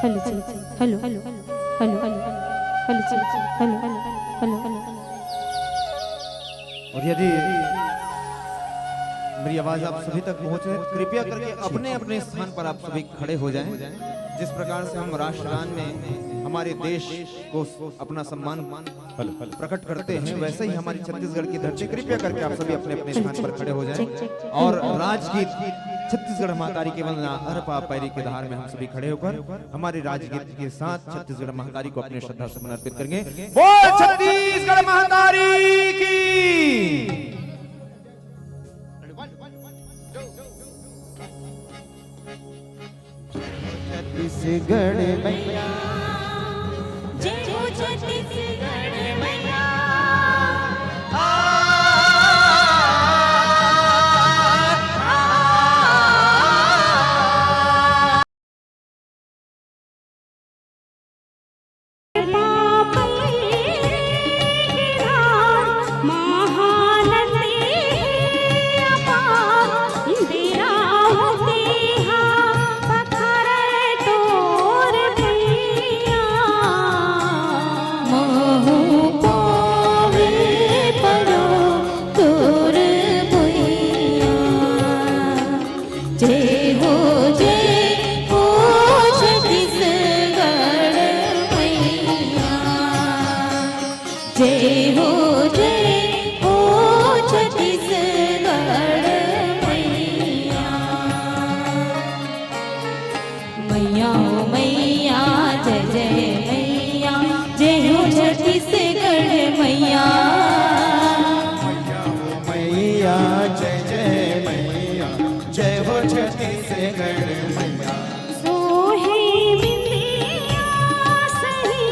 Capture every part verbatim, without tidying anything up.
Hello, hello, hello, hello, hello, hello, hello, hello, hello, hello, hello, hello, hello. और यदि मेरी आवाज आप सभी तक पहुंचे, कृपया करके अपने अपने स्थान पर आप सभी खड़े हो जाएं। जिस प्रकार से हम राष्ट्रगान में हमारे देश को अपना सम्मान प्रकट करते हैं, वैसे ही हमारी छत्तीसगढ़ की धरती, कृपया करके आप सभी अपने अपने स्थान पर खड़े हो जाएं और राजगीत छत्तीसगढ़ महतारी के वंदना अरपा पैरी के धार में हम सभी खड़े होकर हमारे राजगीत के साथ छत्तीसगढ़ महतारी को अपने श्रद्धा सुमन अर्पित करेंगे। बोल छत्तीसगढ़ महतारी की। छत्तीसगढ़ मैया, जय हो छत्तीसगढ़ मैया। जय हो, जय हो छत्तीसगढ़ मैया। जय हो, जय हो छत्तीसगढ़ मैया। मैया हो मैया, जय जय मैया, जय हो छत्तीसगढ़ मैया। मैया हो मैया, जय जय मैया, जय हो छत्तीसगढ़ मैया। सोहे बिंदिया सही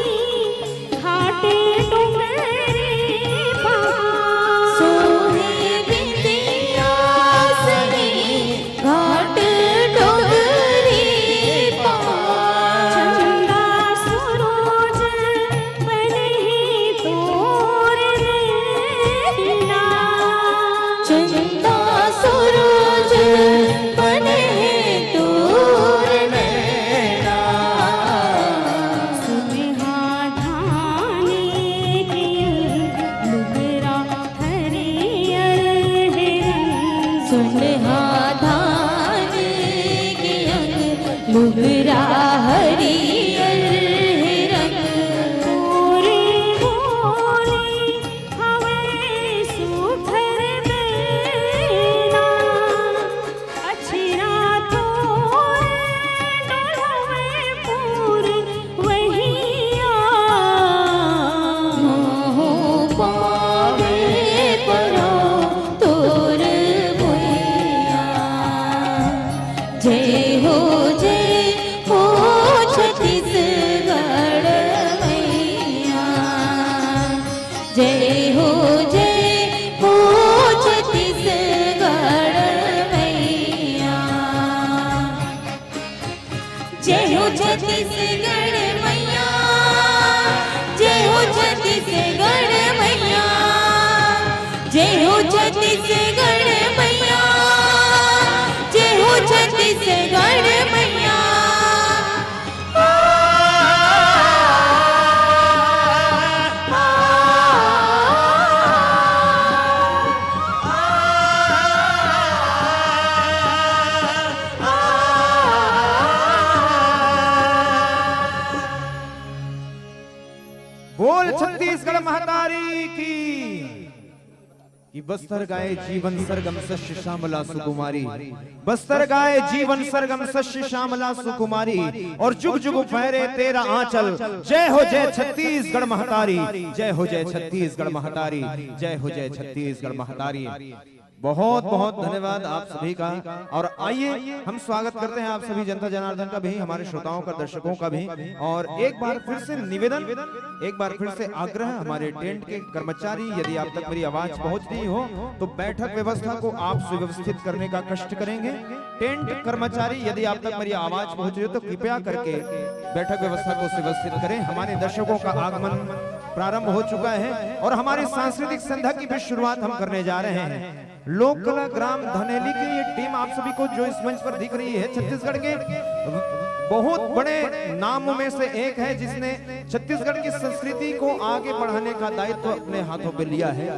घाट डोंगरे पहाड़। सोहे बिंदिया सही घाट डोंगरे पहाड़। चंदा सूरज बने तोर नैना। चंदा सूरज बने तोर नैना। सुनहा धाने के लुगरा हरियर हे रंग। सुनहा धाने के अंग लुगरा हरियर हे रंग। तोरे बोले हवे सुघर बेना। अछरा तोर डोलवे पुरवैया। मोह पावे परो तोर भुइया। जय हो, जय हो छत्तीसगढ़ मैया। जय हो, जय हो छत्तीसगढ़ मैया। जय हो छत्तीसगढ़ मैया, जय हो छत्तीसगढ़ मैया, जय हो छत्तीसगढ़ मैया, जय हो छत्तीसगढ़ मैया। बोल छत्तीसगढ़ महतारी की। कि बस्तर गाए जीवन सरगम शस्य श्यामला सुकुमारी, बस्तर गाए जीवन सरगम शस्य श्यामला सुकुमारी, और जुग जुग फहरे तेरा आंचल। जय हो जय छत्तीसगढ़ महतारी, जय हो जय छत्तीसगढ़ महतारी, जय हो जय छत्तीसगढ़ महतारी। बहुत बहुत धन्यवाद आप सभी का। और आइए हम स्वागत करते हैं आप सभी जनता जनार्दन का भी, हमारे श्रोताओं का, दर्शकों का भी। और एक बार फिर से निवेदन, एक बार फिर से आग्रह, हमारे टेंट के कर्मचारी, यदि आप तक मेरी आवाज पहुंच रही हो तो बैठक व्यवस्था को आप सुव्यवस्थित करने का कष्ट करेंगे। टेंट कर्मचारी, यदि आप तक मेरी आवाज पहुंच रही हो तो कृपया करके बैठक व्यवस्था को सुव्यवस्थित करें। हमारे दर्शकों का आगमन प्रारंभ हो चुका है और हमारी सांस्कृतिक संध्या की भी शुरुआत हम करने जा रहे हैं। लोक कला ग्राम धनेली की ये टीम आप सभी को जो इस मंच पर दिख रही है, छत्तीसगढ़ के बहुत बड़े नामों में से एक है, जिसने छत्तीसगढ़ की संस्कृति को आगे बढ़ाने का दायित्व अपने हाथों पे लिया है।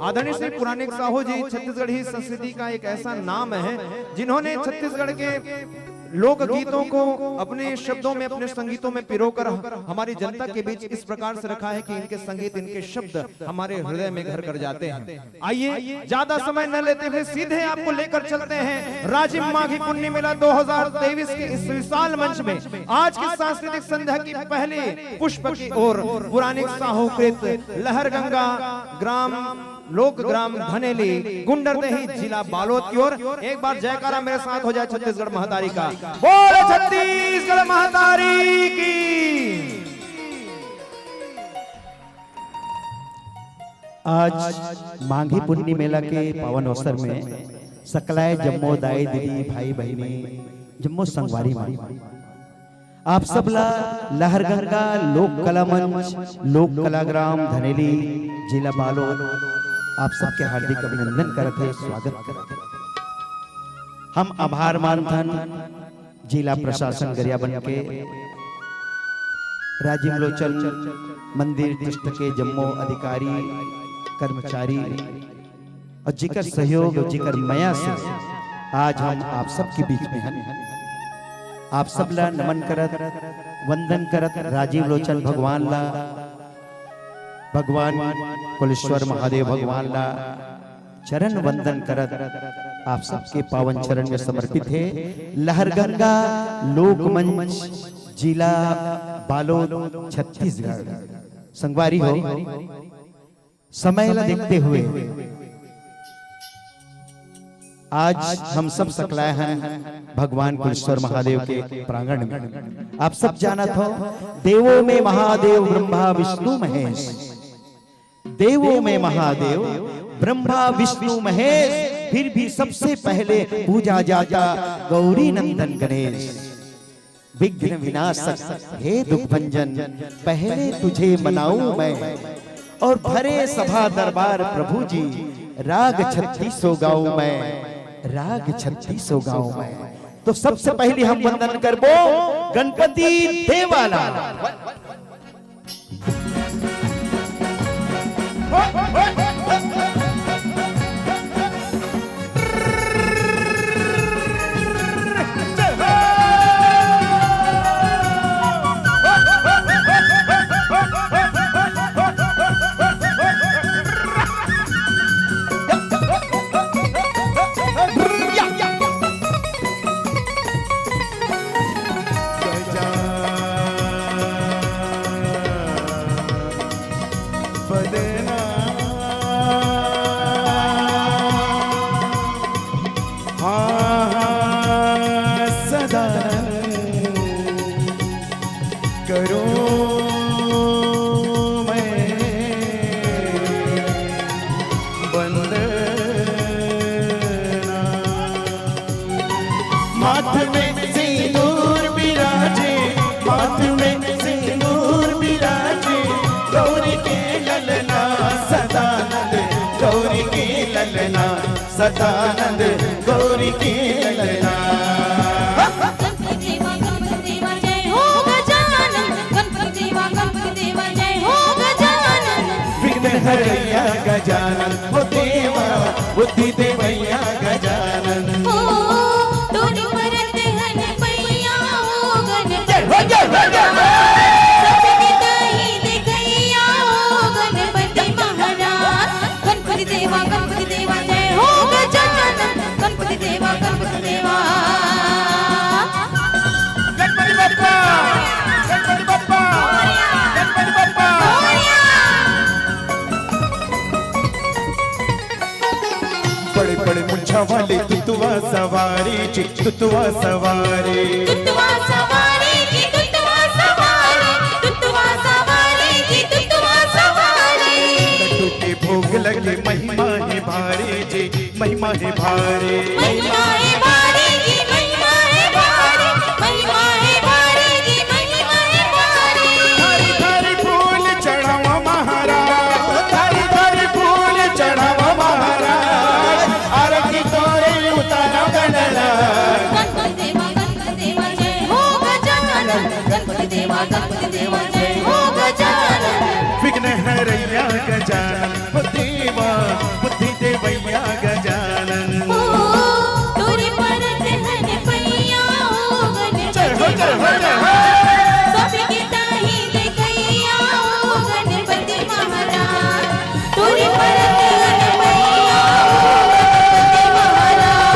आदरणीय श्री पुराणिक साहू जी छत्तीसगढ़ी संस्कृति का एक ऐसा नाम है, जिन्होंने छत्तीसगढ़ के लोकगीतों को अपने शब्दों में, अपने संगीतों में पिरोकर हमारी जनता के बीच इस प्रकार से रखा है कि इनके संगीत, इनके शब्द हमारे हृदय में घर कर जाते हैं। आइए, ज्यादा समय न लेते हुए सीधे आपको लेकर चलते हैं राजिम माघी पुन्नी मेला दो हज़ार तेईस के इस विशाल मंच में आज की सांस्कृतिक संध्या की पहली पुष्प की ओर पुराणिक साहूकृत लहरगंगा ग्राम, लोक ग्राम धनेली, गुंडरदेही, जिला बालोद की ओर। एक बार जयकारा मेरे साथ हो जाए छत्तीसगढ़ महतारी का। बोल छत्तीसगढ़ महतारी की। आज माघी पुन्नी मेला के पावन अवसर में सकलाय जम्मो दाई दीदी, भाई बहिनी, जम्मो संगवारी मन, आप सब ला लहरगंगा लोक कला मंच, लोक कला ग्राम धनेली, जिला बालोद, आप सबके हार्दिक अभिनंदन करत हे, स्वागत करत हे। हम आभार मानथन जिला प्रशासन गरियाबंद के, राजीव लोचन मंदिर ट्रस्ट के जम्मो अधिकारी, कर्मचारी, और जेकर सहयोग और जेकर मया से आज हम आप सबके बीच में हन। आप सब ला नमन करत, वंदन करत, राजीव लोचन भगवान ला, भगवान कुलेश्वर महादेव भगवान ला चरण वंदन करत आप सबके पावन चरण में समर्पित हे लहरगंगा लोकमंच, जिला बालोद, छत्तीसगढ़। संगवारी हो, समय ला देखते हुए आज हम सब सकलाय हन भगवान कुलेश्वर महादेव के प्रांगण में। आप सब जानत हो, देवों में महादेव ब्रह्मा विष्णु महेश, देवों में महादेव ब्रह्मा विष्णु महेश, फिर भी सबसे पहले पूजा जाता गौरी नंदन गणेश। विघ्न विनाशक हे दुख भंजन, पहले तुझे मनाऊं मैं। और भरे सभा दरबार प्रभु जी, राग छत्तीसो गाऊं मैं, राग छत्तीसो गाऊं मैं। तो सबसे पहले हम वंदन करबो गणपति देवा ला। बड़े मुच्छा वाली तुतवा सवारी जी, तुतवा सवारी। तुतवा सवारी जी, तुतवा सवारी, तुतवा सवारी जी, तुतवा सवारी। लड्डू के भोग लगे, महिमा है भारी जी, महिमा है भारी। महिमा है भारी जी, महिमा है भारी, महिमा है भारी जी, महिमा है भारी। थारी थारी फूल चढ़ावा महाराज, थारी थारी फूल चढ़ावा महाराज, आरती तोरे उतारा गणराज। गणपति देवा, गणपति देवा, जय हो गजानन। गणपति देवा, गणपति देवा, जय हो गजानन। विघ्न हरैया गजानन, हो देवा, बुद्धि देवैया गजानन। ओ, तोरे परत हन पैया, ओ गणपति जय हो, जय हो, जय हो। महाराज। सबके ताही देखैया, ओ गणपति महाराज। तोरे परत हन पैया, ओ गणपति महाराज।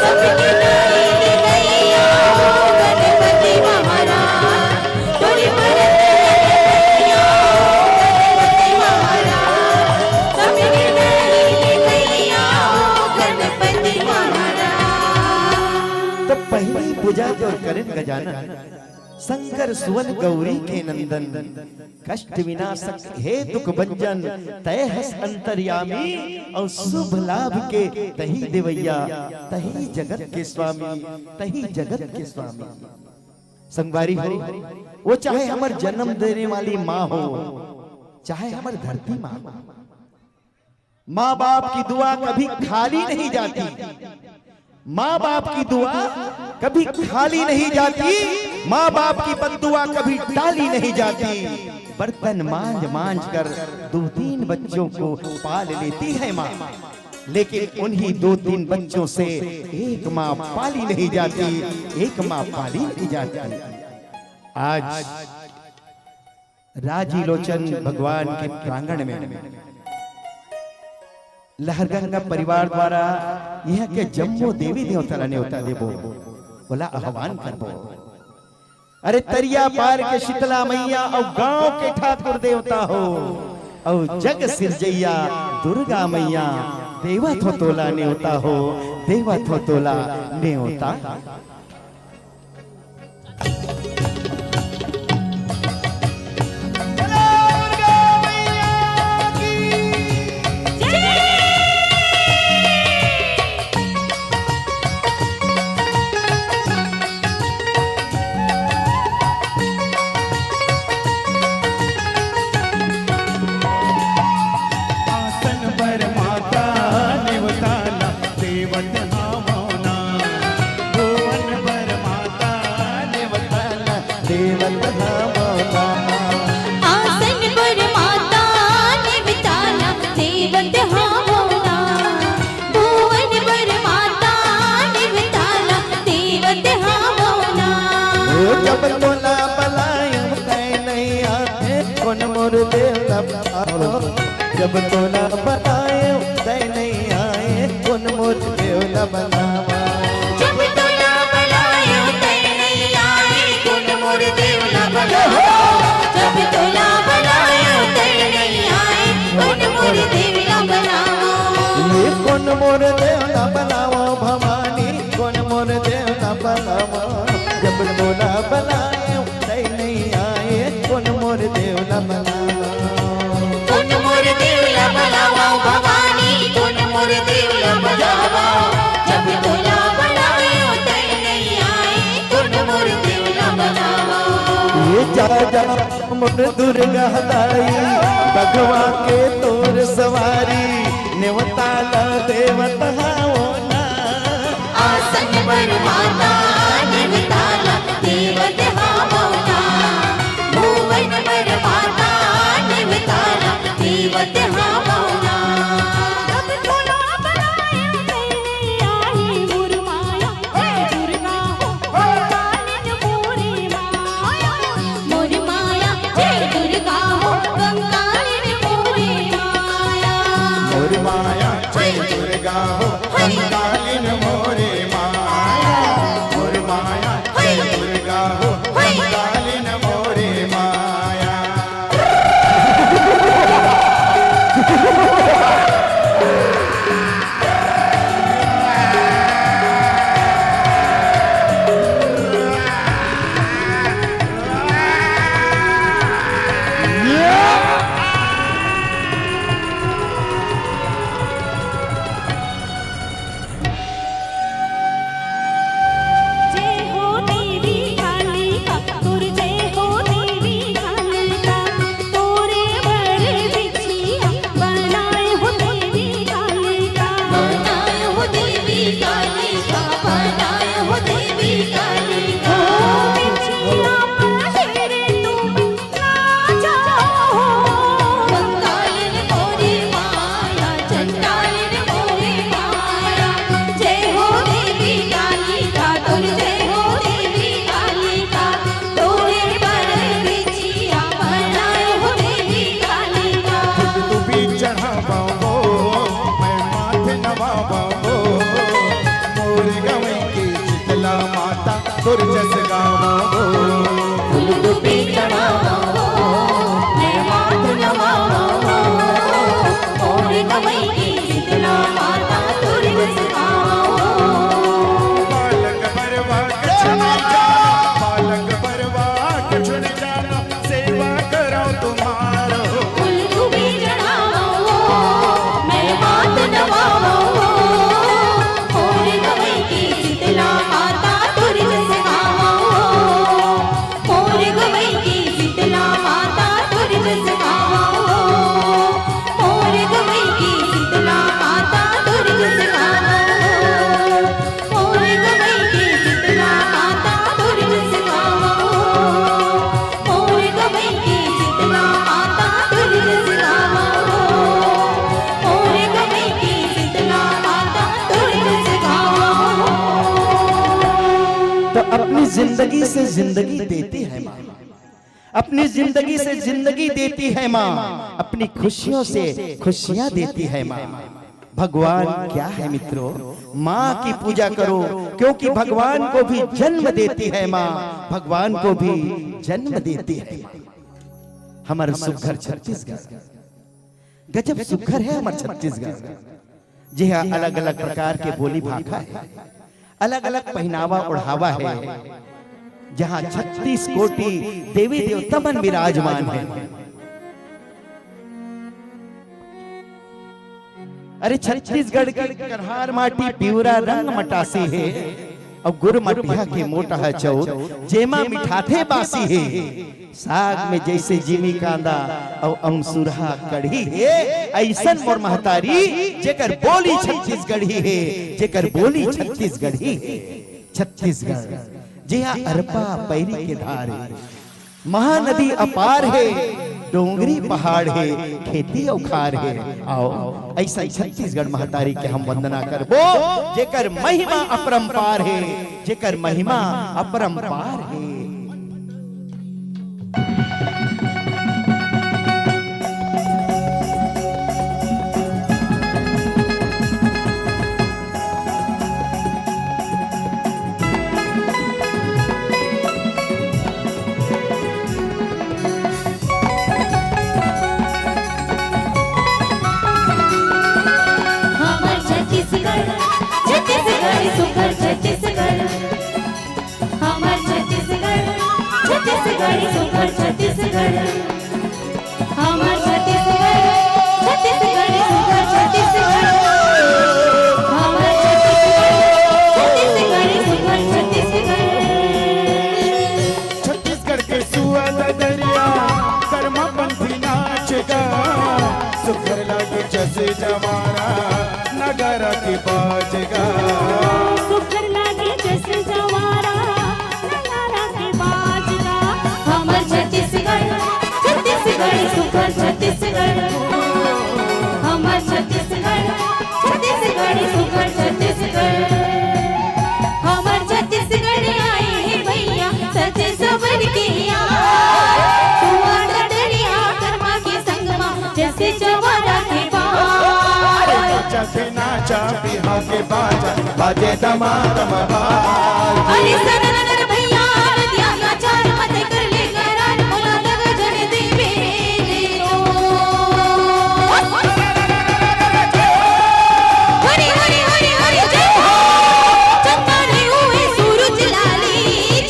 सबके ताही देखैया, ओ गणपति महाराज। तोरे परत हन पैया, ओ गणपति महाराज। सबके ताही देखैया, ओ गणपति महाराज। त पहिली पूजा तोर करेन गजानन, शंकर सुवन गौरी के नंदन। कष्ट विनाशक हे दुख भंजन, तैं हस अंतर्यामी, अउ शुभ लाभ के तहीं देवैया, तहीं जगत के स्वामी, तहीं जगत के स्वामी। संगवारी हो, वो चाहे हमर जन्म देने वाली माँ हो, चाहे हमर धरती माँ, माँ बाप की दुआ कभी खाली नहीं जाती। माँ बाप की दुआ कभी खाली नहीं जाती। माँ बाप की बद्दुआ कभी टाली नहीं जाती। बर्तन मांज मांज कर दो तीन बच्चों को पाल लेती है माँ, लेकिन उन्हीं दो तीन बच्चों से एक माँ पाली नहीं जाती, एक माँ पाली नहीं जाती। आज राजीलोचन भगवान के प्रांगण में लहरगंगा परिवार द्वारा इहाँ के जम्मो देवी देवता ला नेवता देबो, ओला आह्वान करबो। अरे तरिया पार के शीतला मैया अउ गांव के ठाकुर देवता हो, अउ जग सिरजैया दुर्गा मैया, देवत हो तोला नेवता हो, देवत हो तोला नेवता। आसन पर माता नेवताला देवत हावना। भुवन पर माता नेवताला देवत हावना। आसन पर माता नेवताला देवत हावना। भुवन पर माता नेवताला देवत हावना। ओ जब तोला बलायम तै नहीं आए, कोन मोर देवता बताओ। जब तोला बलायम तै नहीं आए, कोन मोर देवला बनावा। जब तोला बलायो तै नहीं आए, कोन मोर देवला बनावा। जब तोला बलायो तै नहीं आए, कोन मोर देवला बनावा। ये कोन मोर देवला बनावा भवानी, कोन मोर देवला बनावा। जब तोला बलायो तै नहीं आए, कोन मोर देवला बनावा। कोन मोर देवला बनावा भवानी, कोन मोर देवला बनावा। जब तोला बलायो तै नहीं आए, कोन मोर देवला बनावा। ये जा जा मोर दुर्गा दाई, बघवा के तोर सवारी, नेवताला देवत हावना। आसन पर माता नेवताला देवत हावना। भुवन पर माता नेवताला देवत हावना। जब तोला बलायो तै नहीं आई, मोर माया, हे दुर्गा हो, कालिन मोरे माया। मोर माया, हे दुर्गा हो, कंकालिन मोरे माया। मोर माया, हे दुर्गा हो, जिंदगी से जिंदगी देती है माँ, अपनी जिंदगी से जिंदगी देती है माँ, अपनी खुशियों से खुशियां देती है माँ। भगवान क्या है मित्रों, माँ की पूजा करो, क्योंकि भगवान को भी जन्म देती है माँ, भगवान को भी जन्म देती है माँ। हमर सुघर छत्तीसगढ़, गजब सुघर है हमर छत्तीसगढ़। जी हाँ, अलग-अलग प्रकार के बोली भाखा है, अलग-अलग पहिनावा ओढ़ावा है, जहाँ छत्तीस कोटि देवी देवता मन विराजमान है। अरे, छत्तीसगढ़ के कन्हार माटी पिवरा रंग मटासी हे, अउ गुरमटिहा के मोटहा चउर, जेमा मिठाथे बासी हे। साग में जइसे जिमी कांदा, अउ अमसुरहा कढ़ी हे, अइसन मोर महतारी, जेकर बोली छत्तीसगढ़ी हे, जेकर बोली छत्तीसगढ़ी हे। छत्तीसगढ़, जिहाँ अरपा पैरी के धार हे, महानदी अपार हे, डोंगरी पहाड़ हे, खेती अउ खार हे। आओ, अइसन छत्तीसगढ़ महतारी के हम वंदना करबो, जेकर महिमा अपरंपार हे, जेकर महिमा अपरंपार हे। हमर छत्तीसगढ़, छत्तीसगढ़, सुघर छत्तीसगढ़। हमर छत्तीसगढ़, छत्तीसगढ़, सुघर छत्तीसगढ़। हमर छत्तीसगढ़, छत्तीसगढ़, सुघर छत्तीसगढ़। हमर छत्तीसगढ़, छत्तीसगढ़, सुघर छत्तीसगढ़। छत्तीसगढ़ के सुआ ददरिया, कर्मा पंथी नाच गा, सुघर लागे जस जवारा, नगारा के बाज गा। सुघर लागे जस जवारा, नगारा के बाज गा। हमर छत्तीसगढ़, छत्तीसगढ़, सुघर छत्तीसगढ़। हमर छत्तीसगढ़, छत्तीसगढ़, सुघर छत्तीसगढ़। हमर छत्तीसगढ़ आए हे भैया, सजे सवर के यार। सुआ ददरिया कर्मा के संग मा, जइसे जवारा के बार। अरे नाचा थे नाचा, बिहा के बाजा, बाजे दमा दमा बाजा। अरे सनन भैया, नदिया का चार मत कर ले करार, मोला लग जन देवे रे ओ। हरी, हरी, हरी, हरी, जय हो। चंदा रे उए सूरज लाली,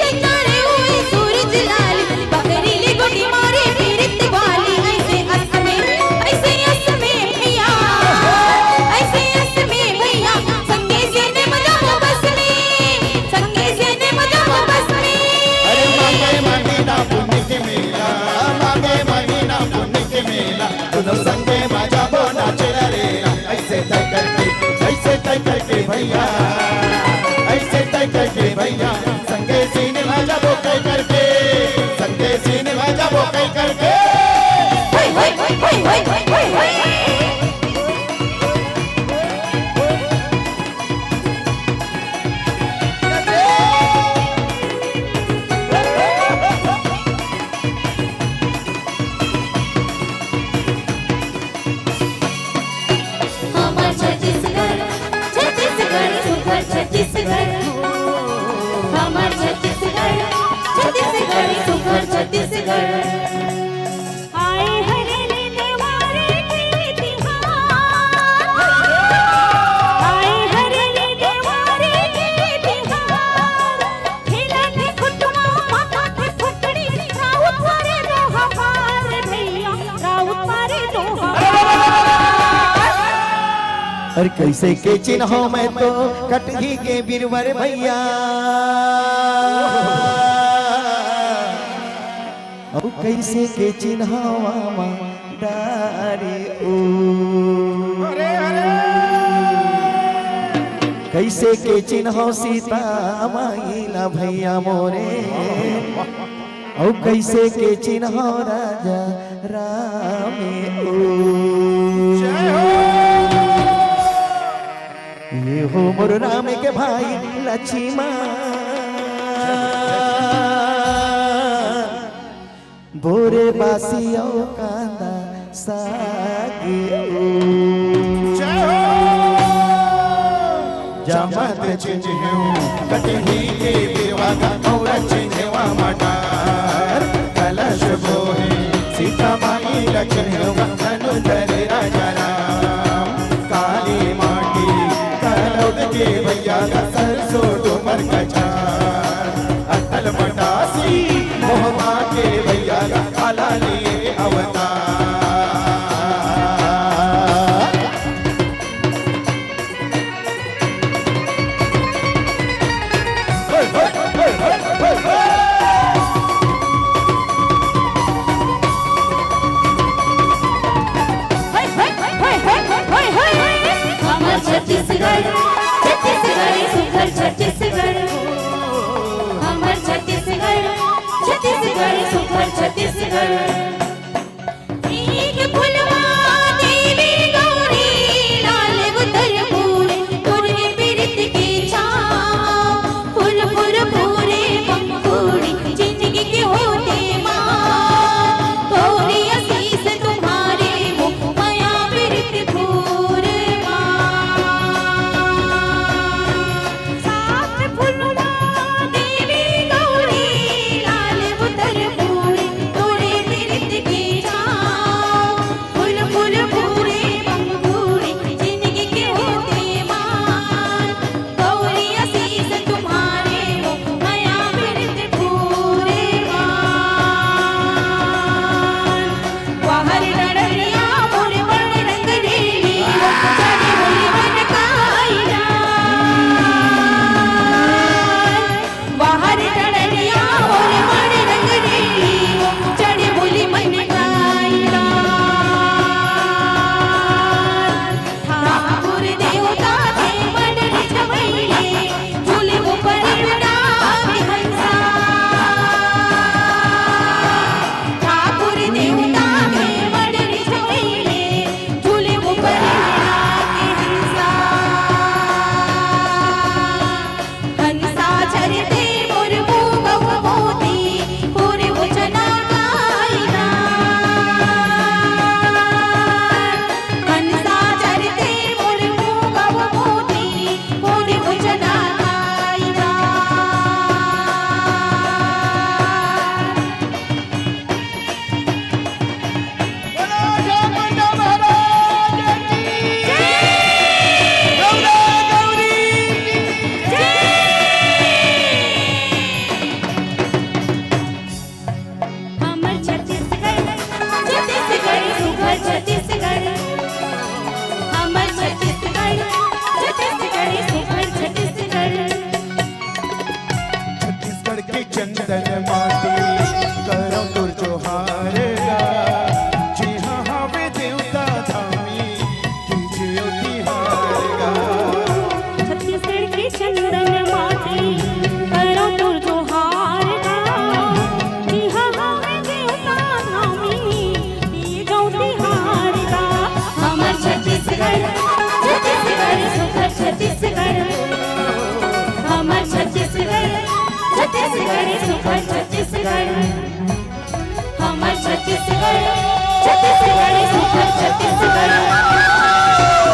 चंदा रे उए सूरज लाली, पकड़ी ले गोटी मारे पीरत वाली, अइसे अस में, अइसे अस में भैया, अइसे अस में भैया, संगे से ने मजा वो बस में, संगे से ने मजा वो बस में। अरे मांगे मांगी ना पुण्य के मेला, मांगे मांगी ना पुण्य के मेला, दोनों संगे मजा वो नाचे रे। अइसे तय करके, अइसे तय करके भैया, अइसे तय करके भैया, संगे सिनेमा जाबो कई करके, संगे सिनेमा जाबो कई करके। होय, होय, होय, होय। हमर छत्तीसगढ़, छत्तीसगढ़, सुघर छत्तीसगढ़। हमर छत्तीसगढ़, छत्तीसगढ़, सुघर छत्तीसगढ़। आए हरे ले देवारे के तिहार। आए हरे ले देवारे के तिहार। खेलत हे खुटवा, माखत हे फुकड़ी, राउत वारे दो हमार भैया, राउत वारे दो हमार। अरे कइसे के चिन्हों मैं तो कटही के बीरवर भैया। अउ कइसे के चिन्हावा मा डारे ओ। अरे, अरे। कइसे के चिन्हाव सीता माई ला भैया मोरे। अउ कइसे के चिन्हाव राजा राम ओ। जय हो। ये हो मोर राम के भाई लक्ष्मण। बोरे बासी अउ कांदा साग ओ। जय हो। जमत चिन्हेव कटही के बिरवा गा, अउ चिन्हेव मटार कलश बोहे सीता माई ल चिन्हेव गा, धनुधर राजा राम। काली माटी कलौद के भैया गा, सरसों डूमर कछार। अटल मटासी मोहमा के भैया गा, काला लिए अवतार। हमर छत्तीसगढ़, छत्तीसगढ़, सुघर छत्तीसगढ़। हमर छत्तीसगढ़, छत्तीसगढ़, सुघर छत्तीसगढ़। एक फुलवा देवी गौरी, लाल उतर मोर, तोरे पिरित के छाँव। फूल फूल फूले पंखुड़ी, जिंदगी के होते माँ। तोरी आशीष तुम्हारे हो, मया पिरित फूल माँ। सात फुलवा देवी गौरी, लाल उतर मोर, तोरे पिरित के छाँव। फूल फूल फूले पंखुड़ी, जिंदगी के होते माँ। गौरी आशीष तुम्हारे हो, मया पिरित फूल माँ। वाह रे डडरिया मोर बड़ रंग रेली, चढ़े होली मन काई डार। वाह रे डडरिया मोर बड़ रंग रेली, चढ़े होली मन काई डार। ठाकुर देवता के मन रिझवैले, झूले ऊपर विराज हंसा। ठाकुर देवता के मन रिझवैले, झूले ऊपर विराज हंसा। हंसा चरते मोर मूंगव मोती, पूरे उछना गाइना। हंसा चरते मोर मूंगव मोती, पूरे उछना गाइना। बोलो छापंडा महाराज की जय। गौरा गौरी की जय। हमर छत्तीसगढ़, छत्तीसगढ़, सुघर छत्तीसगढ़। हमर छत्तीसगढ़, छत्तीसगढ़, सुघर छत्तीसगढ़। छत्तीसगढ़ के चंदन माटी, करौं तोर जोहार गा। जिहाँ हावे देवता धामी, कीजे ओ तिहार गा। छत्तीसगढ़ के चंदन माटी, करौं तोर जोहार गा। जिहाँ हावे देवता धामी, कीजे ओ तिहार गा। हमर छत्तीसगढ़, छत्तीसगढ़, सुघर छत्तीसगढ़। हमर छत्तीसगढ़, छत्तीसगढ़, सुघर छत्तीसगढ़। हमर छत्तीसगढ़, छत्तीसगढ़, सुघर छत्तीसगढ़।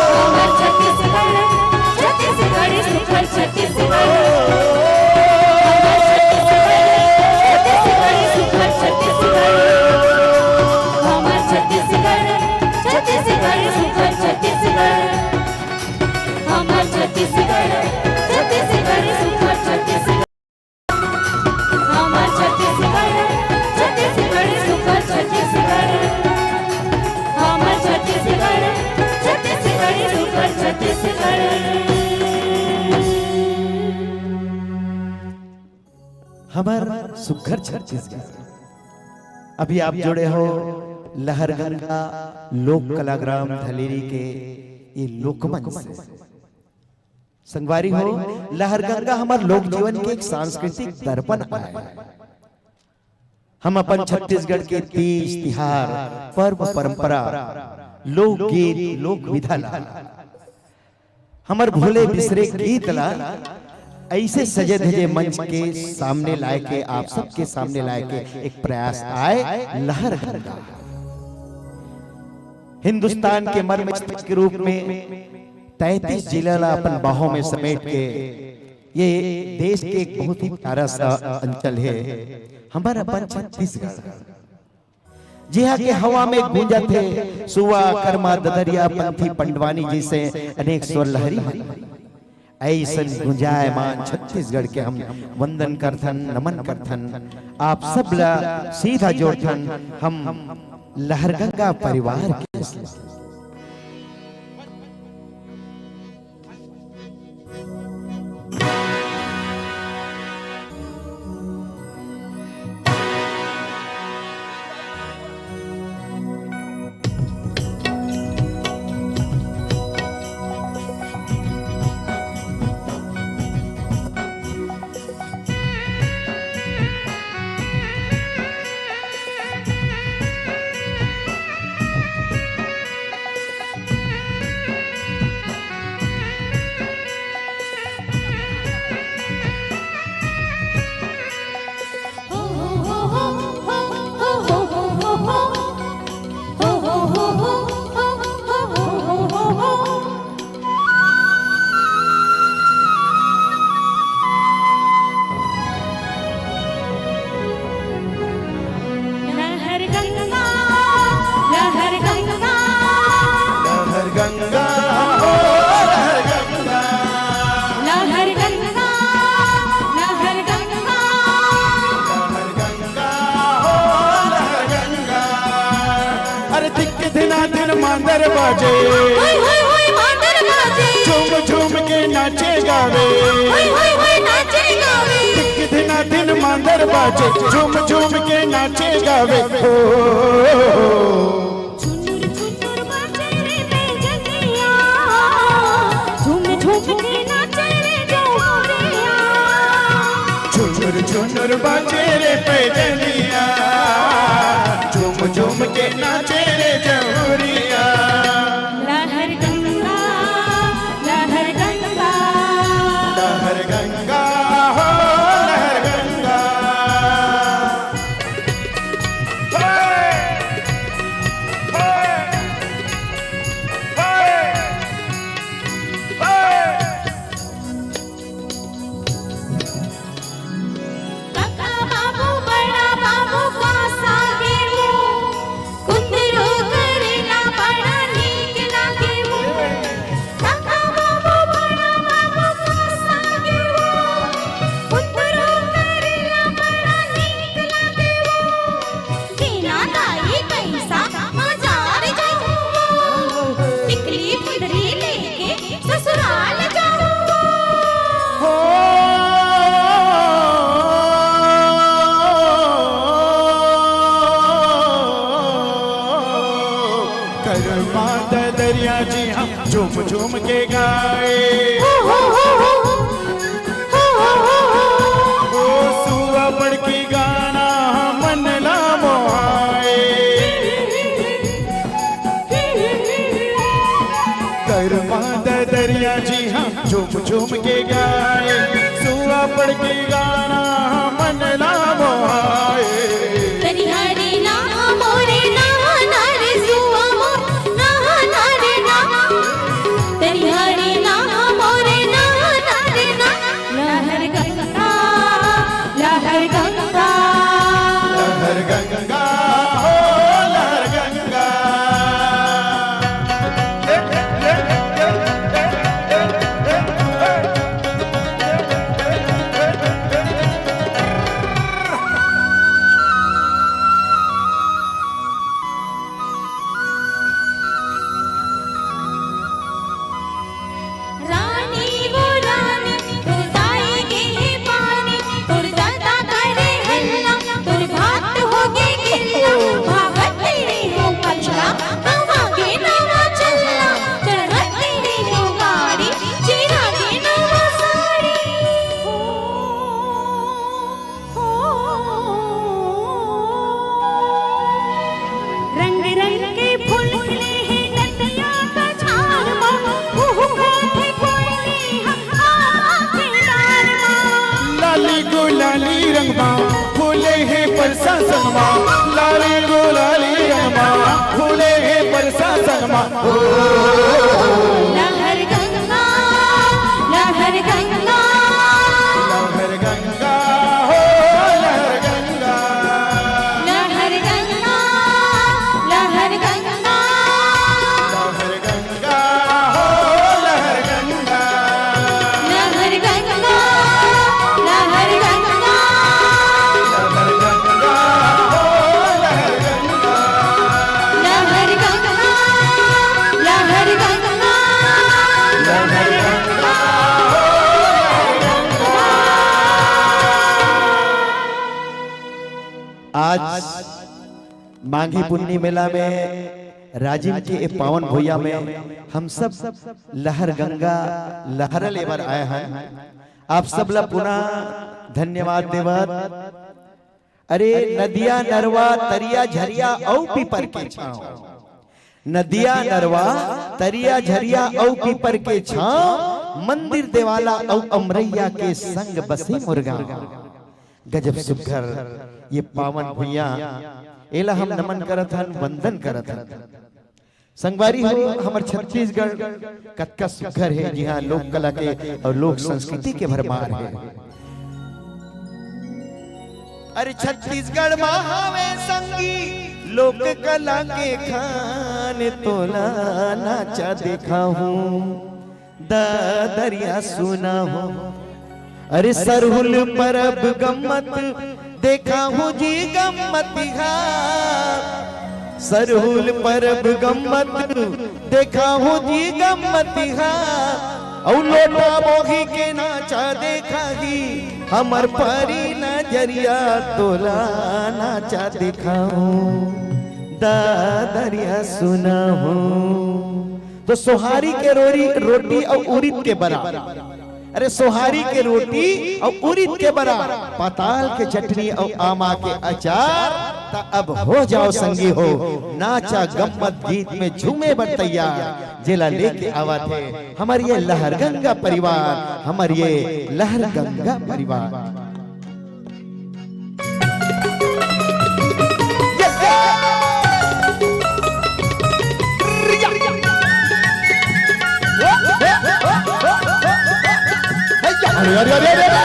हमर छत्तीसगढ़, छत्तीसगढ़, सुघर छत्तीसगढ़। हमर छत्तीसगढ़, छत्तीसगढ़, सुघर छत्तीसगढ़। हमर छत्तीसगढ़, छत्तीसगढ़, सुघर छत्तीसगढ़। हमर छत्तीसगढ़, छत्तीसगढ़, सुघर छत्तीसगढ़। हमर छत्तीसगढ़, छत्तीसगढ़, सुघर छत्तीसगढ़। हमर छत्तीसगढ़, छत्तीसगढ़, सुघर छत्तीसगढ़। हमर सुघर छत्तीसगढ़। अभी आप जुड़े हो लहरगंगा लोक कलाग्राम धलेरी के ये लोकमंच से। संगवारी हो, लहरगंगा हमर लोक जीवन के एक सांस्कृतिक दर्पण आय। हम अपन छत्तीसगढ़ के तीज, तिहार, पर्व, परंपरा, लोकगीत, लोक विधा ला, हमर भूले बिसरे गीत ला ऐसे सजे धजे मंच के सामने लाए के, आप सबके सामने लाए के एक प्रयास आए लहर गंगा। हिंदुस्तान के मर्म के रूप में तैंतीस जिला ला अपन बाहों में समेट के, ये देश के एक बहुत ही प्यारा सा अंचल है हमारा अपन छत्तीसगढ़, जिहा के हवा में गूंजत हे सुआ, कर्मा, ददरिया, पंथी, पंडवानी जैसे अनेक स्वर लहरी। ऐसन गुंजायमान छत्तीसगढ़ के हम वंदन करथन, नमन करथन। आप सब ला सीधा जोड़थन हम लहरगंगा परिवार के। लहर गंगा, लहर गंगा, लहर गंगा, ओ लहर गंगा, लहर गंगा, लहर गंगा, लहर गंगा, ओ लहर गंगा। अरे धिक धिना धिन मांदर बाजे, होय, होय, होय, मांदर बाजे। झूम झूम के नाचे गावे, होय, होय, होय, नाचे गावे। धिक धिना धिन मांदर बाजे, झूम झूम के नाचे गावे। हो। झुनुर झुनुर बाजे रे पैजनिया, झूम झूम के नाचे रे जौहरिया। झुनुर झुनुर बाजे रे पैजनिया, झूम झूम के नाचे रे जौहरिया। लहर गंगा, लहर गंगा, लहर गंगा, हो लहर गंगा। हे! हे! हे! हे! काका बाबू, बड़ा बाबू, का सागे वो? कुंदरू करेला बड़ा नीक लागे वो। काका बाबू, बड़ा बाबू, का सागे वो? कुंदरू करेला बड़ा नीक लागे वो। बिना दाई पैसा बाजार जाऊं वो। टिकली फुदरी लेके ससुराल जाऊं। हो। कर्मा ददरिया जी हम झूम झूम के गाए। ओ सुआ बड़की गाना मन ला मोहाए। कर्मा ददरिया जी हम झूम झूम के गाए, सुआ बड़की गाना मन ला मोहाए। तनिहारी ना मोरे ना ना रे सुआ मोर ना ना रे ना। तनिहारी ना मोरे ना ना रे ना। लहर गंगा, लहर गंगा, लहर गंगा, हो लहर गंगा। प्रशासन मा, लाली गुलाली रंग मा, फूले हे प्रशासन मा। ओ, लहर गंगा, लहर गंगा। लहर गंगा हो, लहर गंगा। लहर गंगा, लहर गंगा। लहर गंगा हो, लहर गंगा। लहर गंगा, लहर गंगा। लहर गंगा हो, लहर गंगा। लहर गंगा, लहर गंगा। लहर गंगा हो, लहर गंगा। आज माघी पुन्नी मेला में राजिम के ए पावन भुइयां में हम सब लहर गंगा लहरा ले बर आए हन। आप सब ला पुनः धन्यवाद देवत, अरे नदिया नरवा तरिया झरिया अउ पीपर के छांव, नदिया नरवा तरिया झरिया अउ पीपर के छांव, मंदिर देवाला अउ अमरैया के संग बसे मोर गांव। गजब सुघर ये पावन भुइयां, एला हम नमन करत हन, वंदन करत हन। संगवारी हो, हमर छत्तीसगढ़ कतका सुघर हे, जिहां लोक कला के अउ लोक संस्कृति के भरमार हे। अरे छत्तीसगढ़ मा हावे संगी लोक कला के खान, तोला नाचा देखाहूं, ददरिया सुनाहूं। अरे सरहुल परब गम्मत देखाहूं जी गम्मतिहा, सरहुल परब गम्मत देखाहूं जी गम्मतिहा, अउ लोटा बोही के नाचा देखाही, हमर परी नजरिया तोला नाचा देखाहूं, ददरिया सुनाहूं। तो सोहारी के रोरी, रोटी अउ उरिद के बरा, अरे सोहारी के रोटी अउ उरिद के बरा, पताल के चटनी अउ आमा के अचार, त अब हो जाव संगी हो, नाचा गम्मत गीत में झूमे बर तैयार, जेला लेके आवत हे हमर ये लहर गंगा परिवार, हमर ये लहर गंगा परिवार। अरे, अरे, अरे, अरे, अरे।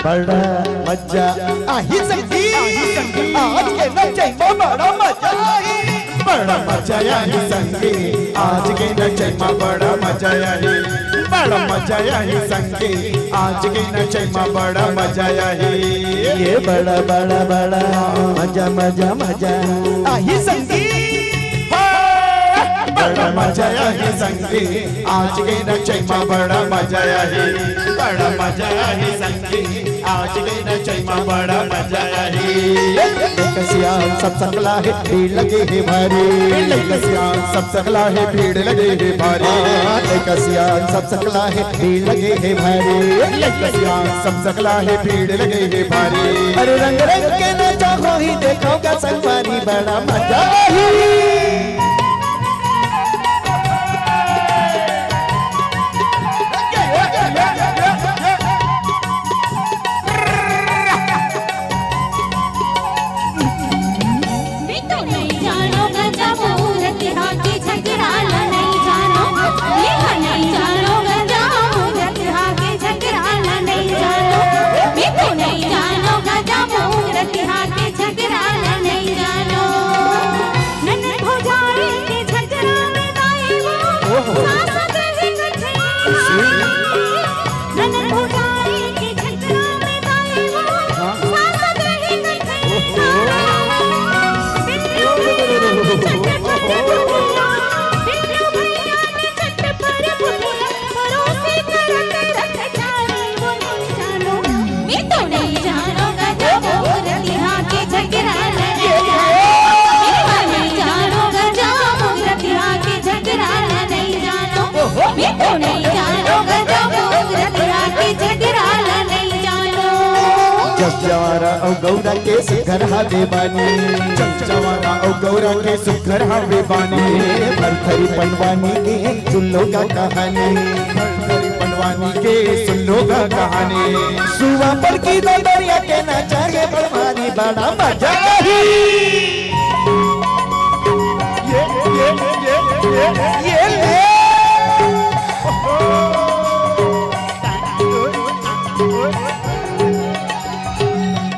बड़ा मजा आही संगी, आज के नचई मा बड़ा मजा आही। बड़ा मजा आही संगी, आज के नचई मा बड़ा मजा आही। बड़ा मजा आही संगी, आज के नचई मा बड़ा मजा आही। ये बड़ा, बड़ा, बड़ा मजा, मजा, मजा आही संगी। बड़ा मजा आही संगी, आज के नचई मा बड़ा मजा आही। बड़ा मजा आही संगी, आज के नचई मा बड़ा मजा आही। लइका सियान सब सकला हे, भीड़ लगे हे भारी। लइका सियान सब सकला हे, भीड़ लगे हे भारी। लइका सियान सब सकला हे, भीड़ लगे हे भारी। लइका सियान सब सकला हे, भीड़ लगे हे भारी। अरे रंग रंग के नचा होही, देखव गा संगवारी, बड़ा मजा आही। मैं तो नहीं जानो गजा मूरत हाथी झगड़ा ला नहीं जानो। मैं तो नहीं जानो गजा मूरत हाथी झगड़ा ला नहीं जानो। मैं तो नहीं जानो गजा मूरत हाथी झगड़ा ला नहीं जानो। नन भौजाई के झगड़ा में दाई वो ओहो। सास दही गठे। नन भौजाई के झगड़ा में दाई वो हाँ। सास दही गठे। ओहो। बिल्लू भैया ने चट पर बुढ़िया, बिल्लू भैया ने चट पर बुढ़िया, परोसी करत रख जानी वो नहीं जानो। मैं तो नहीं जानो गजा मूरत हाथी झगड़ा ला नहीं जानो। मैं तो नहीं जानो गजा मूरत हाथी झगड़ा ला नहीं जानो। मैं तो नहीं जानो गजा मूरत हाथी झगड़ा ला नहीं जानो। जस जवान अउ गौरा के सुघर हावे बानी। चंचवाना अउ गौरा के सुघर हावे बानी। भरथरी पंडवानी के सुन लो गा कहानी। भरथरी पंडवानी के सुन लो गा कहानी। सुआ पर की दो दरिया के नाचा गे बड़वानी, बड़ा मजा आही। ये, ये, ये, ये, ये ले।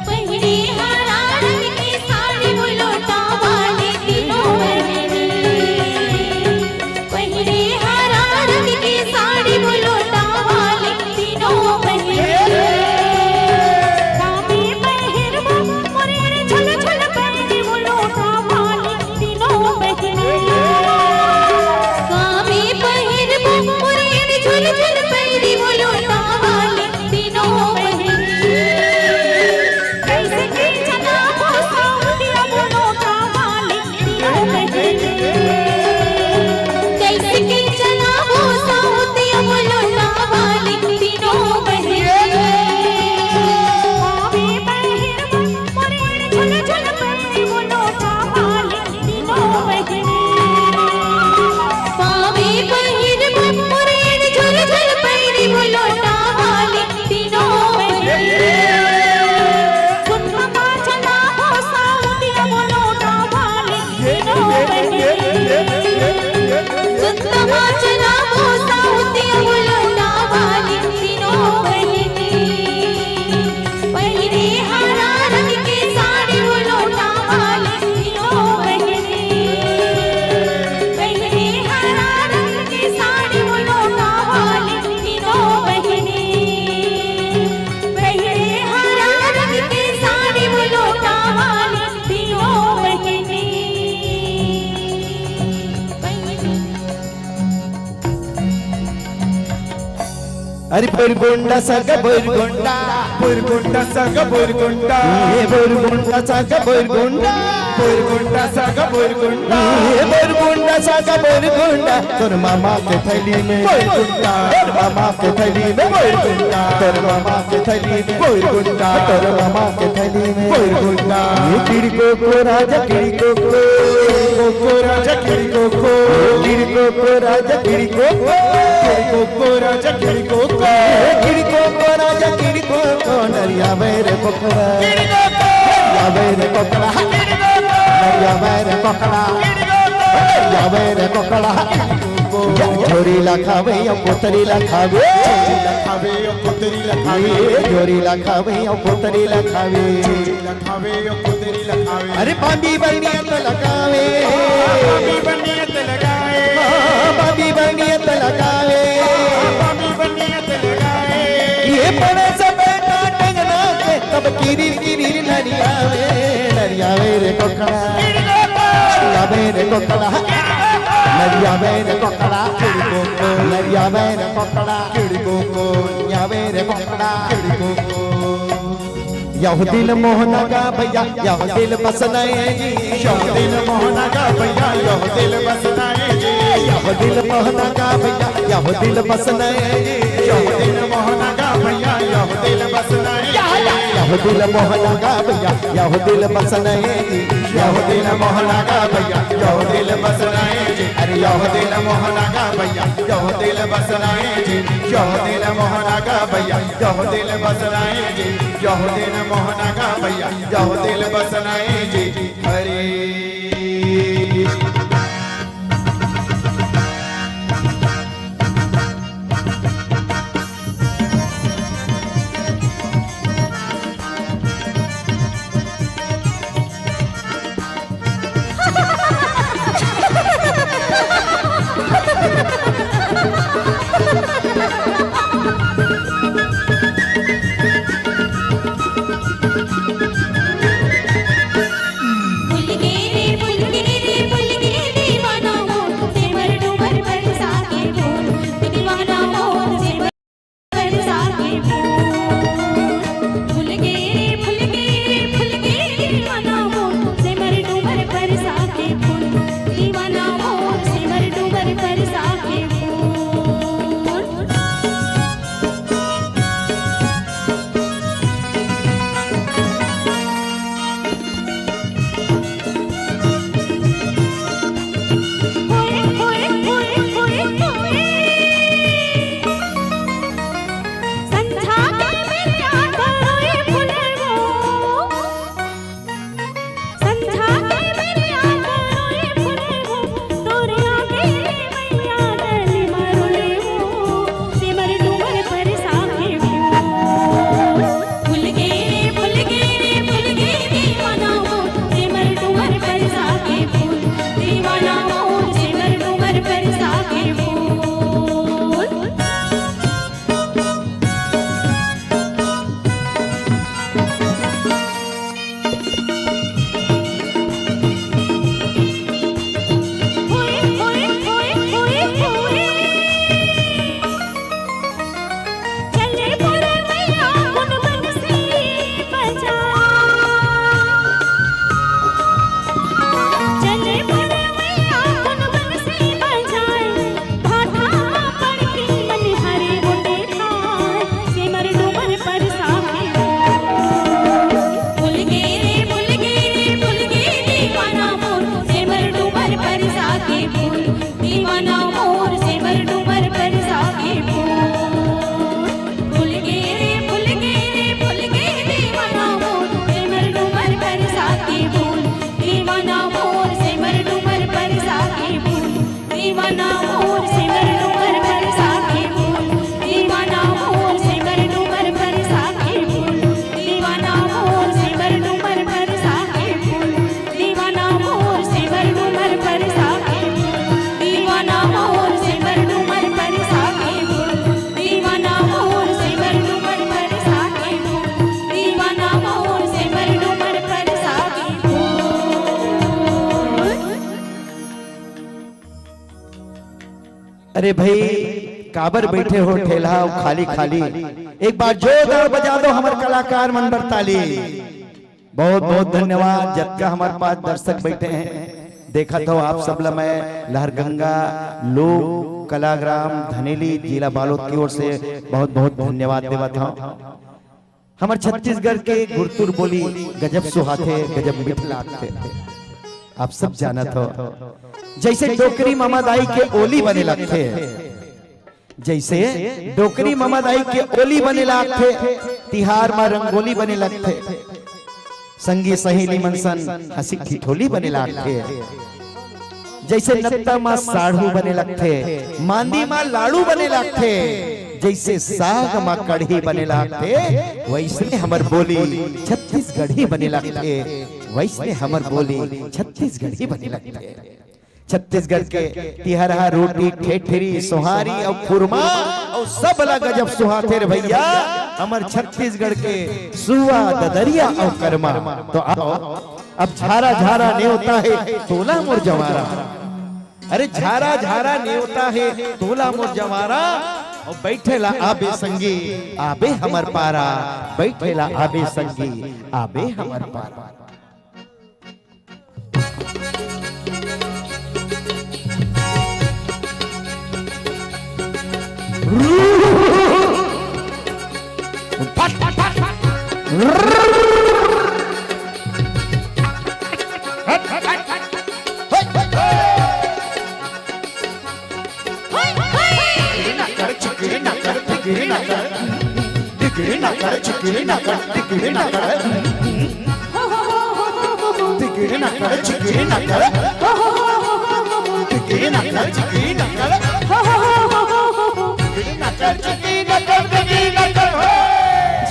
पहिरे हरा रंग के साड़ी बुलोटा वाली तीनों बहिनी। पहिरे हरा रंग के साड़ी बुलोटा वाली तीनों बहिनी। बाबी पहिरबो मोरे झुल झुल पहिरी बुलोटा वाली तीनों बहिनी। बाबी पहिरबो मोरे झुल झुल पहिरी बुलोटा वाली तीनों बहिनी। कैसे के चलाबो साउतिया बुलोटा वाली तीनों बहिनी। कैसे के चलाबो साउतिया बुलोटा वाली तीनों बहिनी। बाबी पहिरबो मोरे झुल झुल पहिरी बुलोटा वाली तीनों बहिनी। बाबी पहिरबो मोरे झुल झुल पहिरी बुलोटा वाली तीनों बहिनी। सुन मा चलाबो साउतिया बुलोटा वाली तीनों बहिनी। सुन मा चलाबो साउतिया बुलोटा वाली तीनों बहिनी। पहिरे हरा रंग के साड़ी बुलोटा वाली तीनों बहिनी। पहिरे हरा रंग के साड़ी बुलोटा वाली तीनों बहिनी। पहिरे हरा रंग के साड़ी बुलोटा वाली तीनों बहिनी। पहिरे अरे बुरगुंडा सगा बुरगुंडा। बुरगुंडा सगा बुरगुंडा। ए बुरगुंडा सगा बुरगुंडा। बुरगुंडा सगा बुरगुंडा। ए बुरगुंडा सगा बुरगुंडा। तोर मामा के थैली में बुरगुंडा। तोर मामा के थैली में बुरगुंडा। तोर मामा के थैली में बुरगुंडा। तोर मामा के थैली में बुरगुंडा। ये किड़को को राजा किड़को को। किड़को को राजा किड़को को। किड़को को राजा किड़को को। किड़को को राजा किड़को को। किड़को को राजा किड़को को। नरिया बेर कोकड़ा। नरिया बेर कोकड़ा। नरिया बेर कोकड़ा। नरिया बेर कोकड़ा। या झोरी ला खावे या पोतरी ला खावे। झोरी ला खावे या पोतरी ला खावे। ये झोरी ला खावे या पोतरी ला खावे। झोरी ला खावे या पोतरी ला खावे। अरे बाबी बनिया त लगावे। बाबी बनिया त लगावे। हाँ, बाबी बनिया त लगावे। बाबी बनिया त लगावे। ये पड़े सब बेटा टंगना के तब किरी किरी नरियावे, नरियावे रे कोकड़ा। नरियावे रे कोकड़ा। नरियावे रे कोकड़ा। नरियावे रे कोकड़ा। नरियावे रे कोकड़ा। यह दिल मोहना का भैया, यह दिल बस नए जी। यह दिल मोहना का भैया, यह दिल बस नए जी। यह दिल मोहना का भैया, यह दिल बस नए जी। यह दिल मोहना का भैया, यह दिल बस नए जी। यह दिल मोहना का भैया, यह दिल बस नए जी। यह दिल मोहना का भैया, यह दिल बस नए जी। अरे यह दिल मोहना का भैया, यह दिल बस नए जी। यह दिल मोहना का भैया, यह दिल बस नए जी। यह दिल मोहना का भैया, यह दिल बस नए जी। हरे अरे भाई, काबर बैठे हो ठेला अउ खाली खाली? एक बार जोरदार बजा दो हमर कलाकार मन बर ताली। बहुत बहुत धन्यवाद, जतका हमर पास दर्शक बैठे हैं, देखत हो आप सब ला मैं लहरगंगा लोक कलाग्राम धनेली जिला बालोद की ओर से बहुत बहुत धन्यवाद देवत हूँ। हमर छत्तीसगढ़ के गुरतुर बोली गजब सुहाथे, गजब मीठ लागथे। आप सब जानत हो, जैसे डोकरी ममादाई के ओली बने लगथे, जैसे डोकरी ममादाई के ओली बने लागथे, तिहार म रंगोली बने लगथे, संगी सहेली मन सन हंसी ठिठोली बने लागथे। जैसे नत्ता म साढ़ू बने लगथे, मांदी म लाड़ू बने लगथे, जैसे साग म कढ़ी बने लगथे, वैसने हमर बोली छत्तीसगढ़ी बने लगथे, वैसने हमर बोली छत्तीसगढ़ी बने लगथे। छत्तीसगढ़ के तिहरहा रोटी, ठेठरी, सोहारी अउ खुरमा अउ सब ला गजब सुहाथे रे भैया, हमर छत्तीसगढ़ के सुआ, ददरिया अउ करमा। तो आओ, अब झारा झारा नेवता हे तोला मोर जवारा। अरे झारा झारा नेवता हे तोला मोर जवारा। अउ बैठे ला आबे संगी, आबे हमर पारा। बैठे ला आबे संगी, आबे हमर पारा।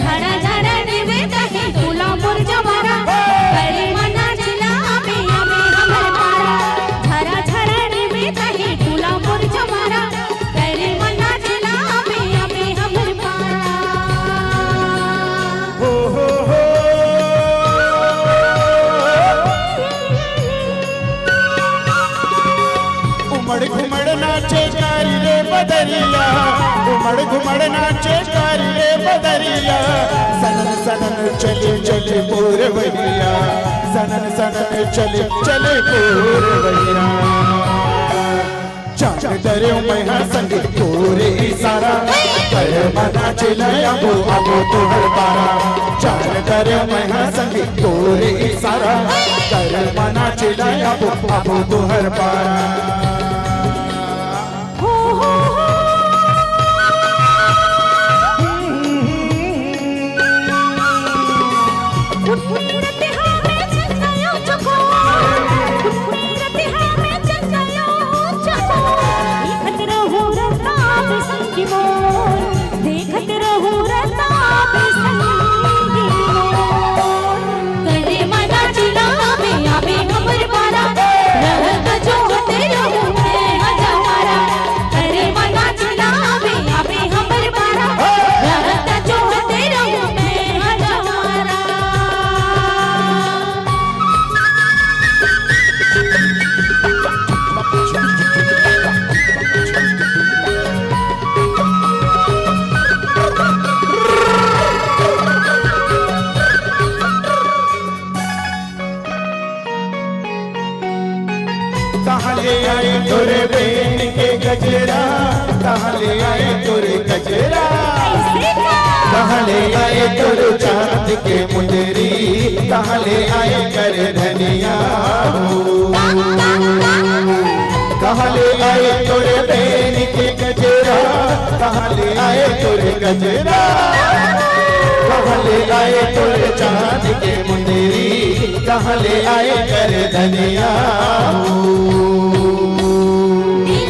झारा झारा नेवता हे तोला मोर जवारा, करे मना चिला आबे आबे हमर पारा। झारा झारा नेवता हे तोला मोर जवारा, करे मना चिला आबे आबे हमर पारा। हो, हो, हो। उमड़ घुमड़ नाचे कारी रे बदरिया, उमड़ घुमड़ नाचे कारी रे बदरिया। सनन सनन चले चले पुरवैया, सनन सनन चले चले पुरवैया। चांद दरियो मैं हा संग तोरे इशारा, करे मना चिला आबो आबो तोहर पारा। चांद दरियो मैं हा संग तोरे इशारा, करे मना चिला आबो आबो तोहर पारा। देखत रहू रताब संगी मोर, देखत रहू रताब संगी मोर। करे मना चिला आबे आबे हमर पारा, रह गजो हते रहू मैं हजारा। करे मना चिला आबे आबे हमर पारा, रह गजो हते रहू मैं हजारा। कहाँ ले आए तोरे बेन के गजरा, कहाँ ले आए तोरे गजरा। कहाँ ले आए तोरे चांद के मुंदरी, कहाँ ले आए कर धनिया हो। कहाँ ले आए तोरे बेन के गजरा, कहाँ ले आए तोरे गजरा। कहाँ ले आए तोरे चांद के मुंदरी, कहाँ ले आए कर धनिया हो। दिल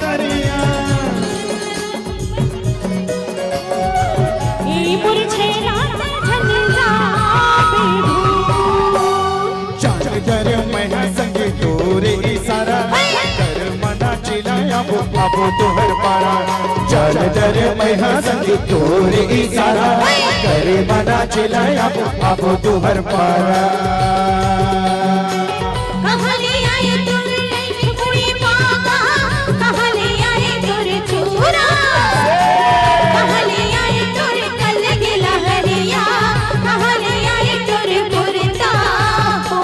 दरिया। ए मोर छैला झंझा बेधू। चाल दर मैहा संग तोरे इशारा, कर मना चिलाया वो बाबू तुहर पारा। चाल दर मैहा संग तोरे इशारा, कर मना चिलाया वो बाबू तुहर पारा। कहाँ ले आए तोर लइके मुड़ी पागा, कहाँ ले आए तोर चूरा, कहाँ ले आए तोर कल के लहरिया, कहाँ ले आए तोर कुर्ता हो।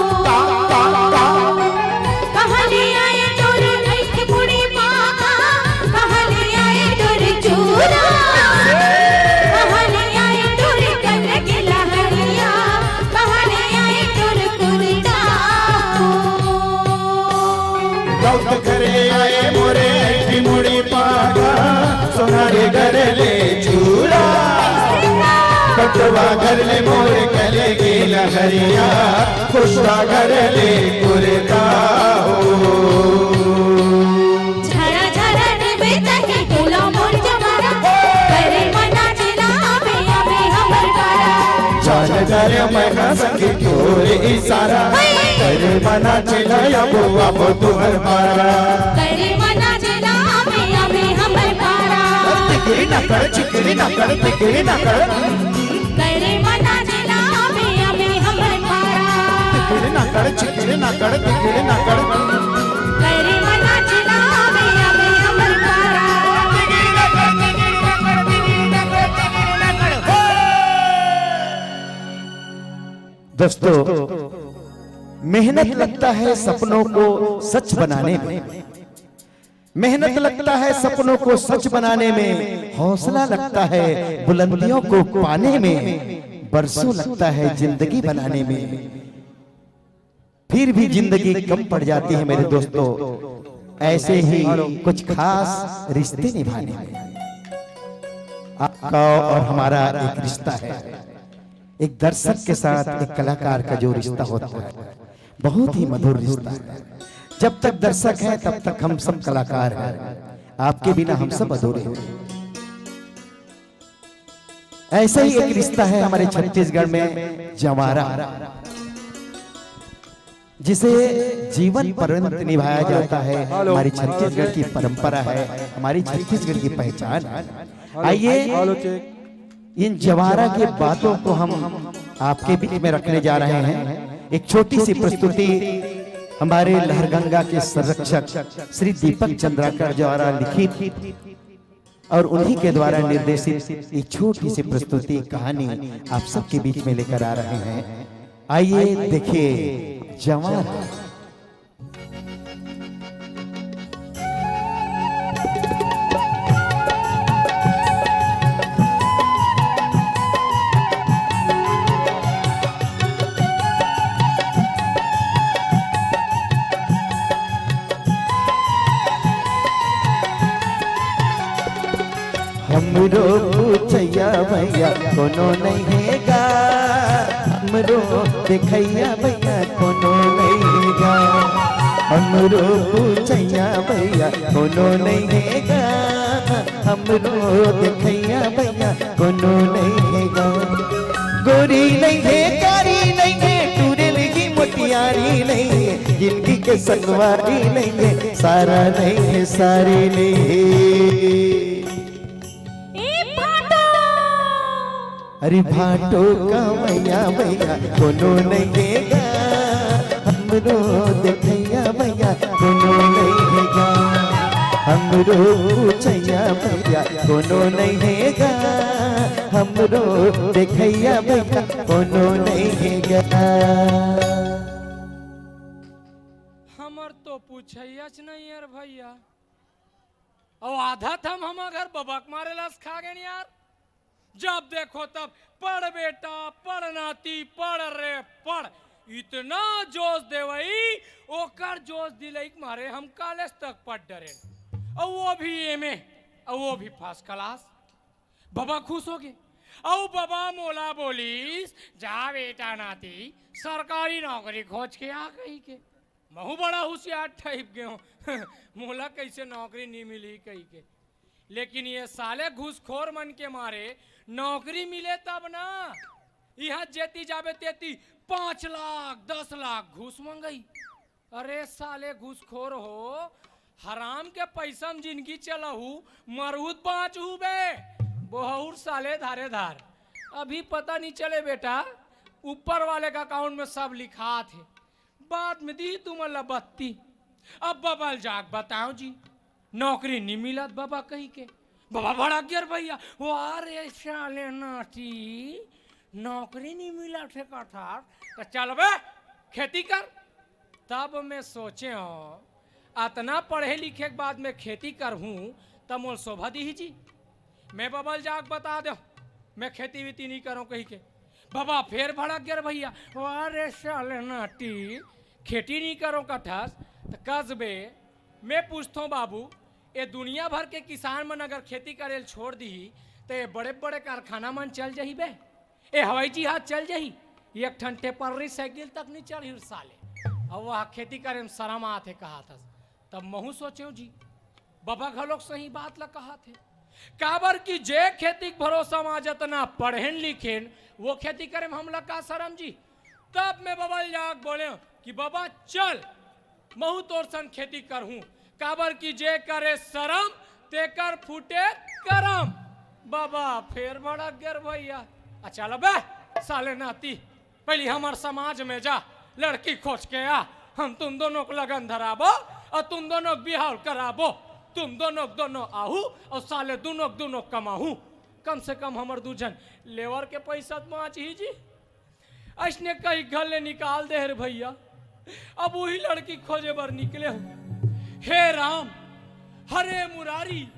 कहाँ ले आए तोर लइके मुड़ी पागा, कहाँ ले आए तोर चूरा, कहाँ ले आए तोर कल के लहरिया, कहाँ ले आए तोर कुर्ता हो। लौट घरे आए मोरे ऐठी मुड़ी पागा, सोनारे घर ले चूरा। पटवा घर ले मोरे कले के लहरिया, खुशवा घर ले कुर्ता हो। झरा झरा निबे तही टोला मोर जवारा, करे मना चिला अबे अबे हमर पारा। चाल दर मैहा संग तोरे इशारा, करे मना चिला अबो अबो तुहर पारा। करे मना चिला अबे अबे हमर पारा। तिकड़ी ना कर, चिकड़ी ना कर, तिकड़ी ना कर। करे मना चिला अबे अबे हमर पारा। तिकड़ी ना कर, चिकड़ी ना कर, तिकड़ी ना कर। करे मना चिला अबे अबे हमर पारा। दोस्तों, मेहनत लगता है सपनों को सच बनाने में, मेहनत लगता है सपनों को सच बनाने में, हौसला लगता है बुलंदियों को पाने में, बरसों लगता है जिंदगी बनाने में। फिर भी जिंदगी कम पड़ जाती है मेरे दोस्तों, ऐसे ही कुछ खास रिश्ते निभाने में। आपका और हमारा एक रिश्ता है, एक दर्शक के साथ एक कलाकार का जो रिश्ता होता है, बहुत ही मधुर रिश्ता है। जब तक दर्शक हैं, तब तक हम सब कलाकार हैं। आपके बिना हम सब अधूरे हैं। ऐसा ही एक रिश्ता है हमारे छत्तीसगढ़ में, जवारा, जिसे जीवन पर्यंत निभाया जाता है। हमारी छत्तीसगढ़ की परंपरा है, हमारी छत्तीसगढ़ की पहचान है। आइए, इन जवारा की बातों को हम आपके बीच में रखने जा रहे हैं। एक छोटी सी प्रस्तुति हमारे लहरगंगा के संरक्षक श्री दीपक चंद्राकर द्वारा लिखित और उन्हीं के द्वारा निर्देशित एक छोटी सी प्रस्तुति, कहानी आप सबके बीच में लेकर आ रहे हैं। आइए देखिए जवान। हमरो पूछैया भैया कोनो नहीं है गा, हमरो देखैया भैया कोनो नहीं है गा, हमरो पूछैया भैया कोनो नहीं है गा, हमरो देखैया भैया कोनो नहीं है गा। गोरी नहीं है, कारी नहीं है, टूरे लगी मोटियारी नहीं है, जिंदगी के संगवारी नहीं है, सारा नहीं है, सारी नहीं है। ए भाटो! अरे भाटो का मैया मैया कोनो नहीं है गा, हमरो देखैया मैया कोनो नहीं है गा, हमरो पूछैया मैया कोनो नहीं है गा, हमरो देखैया मैया कोनो नहीं है गा। हमर तो पूछैयाच नहीं यार भैया। अउ आधा थम हम अगर बबक मारे लस खा गए यार। जब देखो तब पढ़ बेटा, पढ़ नाती, पढ़ रे पढ़। इतना जोश देवई, ओकर जोश दिलई के मारे हम कॉलेज तक पढ़ डरेन। अउ वो भी एमए, अउ वो भी फर्स्ट क्लास। बबा खुश हो गए। अउ बबा मोला बोलिस, "जा बेटा नाती, सरकारी नौकरी खोज के आ," कही के। महू बड़ा हुसियार टाइप के हों। मोला कइसे नौकरी नी मिलही कहिके। लेकिन ये साले घूसखोर मन के मारे नौकरी मिले तब ना। इहाँ जेती जाबे तेती पाँच लाख, दस लाख घूस मंगई। अरे साले घूसखोर हो, हराम के पइसा म जिनगी चलाहू, मरहू त बाँचहू बे। बोहूर साले धारे धार। अभी पता नी चले बेटा, ऊपर वाले के account में सब लिखात हे। बाद में दी तुमन ला बत्ती। अब बबा ल जाके बताओं जी, नौकरी नी मिलत बबा कहिके। बबा भड़क गे रे भइया, "वाह रे साले नाती, नौकरी नी मिलत हे कथस, त चल बे, खेती कर।" तब मैं सोचे हों, अतना पढ़े लिखे के बाद मैं खेती करहूँ, त मोला शोभा दिही जी। मैं बबा ल जाके बता देंव, मैं खेती वेती नी करों कहिके। बबा फेर भड़क गे रे भइया, "वाह रे साले नाती, खेती नी करों कथस, त कस बे।" मैं पूछथों बाबू, ए दुनिया भर के किसान मन अगर खेती करे ल छोड़ दिही, त ए बड़े-बड़े कारखाना मन चल जही बे? ए हवाई जहाज चल जही? एक ठन टेपर्री साइकिल तक नी चढ़ही साले। अउ वह खेती करे म शरम आथे कहत हस। तब महू सोचेंव जी, बबा घलोक सही बात ला कहत हे। काबर कि जे खेती के भरोसा म आज अतना पढ़ेन लिखेन, वो खेती करे म हमला का शरम जी? तब मैं बबा ल जाके बोलेंव कि बबा चल, महू तोर संग खेती करहूँ, काबर कि जे करे शरम, तेकर फूटे करम। बबा फेर भड़क गे रे भइया, "अच्छा ल बे, साले नाती, पहिली हमर समाज में जा, लड़की खोज के आ, हम तुम दोनों के लगन धराबो अउ तुम दोनों के बिहाव कराबो। तुम दोनों के दोनों आहू अउ साले दोनों के दोनों कमाहू। कम से कम हमर दू झन लेवर के पइसा त बाँचही जी।" अइसने कहि घर ले निकाल दे हे रे भइया। अब उही लड़की खोजे बर निकले हों। हे राम, हरे मुरारी,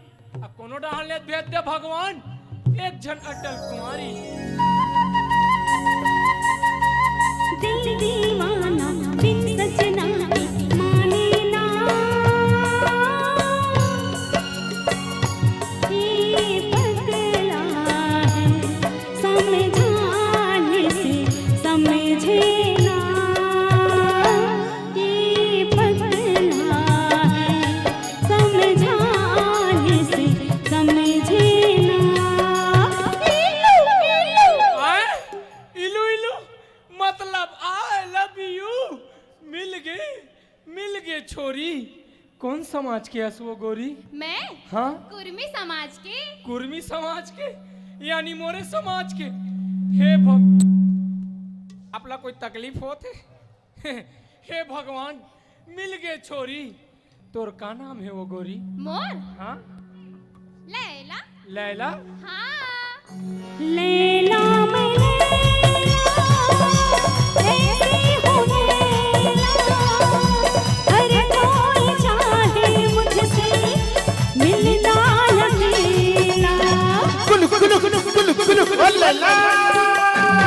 अब कोनो डहर ले भेज दे भगवान, एक झन अटल कुंवारी। दिल दीवाना बिन सजना माने ना। ये पगला है, समझाने से समझे ना। ये पगला है, समझाने से समझे ना। इलू, इलू। आय? इलू, इलू, मतलब I love you। मिल गे, मिल गे छोरी। कोन समाज के हस वो गोरी? मैं? हाँ? कुर्मी समाज के। कुर्मी समाज के? यानी मोरे समाज के? हे भग-, आपला कोई तकलीफ होत हे? हे भगवान, मिल गे छोरी। तोर का नाम हे वो गोरी? मोर? हाँ? लैला। लैला? हाँ। लैला मैं लैला, ऐसी हूँ लैला, हर कोई चाहे मुझसे मिलना अकेला। कुलु, कुलु, कुलु, कुलु, कुलु, ओ लैला।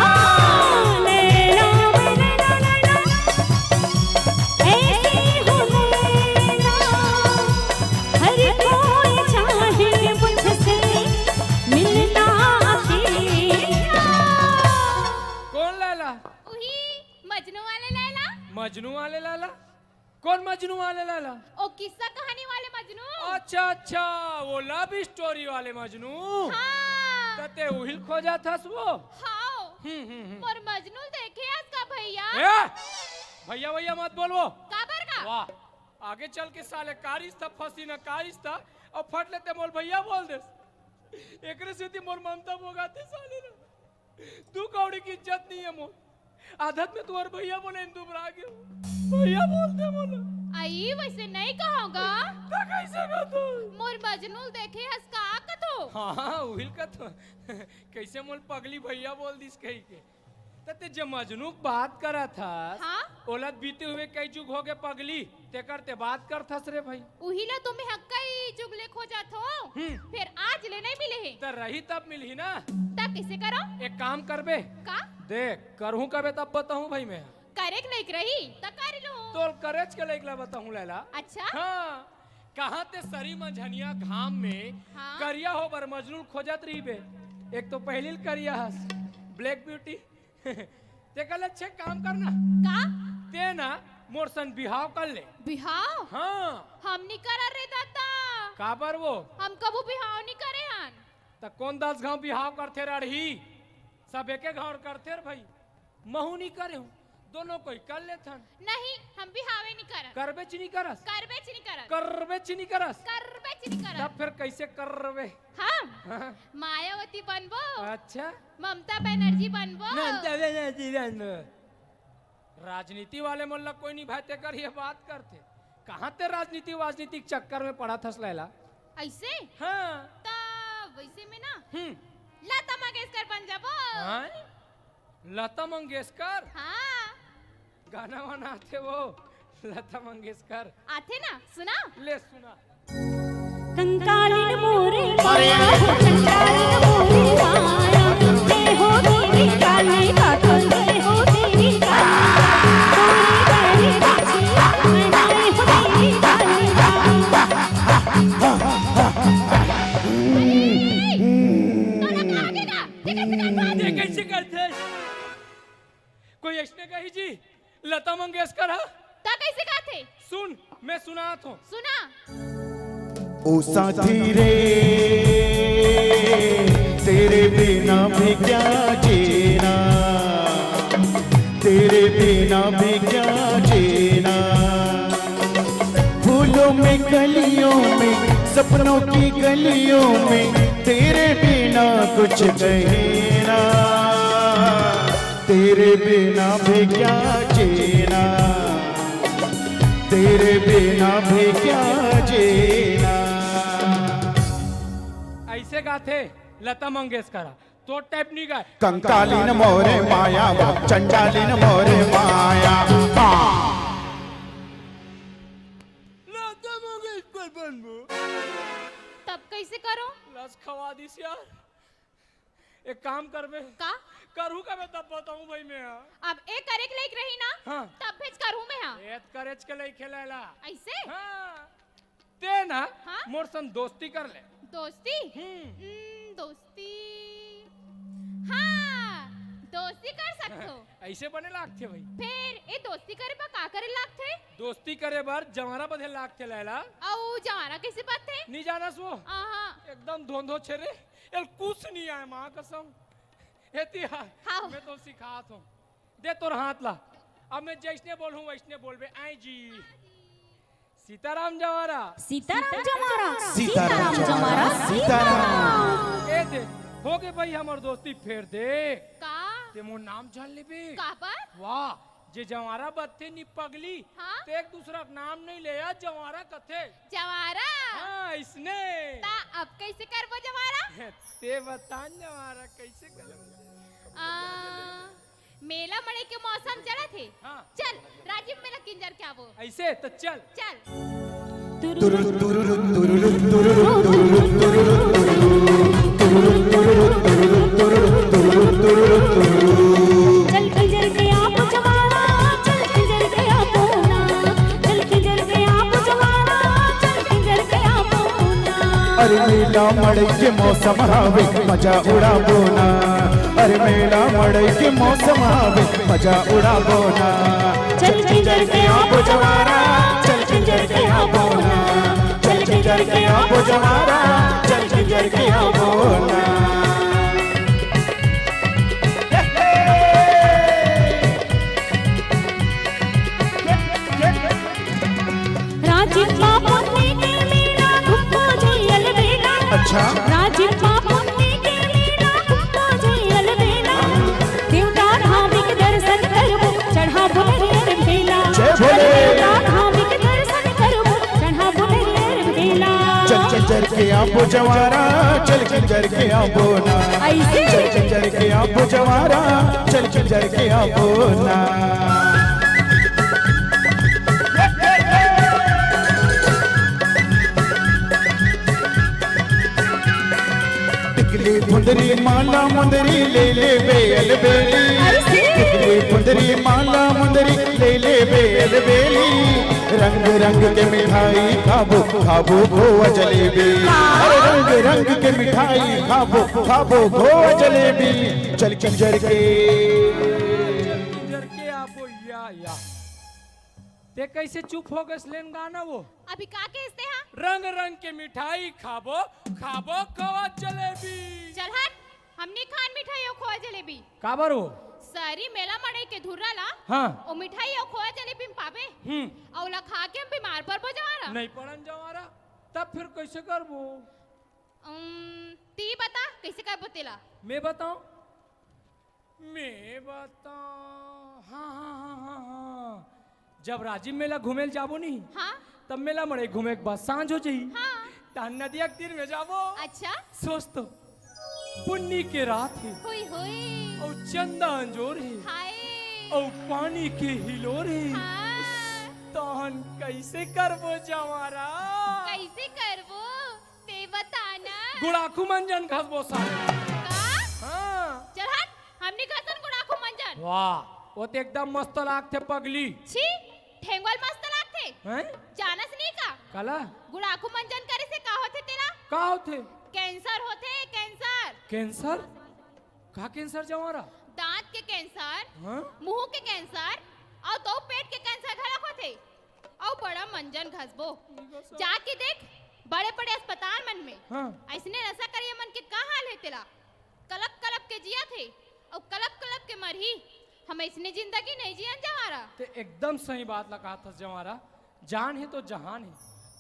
हाँ, लैला मैं लैला, लैला। ऐसी हूँ लैला, हर कोई चाहे मुझसे मिलना अकेला। कोन लैला? उही मजनू वाले लैला। मजनू वाले लैला? कोन मजनू वाले लैला? ओ किस्सा कहानी वाले मजनू। अच्छा, अच्छा, वो love story वाले मजनू। हाँ। त ते उहिल खोजत हस वो? हाँ। हम्म, हम्म, हम्म। मोर मजनू ल देखे हस का भइया? ए! भइया, भइया मत बोल वो। काबर का? वाह, आगे चल के साले का रिश्ता फंसी ना का रिश्ता, अउ फट ले ते मोला भइया बोल देस। एकरे सेती मोर ममता भोगाथे साले ना। दू कौड़ी के इज्जत नइ हे मोर। आदत में तुँहर भइया बोले दुबरा गे। भइया बोलथे मोला। अई, वइसे नइ कहँव गा। त कइसे कथस? मोर मजनू ल देखे हस का कथों? हाँ, हाँ, उहिल कथों। कइसे मोला पगली भइया बोल दिस कहिके। त ते जे मजनू के बात करत हस, हाँ? ओला त बीते हुए कई जुग होगे पगली, तेकर ते बात करत हस रे भई। उही ला तो मैं ह कई जुग ले खोजत हों। हम्म। फेर आज ले नइ मिले हे। त रही तब मिलही ना। त कइसे करँव? एक काम करबे। का? देख, करहूँ कबे तब बताहूँ भई मैं। करे के लइक रही, त कर लूँ। तोर करेच के लइक ला बताहूँ लैला। अच्छा? हाँ, कहाँ ते सरी मझनिया घाम में हाँ? करिया हो बर मजनू ल खोजत रहिबे। एक तो पहिली ल करिया हस, black beauty। तेकर ले अच्छा काम कर ना। का? ते ना मोर सन बिहाव कर ले। बिहाव? हाँ। हम नी करन रे ददा। काबर वो? हम कभू बिहाव नी करे हन। त कोन दस घांव बिहाव करथे राड़ही? सब एके घांव करथे रे भई। महूं नी करे हूं, दोनों कोई कर लेथन। नहीं, हम बिहावे नी करन। करबेच नी करस? करबेच नी करन। करबेच नी करस? करबेच नी करन। तब फिर कैसे करबे? हम हाँ। मायावती बनबो। अच्छा। ममता बनर्जी बनबो। ममता बनर्जी बनबो। राजनीति वाले मन ला कोई नहीं भाई, तेकर ये बात करथे। कहाँ ते राजनीति वाजनीति के चक्कर में पड़ा थस लैला? ऐसे? हाँ। त वैसे में ना हम्म। लता मंगेशकर बन जाबो। हाँ? लता मंगेशकर? हाँ। गाना वाना आथे वो लता मंगेशकर? आथे ना, सुना। ले सुना। कंकालिन मोरे माया हो, कंकालिन मोरे माया। जय हो देवी काली, का तो जय हो देवी काली। मोरे बहरे बाजी, मनाए हो देवी काली। तोरा का आगे का? देखे से करथे? देखे से करथे? कोई ऐसने कही जी, लता मंगेशकर हा? त कैसे गाथे? सुन, मैं सुनात हूँ। सुना। ओ साथी रे, तेरे बिना भी क्या जीना, तेरे बिना भी क्या जीना। फूलों में कलियों में, सपनों की गलियों में, तेरे बिना कुछ कहीं ना। तेरे बिना भी क्या जीना, तेरे बिना भी क्या जीना। ऐसे गाथे लता मंगेशकर, तो टाइप नहीं गाए। कंकालीन मोरे माया, चंडालीन मोरे माया। हाँ। लता मंगेशकर बनबो। तब कैसे करो? लस खवा दिस यार। एक काम करबे। का? करहूँ कबे तब बताऊँ भाई मैं, हाँ। अब ए करे के लायक रही ना, हाँ। तब भेज करहूँ मैं, हाँ। ए त करेज के लायक खेलायला। ऐसे? हाँ। ते ना, हाँ? मोर संग दोस्ती कर ले। दोस्ती? हम्म। हम्म, दोस्ती। हाँ, दोस्ती कर सकथो। ऐसे बने लागथे भाई। फेर ए दोस्ती करे बर का करे लागथे? दोस्ती करे बर जंवारा बधे लागथे लैला। अउ जंवारा कैसे बधथे? नी जानस वो? आहा। एकदम धोंधो छेरे। एल कुछ नहीं आए, माँ कसम। एती हा, हाँ। मैं तो सिखात हूँ। दे तोर हाथ ला। अब मैं जैसने बोलूँ, वैसने बोलबे। आए जी। सीताराम जंवारा। सीताराम जंवारा। सीताराम जंवारा। सीताराम। ए दे, हो गे भाई हमर दोस्ती फेर दे। का? ते मोर नाम जान लेबे। काबर? वाह, जे जंवारा बत्थे नी पगली, हाँ? ते एक दूसरा के नाम नहीं ले, या जंवारा कथे। जंवारा? हाँ, इसने। ता अब कैसे करबो जंवारा? ते बता न जंवारा कैसे करबो? आ, मेला मड़ई के मौसम चलत हे। हाँ। चल, राजिम मेला किंजर के आबो। ऐसे तो चल। चल। चल किंजर के आबो जंवारा, चल किंजर के आबो ना, चल किंजर के आबो जंवारा, चल किंजर के आबो ना। अरे मेला मड़ई के मौसम हावे, मजा उड़ाबो ना। अरे मेला मड़ई के मौसम हावे, मजा उड़ाबो ना। चल किंजर के आबो जंवारा, चल किंजर के आबो ना। चल किंजर के आबो जंवारा, चल किंजर के आबो ना। राजिम पापुन के मेला घूमबो जइया अलबेला। अच्छा। राजिम पापुन के मेला घूमबो जइया अलबेला। देवता धाम के दर्शन करबो, चढ़ाबो नरियर बेला। जय भोले। देवता धाम के दर्शन करबो, चढ़ाबो नरियर बेला। चल किंजर के आबो जंवारा, चल किंजर के आबो ना। ऐसे? चल किंजर के आबो जंवारा, चल किंजर के आबो ना। टिकली फुंदरी माला मुंदरी ले लेबे अलबेली। अरे से? टिकली फुंदरी माला मुंदरी ले लेबे अलबेली। रंग रंग के मिठाई खाबो, खाबो खोवा जलेबी। हाँ। अरे रंग रंग के मिठाई खाबो, खाबो खोवा जलेबी। चल किंजर के। चल किंजर के आबो या, या। ते कइसे चुप हो गस? लेन गाना वो। अभी का कहिस ते हा? रंग रंग के मिठाई खाबो, खाबो खोवा जलेबी। चल हट, हम नी खान मिठाई अउ खोवा जलेबी। काबर वो? सरी मेला मड़ई के धुर्रा ला, हाँ। ओ मिठाई अउ खोवा जलेबी म पाबे। हम्म। अउ ओला खा के हम बीमार परबो जवारा। नहीं पड़न जवारा, तब फिर कइसे करबो? अम, ती बता, कइसे करबो तेला? मैं बताऊं? मैं बताऊं? हाँ, हाँ, हाँ, हाँ, हाँ। जब राजिम मेला घूमे ल जाबो नी, हाँ। तब मेला मड़ई घूमे के बाद सांझ हो जाही। हाँ। तहन नदिया के तीर में जाबो। अच्छा। सोच तो, पुन्नी के रात हे। होई, होई। अउ चंदा अंजोर हे। हाय। अउ पानी के हिलोर हे। हाँ। तहन कइसे करबो जवारा? कइसे करबो? ते बता ना। गुड़ाखू मंजन घसबो साले। का? हाँ। चल हट, हम नी घसन गुड़ाखू मंजन। वाह, वो तो एकदम मस्त लागथे पगली। छी, ठेंगवा ल मस्त लागथे। हैं? जानस नी का? काला? गुड़ाखू मंजन करे से का होथे तेला? का होथे? कैंसर होथे, कैंसर। कैंसर? का कैंसर जवारा? दांत के कैंसर, हाँ? मुंह के कैंसर, अउ तो पेट के कैंसर घलक होथे। अउ बड़ा मंजन घसबो। जाके देख, बड़े-बड़े अस्पताल मन में हाँ। अइसने नशा करइया मन के का हाल हे तेला? कलप-कलप के जियत हे, अउ कलप-कलप के मरही। हम अइसने जिंदगी नहीं जियन जवारा। ते एकदम सही बात ला कहत हस जवारा। जान हे तो जहान हे,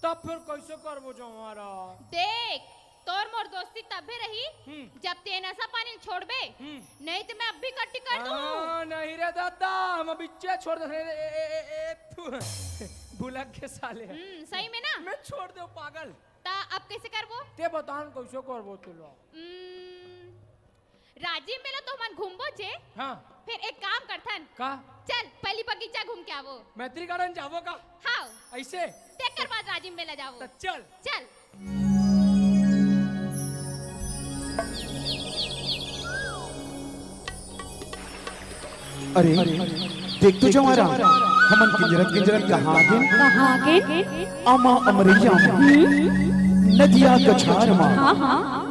तब फिर कइसे करबो जवारा? देख, तोर मोर दोस्ती तभे रही, हम्म। जब ते नशा पानी ल छोड़बे, हम्म। नहीं तो मैं अब भी कट्टी कर दूं। हाँ, नहीं रे दादा, हम अब इच्चे छोड़ दे। ए, ए, ए, ए, ए, तू भुलक के साले। हम्म, सही में ना? मैं छोड़ दे पागल। ता अब कइसे करबो? ते बता न कइसे करबो तेला। हम्म, राजिम मेला तो हमन घूमबो जे। हाँ। फिर एक काम करथन। का? चल, पहली बगीचा घूम के आवो। मैत्री गार्डन जाबो का? हाँ। अइसे? तेकर बाद राजिम मेला जाबो। त चल। चल। अरे, देख तो जवारा, हमन किंजरत किंजरत कहाँ आगेन? कहाँ आगेन? आमा अमरैया, हम्म? नदिया कछार मा। हाँ, हाँ।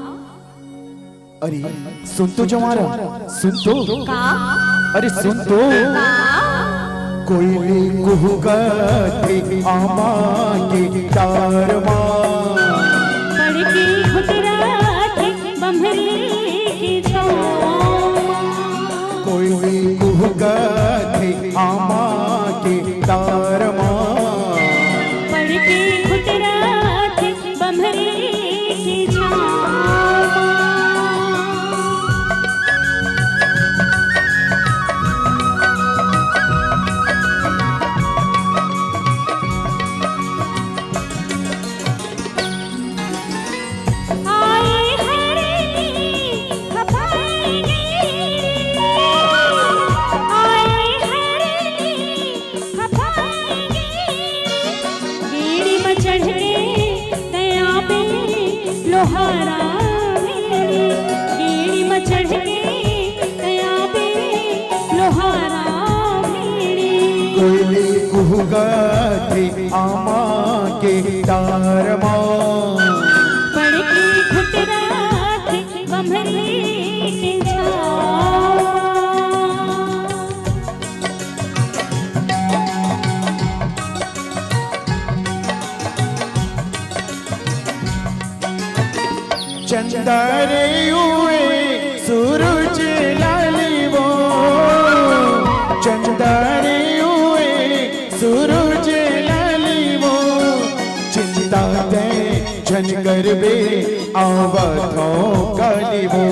अरे, सुन तो जवारा, सुन तो। का? अरे, सुन तो। का? कोयली कुहकथे आमा के डार मा। पड़ के खुटराथे बम्हरी के छाँव मा। कोयली कुहकथे आमा के डार मा। पड़ के खुटराथे बम्हरी के छाँव मा। आए हरे खपाएंगे, आए हरे खपाएंगे। गेड़ी म चढ़ के तैं आबे लोहारा भेड़ी, गेड़ी म चढ़ के तैं आबे लोहारा भेड़ी। कोयली कुहकथे आमा के डार मा। पड़ के खुटराथे बम्हरी के छाँव। चंदा रे उए सूरज लाली वो, चंदा रे उए सूरज लाली वो, चिंता तैं झन करबे आवत हौं काली वो,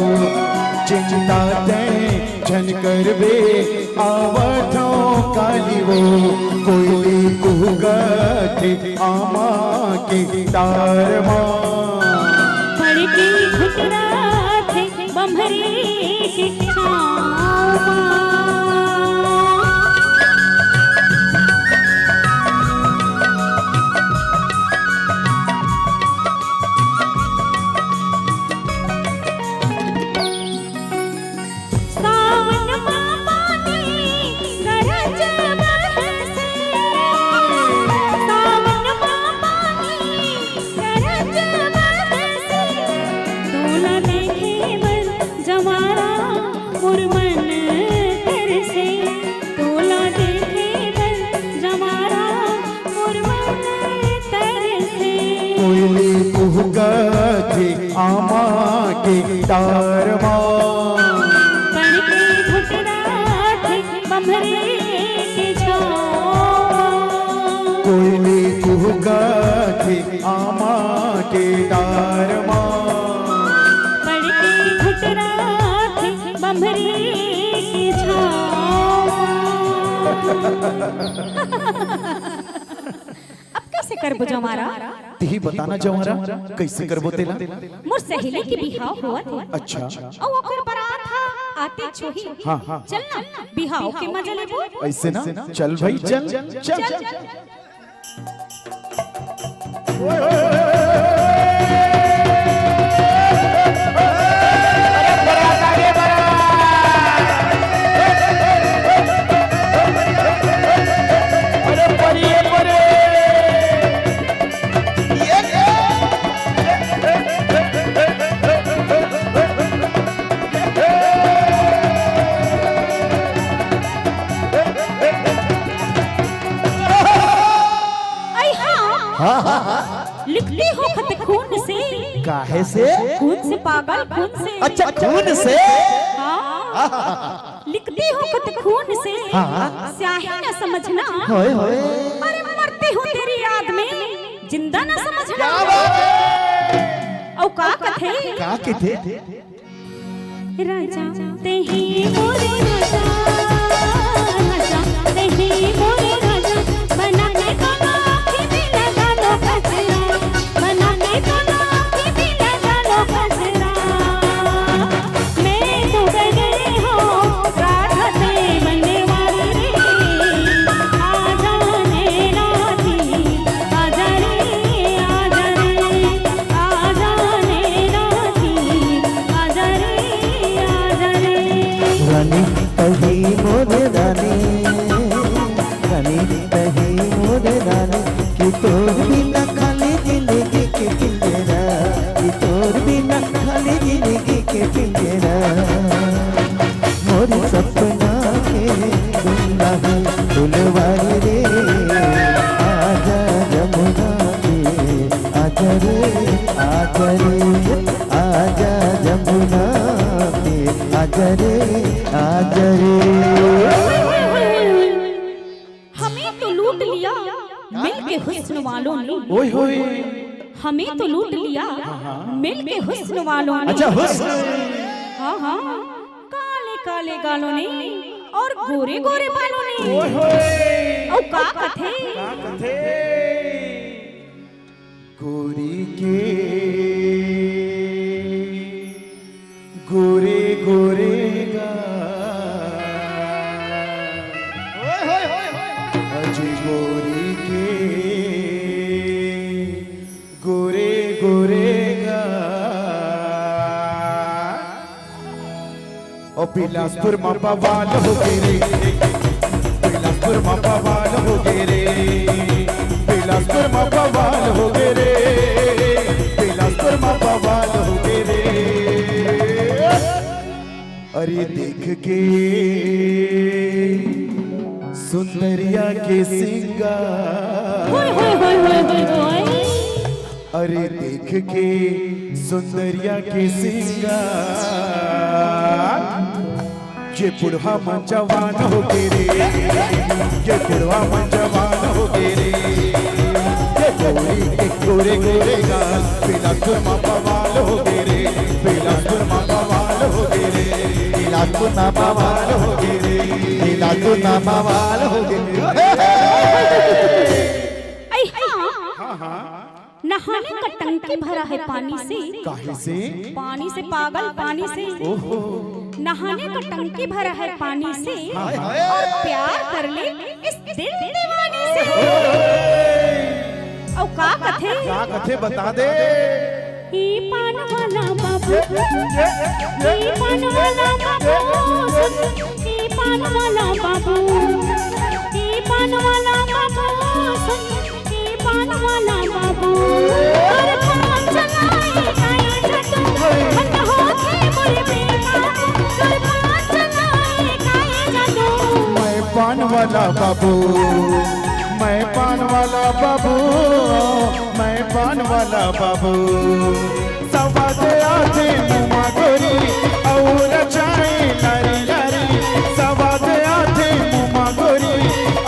चिंता तैं झन करबे आवत हौं काली वो। कोयली कुहकथे आमा के डार मा। पड़ के खुटराथे बम्हरी के छाँव मा। सावन मा पानी गरज बरसे, सावन मा पानी गरज बरसे। कथे आमा के डार मा। पढ़ के घुटराथे बमरे के छाँव। कोयली कुहकथे आमा के डार मा। पढ़ के घुटराथे बमरे के छाँव। अब कइसे करबो जंवारा? तिही बताना जंवारा, कइसे करबो तेला? मोर सहेली के बिहाव होवत हे। अच्छा। अउ ओकर बरात ह आतेच होही। हाँ, हाँ। चल ना, बिहाव के मजा लेबो। अइसे ना? चल भई, चल, चल। चल। अई हाँ। हाँ, हाँ, हाँ। लिखती हो खत खून से। काहे से? खून से पागल, खून से। अच्छा, खून से? हाँ। लिखती हो खत खून से। हाँ। स्याही न समझना। होय, होय। अरे, मरती हूँ तेरी याद में, जिंदा न समझना। क्या बात है? अउ का कथे? का कथे? राजा, तेही मोरे राजा, राजा, तेही मोरे राजा, बना के दोनों आँखें में लगा लो कजरा, बना के दोनों आँखें में लगा लो कजरा। मैं तो गगन हूँ राधा से बनने वाली रे, आजा नैना जी, आजा रे, आजा रे, आजा नैना जी, आजा रे, आजा रे। रानी, तही मोर रानी, रानी, तही मोर रानी, कि तोर बिना खाली जिंदगी के पिंजरा, कि तोर बिना खाली जिंदगी के पिंजरा। मोर सपना के दुल्हा है फुलवारी रे, आजा जमुना के, आजा रे, आजा रे, आजा जमुना के, आजा रे, आजा रे। हमें तो लूट लिया मिल के हुस्न वालों ने। ओए होए। हमें तो लूट लिया हाँ, हाँ। मिल के हुस्न वालों ने। अच्छा, हुस्न। हाँ, हाँ। काले काले गालों ने और गोरे गोरे बालों ने। ओए होए। अउ का कथे? का कथे? गोरी के गोरे गोरे गाल। ओए होए होए होए। अजी गोरी के गोरे गोरे गाल। ओ बिलासपुर म बवाल हो गे रे, बिलासपुर म बवाल हो गे रे, बिलासपुर म बवाल हो गे रे, बिलासपुर म बवाल हो गे रे। अरे देख के सुंदरिया के सिंगार। होय, होय, होय। अरे देख के सुंदरिया के सिंगार, ये बुढ़वा मन जवान हो गे रे, ये बुढ़वा मन जवान हो गे रे, ये गोरी के गोरे गोरे गाल, बिलासपुर म बवाल हो गे रे, बिलासपुर म बवाल हो गे रे, बिलासपुर म बवाल हो गे रे, बिलासपुर म बवाल हो गे रे। अई हाँ। हाँ, हाँ। नहाने का टंकी भरा है पानी से। काहे से? पानी से पागल, पानी से। ओहो। नहाने का टंकी भरा है पानी से। हाय, हाय। और प्यार कर ले इस दिल दीवाने से। ओए। अउ का कथे? का कथे बता दे। ई पान वाला बाबू, ई पान वाला बाबू, सुन, ई पान वाला बाबू, ई पान वाला बाबू, सुन, ए पान वाला बाबू, तोर पान चलाए आए जदू, हट होके मोर बेटा, तोर पान चलाए आए जदू। मैं पान वाला बाबू, मैं पान वाला बाबू, मैं पान वाला बाबू। सवाद आथे मुमा गोरी, अउ रचाए लारी लारी। सवाद आथे मुमा गोरी,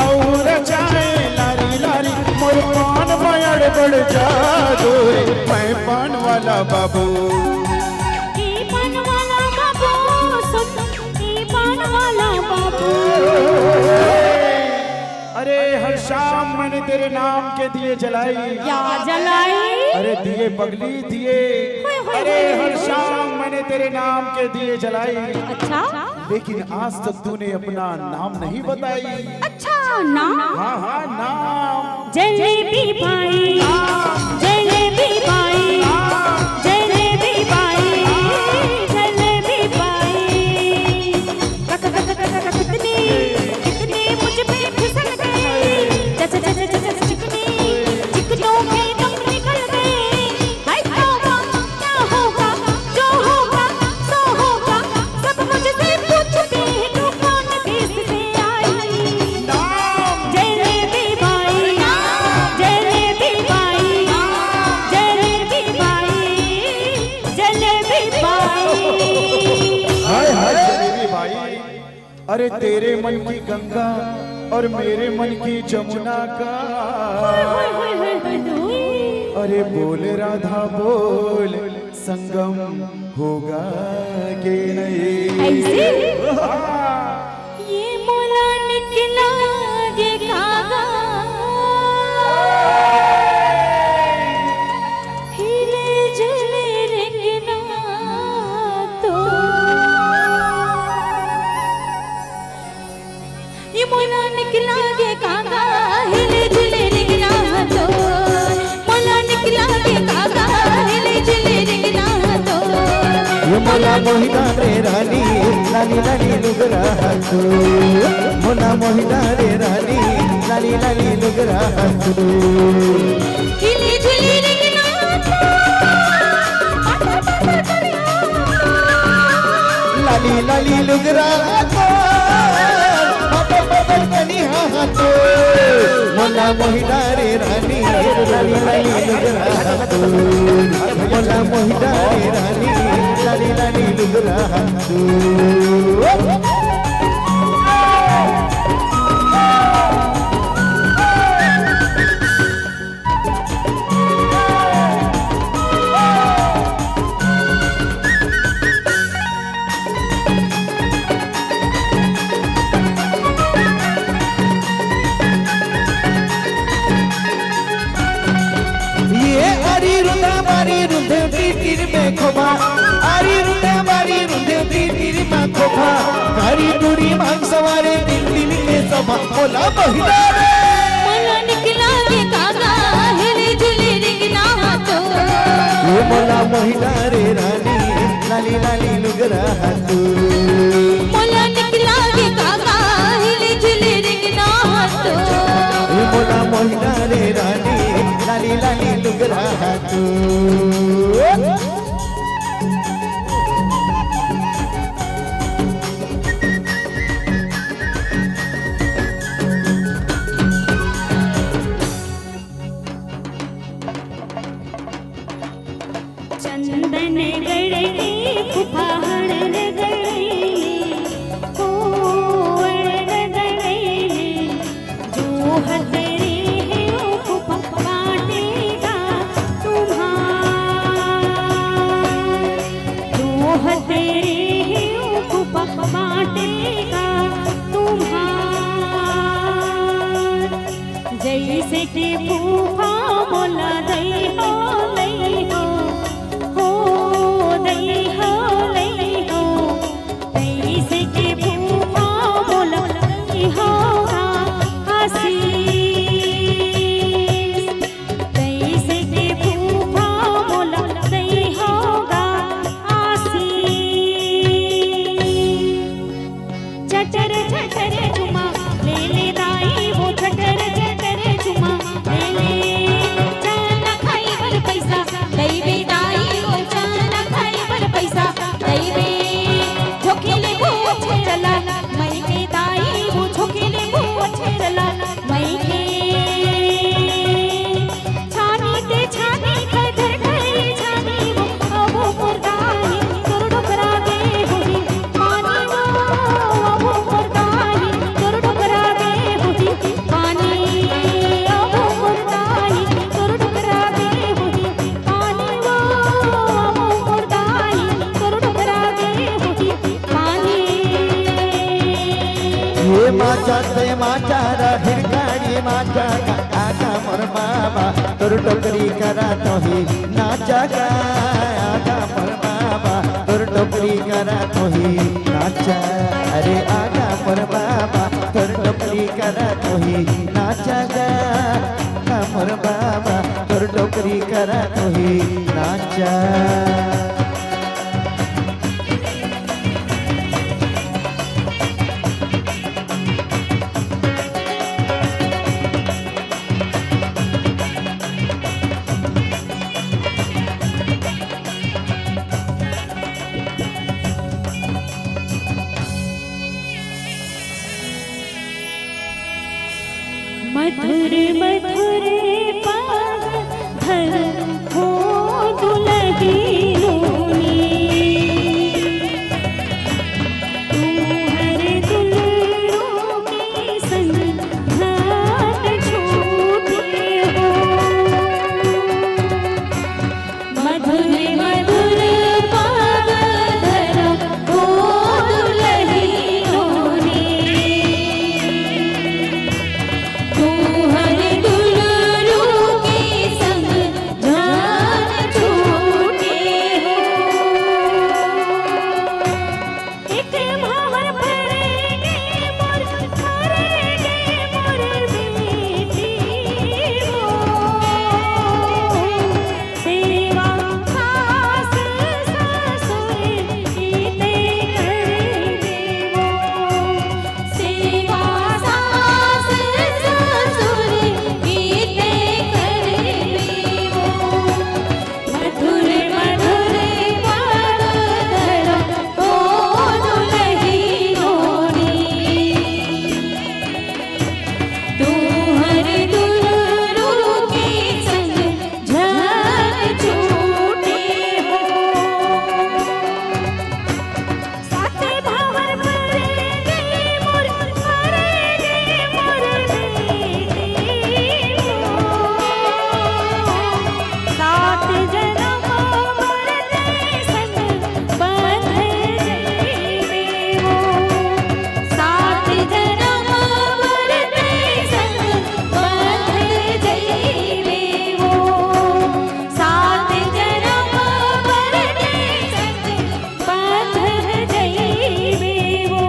अउ रचाए लारी लारी। मोर पान म अड़बड़ जादू रे, मैं पान वाला बाबू। ए पान वाला बाबू, सुन, ए पान वाला बाबू। अरे हर शाम मैंने तेरे नाम के दिए जलाई। क्या जलाई? अरे दिए पगली दिए। हाय, हाय, अरे हाय। हर शाम मैंने तेरे नाम के दिए जलाई। अच्छा। लेकिन आज तक तूने अपना नाम नहीं बताई। अच्छा, नाम? हाँ, हाँ, नाम। जलेबी बाई, जलेबी बाई, जलेबी बाई, जलेबी बाई। कक, कक, कक, कक, कितने, कितने मुझ पे फिसल गए। जैसे, जैसे, जैसे चिकनी, चिकनों के दम निकल गए। हाय तौबा, क्या होगा, जो होगा, सो होगा। सब मुझसे पूछते हैं, तू कौन देश से आई? नाम। जलेबी बाई, जलेबी बाई, जलेबी बाई, जलेबी बाई। हाय, हाय, जलेबी बाई। अरे तेरे मन की गंगा और मेरे मन की जमुना का। हाय, हाय, हाय, हाय, हाय, हाय। अरे बोल राधा बोल, संगम होगा के नहीं? ऐसे? हाँ। ये मोला निकला ये कागा, हिले जुले रिंगना तो। ये मोला निकला ये कागा, हिले जुले रिंगना तो। मोला निकला ये कागा, हिले जुले रिंगना तो। ये मोला मोहिना रे रानी, लाली लाली लुगरा तू। मोला मोहिना रे रानी, लाली लाली लुगरा तू। हिले जुले रिंगना तो। लाली लाली लुगरा तो, बाबा बाबा कनी हाथो। मोला मोहिना रे रानी, लाली लाली लुगरा तो। मोला मोहिना रे रानी, लाली लाली लुगरा तो। ये अरी रुंधा बारी रुंधे तीर तीर में खोबा, अरी रुंधा बारी रुंधे तीर तीर में खोबा, कारी टूरी मांग सवारे दिन दिन के सभा, मोला मोहिना रे। मोला निकला ये कागा, हिले जुले रिंगना तो। ये मोला मोहिना रे रानी, लाली लाली लुगरा तू। मोला निकला ये कागा, हिले जुले रिंगना तो। ये मोला मोहिना रे रानी, लाली लाली लुगरा तू। चंदनगढ़ के फुफाहड़ गढ़ में, कोवड़ गढ़ में, जो हथरे है ओ फुफा बाटेगा तुम्हार, जो हथरे है ओ फुफा बाटेगा तुम्हार। जइसे कि फूफा मोला दई हो, दई हो, हो दई हो, दई हो। जइसे कि फूफा मोला दई हो आशीष, जइसे कि फूफा मोला दई हो आशीष। चटर चटर चुमा ले ले दाई वो, चटर चटर चुमा ले ले। चना खाई बर जाते माचा रा हिरकाड़ी माचा का आगा मोर बाबा तोर टोकरी करा तोही नाचा गा। आगा मोर बाबा तोर टोकरी करा तोही नाचा। अरे आगा मोर बाबा तोर टोकरी करा तोही नाचा गा। आगा मोर बाबा तोर टोकरी करा तोही नाचा। मधुर मधुर पाग धर हो दुलहिनों ने। तुम्हर दुलरू के संग ध्यान छूटे हो। मधुर मधुर पाग धरा हो दुलहिनों ने। तुम्हर दुलरू के संग ध्यान छूटे हो। एक भावर भरेंगे मोर, भरेंगे मोर बेटी हो। सेवा सास ससुर की ते कर देवो। सेवा सास ससुर की ते कर देवो। मधुर मधुर पाग धरा हो दुलहिनों ने। तुम्हर दुलरू के संग ध्यान छूटे हो। सात भावर भरेंगे मोर, भरेंगे मोर बेटी हो। सात जनम मोर तोर संग बंध जइबे वो। सात जनम मोर तोर संग बंध जइबे वो। सात जनम मोर तोर संग बंध जइबे वो।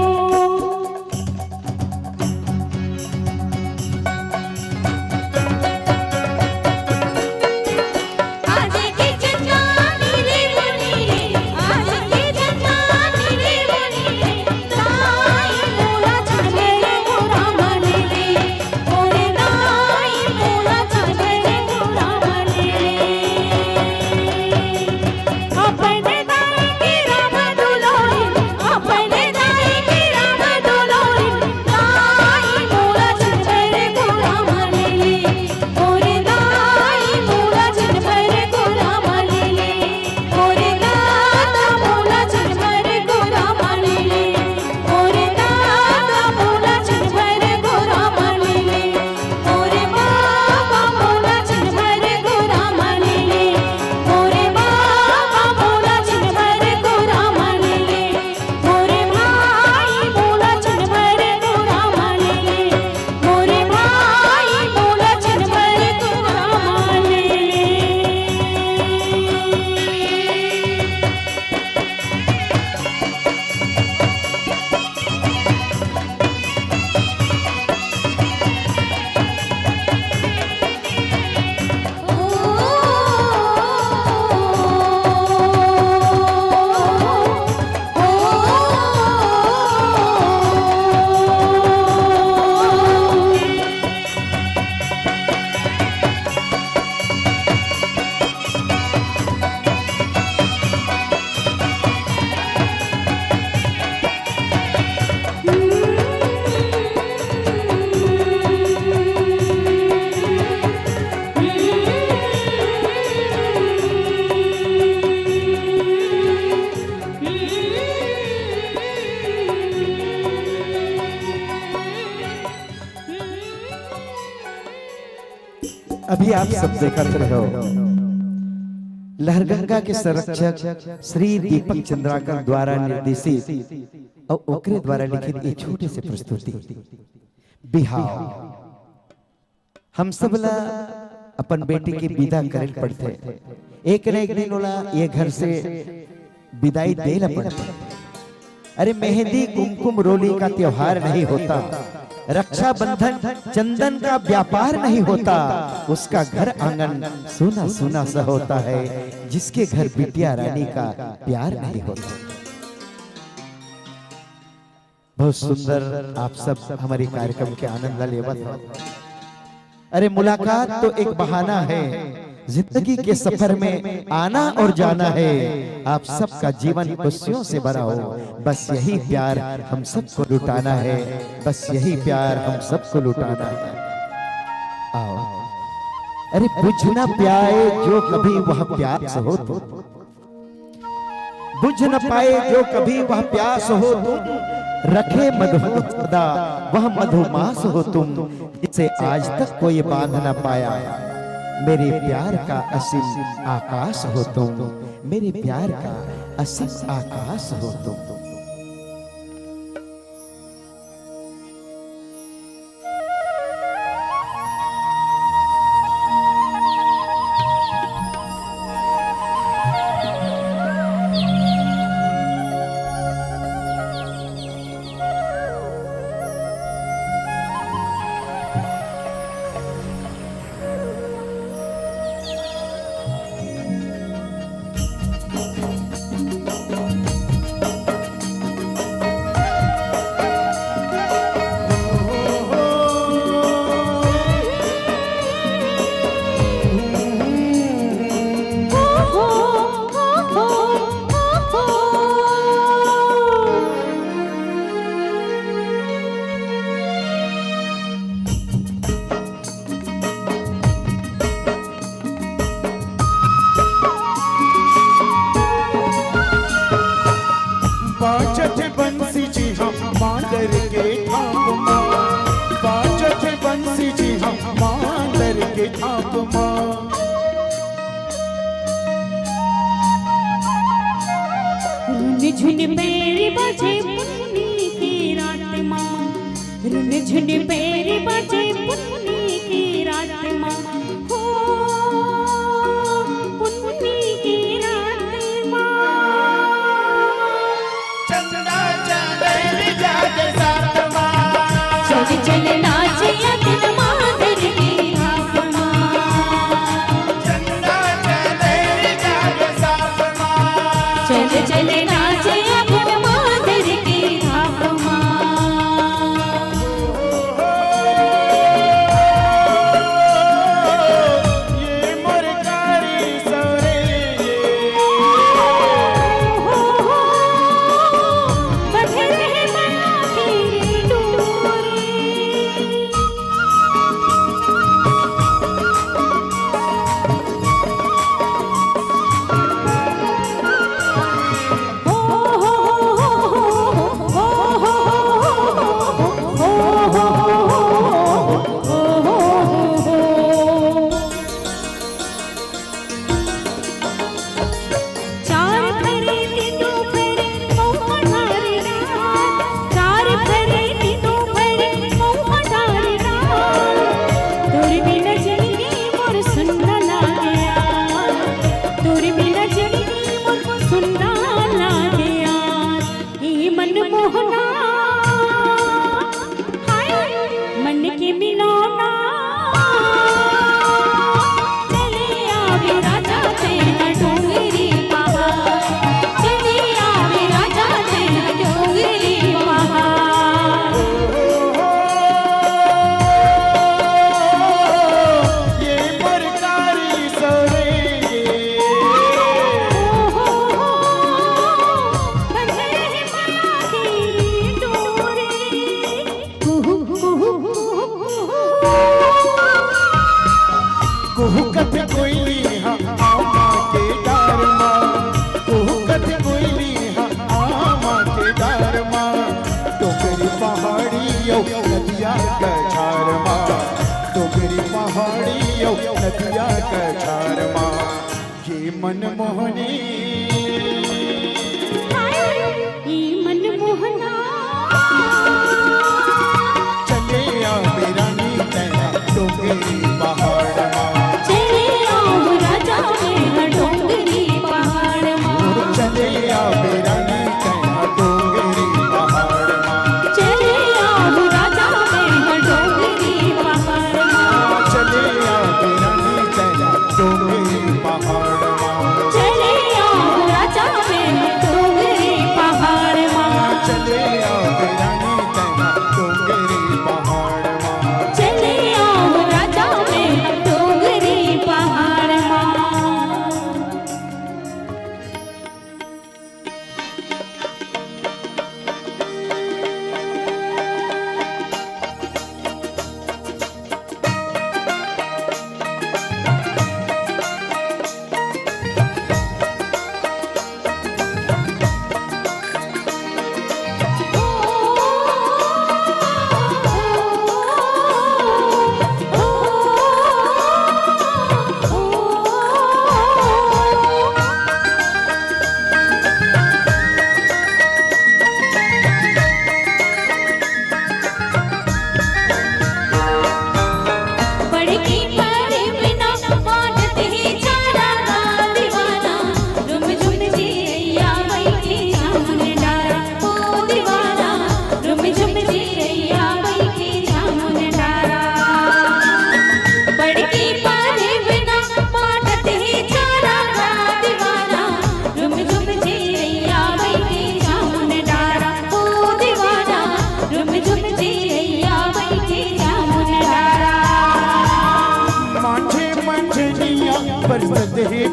अभी आप सब देखत रहे हो लहरगंगा के संरक्षक श्री दीपक चंद्राकर द्वारा निर्देशित और ओकरे द्वारा लिखित ये छोटे से प्रस्तुति। बिहाव। हम सब ला अपन बेटी के विदा करे ल पड़थे। एक न एक दिन ओला ये घर से विदाई दे ल पड़थे। अरे, मेहंदी, कुमकुम, रोली का त्योहार नहीं होता, रक्षाबंधन चंदन का व्यापार नहीं होता, उसका घर आंगन सूना सूना सा होता है, जिसके घर बिटिया रानी का प्यार नहीं होता। बहुत सुंदर, आप सब हमारे कार्यक्रम के आनंद ला लेवत हो। अरे, मुलाकात तो एक बहाना है, जिंदगी के सफर में आना और जाना है। आप सबका जीवन खुशियों से भरा हो, बस यही प्यार हम सबको लुटाना है, बस यही प्यार हम सबको लुटाना है। आओ। अरे, बुझ ना पाए जो कभी वह प्यास हो तुम, बुझ न पाए जो कभी वह प्यास हो तुम, रखे मदहोश सदा वह मधुमास हो तुम, जिसे आज तक कोई बांध न पाया। मेरे प्यार का असीम आकाश हो तुम, मेरे प्यार का असीम आकाश हो तुम। बाजत बंसी जी हम मांदर के ठाप मा, बाजत बंसी जी हम मांदर के ठाप मा। रुन झुन पैर बाजे पुन्नी के रात मा, रुन झुन पैर बाजे पुन्नी के रात मा, हो पुन्नी के रात मा। चंदा चांदर जागे साथ मा। चल चल नाचे अगन मांदर के ठाप मा। चंदा चांदर जागे साथ मा। चल चल नाचे अगन मांदर के ठाप मा। ये मोर कारी सवरे ये। चार फेरे तीनों फेरे मउहा डारे ना, चार फेरे तीनों फेरे मउहा डारे ना। तोर बिना जिनगी मोर सुन्ना लागे यार, तोर बिना जिनगी मोर सुन्ना लागे यार। ए मनमोहना, हाय, मन के मिनोना। चले आवे राजा तेरा डोंगरी पहाड़, चले आवे राजा तेरा डोंगरी पहाड़। ये मोर कारी सवरे। कुहुकत कोइली हा आमा के डार मा, कुहुकत कोइली हा आमा के डार मा, डोंगरी पहाड़ी अउ नदिया के धार मा, डोंगरी पहाड़ी अउ नदिया के धार मा। ये मनमोहनी, हाय, ये मनमोहना। चले आ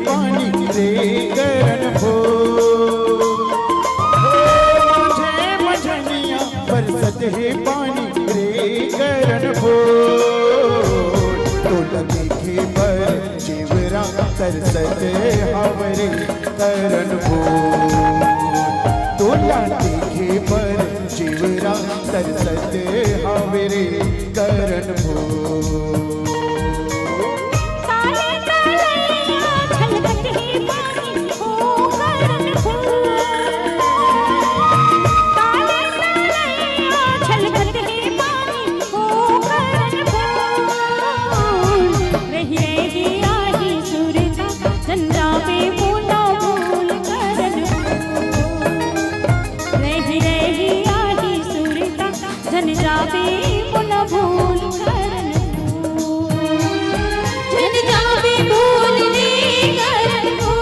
पानी रे करन भो, ओ, झे मझनिया बरसत हे पानी रे करन भो। तोला देखे बर जीवरा तरसत हवरे करन भो। तोला देखे बर जीवरा तरसत हवरे करन भो। काले काले छलकत हे पानी ओ करन भो। काले काले छलकत हे पानी ओ करन भो। रहि रहि आही सुरता झन जाबे मोला भूल करन भो। रहि रहि आही सुरता झन जाबे मोला भूल करन भो। झन जाबे भूल रे करन भो।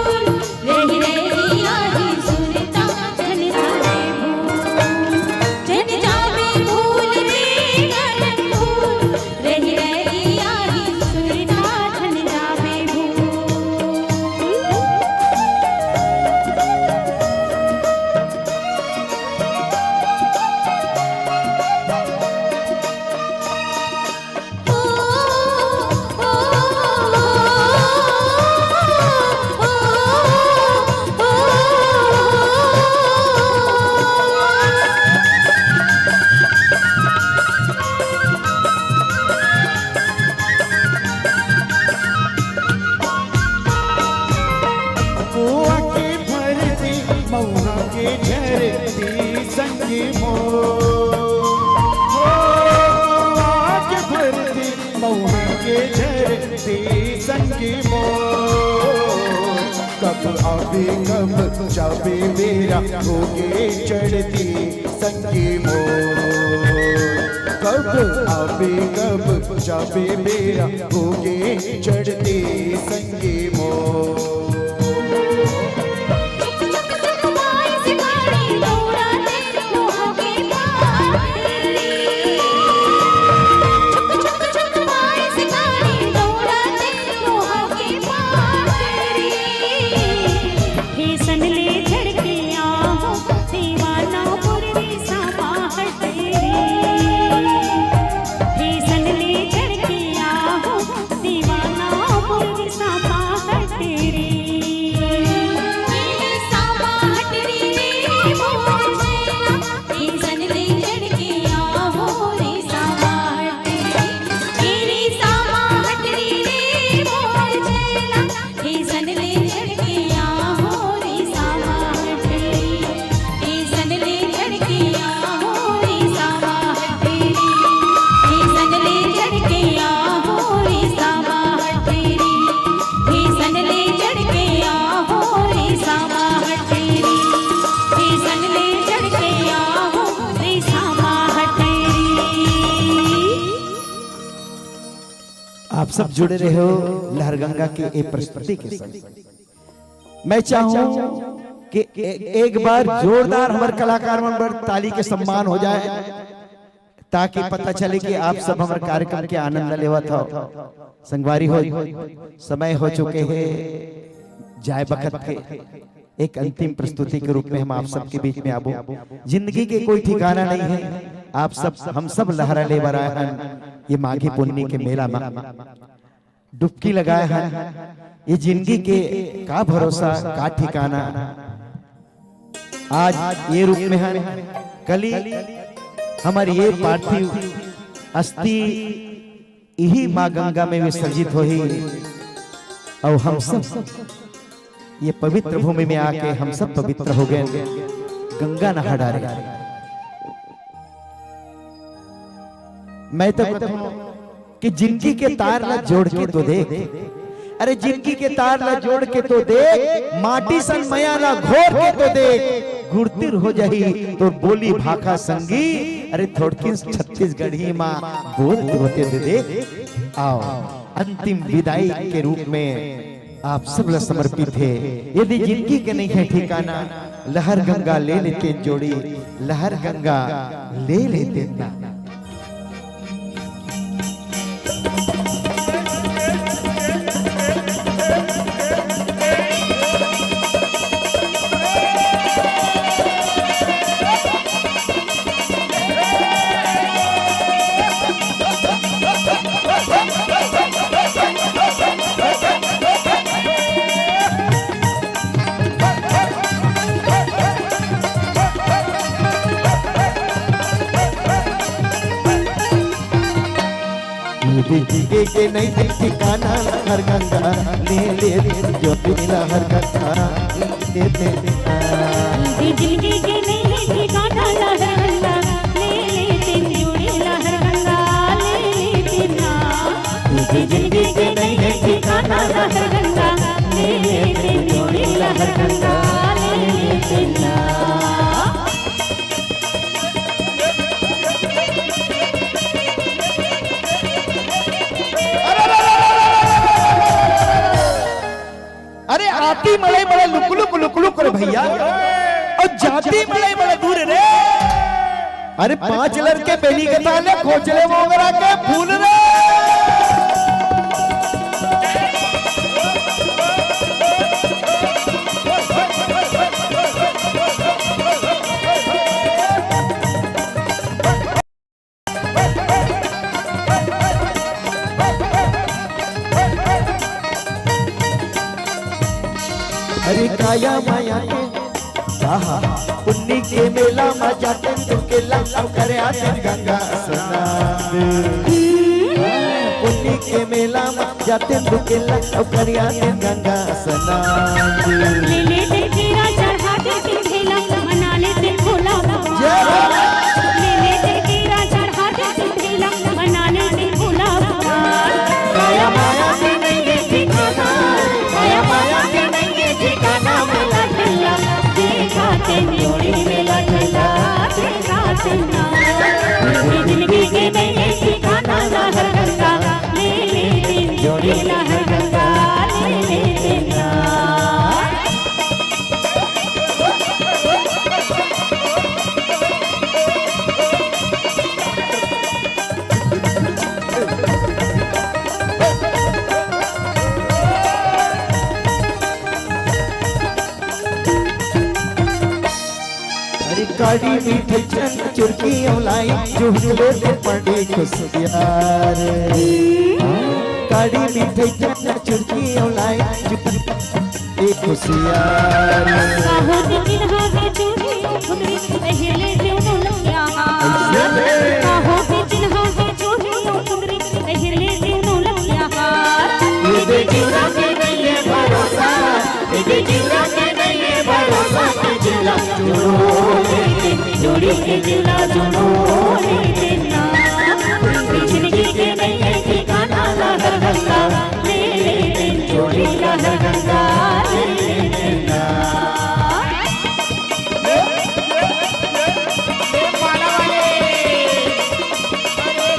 रहि रहि आही सुरता झन जाबे भूल। झन जाबे भूल रे करन भो। रहि रहि आही सुरता झन जाबे भूल। कुआ के भरती, मउहा के झरती संगी मोर। हो, कुआ के भरती, मउहा के झरती संगी मोर। कब आबे कब जाबे बेरा होगे चढ़ती संगी मोर। कब आबे कब जाबे बेरा होगे चढ़ती संगी मोर। आप सब जुड़े रहे हो लहरगंगा के ए प्रस्तुति के संग। मैं चाहूं कि ए-, एक बार जोरदार हमर कलाकार मन बर ताली के सम्मान हो जाए, ताकि पता चले कि आप सब हमर कार्यक्रम के आनंद लेवत हो। संगवारी हो, समय हो चुके हे जाए बखत के। एक अंतिम प्रस्तुति के रूप में हम आप सबके बीच में आबो। जिंदगी के कोई ठिकाना नहीं है, आप सब, हम सब लहरा ले बर आए हन ये माघी पुन्नी के मेला में, डुबकी लगाए हन ये जिंदगी के। का भरोसा, का ठिकाना। आज ये रूप में हन, कली हमर ये पार्थिव अस्थि इही माँ गंगा में विसर्जित होही। अउ हम सब ये पवित्र भूमि में आके हम सब पवित्र हो गए, गंगा नहा डारे। मैं तो कहता हूँ कि जिंदगी के तार ला जोड़ के तो देख, अरे जिंदगी के तार ला जोड़ के तो देख, माटी सन मया ला घोर के तो देख, गुरतिर हो जाही तोर बोली भाखा संगी। अरे थोड़किन छत्तीसगढ़ी मा बोल के होते दे दे। आओ, अंतिम विदाई के रूप में आप सब ला समर्पित हे। यदि जिंदगी के नहीं है ठिकाना, लहर गंगा ले लेते जोड़ी, लहर गंगा ले लेते ना। जिंदगी के नइ हे ठिकाना लहर गंगा, ले ले जोड़ी लहर गंगा, ले ले। जिंदगी के नइ हे ठिकाना लहर गंगा, ले ले जोड़ी लहर गंगा, ले ले। जिंदगी के नइ हे ठिकाना लहर गंगा, ले ले जोड़ी लहर गंगा, ले ले। अरे आती मड़ई मड़ई लुक लुक लुक लुक रे भइया, अउ जाती मड़ई मड़ई दूर रे। अरे पांच लर के बेली के ताले खोचले मोगरा के फूल रे। अरे काया माया के आहा, पुन्नी के मेला म जाते तू के लव करे आते गंगा स्नान। पुन्नी के मेला म जाते तू के लव करे आते गंगा स्नान। ले ले ते केरा चढ़ा दे सिंधेला, मना ले ते भोला बाबा। जय भोला। ले ले ते केरा चढ़ा दे सिंधेला, मना ले ते भोला बाबा। काया माया के नइ हे ठिकाना, काया माया के नइ हे ठिकाना, मेला ठेला देखा ते जोड़ी, मेला ठेला देखा ते ना। जिंदगी के नइ हे ठिकाना, लहर गंगा ले ले ते जोड़ी, लहर गंगा ले ले ते ना। अरे काड़ी मिठाई चना चुरकी अउ लाई, चुहकले ते पड़ी खुशियार। काड़ी मिठाई चना चुरकी अउ लाई, चुहकले ए खुशियार। काहो के चिन्हा हे चूड़ी ओ खुदरी, पहिले देवनो लगिया हार। काहो के चिन्हा हे चूड़ी ओ खुदरी, पहिले देवनो लगिया हार। ये दे जीवरा के नइ हे भरोसा, ये दे जीवरा के नइ हे भरोसा, के जीवरा जोड़ो ले ते, जोड़ी के जीवरा जोड़ो ले ते ना। जिंदगी के नइ हे ठिकाना, लहर गंगा ले ले ते, जोड़ी लहर गंगा ले ले ते ना।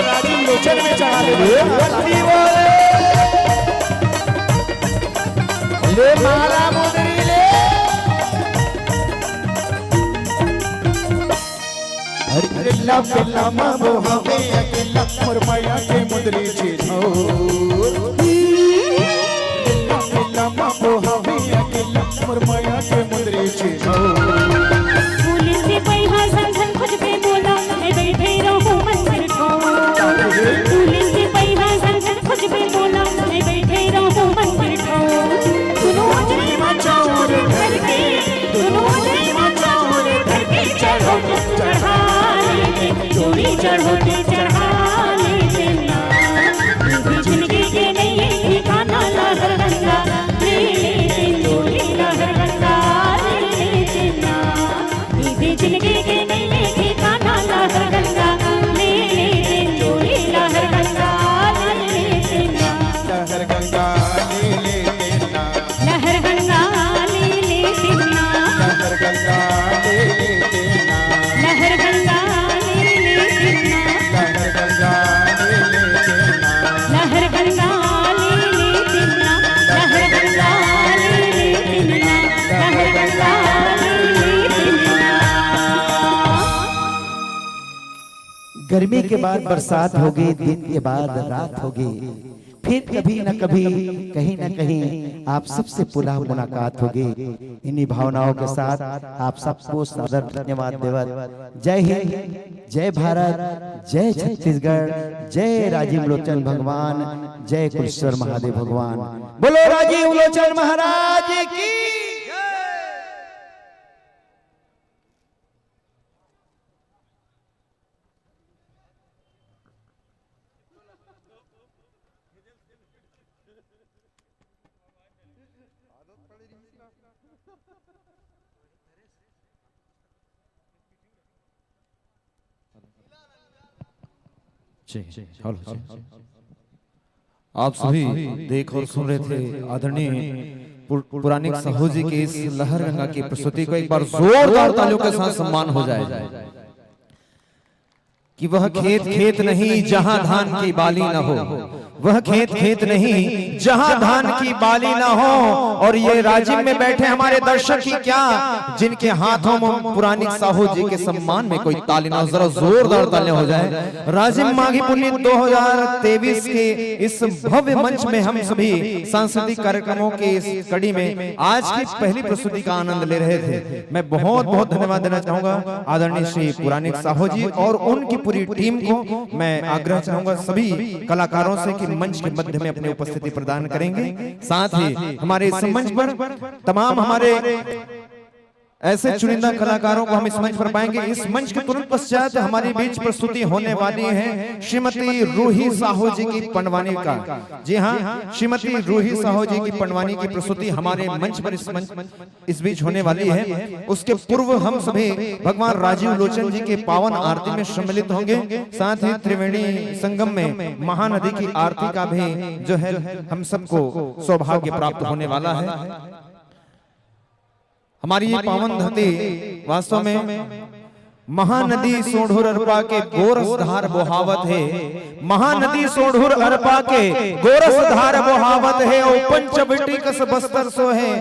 राजीव लोचन में चढ़ा ले। ले माला मुंदरी ले। अरे बेला बेला मा बोहावे अकेला, मोर माया के मुंदरी चिन्हो। बेला बेला मा बोहावे अकेला, मोर माया के मुंदरी चिन्हो। पुलिस सिपहिया झन झन खोजबे मोला, मैं बइठे रहूं मंदिर ठोर। पुलिस सिपहिया झन झन खोजबे मोला, मैं बइठे रहूं मंदिर ठोर। दुनों अंजली मा चाउर धर के, दुनों अंजली मा चाउर धर के, चढ़ो चढ़ा ले ते, चूड़ी चढ़ो ते चढ़ा ले ते ना। जिंदगी के नइ हे ठिकाना, लहर गंगा ले ले ते, चूड़ी लहर गंगा ले ले ते ना। दीदी जिंदगी के नइ हे ठिकाना, लहर गंगा ले ले ते, चूड़ी लहर गंगा ले ले ते ना। लहर गंगा ले ले ते ना। लहर गंगा ले ले ते ना। लहर गंगा ले ले ते ना। लहर गंगा ले ले ते ना। लहर गंगा ले ले ते ना। लहर गंगा ले ले ते ना। लहर गंगा ले ले ते ना। लहर गंगा ले ले ते ना। गर्मी के बाद बरसात होगे, दिन के बाद रात होगे, फिर कभी न कभी, कहीं न कहीं आप सबसे पुनः मुलाकात होगे। इन्हीं भावनाओं के साथ आप सबको सादर धन्यवाद देवत, जय हिंद, जय भारत, जय छत्तीसगढ़, जय राजीव लोचन भगवान, जय कुलेश्वर महादेव भगवान। बोलो राजीव लोचन महाराज की। जी, हेलो जी। आप सभी देख और सुन रहे थे आदरणीय पुर-, पुराणिक साहू जी के इस लहर गंगा की प्रस्तुति को। एक बार जोरदार तालियों के साथ सम्मान हो जाए। कि वह खेत खेत नहीं जहां धान की बाली न हो, वह खेत खेत नहीं जहां धान की बाली न हो। और ये राजिम में बैठे हमारे दर्शक ही क्या, जिनके हाथों में पुराणिक साहू जी के सम्मान में कोई ताली ना हो, जरा जोरदार तालियां हो जाए। राजिम माघी पुन्नी दो हज़ार तेईस के इस भव्य मंच में हम सभी सांस्कृतिक कार्यक्रमों के इस कड़ी में आज की पहली प्रस्तुति का आनंद ले रहे थे। मैं बहुत बहुत धन्यवाद देना चाहूंगा आदरणीय श्री पुराणिक साहू जी और उनकी पूरी टीम को। मैं आग्रह चाहूंगा सभी कलाकारों से कि मंच के मध्य में अपनी उपस्थिति प्रदान करेंगे। साथ ही हमारे इस मंच पर तमाम हमारे ऐसे चुनिंदा कलाकारों को हम इस मंच पर पाएंगे। इस मंच के तुरंत पश्चात हमारे बीच प्रस्तुति होने वाली है श्रीमती रूही साहू जी की पंडवानी का। जी हाँ, श्रीमती रूही साहू जी की पंडवानी की प्रस्तुति हमारे मंच पर इस मंच, इस बीच होने वाली है। उसके पूर्व हम सभी भगवान राजीव लोचन जी के पावन आरती में सम्मिलित होंगे। साथ ही त्रिवेणी संगम में महानदी की आरती का भी जो है हम सबको सौभाग्य प्राप्त होने वाला है। हमारी ये पावन धरती वास्तव में महानदी सोंढुर अरपा के गोरस धार बोहावत हे। महानदी सोंढुर अरपा के गोरस धार बोहावत हे, अउ पंचवटी कस बस्तर सोहे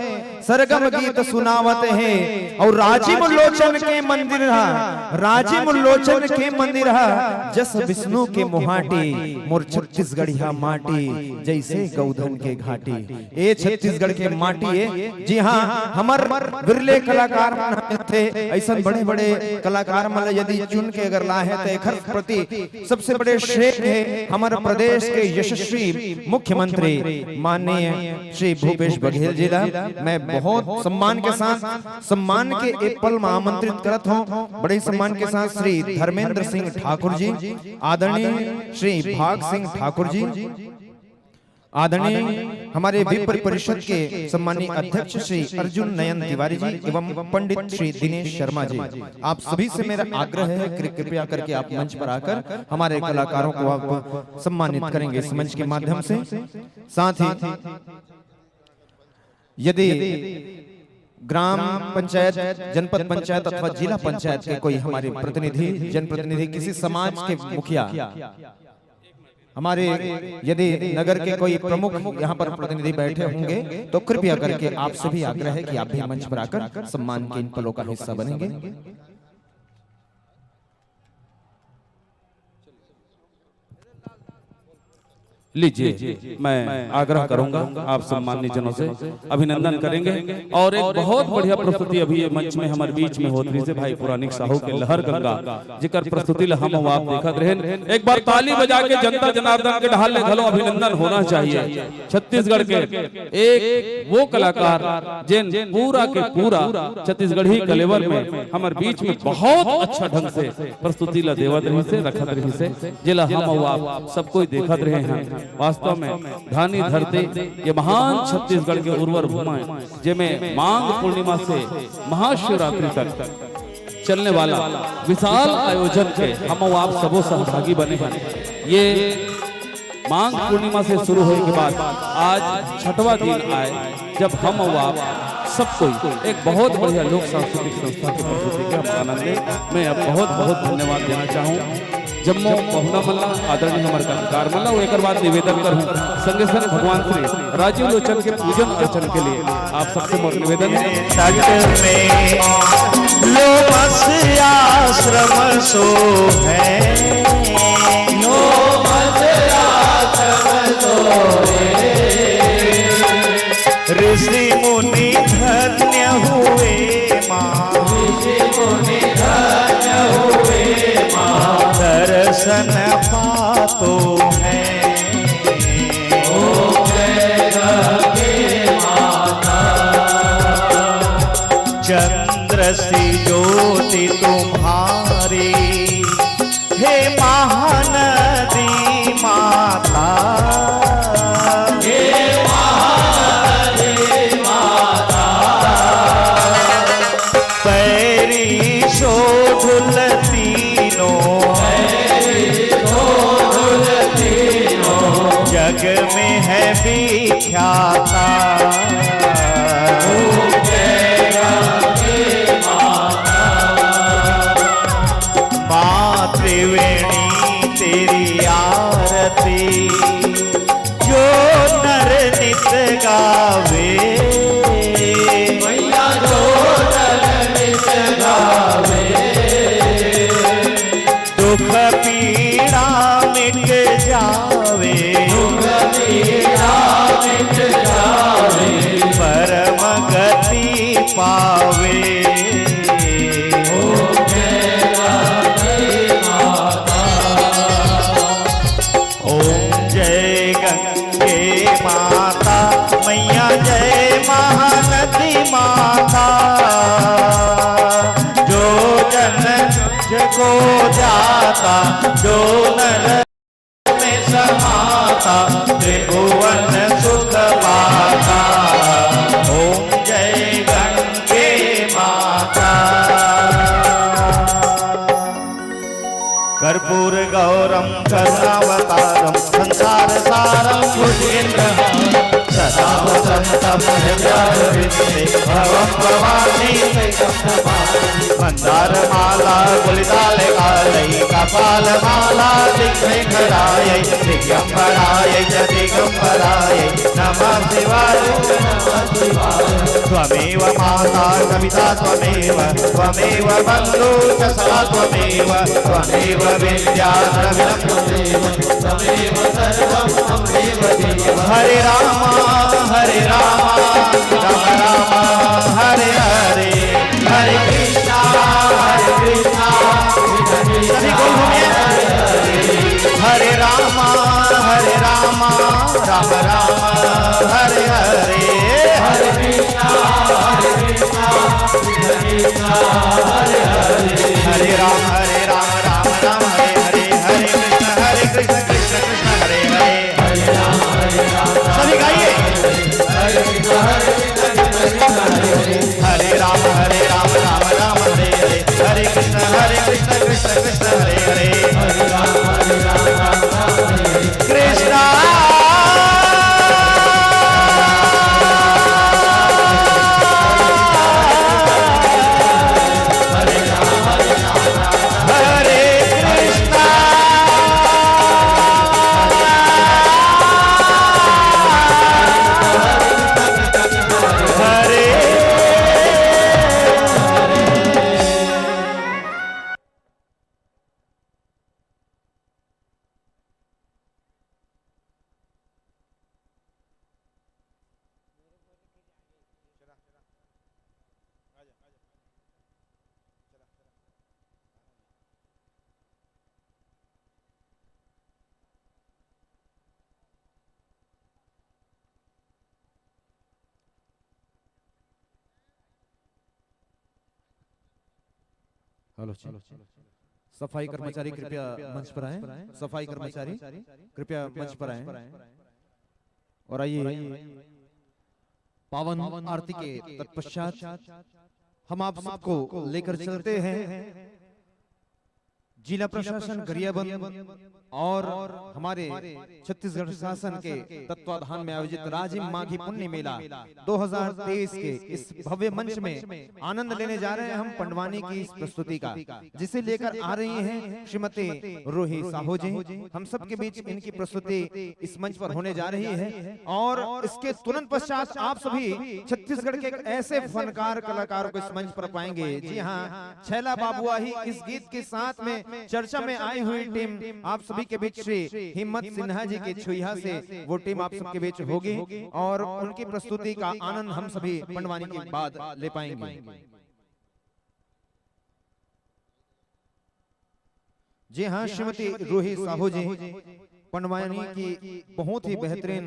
सरगम गीत सुनावत हे। अउ राजिम लोचन के मंदिर हा, राजिम लोचन के मंदिर हा, जस विष्णु के मुहाटी, मोर छत्तीसगढ़िया माटी, जैसे गौधन के घाटी। ए छत्तीसगढ़ के माटी ए। जी हाँ, हमर विरले कलाकार मन थे, ऐसन बड़े-बड़े कलाकार मन ला यदि चुन के अगर लाहे त एखर प्रति सबसे बड़े श्रेय हे हमर प्रदेश के यशस्वी मुख्यमंत्री माननीय श्री भूपेश बघेल जी ला मैं बहुत सम्मान के साथ, सम्मान के एक पल में आमंत्रित करत हूँ। बड़े सम्मान के साथ श्री धर्मेंद्र सिंह ठाकुर जी, आदरणीय श्री भाग सिंह ठाकुर जी, आदरणीय हमारे विप्र परिषद के सम्मानित अध्यक्ष श्री अर्जुन नयन तिवारी जी एवं पंडित श्री दिनेश शर्मा जी, आप सभी से मेरा आग्रह है कि कृपया करके आप मंच पर आकर हमारे कलाकारों को आप सम्मानित करेंगे इस मंच के माध्यम से। साथ ही यदि ग्राम पंचायत, जनपद पंचायत अथवा जिला पंचायत के कोई हमारे प्रतिनिधि, जनप्रतिनिधि, किसी समाज के मुखिया, हमारे यदि नगर के कोई प्रमुख यहाँ पर प्रतिनिधि बैठे होंगे तो कृपया करके आपसे भी आग्रह है कि आप भी मंच पर आकर सम्मान के इन पलों का हिस्सा बनेंगे। लीजिए, मैं आग्रह करूंगा, आप सम्मानित जनों से अभिनंदन करेंगे। और एक बहुत बढ़िया प्रस्तुति अभी ये मंच में हमारे बीच में होत रहिसे भाई पुराणिक साहू के लहर गंगा, जेकर प्रस्तुति ला हम अउ आप देखत रहेन। एक बार ताली बजा के जनता जनार्दन के डहार ले घलो अभिनंदन होना चाहिए। छत्तीसगढ़ के एक वो कलाकार जेन पूरा के पूरा छत्तीसगढ़ी कलेवर में हमर बीच में बहुत अच्छा ढंग से प्रस्तुति ला देवत रहिसे, रखत रहिसे, जेला हम अउ आप सब कोई देखत रहे हैं। वास्तव में धानी धरती, ये महान छत्तीसगढ़ के उर्वर भूमि, जेमे माघ पूर्णिमा से महाशिवरात्रि तक चलने वाला विशाल आयोजन के हम अउ आप सबो सहभागी बने हैं। ये माघ पूर्णिमा से शुरू होए के बाद आज छठवां दिन आए, जब हम अउ आप सब कोई एक बहुत बढ़िया लोक सांस्कृतिक संस्था के प्रस्तुति के हम आनंद लें। मैं अब बहुत बहुत धन्यवाद देना चाहूँ जम्मो पहुना मन ला, आदरणीय हमर कलाकार मन ला, अउ एकर बाद निवेदन करहूँ संगे संग भगवान श्री राजीव लोचन के पूजन अर्चन के लिए आप सबसे मोर निवेदन है। तट में लोमस आश्रम सोहे। लोमस आश्रम सोहे। ऋषि मुनि धन्य हुए माँ। ऋषि मुनि धन्य हुए माँ। दर्शन पातो है। ओ जय गंगे माता। चंद्र सी ज्योति तुम्हारी, हे महानदी माता। हे महानदी माता। शोधुल तीनों, जग में है विख्याता। माँ त्रिवेणी तेरी आरती, जो नर नित गावे। मैया जो नर नित गावे। दुख पीड़ा मिट जावे। दुख पीड़ा मिट जावे। परम गति पावे। ओम जय गंगे माता। ओम जय गंगे माता, मैया जय महानदी माता। जो जन को जाता, जो नर में समाता, त्रिभुवन सुख पाता। ओम जय गंगे माता। कर्पूर गौरम करुणावतारम संसार सारम भुजगेंद्रहारम सदा वसंतम हृदयारविंदे भवम भवानी मंदार माला गुलजाल गालई कपाल माला दिग्मेघराय दिगंबराय च दिगंबराय नमः शिवाय। त्वमेव माता कविता त्वमेव, त्वमेव बंधु च सखा त्वमेव, त्वमेव विद्या द्रविणं त्वमेव, त्वमेव सर्वं त्वमेव देव। हरे राम, हरे राम, राम राम, हरे हरे, हरे कृष्णा, हरे कृष्णा, सभी बोल घूमिए। हरे राम, हरे राम, राम राम, हरे हरे। हरे कृष्णा, हरे कृष्णा, कृष्णा कृष्णा, हरे हरे। हरे राम, हरे राम, राम राम, हरे हरे, हरे कृष्णा, हरे कृष्णा, कृष्णा कृष्णा, हरे हरे। हरे राम, हरे राम, सभी गाइए। हरे कृष्णा, हरे कृष्णा, कृष्णा कृष्णा, हरे हरे। हरे राम, हरे राम, राम राम, हरे हरे। हरे कृष्णा, हरे कृष्णा, कृष्णा कृष्णा, हरे हरे। हरे राम, हरे राम, राम राम, हरे हरे। कृष्णा। हरे कृष्णा। हरे। हेलो जी। सफाई कर्मचारी कृपया मंच पर आएं। सफाई कर्मचारी कृपया मंच पर आएं। और आइए, पावन आरती के तत्पश्चात हम आप सबको लेकर चलते हैं जिला प्रशासन गरियाबंद और हमारे छत्तीसगढ़ शासन के तत्वाधान में आयोजित राजिम माघी पुन्नी मेला दो हज़ार तेईस के इस भव्य मंच में आनंद लेने जा रहे हैं हम पंडवानी की इस प्रस्तुति का, जिसे लेकर आ रही हैं श्रीमती रूही साहू जी। हम सबके बीच इनकी प्रस्तुति इस मंच पर होने जा रही है और इसके तुरंत पश्चात आप सभी छत्तीसगढ़ के एक ऐसे फनकार कलाकार को इस मंच पर पाएंगे। जी हाँ, छैला बाबुआ ही इस गीत के साथ में चर्चा में आई हुई टीम आप सभी के बीच श्री हिम्मत सिन्हा जी के छुईहा से वो टीम आप सबके बीच होगी और उनकी प्रस्तुति का आनंद हम सभी पंडवानी के बाद ले पाएंगे। जी हाँ, श्रीमती रूही साहू जी पंडवानी की बहुत ही बेहतरीन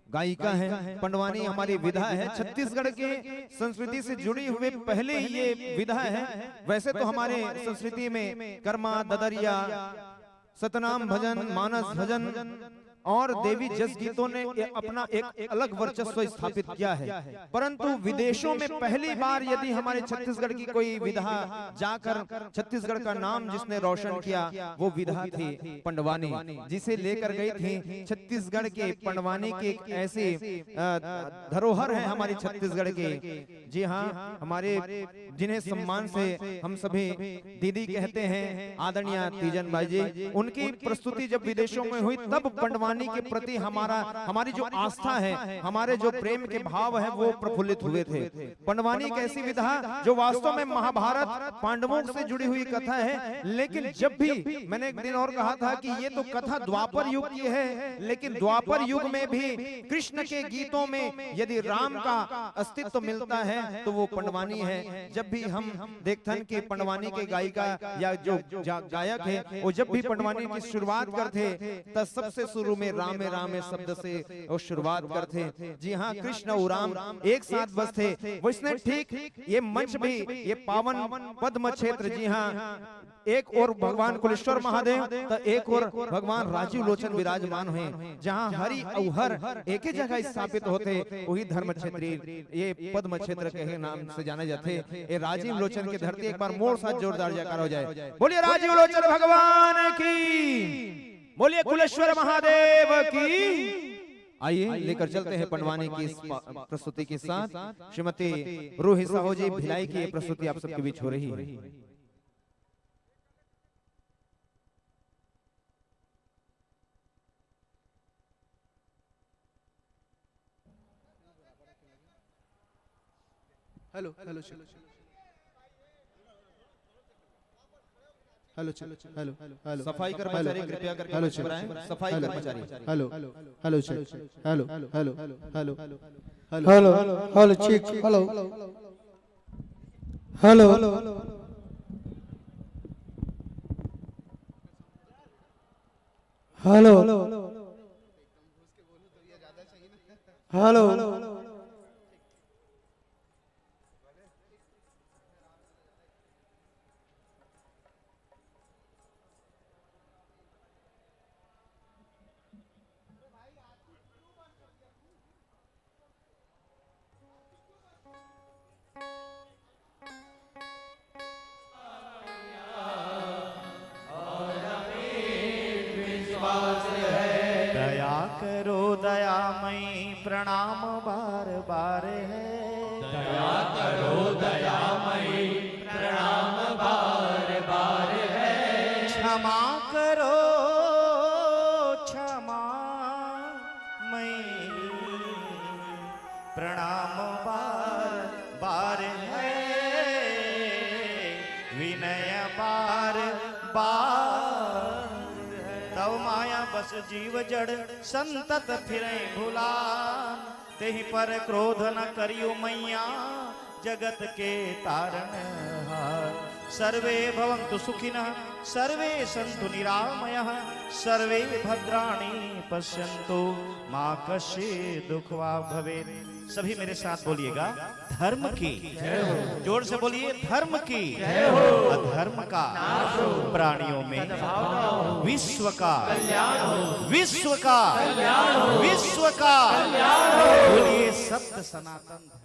गायिका हैं। पंडवानी हमारी विधा है, छत्तीसगढ़ के संस्कृति से जुड़ी हुई पहले ये विधा है। वैसे तो हमारे संस्कृति में कर्मा, ददरिया, सतनाम भजन, मानस भजन, और देवी जस गीतों ने ये अपना एक अलग वर्चस्व स्थापित किया है, परंतु विदेशों में पहली बार यदि हमारे छत्तीसगढ़ की कोई विधा जाकर छत्तीसगढ़ का नाम जिसने रोशन किया, वो विधा थी पंडवानी, जिसे लेकर गई थी छत्तीसगढ़ के पंडवानी के एक ऐसे, अ, धरोहर है हमारी छत्तीसगढ़ के। जी हाँ, हमारे जिन्हें सम्मान से हम सभी दीदी कहते हैं, आदरणीय तीजन बाई जी, उनकी प्रस्तुति जब विदेशों में हुई, तब पंडवानी के प्रति हमारा, हमारी जो आस्था है, हमारे जो प्रेम के भाव है, वो प्रफुल्लित हुए थे। पंडवानी एक ऐसी विधा जो वास्तव में महाभारत पांडवों से जुड़ी हुई कथा है, लेकिन जब भी, मैंने एक दिन और कहा था कि ये तो कथा द्वापर युग की है, लेकिन द्वापर युग में भी कृष्ण के गीतों में यदि राम का अस्तित्व मिलता है, तो वो पंडवानी है। जब भी हम देखथन कि पंडवानी के गायिका या जो जा-, गायक है, वो जब भी पंडवानी की शुरुआत करथे, त सबसे शुरू में रामे रामे शब्द से वो शुरुआत करथे। जी हाँ, कृष्ण और राम एक साथ बसथे। वैसने ठीक ये मंच भी, ये पावन पद्म क्षेत्र, जी हाँ, एक ओर भगवान कुलेश्वर महादेव, त एक ओर भगवान राजीव लोचन विराजमान हे। जहाँ हरि अउ हर एके जगह स्थापित होथे, वही धर्म क्षेत्र, ये पद्म क्षेत्र के नाम से जाने जाथे। ये राजीव लोचन की धरती, एक बार मोर साथ जोरदार जयकार हो जाए। बोलिए राजीव लोचन भगवान की, बोलिए कुलेश्वर महादेव की। आइए, लेकर चलते हैं पंडवानी की इस प-, प्रस्तुति के साथ। श्रीमती रूही साहू जी भिलाई की ये प्रस्तुति आप सबके बीच हो रही है। Hello, hello, check. Hello, check. Hello, hello. सफाई कर्मचारी, कृपया करके मंच पर आएं। सफाई कर्मचारी। Hello, hello, check. Hello, hello, hello, hello, hello, hello, check. Hello, hello, hello, hello. दया करो दयामयी, प्रणाम बार बार है। दया करो दयामयी, प्रणाम बार बार है। क्षमा करो क्षमा मई, प्रणाम बार बार है, विनय बार बार है। तव माया बस जीव जड़, संतत फिरै भुलान। तेहि पर क्रोध न करियो मैया, जगत के तारन हार। सर्वे भवन्तु सुखिनः, सर्वे सन्तु निरामयः, सर्वे भद्राणि पश्यन्तु, मा कश्चित् दुःख वा भवेत्। सभी मेरे साथ बोलिएगा, धर्म की। जय हो। जोर से बोलिए, धर्म की। जय हो। अधर्म का। नाश हो। प्राणियों में। सद्भावना हो। विश्व का। कल्याण हो। विश्व का। कल्याण हो। विश्व का। कल्याण हो। बोलिए, सत्य सनातन धर्म।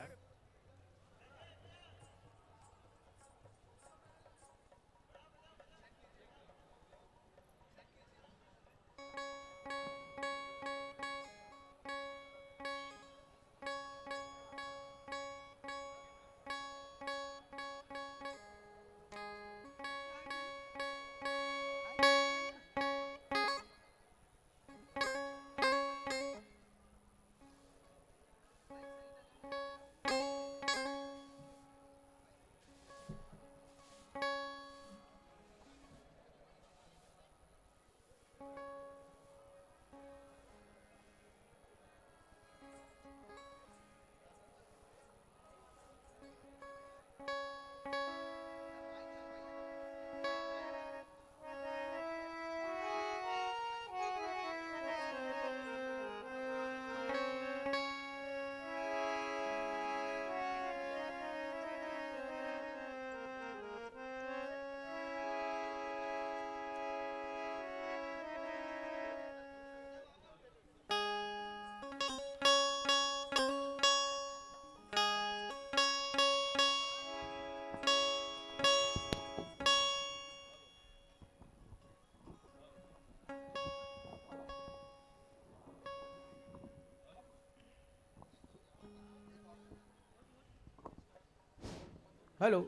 Hello,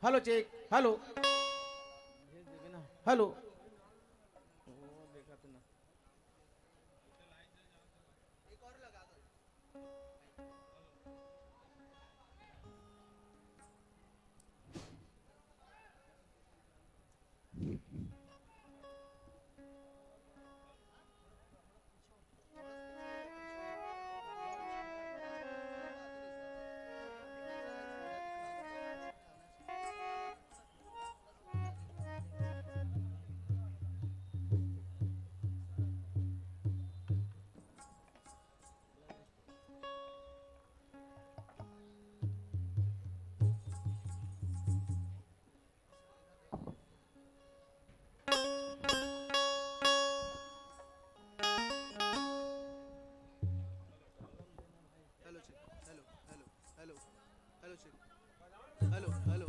hello, check, hello, hello. Hello, check. Hello, hello, hello, hello, check. Hello, hello.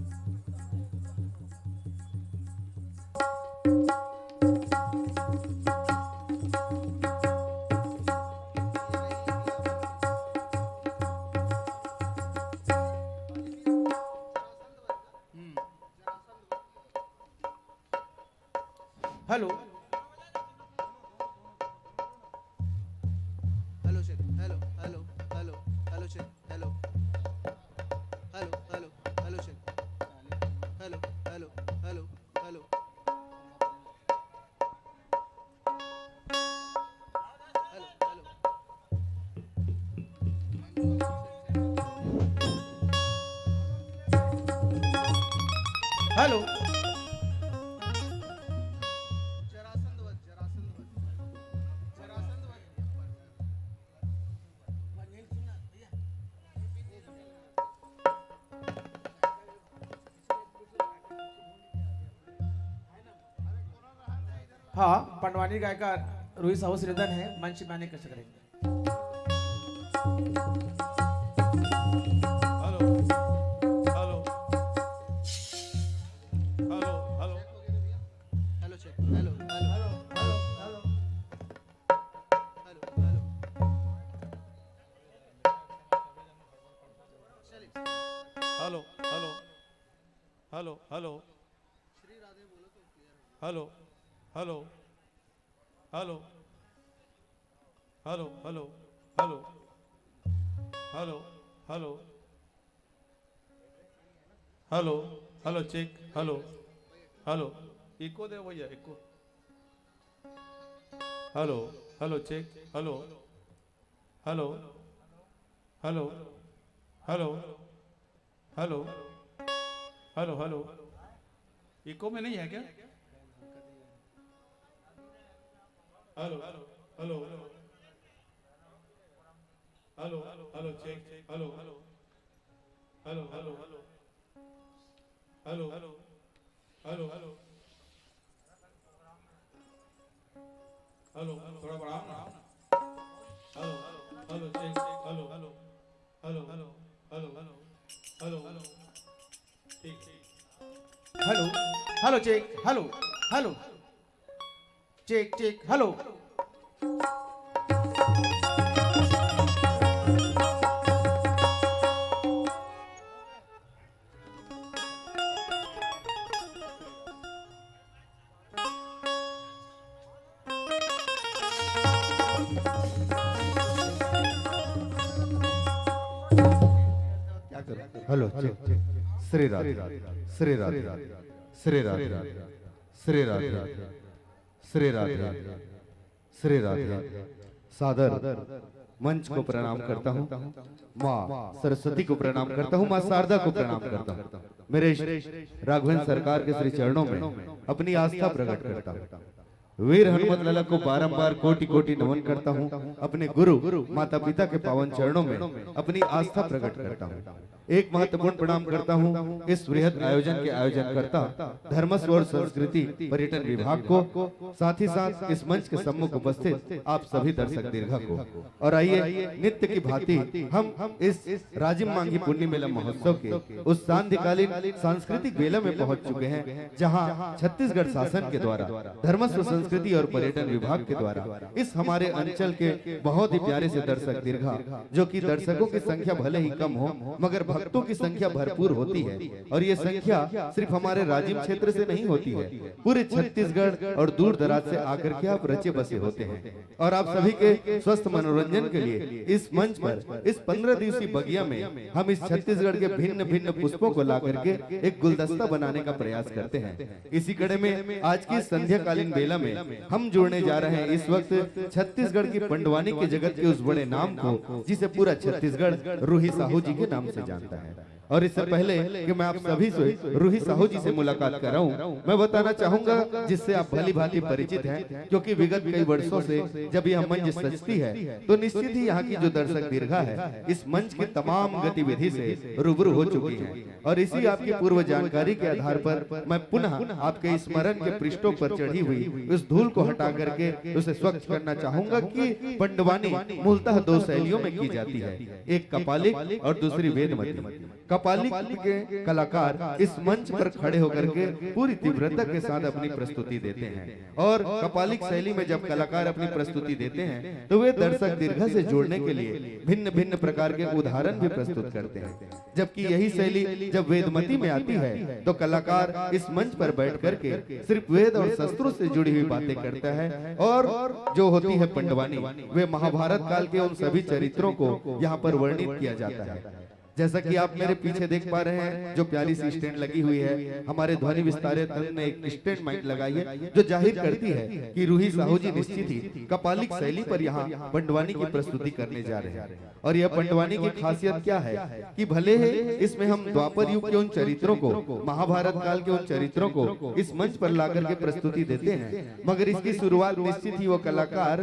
Hmm. Hello. Hello, check. Hello, hello, hello, hello, check. Hello. Hello, hello, hello, check. Hello, hello, hello, hello. Hello, hello. Hello. हाँ, पंडवानी गायिका रूही साहू श्रीधन है, मंच में आने की करेंगे। Hello, hello, hello, hello. Hello, check. Hello, hello, hello, hello. Hello, hello. Hello, hello. Hello, hello. Hello, hello. Hello. Hello, hello, hello. Hello, hello. Hello, hello, check. Hello, hello. Echo दे भैया, echo. Hello, hello, check. Hello, hello, hello, hello, hello, hello, hello. Echo में नहीं है क्या? Hello, hello, hello, hello, check. Hello, hello, hello, hello, hello, hello, hello, hello. Hello, थोड़ा बढ़ाओ ना। Hello, hello, check, check. Hello, hello, hello, hello, hello, hello, hello, hello. ठीक, ठीक। Hello, hello, check. Hello, hello, check, check. Hello. Hello, check, check. Shri Radhe, Shri Radhe, Shri Radhe, Shri Radhe, Shri Radhe. सादर मंच को प्रणाम करता हूँ, माँ सरस्वती को प्रणाम करता हूँ, माँ शारदा को प्रणाम करता हूँ। मेरे राघवेंद्र सरकार के श्री चरणों में अपनी आस्था प्रकट करता हूँ। वीर हनुमत लाला को बारंबार कोटि कोटि नमन करता हूँ। अपने गुरु माता पिता के पावन चरणों में अपनी आस्था प्रकट करता हूँ। एक महत्वपूर्ण प्रणाम करता हूँ इस वृहद आयोजन के आयोजनकर्ता धर्मस्व और संस्कृति पर्यटन विभाग को, साथ ही साथ इस मंच के सम्मुख उपस्थित आप सभी दर्शक दीर्घा को। और आइए, नित्य की भांति हम इस राजिम मांगी पुन्नी मेला महोत्सव के उस सांध्यकालीन सांस्कृतिक बेला में पहुंच चुके हैं, जहां छत्तीसगढ़ शासन के द्वारा धर्मस्व संस्कृति संस्कृति और पर्यटन विभाग के द्वारा इस हमारे अंचल के बहुत ही प्यारे से दर्शक दीर्घा, जो कि दर्शकों की संख्या भले ही कम हो, मगर भक्तों की संख्या भरपूर होती है। और ये संख्या सिर्फ हमारे राजिम क्षेत्र से नहीं होती है, पूरे छत्तीसगढ़ और दूर दराज से आकर के आप रचे बसे होते हैं। और आप सभी के स्वस्थ मनोरंजन के लिए इस मंच पर, इस पन्द्रह दिवसीय बगिया में हम इस छत्तीसगढ़ के भिन्न भिन्न पुष्पों को ला करके एक गुलदस्ता बनाने का प्रयास करते हैं। इसी कड़े में आज की संध्याकालीन बेला में हम जोड़ने जा रहे हैं इस वक्त छत्तीसगढ़ की पंडवानी के जगत के उस बड़े नाम को, जिसे पूरा छत्तीसगढ़ रूही साहू जी के नाम से जानता है। और इससे पहले कि मैं आप सभी से रूही साहू जी से मुलाकात कराऊं, मैं बताना चाहूंगा, जिससे आप भली भांति परिचित हैं, क्योंकि विगत कई वर्षों से जब यह मंच सजती है, तो निश्चित ही यहाँ की जो दर्शक दीर्घा है, इस मंच की तमाम गतिविधि से रूबरू हो चुकी है। और इसी आपकी पूर्व जानकारी के आधार पर मैं पुनः आपके स्मरण के पृष्ठों पर चढ़ी हुई उस धूल को हटा करके उसे स्वच्छ करना चाहूंगा कि पंडवानी मूलतः दो शैलियों में की जाती है, एक कपालिक और दूसरी वेदमती। कपालिक के कलाकार इस मंच पर खड़े होकर के पूरी तीव्रता के साथ अपनी प्रस्तुति देते हैं। और कपालिक शैली में जब कलाकार अपनी प्रस्तुति देते हैं, तो वे दर्शक दीर्घा से जोड़ने के लिए भिन्न भिन्न प्रकार के उदाहरण भी प्रस्तुत करते हैं। जबकि यही शैली जब वेदमती में आती है, तो कलाकार इस मंच पर बैठ करके सिर्फ वेद और शस्त्रों से जुड़ी हुई बातें करता है। और जो होती है पंडवानी, वे महाभारत काल के उन सभी चरित्रों को यहाँ पर वर्णित किया जाता है। जैसा कि आप मेरे पीछे देख पा रहे हैं, जो प्यारी सी स्टैंड लगी हुई है, हमारे ध्वनि विस्तार तंत्र ने एक स्टैंड माइक लगाई है, जो जाहिर करती है कि रूही साहू जी निश्चित ही कपालिक शैली पर यहाँ पंडवानी की प्रस्तुति करने जा रहे हैं। और यह पंडवानी की खासियत क्या है कि भले ही इसमें हम द्वापर युग के उन चरित्रों को, महाभारत काल के उन चरित्रों को इस मंच पर ला करके प्रस्तुति देते हैं, मगर इसकी शुरुआत निश्चित ही वो कलाकार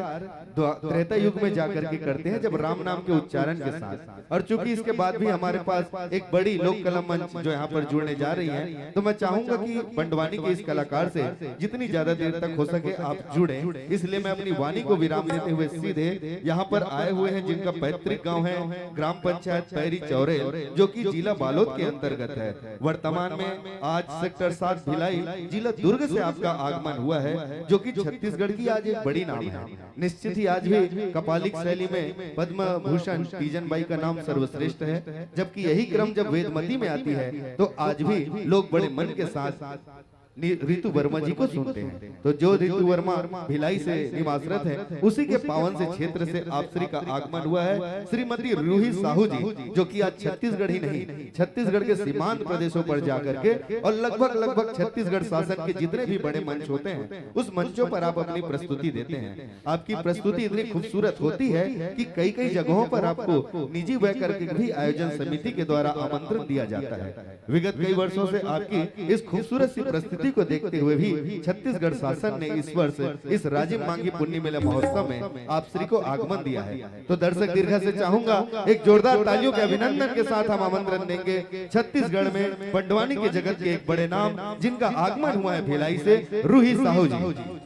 द्वा- त्रेता युग में जा करके करते हैं, जब राम नाम के उच्चारण के साथ। और चूंकि इसके बाद भी हमारे पास एक बड़ी लोक कला मंच जो यहाँ पर जुड़ने जा रही है, तो मैं चाहूंगा कि पंडवानी के इस कलाकार से जितनी ज्यादा देर तक हो सके आप जुड़ें। इसलिए मैं अपनी वाणी को विराम देते हुए सीधे यहाँ पर आए हुए हैं, जिनका पैतृक गांव है ग्राम पंचायत पैरी चौरेल, जो कि जिला बालोद के अंतर्गत है। वर्तमान में आज सेक्टर सात भिलाई, जिला दुर्ग से आपका आगमन हुआ है, जो कि छत्तीसगढ़ की आज एक बड़ी नाम है। निश्चित ही आज भी कपालिक शैली में पद्म भूषण तीजन बाई का नाम सर्वश्रेष्ठ है, जबकि यही क्रम जब वेदमती में आती है, तो आज भी लोग बड़े मन के साथ नि- रितु वर्मा जी को सुनते हैं। तो जो रितु वर्मा भिलाई से निवासरत है, उसी के पावन से क्षेत्र से आप श्री का आगमन हुआ है। श्रीमती रूही साहू जी, जो कि आज छत्तीसगढ़ ही नहीं, छत्तीसगढ़ के सीमांत प्रदेशों पर जाकर के और लगभग लगभग छत्तीसगढ़ शासन के जितने भी बड़े मंच होते हैं, उस मंचों पर आप अपनी प्रस्तुति देते हैं। आपकी प्रस्तुति इतनी खूबसूरत होती है कि कई कई जगहों पर आपको निजी व्यय करके भी आयोजन समिति के द्वारा आमंत्रण दिया जाता है। विगत कई वर्षों से आपकी इस खूबसूरत सी प्रस्तुति को देखते हुए भी छत्तीसगढ़ शासन ने इस वर्ष इस राजिम माघी पुन्नी मेला महोत्सव में आप श्री को आगमन दिया है। तो दर्शक दीर्घा से चाहूंगा, एक जोरदार तालियों के अभिनंदन के साथ हम आमंत्रण देंगे छत्तीसगढ़ में पंडवानी के जगत के एक बड़े नाम, जिनका आगमन हुआ है भिलाई से, रूही साहू जी।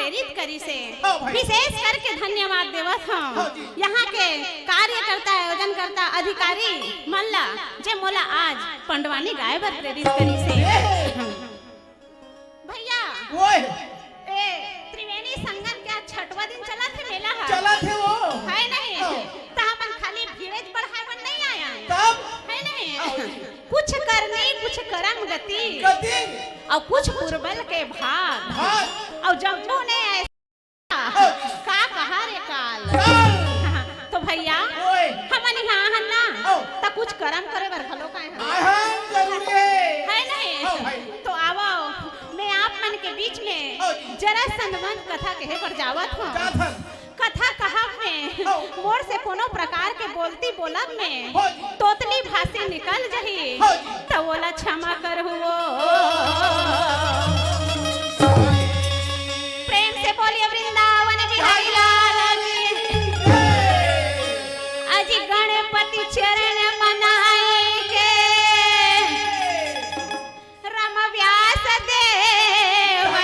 प्रेरित करिस हे। हाँ भाई। विशेष करके धन्यवाद देवत हंव। हाँ जी। यहाँ के कार्यकर्ता, आयोजनकर्ता, अधिकारी मन ला, जे मोला आज पंडवानी गाए बर प्रेरित करिस हे। ए! भैया, ओए! ए, त्रिवेणी संगम के आज छठवां दिन चलत हे मेला ह। चलत हे वो। हे नहीं? हाँ। त हमन खाली भीड़ेच बढ़ाए बर नहीं आए हन। तब? हे नहीं? हाँ। कुछ करनी, कुछ करम गति। गति। अउ कुछ पुरबल के भाग। भाग। अउ जम्मो ने ऐसा हाँ। का कहा रे काल। काल। तो भैया, ओए। हमन इहाँ हन ना, हाँ। त कुछ करम करे बर घलो आए हन। आए हन, जरूरी हे। हे नहीं? हाँ भाई। तो आवव, मैं आप मन के बीच में हाँ जी। जरासंध वध कथा कहे बर जावत हंव। जात हन। कथा कहब में हाँ। मोर से कोनो प्रकार के बोलती बोलब में हाँ जी। तोतली भाषी निकल जही, हाँ जी। त ओला क्षमा करहू वो। प्रेम से बोलिए वृंदावन बिहारी लाल की। अजी गणपति चरण मनाई के राम व्यास देव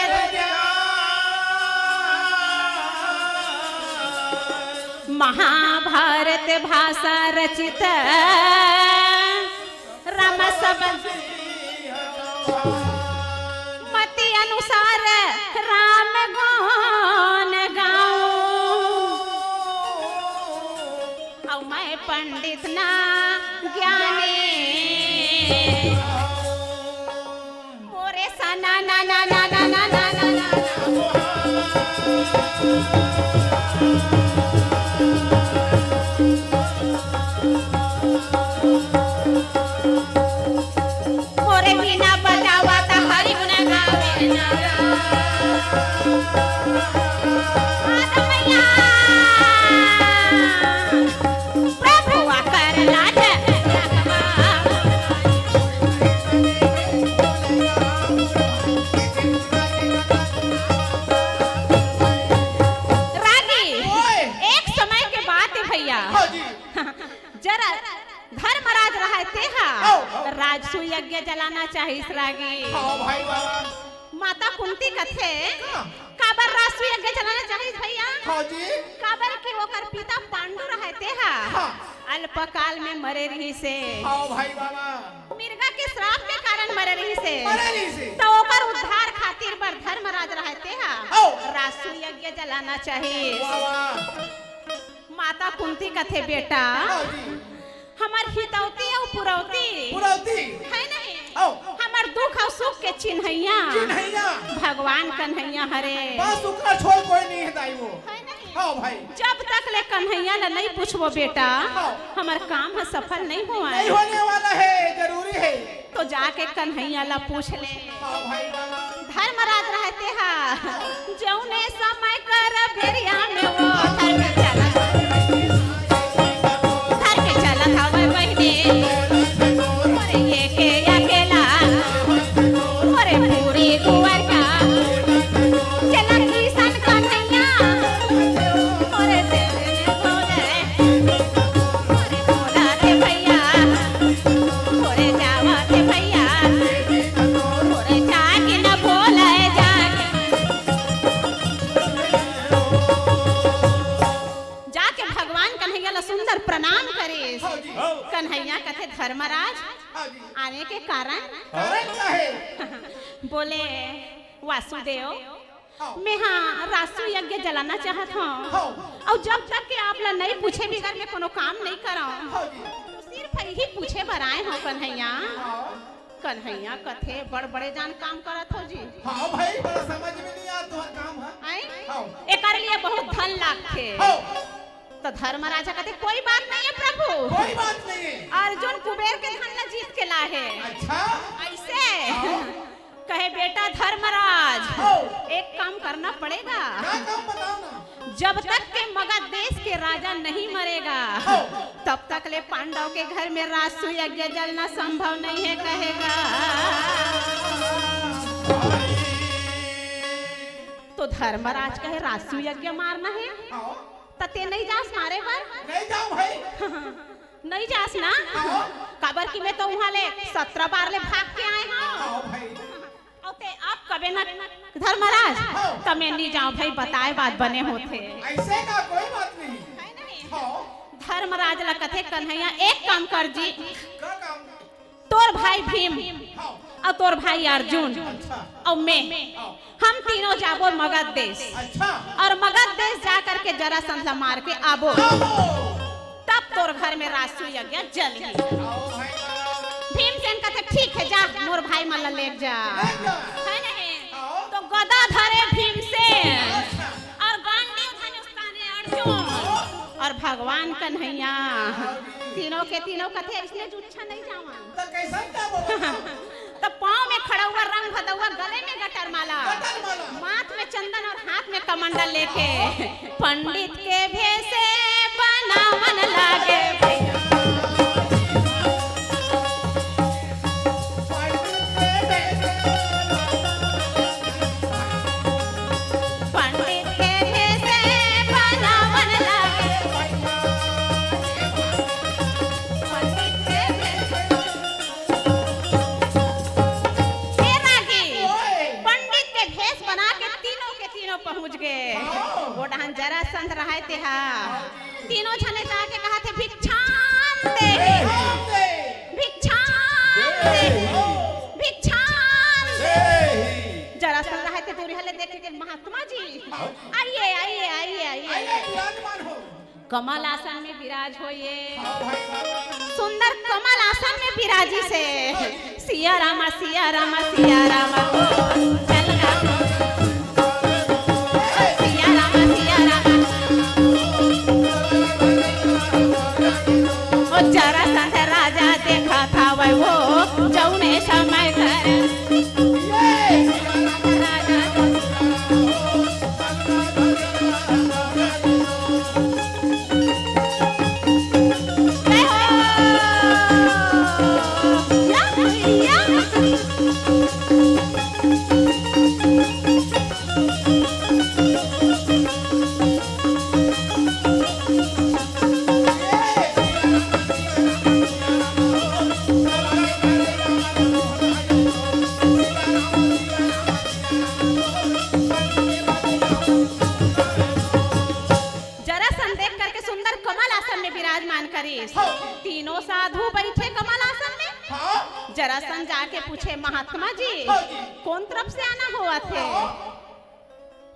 महाभारत भाषा रचित राम सब मति अनुसार राम गुण गाऊं। अउ मैं पंडित ना ज्ञानी। मोरे सना ना ना ना ना ना ना ना ना। मोरे बिना बजावा त हरि गुण गावे ना। आ त मैया। प्रभु आकर लाज। रागी, ओए। एक समय के बात हे भैया, हाँ जी। जरा धर्मराज रहय तेहा, हाँ, हाँ। राजसूय यज्ञ जलाना चाहिस रागी। हाँ भाई बाबा। माता कुंती कथे, हाँ। काबर राजसूय यज्ञ जलाना चाहिस भैया? हाँ जी। काबर कि ओकर पिता पांडु रहय तेहा हाँ। अल्पकाल में मरे रहिस हे। हाँ भाई बाबा। मिर्गा के श्राप के कारण मरे रहिस हे। मरे रहिस हे। त ओकर उद्धार खातिर बर धर्मराज रहय तेहा हाँ। राजसूय यज्ञ जलाना चाहिस। वाह, वाह। माता कुंती कथे, बेटा, हाँ जी। हमर हितौती अउ पुरौती पुरौती। हे नहीं? अउ। हमर दुख अउ सुख के चिन्हैया चिन्हैया। भगवान कन्हैया हरे। बस ओकर छोड़ कोई नहीं हे दाई वो। हे नहीं? हाँ भाई। जब तक ले कन्हैया ला नहीं पूछबो बेटा, हाँ। हमर काम ह सफल नहीं होवय। नहीं होने वाला हे, जरूरी हे। तो जाके कन्हैया ला पूछ ले। हाँ भाई बाबा। धर्मराज रहय तेहा, जौने समय कर भेरिया में वो धर के चलत, धर के चलत हवय बहिनी। मोरे ये के अकेला, मोरे पूरी दुआर का, चलन किसन कन्हैया, मोरे देव में भोले, मोरे भोला रे भैया। मोरे जावत भैया, मोरे जाके न भोले जाके। जाके भगवान कन्हैया ला सुंदर प्रणाम करिस। हाँ जी। कन्हैया कथे, धर्मराज, हाँ जी। आने के कारण? कारण का हे? बोले, वासुदेव, हाँ। मेहा राजसूय यज्ञ जलाना चाहत हंव। हाँ। अउ जब तक के आप ला नइ पूछे बिगर मैं कोनो काम नइ करंव। हाँ जी। तो सिर्फ इही पूछे बर आए हंव कन्हैया। हाँ। कन्हैया कथे बड़ बड़े जान काम करत हव जी। हाँ भाई, बड़ा समझ में नइ आत तुम्हार काम ह। आए? हाँ। एकर लिए बहुत धन लागथे। हाँ। तो धर्मराजा कथे कोई बात नहीं है प्रभु। कोई बात नहीं है। अर्जुन कुबेर के धन ला जीत के लाहे। अच्छा। ऐसे? हाँ। कहे, "बेटा धर्मराज, हाँ। एक काम करना पड़ेगा।" का काम बताओ ना? "जब तक के मगध देश के राजा नहीं मरेगा, हाँ। तब तक ले पांडव के घर में राजसूय यज्ञ जलना संभव नहीं है," कहेगा। तो धर्मराज कहे, "राजसूय यज्ञ मारना है, हाँ। त ते नहीं जास मारे बर?" नहीं जाऊं भाई। नहीं जास ना? हाँ। काबर कि मैं तो उहाँ ले सतरा बार ले भाग के आए हंव। हाँ भाई। अउ ते आप कबे न धर्मराज, हाँ। त मैं नी जांव भई, बताय बात बने होथे। अइसे का कोई बात नहीं। है नहीं? हाँ। धर्मराज ला कथे कन्हैया, एक काम कर जी, का काम? तोर भाई भीम हाँ। अउ तोर भाई अर्जुन अच्छा। अउ मैं, हाँ। हम तीनों जाबो मगध देश। अच्छा। अउ मगध देश जा करके जरासंध ला मार के आबो। आबो। तब तोर घर में राजसूय यज्ञ जलही। आओ भाई साहब। भीमसेन कथे, "ठीक हे, जा, मोर भाई मन ला लेके जा।" लेके जा। है नहीं? आओ। त गदा धरे भीमसेन अच्छा। अउ गांडीव धनुष ताने अर्जुन अउ भगवान कन्हैया, तीनों के तीनों कथे, "अइसने जुच्छा नहीं जावन।" त कइसन जाबो? त पाँव में खड़उवा, रंग भदउवा, गले में गटर माला, गटर माला। माथ में चंदन अउ हाथ में कमंडल लेके, पंडित के भेसे बनावन लागे भैया। पंडित के भेसे बनावन लागे। पंडित के भेसे हे रागी, ओए। पंडित के भेस बना के तीनों के तीनों पहुंच गे। हाँ। ओ डहन जरासंध रहय तेहा। हाँ जी। तीनों झने जाके कहत हे, "भिक्षाम देहि, भिक्षाम देहि, भिक्षाम देहि।" जरासंध रहय ते दूरिहा ले देखे के, "महात्मा जी, हाँ। आइए, आइए, आइए, आइए।" आइए, विराजमान हो। कमल आसन में विराज होइए। हाँ भाई साहब। सुंदर कमल आसन में विराजिस हे। सिया रामा, सिया रामा, सिया रामा, ओ, चल रामा। सिया रामा, सिया रामा। ओ, जरासंध राजा देखत हवय ओ, जउने समय कर। राजा जय हो। या, या। जरासंध देख करके सुंदर कमल आसन में विराजमान करिस। हाँ। तीनों साधु बइठे कमल आसन में। हाँ। जरासंध जाके पूछे, "महात्मा जी, हाँ जी। कोन तरफ से आना होवत हे?" हाँ।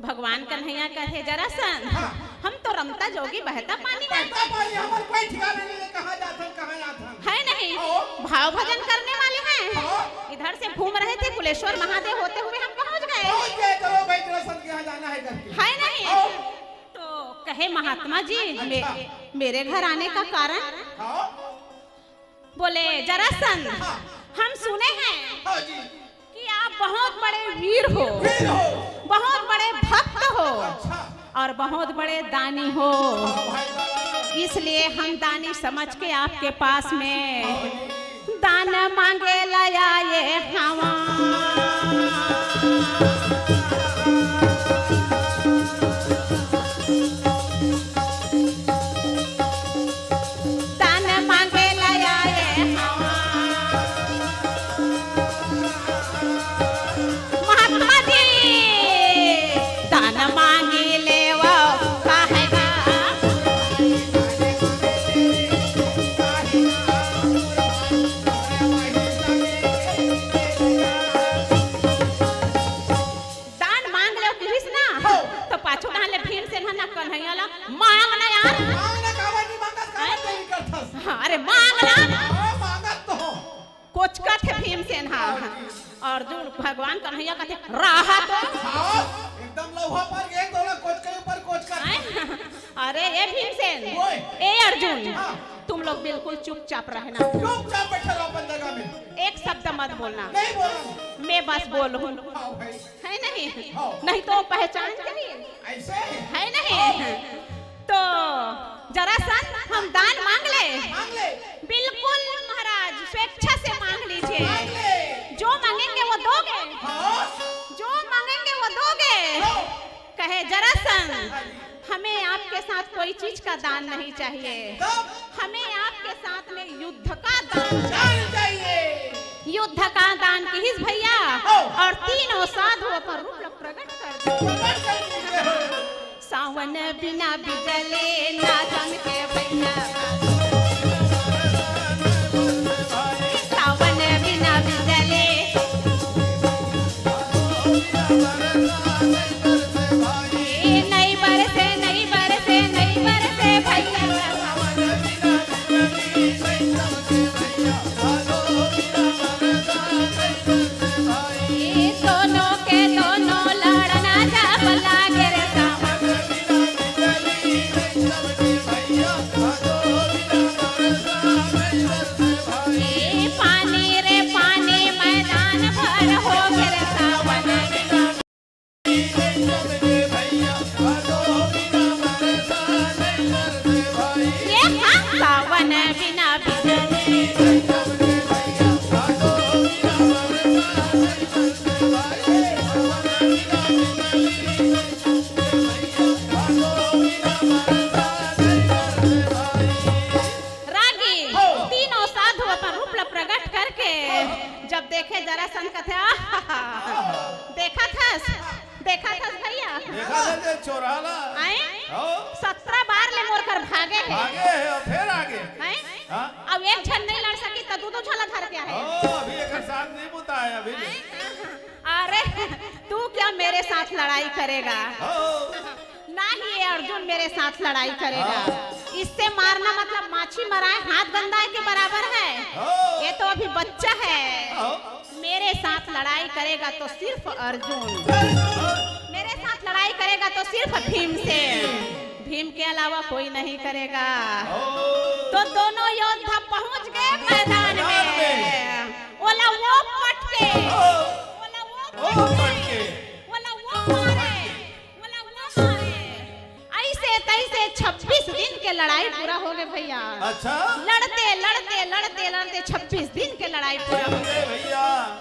भगवान कन्हैया कहे, "जरासंध, हाँ। हम तो रमता जोगी बहता पानी हैं।" बहता पानी, हमर कोई ठिकाना नहीं है, कहाँ जाथन, कहाँ जाथन। है नहीं? हाँ। भाव भजन करने वाले हैं। हाँ। इधर से घूम रहे थे, कुलेश्वर महादेव होते हुए हम पहुँच गए। पहुँच गए, चलो भाई, जरासंध के यहाँ जाना है करके। है नहीं? हाँ। तो कहे, "महात्मा जी, मे-, अच्छा। मेरे घर आने का कारण?" हाँ। बोले, "जरासंध, हाँ। हम सुने हैं हाँ जी। कि आप बहुत बड़े वीर हो, वीर हो। बहुत बड़े भक्त हो अच्छा। और बहुत बड़े दानी हो। हाँ भाई साहब। इसलिए हम दानी समझ के आपके पास में हाँ जी। दान मांगे ला आए हवा।" दान मांगे ला आए हवा। महात्मा जी, दान मांगी लेवो, काहे गा? दान मांग लेव किहिस ना, हो। तो पाछू डहन ले भीमसेन ह ना कन्हैया ला, "मांग ना यार।" मांग ना, काबर नहीं मांगत, काबर हाँ। देरी करथस? हाँ, अरे मांग ना। हाँ, मांगत तो हो। कोचकत हे भीमसेन ह। हाँ। अउ जो भगवान कन्हैया कथे, "रहा तो।" हाँ, एकदम लौहा पर गे, तोला कोचके ऊपर कोचकत। हैं? अरे ये भीमसेन, ओए। ए अर्जुन, हाँ। तुम लोग बिल्कुल चुपचाप रहना। चुपचाप बैठे रहो अपन जगह में। एक शब्द मत बोलना। नहीं बोलना। मैं बस बोलूँ। हाँ भाई। है नहीं? हाँ। नहीं तो पहचान जाइए। ऐसे? है नहीं? हाँ। तो जरासंध, हम दान मांग ले। मांग ले। बिल्कुल महाराज, स्वेच्छा से मांग लीजिए। मांग ले। जो मांगेंगे वो दोगे। हाँ। जो मांगेंगे वो दोगे। हाँ। कहे जरासंध, हाँ जी। हमें आपके साथ कोई चीज का दान नहीं चाहिए। तब? हमें आपके साथ में युद्ध का दान चाहिए। दान चाहिए। युद्ध का दान किहिस भैया, और तीनों साधु अपन रूप ल प्रगट कर दे। सावन बिना बिजली ना चमके भैया। सावन बिना बिजली। ए, नहीं बरसे, नहीं बरसे, नहीं बरसे भैया। ए, दोनों के दोनों लड़ना जब लागे रे सावन। ए, पानी रे पानी मैदान भर हो गे रे सावन। ये हाँ, सावन बिना बिजली। रागी, हो। तीनों साधु अपन रूप ल प्रगट करके जब देखे जरासंध कथे, "आहा, देखत हस, देखत हस भैया?" देखत हस जे चोरहा ला। आए? हो। सत्रह बार ले मोर कर भागे हे। भागे हे, अउ फेर आगे। आए? हाँ। अब एक झन नहीं लड़ सकी, त दू दू झन ला धर के आहे। हो, अभी एकर साथ नहीं बुता है, अभी नहीं। आए? अरे, तू क्या मेरे साथ लड़ाई करेगा? हो। ना ही ये अर्जुन मेरे साथ लड़ाई करेगा। हाँ। इससे मारना मतलब माछी मराए, हाथ गंदाए के बराबर है। हाँ। ये तो अभी बच्चा है। हाँ। मेरे साथ लड़ाई करेगा तो सिर्फ अर्जुन। मेरे साथ लड़ाई करेगा तो सिर्फ भीमसेन। भीम के अलावा कोई नहीं करेगा। हाँ। तो दोनों योद्धा पहुंच गए मैदान मैदान में। में। ओला वो पटके। हाँ। ओला वो ओ पटके। पटके। ओला वो मारे। बोला, "वो मारे।" ऐसे तैसे छब्बीस दिन के लड़ाई पूरा हो गए भैया। अच्छा। लड़ते, लड़ते, लड़ते, लड़ते छब्बीस दिन के लड़ाई पूरा हो गए। अरे भैया।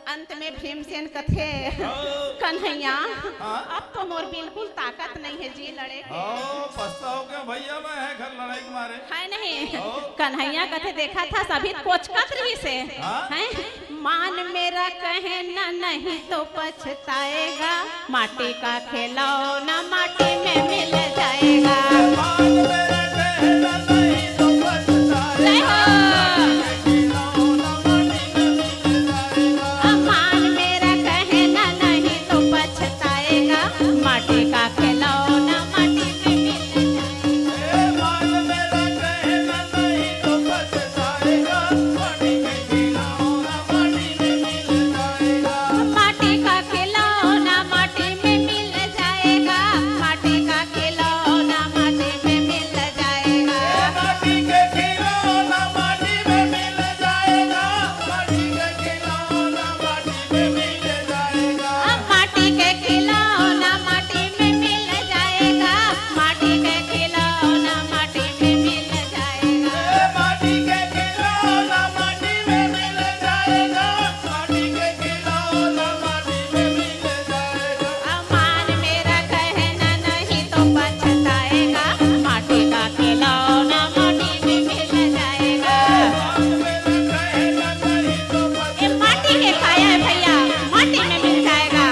अंत में भीमसेन कथे, हाँ। "कन्हैया, हाँ। अब तो मोर बिल्कुल ताकत नहीं है जी लड़े के।" हाँ, पछताओ क्यों भैया, मैं है घर लड़ाई के मारे। है नहीं। हाँ। कन्हैया कथे, "देखा था, सभी कोचकत रही से।" हाँ। हैं? मान मेरा कहना नहीं तो पछताएगा, माटी का खिलौना माटी में मिल जाएगा। मान मेरा कहना नहीं तो पछताएगा, जय हो। खिलौना माटी में मिल जाएगा। मान मेरा कहना नहीं तो पछताएगा, माटी का खिलौना माटी में मिल जाएगा। ए, मान मेरा कहना नहीं तो पछताएगा, माटी के खिलौना माटी में मिल जाएगा। माटी का खिलौना माटी में मिल जाएगा, माटी का खिलौना माटी में मिल जाएगा। ए, माटी के खिलौना माटी में मिल जाएगा, माटी के खिलौना माटी में मिल जाएगा। माटी के खिलौना माटी में मिल जाएगा, माटी के खिलौना माटी में मिल जाएगा। ए, माटी के खिलौना माटी में मिल जाएगा, माटी के खिलौना माटी में मिल जाएगा। मान मेरा कहना नहीं तो पछताएगा, माटी का खिलौना माटी में मिल जाएगा। मान मेरा कहना नहीं तो ए, माटी के काया है भैया, माटी में मिल जाएगा।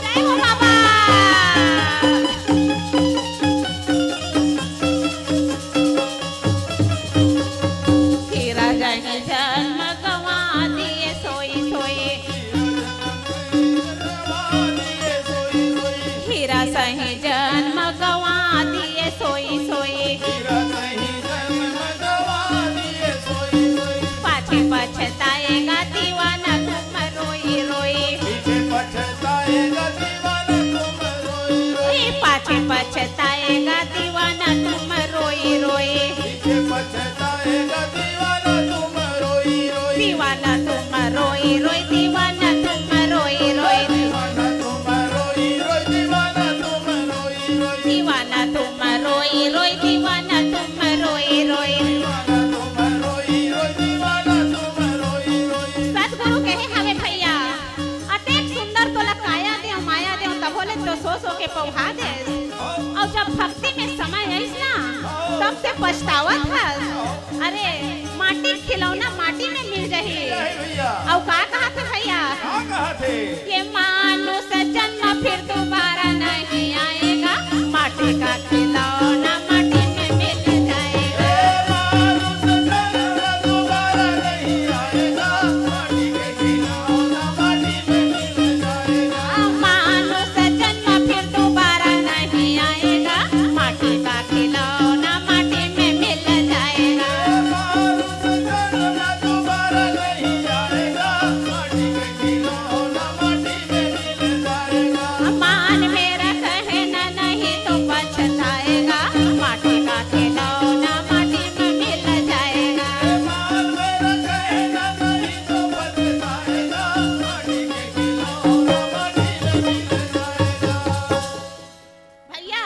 जय हो बाबा। हीरा जही जन्म गवा दिए सोई सोई। हीरा सही जन्म गवा दिए सोई सोई। पाछे पछताएगा दीवाना तुम रोई रोई। पाछे पछताएगा दीवाना तुम रोई रोई। पीछे पछताएगा दीवाना तुम रोई रोई। दीवाना तुम रोई रोई, दीवाना तुम रोई रोई। दीवाना तुम रोई रोई, दीवाना तुम रोई रोई। दीवाना तुम रोई रोई, दीवाना तुम रोई रोई। दीवाना तुम रोई रोई, दीवाना तुम रोई रोई। सतगुरु कहे हवे भैया, अतेक सुंदर तोला काया देव, माया देव, तभो ले तो सो सो के पौहा दे। अउ जब भक्ति में समय आइस ना, तब से पछतावत हस। अरे, माटी खिलौना माटी में मिल जाही। मिल जाही भैया। अउ का कहत हे भैया? का कहत हे? ये मानुष जन्म फिर दोबारा नहीं आएगा, माटी का खिलौना माटी में मिल जाएगा। मानुष जन्म फिर दोबारा नहीं आएगा, माटी का खिलौना माटी में मिल जाएगा। मान मेरा कहना नहीं तो पछताएगा, माटी का खिलौना माटी में मिल जाएगा। भैया,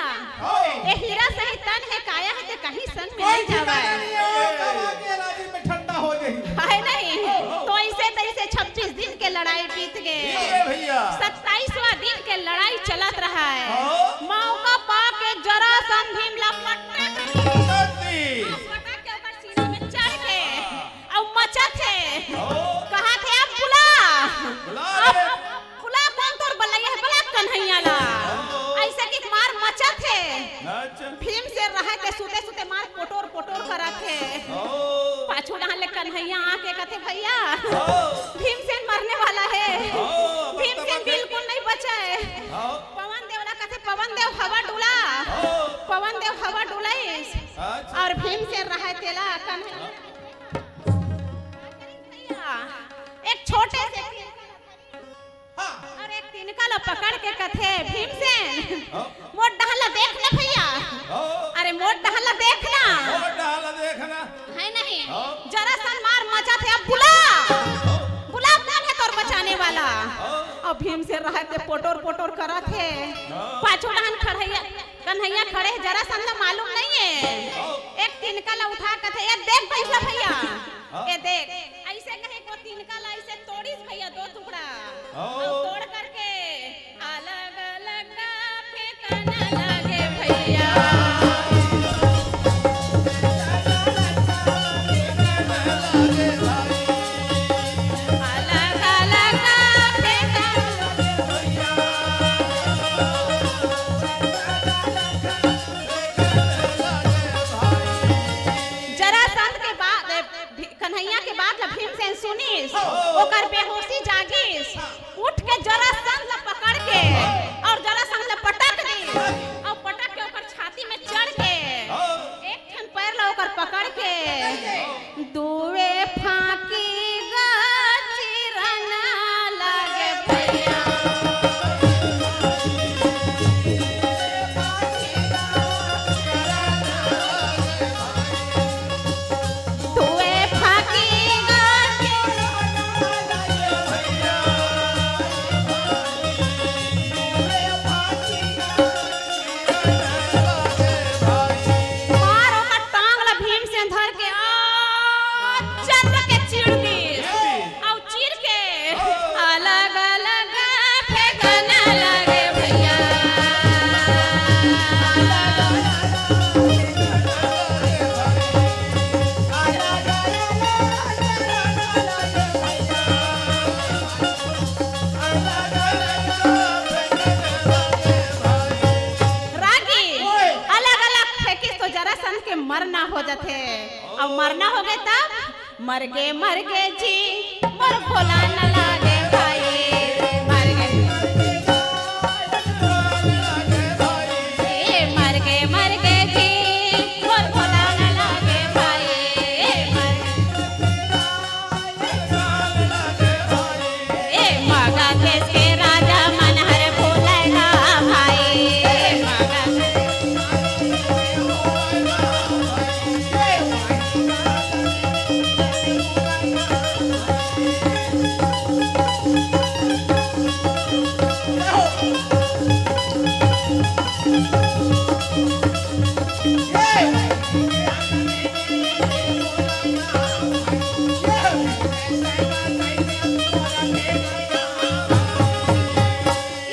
ये हीरा सही तन हे, काया हे ते कहीं सन में कोई नहीं जावा। ठिकाना नहीं है, वो दबा के राजी में ठंडा हो जाही। है नहीं? तो ऐसे तैसे छब्बीस दिन के लड़ाई बीत गए। ये भैया। सत्ताईसवाँ दिन के लड़ाई चलत रहा है। हाँ। मौका पा के जरासंध भीम ला पटक दी। पटक दी। हाँ, पटक के ओकर सीना में चढ़ के। हाँ। अउ मचत हे। हाँ। कहत हे, "अब बुला।" बुला अब, रे। अब बुला, कौन तोर बलैया हे? बुला कन्हैया ला। हाँ। ऐसे कि मार मचत हे। अच्छा। भीमसेन रहे ते सुते सुते मार पोटोर पोटोर करत हे। ओ। पाछू डहान ले कन्हैया आके कथे, "भैया, ओ। भीमसेन मरने वाला हे। ओ, भीमसेन बिल्कुल नहीं बचा हे।" ओ। पवन देव ला कथे, "पवन देव हवा डुला।" ओ। पवन देव हवा डुलाइस। अच्छा। अउ भीमसेन रहे तेला कन्हैया, भैया, एक छोटे से हाँ। अउ एक तिनका ला पकड़ के कथे, "भीमसेन, हाँ। मोर डहन ला देख ना भैया। हाँ। अरे मोर डहन ला देख ना।" मोर डहन ला देख ना। है नहीं? हाँ। जरासंध मार मचत हे, अब बुला। हाँ। बुला, कौन हे तोर बचाने वाला? हाँ। अउ भीमसेन रहे ते पोटोर पोटोर करत हे। हाँ। पाछू डहन खड़ैया, कन्हैया खड़े हे, जरासंध ला मालूम नहीं हे। हाँ। एक तिनका ला उठा कथे, "ये देख भैंसा भैया।" हाँ। ये देख, ऐसे कहे को तिनका ला ऐसे तोड़िस भैया दो टुकड़ा। ओ। अउ तोड़ करके अलग अलग फेंकन लगे भैया। अलग अलग फेंकन लगे भैया। जरासंध के बाद, ए, भी-, कन्हैया के बात ला भीमसेन सुनिस, हाँ। ओकर बेहोशी जागिस, हाँ। उठ के जरासंध ला पकड़ के, हाँ। अउ जरासंध ला पटक दिस, हाँ। अउ पटक के ओकर छाती में चढ़ के, हाँ। एक ठन पैर ला ओकर पकड़ के, हाँ। दुए फांकी गा चिरना लागे भैया। मार ओकर टांग ला भीमसेन धर के, आ, चंद्र के चीर दिस। अउ चीर के अलग अलग फेंकन लगे भैया। रागी, ओए। अलग अलग फेंकिस तो जरासंध के मरना हो जाथे। अउ मरना हो गए तब मरगे मरगे जी मोर भोला न लागे भाई। मरगे, ए मरगे मरगे जी मोर भोला न लागे भाई। ए मरगे, ए मगध देश के राजा मन हर भोला ना भाई। ए मगध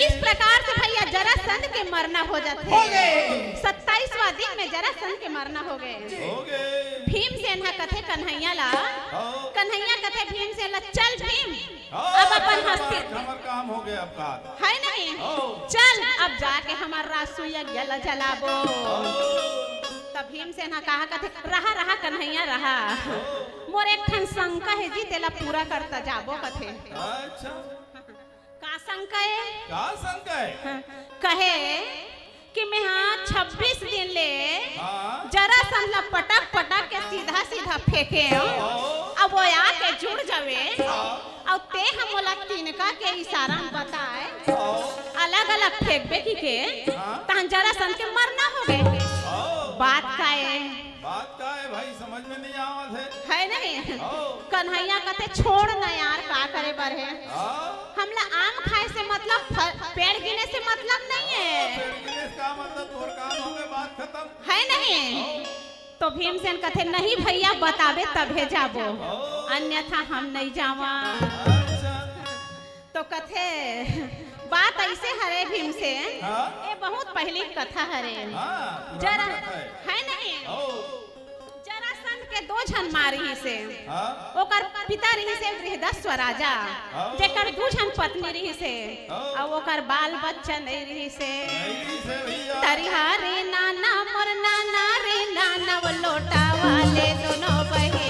इस प्रकार से भैया जरासंध के मरना हो जाथे। हो गए। सत्ता दिन में जरासंध के मरना हो गए। हो गए। भीमसेन ह कथे कन्हैया ला, हाँ। कन्हैया कथे भीमसेन ला, "चल भीम, हाँ, अब अपन चल, हस्ती।" हमर काम हो गए अब का। है नहीं? हाँ। "चल, अब जाके हमर राजसूय यज्ञ ला जलाबो।" हाँ। तब भीमसेन ह कहा कथे, "रहा, रहा कन्हैया, रहा। हाँ। मोर एक ठन शंका हे जी, तेला पूरा करता जाबो," कथे। अच्छा। का शंका हे? का शंका हे? हाँ, कहे कि मैं हा छब्बीस दिन ले हाँ। जरासंध ला पटक पटक के सीधा सीधा फेंके हो। हाँ। अब वो आके जुड़ जावे। हाँ। अउ ते ह मोला तिनका के इशारा में बताए। हाँ। अलग अलग फेंकबे की के। हाँ। तहन जरासंध के मरना हो गए। हाँ। बात का हे? बात का हे भाई, समझ में नहीं आवत हे। है नहीं? हाँ। कन्हैया कथे, "छोड़ ना यार, का करे बर हे? हाँ। हमला आम खाए से मतलब, फल, पेड़ गिने से मतलब नहीं हे।" पेड़ गिने से का मतलब, तोर काम हो गए, बात खत्म। है नहीं? हाँ। तो भीमसेन कथे, "नहीं भैया, बताबे तभे जाबो, हाँ। अन्यथा हम नहीं जावा।" अच्छा। तो कथे, बात ऐसे हरे भीमसेन, हाँ? ये बहुत पहली कथा हरे। हाँ, पुराना जरा, कथा हे। है नहीं? ओ। जरासंध के दो झन माँ रिहिसे। हाँ? ओकर पिता रिहिसे बृहदस्व राजा, हाँ। जेकर दू झन पत्नी रिहिसे, हाँ। अउ ओकर बाल बच्चा नहीं रिहिसे। नहीं रिहिसे भैया। तरिहारे नाना मोर नाना रे नाना, वो लोटा वाले दोनों बहिनी।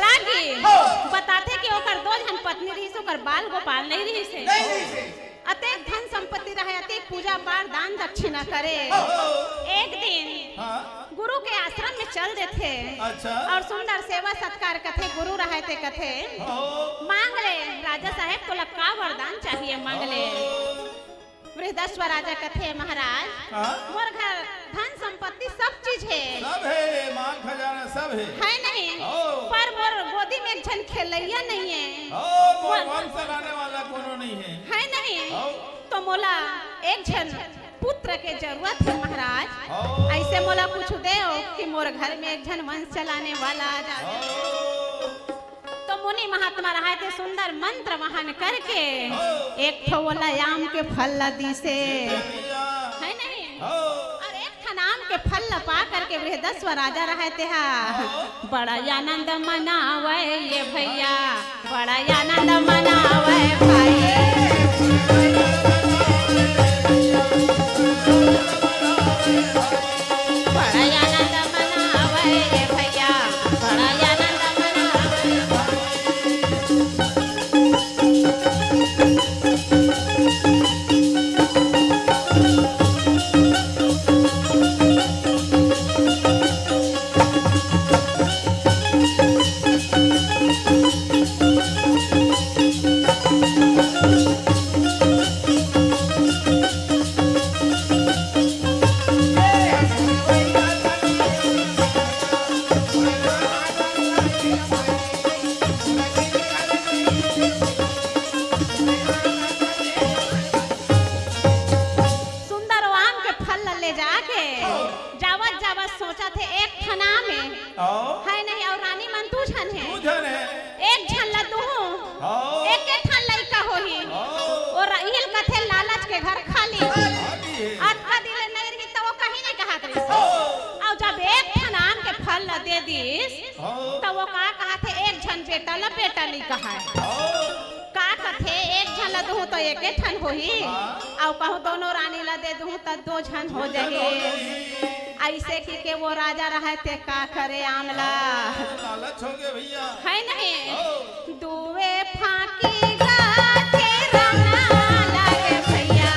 रागी बताथे कि ओकर दो झन पत्नी रिहिस, ओकर बाल गोपाल नहीं रिहिस हे। नहीं रिहिस हे। अतेक धन संपत्ति रहे, अतेक पूजा पाठ, दान दक्षिणा करे। ओहो। एक दिन हाँ। गुरु के आश्रम में चल देथे। अच्छा। अउ सुंदर सेवा सत्कार कथे, गुरु रहे ते कथे, ओहो। मांग ले राजा साहेब, तोला का वरदान चाहिए, मांग ले। ओहो। बृहदस्व राजा कथे, महाराज, हाँ? मोर घर धन संपत्ति सब चीज हे। सब हे, माल खजाना सब हे। हे नहीं? हो। पर मोर गोदी में एक झन खेलैया नहीं हे। हो, मोर मोर वंश चलाने वाला कोनो नहीं हे। हे नहीं? हो। तो मोला एक झन पुत्र के जरूरत हे महाराज। हो। ऐसे मोला कुछ देव कि मोर घर में एक झन वंश चलाने वाला आ जाए। हो। तो मुनि महात्मा रहाय ते सुंदर मंत्र वहन करके हो। एक ठो ओला आम के फल ला दीसे। हे नहीं? हो। अउ एक ठन आम के फल ला पा करके बृहदस्व राजा रहाय ते हा हो। बड़ा आनंद मनावे ये भैया, बड़ा आनंद मनावे भाई। बड़ा आनंद मनावे ये भैया, बड़ा आनंद मनावे। सुंदर आम के फल ल ले जाके जावत जावत सोचत हे, एक ठन आम हे, है नहीं, अउ रानी मन दू झन हे। एक झन ल दूहूं, एके ठन लइका होही। अउ इही ल कथे लालच के घर खाली। अतका दिन ले नइ रही त ओ कहीं नइ कहत रहिस। अउ जब एक ठन आम के फल ल दे दिस, त ओ का कहत हे, एक झन बेटा ल बेटा नइ कहय। का कथे, एक झन ल दूहूं त एके ठन होही, अउ कहूं दोनों रानी ल दे दूहूं त दो झन हो जाही। अइसे कहिके ओ राजा रहय ते का करे आम ल। लालच होगे भइया। है नहीं? दुए फांकी गाछे रंगा लागे भइया।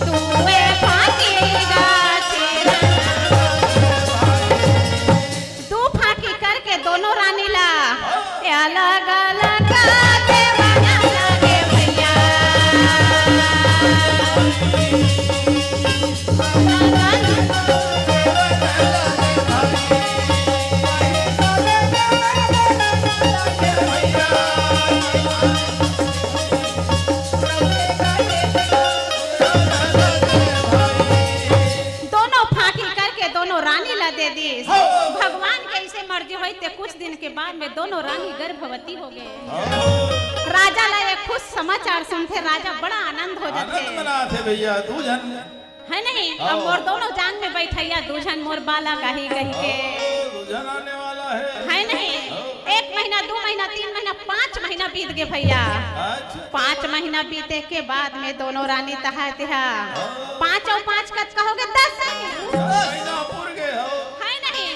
दुए फांकी गाछे रंगा। दू फांकी करके दोनों रानी ला अलग अलग देवना लागे भइया। दोनों फांकी करके दोनों रानी ला दे दिस। भगवान के अइसे मर्जी होई ते कुछ दिन के बाद में दोनों रानी गर्भवती हो गे। राजा ला ये खुश समाचार सुनथे, राजा बड़ा आनंद हो जाथे। आनंद मनाथे भइया, दू झन। है नहीं? अब मोर दोनों जांग में बइठइया दू झन मोर बालक आही कहिके। दू झन आने वाला हे। है नहीं? एक महीना, दू महीना, तीन महीना, पांच महीना बीत गे भइया। अच्छा। पांच महीना बीते के बाद में दोनों रानी तहाय तेहा। पांच अउ पांच कतका होगे? दस महीना। दस महीना पुर गे हो। है नहीं?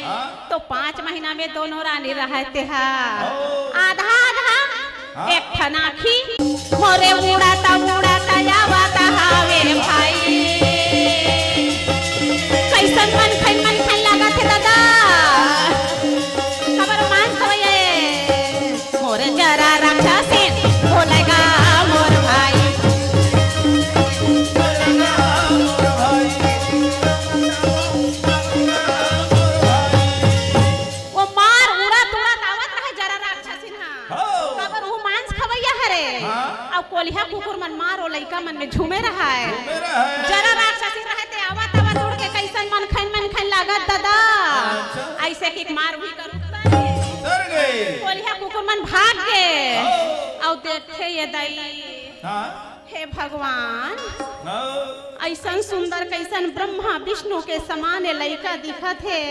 तो पांच महीना में दोनों रानी रहय तेहा आधा आधा, एक ठन आँखी मोरे उड़ाता उड़ाता आवत हावे भाई। कइसन मनखन मनखन लागत हे दादा, काबर मांस खवइया ए। मोर जरा राक्षसीन बोलेगा मोर भाई। ओ मार उड़त उड़त आवत रहे जरा राक्षसीन हा। काबर उहू मांस खवइया हरे। अउ कोलिहा कुकुर मन मार ओ लइका मन में झूमे रहय। जरा राक्षसीन रहे ते आवत आवत उड़ के कइसन मनखन मनखन लागत दादा। अइसे कि मार उही कर उतर गे। कोलिहा कुकुर मन भाग गे। अउ देखथे ये दई। हे भगवान, अइसन सुंदर कइसन ब्रह्मा विष्णु के समान ए लइका दिखत हे।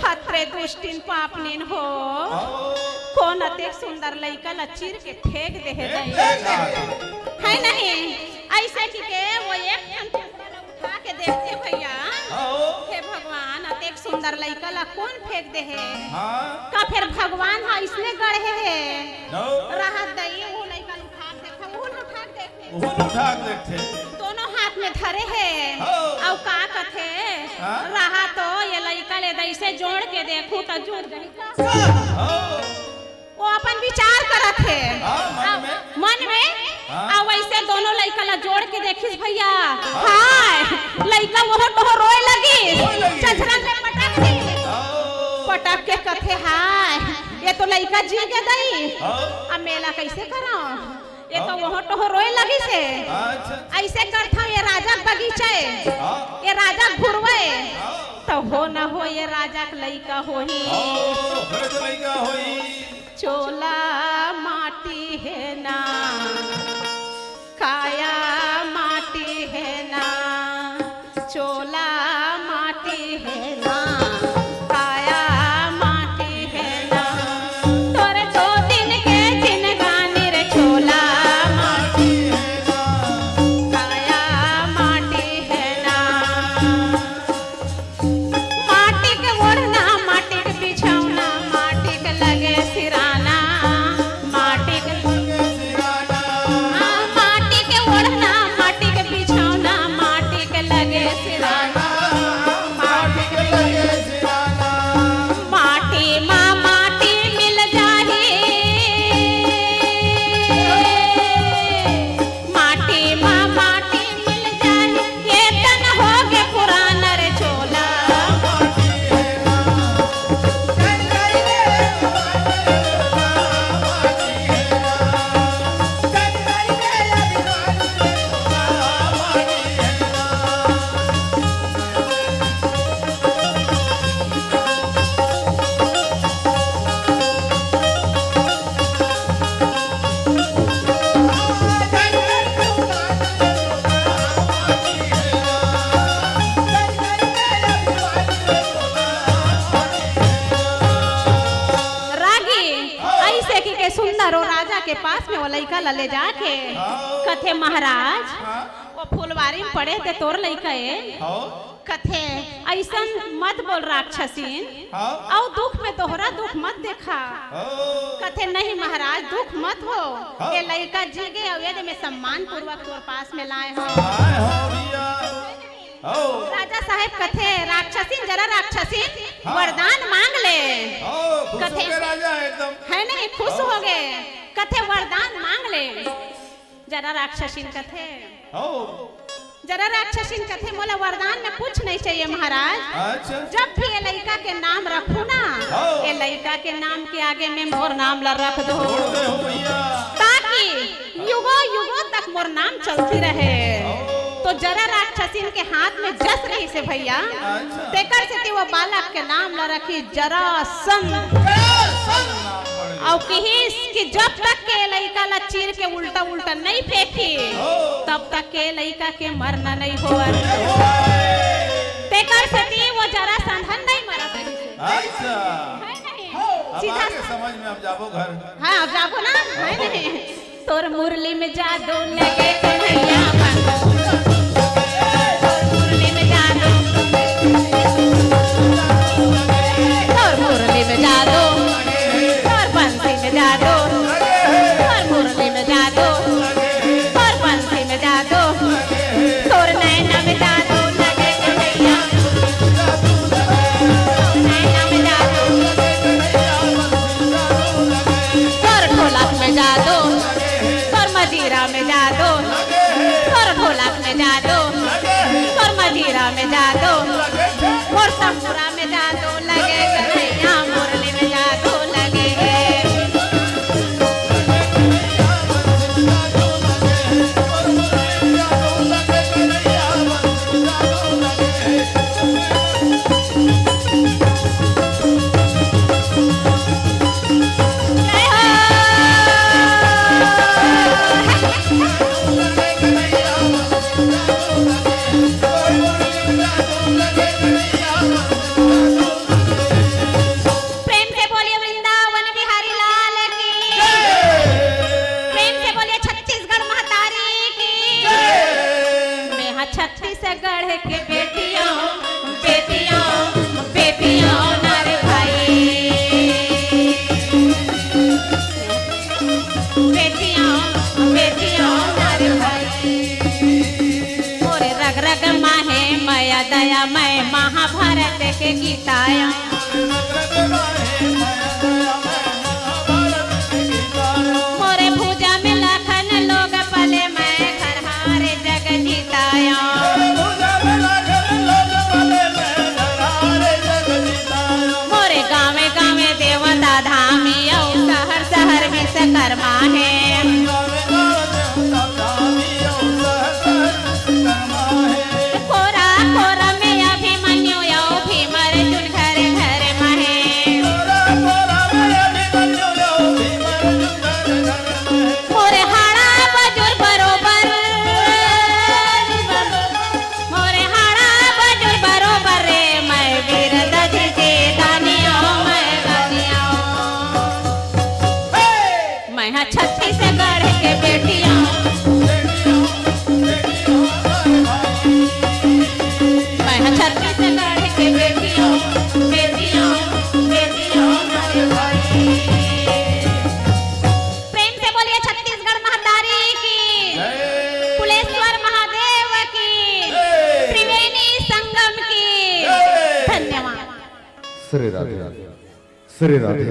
हत्रे दुष्टिन पापनिन हो। कोन अतेक सुंदर लइका ला चीर के फेंक दे हे दई। है नहीं? अइसे कहिके ओ एक ठन उठा के देखथे भइया। हे भगवान, अतेक सुंदर लइका ला कोन फेंक दे हे? का फेर भगवान ह अइसने गढ़े हे? रहत दई, ओ लइका ल उठा के देखथे, उहू ल उठा के देखथे। उहू ल उठा के देखथे। दोनों हाथ में धरे हे। अउ का कथे? रहा तो ये लइका ले दई से जोड़ के देखूं त जुड़ जाही का? ओ अपन विचार करत हे। मन में। अउ वइसे दोनों लइका ला जोड़ के देखिस भइया। हाय, लइका ओहो टोहो रोए लगिस। चझरन में पटक दिस। पटक के कथे, हाय, ये तो लइका जी गे दई। अब मैं ला कइसे करंव? ये तो ओहो टोहो रोए लगिस हे। अइसे करथंव, ये राजा के बगीचा ए, ये राजा घुरवय, त हो न हो ये राजा के लइका होही। चोला माटी हे ना, काया माटी हे ना, चोला माटी हे ना, काया माटी हे ना। तोर दो दिन के जिनगानी रे चोला माटी हे ना, काया माटी हे ना। माटी के ओढ़ना, माटी के बिछौना, माटी के लगे सिराना। के सुंदर ओ राजा के पास में वो लइका ला ले जाके हाँ। कथे, "महाराज, हाँ। वो फुलवारी में पड़े ते तोर लइका ए।" हाँ। कथे, "अइसन मत बोल राक्षसीन, हाँ। अउ दुख में तोहरा दुख मत देखा।" हाँ। कथे, "नहीं महाराज, दुख मत हो, हाँ। ये लइका जी गे अउ ये दे मैं सम्मान पूर्वक तोर पास में लाए हँव।" आए हो भैया। हो। राजा साहेब कथे, "राक्षसीन, जरा राक्षसीन, हाँ। वरदान मांग ले।" हो, खुश कथे, होके राजा एकदम। है नहीं, खुश हो। हो गे। कथे, "वरदान मांग ले।" जरा राक्षसीन कथे। हो। जरा राक्षसीन कथे, "मोला वरदान में कुछ नहीं चाहिए महाराज। अच्छा। जब भी ये लइका के नाम रखहू ना, हो। ये लइका के नाम के आगे में मोर नाम ला रख दो।" जोड़ दे हो भैया। ताकि युगों युगों तक मोर नाम चलती रहे। ओ। तो जरा राक्षसीन के हाथ में जस रहिसे भैया, अच्छा। तेकर सेती वो बालक के नाम ला रखिस जरासंध। जरासंध नाम पड़ गे। अउ किहिस कि जब तक के लइका ला चीर के उल्टा उल्टा नहीं फेंकही, ओ। तब तक के लइका के मरना नहीं होवय। नहीं होवय। तेकर सेती वो जरासंध नहीं मरत रहिसे। अच्छा। है नहीं? अब सीधा आगे सा- समझ में, अब जाबो घर। हाँ, अब जाबो ना, है नहीं? तोर मुरली में जादू लगे कन्हैया बन। तोर मुरली में जादू, तोर मुरली में जादू, तोर बंसी में जादू, तोर मुरली में जादू, तोर बंसी में जादू, तोर नैना में जादू लगे कन्हैया। तोर नैना में जादू, तोर ढोलक में जादू, तोर मजीरा में जादू, तोर ढोलक में जादू, तोर मजीरा में जादू, तोर तंबूरा में जादू लगे, कन्हैया मुरली में जादू लगे। प्रेम से बोलिए वृंदावन बिहारी लाल की। प्रेम से बोलिए छत्तीसगढ़ महतारी की। मैं हाँ छत्तीसगढ़ के बेटिया हूँ, बेटिया हूँ, बेटिया हूँ ना रे भाई। बेटिया हूँ, बेटिया हूँ ना रे भाई। मोरे रग रग मा हे मया दया, मैं महाभारत के गीता आया। मोरे भुजा में लाखन लोग पले, मैं घर हारे जग जीताया। मोरे गावे गावे देवता धामी, अउ शहर शहर विश्वकर्मा हे। कोरा कोरा में अभिमन्यु अउ भीम अर्जुन घर घर महे। मोरे हाड़ा बजुर बरोबर, मोरे हाड़ा बजुर बरोबर रे, मैं वीर दधि के दानिया, मैं दानिया। मैं हा छत्तीसगढ़ के बेटिया। मैं हा छत्तीसगढ़ के बेटिया, बेटिया, बेटिया। प्रेम से बोलिए छत्तीसगढ़ महतारी की, जय। कुलेश्वर महादेव की, जय। त्रिवेणी संगम की। जय। धन्यवाद। श्री राधे। श्री राधे,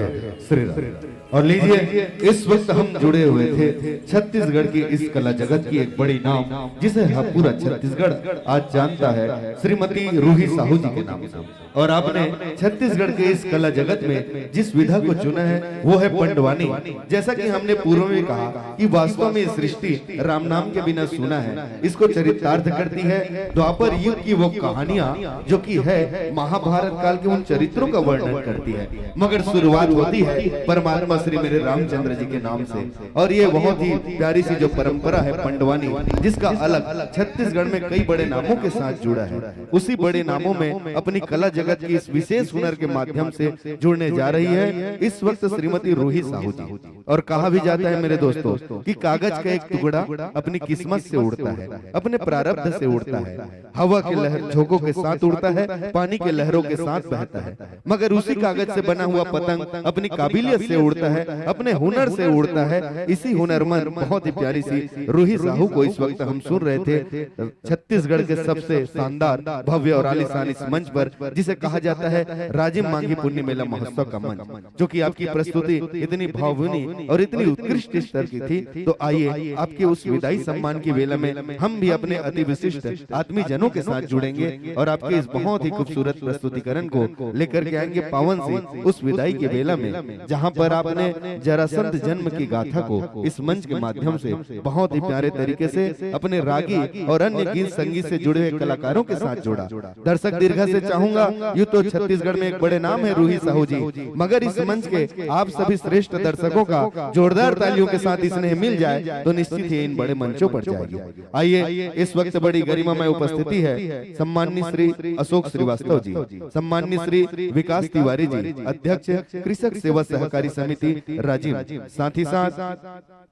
श्री राधे। और लीजिए, इस वक्त हम जुड़े हुए थे छत्तीसगढ़ की इस कला जगत की एक बड़ी नाम, जिसे ह-, पूरा छत्तीसगढ़ आज जानता है, श्रीमती रूही साहू जी के नाम से। और आपने छत्तीसगढ़ के इस कला जगत में जिस विधा को चुना है, वो है पंडवानी। जैसा कि हमने पूर्व में कहा कि वास्तव में ये सृष्टि राम नाम के बिना सूना है, इसको चरितार्थ करती है। द्वापर युग की वो कहानियां जो कि है महाभारत काल के उन चरित्रों का वर्णन करती है, मगर शुरुआत होती है परमात्मा श्री मेरे रामचंद्र जी के नाम से। और ये बहुत ही प्यारी सी जो परंपरा है पंडवानी, जिसका अलग छत्तीसगढ़ में कई बड़े नामों के साथ जुड़ा है, उसी बड़े नामों में अपनी कला जगत की इस विशेष हुनर के माध्यम से जुड़ने जा रही है इस वक्त श्रीमती रूही साहू जी। और कहा भी जाता है मेरे दोस्तों कि कागज का एक टुकड़ा अपनी किस्मत से उड़ता है, अपने प्रारब्ध से उड़ता है, हवा के लहर झोंकों के साथ उड़ता है, पानी के लहरों के साथ बहता है, मगर उसी कागज से बना हुआ पतंग अपनी काबिलियत से उड़ता है, अपने हुनर से उड़ता है। इसी हुनरमंद बहुत ही प्यारी सी रूही साहू को इस वक्त हम सुन रहे थे। छत्तीसगढ़ के सबसे शानदार, भव्य और आलीशान इस मंच पर, जिसे कहा जाता है राजिम मांगी पुन्नी मेला महोत्सव का मंच, जो कि आपकी प्रस्तुति इतनी भावभीनी और इतनी उत्कृष्ट स्तर की थी। तो आइए, आपके उस विदाई सम्मान की वेला में हम भी अपने अति विशिष्ट आदमी जनों के साथ जुड़ेंगे और आपके इस बहुत ही खूबसूरत प्रस्तुतिकरण को लेकर के आएंगे पावन सी उस विदाई की वेला में, जहां पर आपने जरासंध जन्म की गाथा को इस मंच के माध्यम से बहुत ही प्यारे तरीके से अपने रागी और अन्य गीत संगीत से जुड़े हुए कलाकारों के साथ जोड़ा। दर्शक दीर्घा से चाहूंगा, यूं तो छत्तीसगढ़ में एक बड़े नाम है रूही साहू जी, मगर इस मंच के आप सभी श्रेष्ठ दर्शकों का जोरदार तालियों के साथ स्नेह मिल जाए तो निश्चित ही इन बड़े मंचों पर जाएगी। आइए, इस वक्त बड़ी गरिमामय उपस्थिति है सम्माननीय श्री अशोक श्रीवास्तव जी, सम्माननीय श्री विकास तिवारी जी, अध्यक्ष कृषक सेवा सहकारी समिति राजिम, साथ ही साथ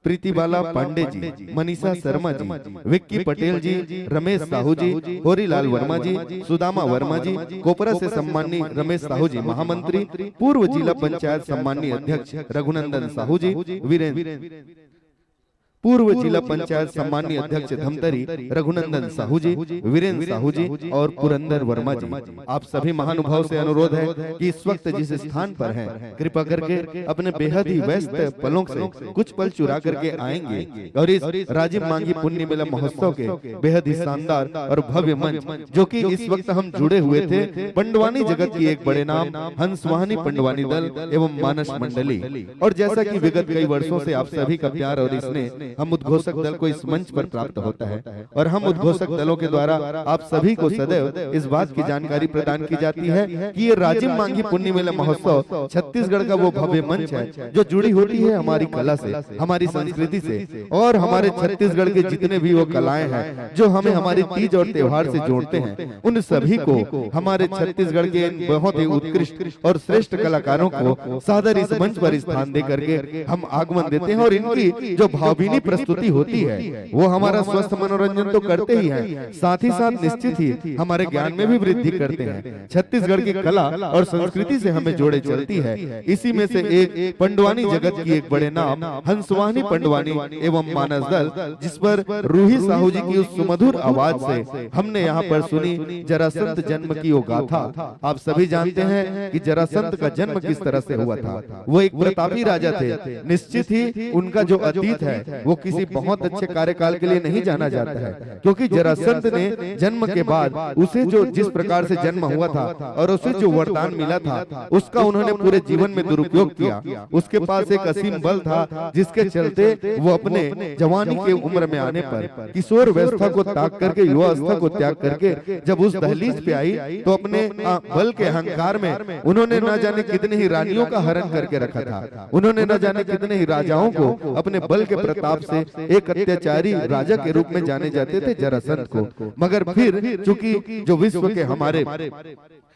प्रीतिबाला पांडे जी, मनीषा शर्मा जी, विक्की पटेल जी, रमेश साहू जी, होरीलाल वर्मा जी, सुदामा वर्मा जी, कोपरा से सम्माननीय रमेश साहू जी महामंत्री, पूर्व जिला पंचायत सम्माननीय अध्यक्ष रघुनंदन साहू जी, वीरेंद्र, पूर्व जिला पंचायत सम्माननीय अध्यक्ष धमतरी रघुनंदन साहू जी, वीरेंद्र साहू जी और पुरंदर वर्मा जी, आप सभी महानुभाव से अनुरोध है कि इस वक्त जिस स्थान पर हैं, कृपा करके अपने बेहद ही व्यस्त पलों से कुछ पल चुरा करके आएंगे और इस राजिम मांगी पुन्नी मेला महोत्सव के बेहद ही शानदार और भव्य मंच, जो कि इस वक्त हम जुड़े हुए थे, पंडवानी जगत की एक बड़े नाम हंसवाहनी पंडवानी दल एवं मानस मंडली, और जैसा कि विगत कई वर्षों से आप सभी का प्यार और स्नेह हम उद्घोषक दल को इस मंच पर प्राप्त होता है और हम उद्घोषक दलों के द्वारा आप सभी को सदैव इस बात की जानकारी प्रदान की जाती है कि ये राजिम मांगी पुन्नी मेला महोत्सव छत्तीसगढ़ का वो भव्य मंच है जो जुड़ी होती है हमारी कला से, हमारी संस्कृति से और हमारे छत्तीसगढ़ के जितने भी वो कलाएं हैं जो हमें हमारी तीज और त्योहार से जोड़ते हैं, उन सभी को हमारे छत्तीसगढ़ के इन बहुत ही उत्कृष्ट और श्रेष्ठ कलाकारों को सादर इस मंच पर स्थान दे करके हम आगमन देते हैं और इनकी जो भावभीनी प्रस्तुति होती है वो हमारा स्वस्थ मनोरंजन तो करते ही हैं, साथ ही साथ निश्चित ही हमारे ज्ञान में भी वृद्धि करते हैं। छत्तीसगढ़ की कला और संस्कृति से हमें जोड़े चलती है। इसी में से एक पंडवानी जगत की एक बड़े नाम हंसवानी पंडवानी एवं मानस दल, जिस पर रूही साहू जी की उस सुमधुर आवाज से हमने यहाँ पर सुनी जरासंध जन्म की वो गाथा। आप सभी जानते हैं कि जरासंध का जन्म किस तरह से हुआ था। वो एक प्रतापी राजा थे। निश्चित ही उनका जो अतीत है वो किसी बहुत अच्छे कार्यकाल के लिए नहीं जाना जाता है, क्योंकि जरासंध ने जन्म के बाद उसे जो जिस प्रकार से जन्म हुआ था और उसे जो वरदान मिला था उसका उन्होंने पूरे जीवन में दुरुपयोग किया। उसके पास एक असीम बल था जिसके चलते वो अपने जवानी के उम्र में आने पर किशोर व्यवस्था को त्याग करके, युवा अवस्था को त्याग करके जब उस दहलीज पे आई तो अपने, आ, बल के अहंकार में उन्होंने न जाने कितने ही रानियों का हरण करके रखा था। उन्होंने न जाने कितने ही राजाओं को अपने बल के प्रताप से एक अत्याचारी राजा के रूप में जाने जाते थे जरासंध को। मगर फिर चूंकि जो विश्व के हमारे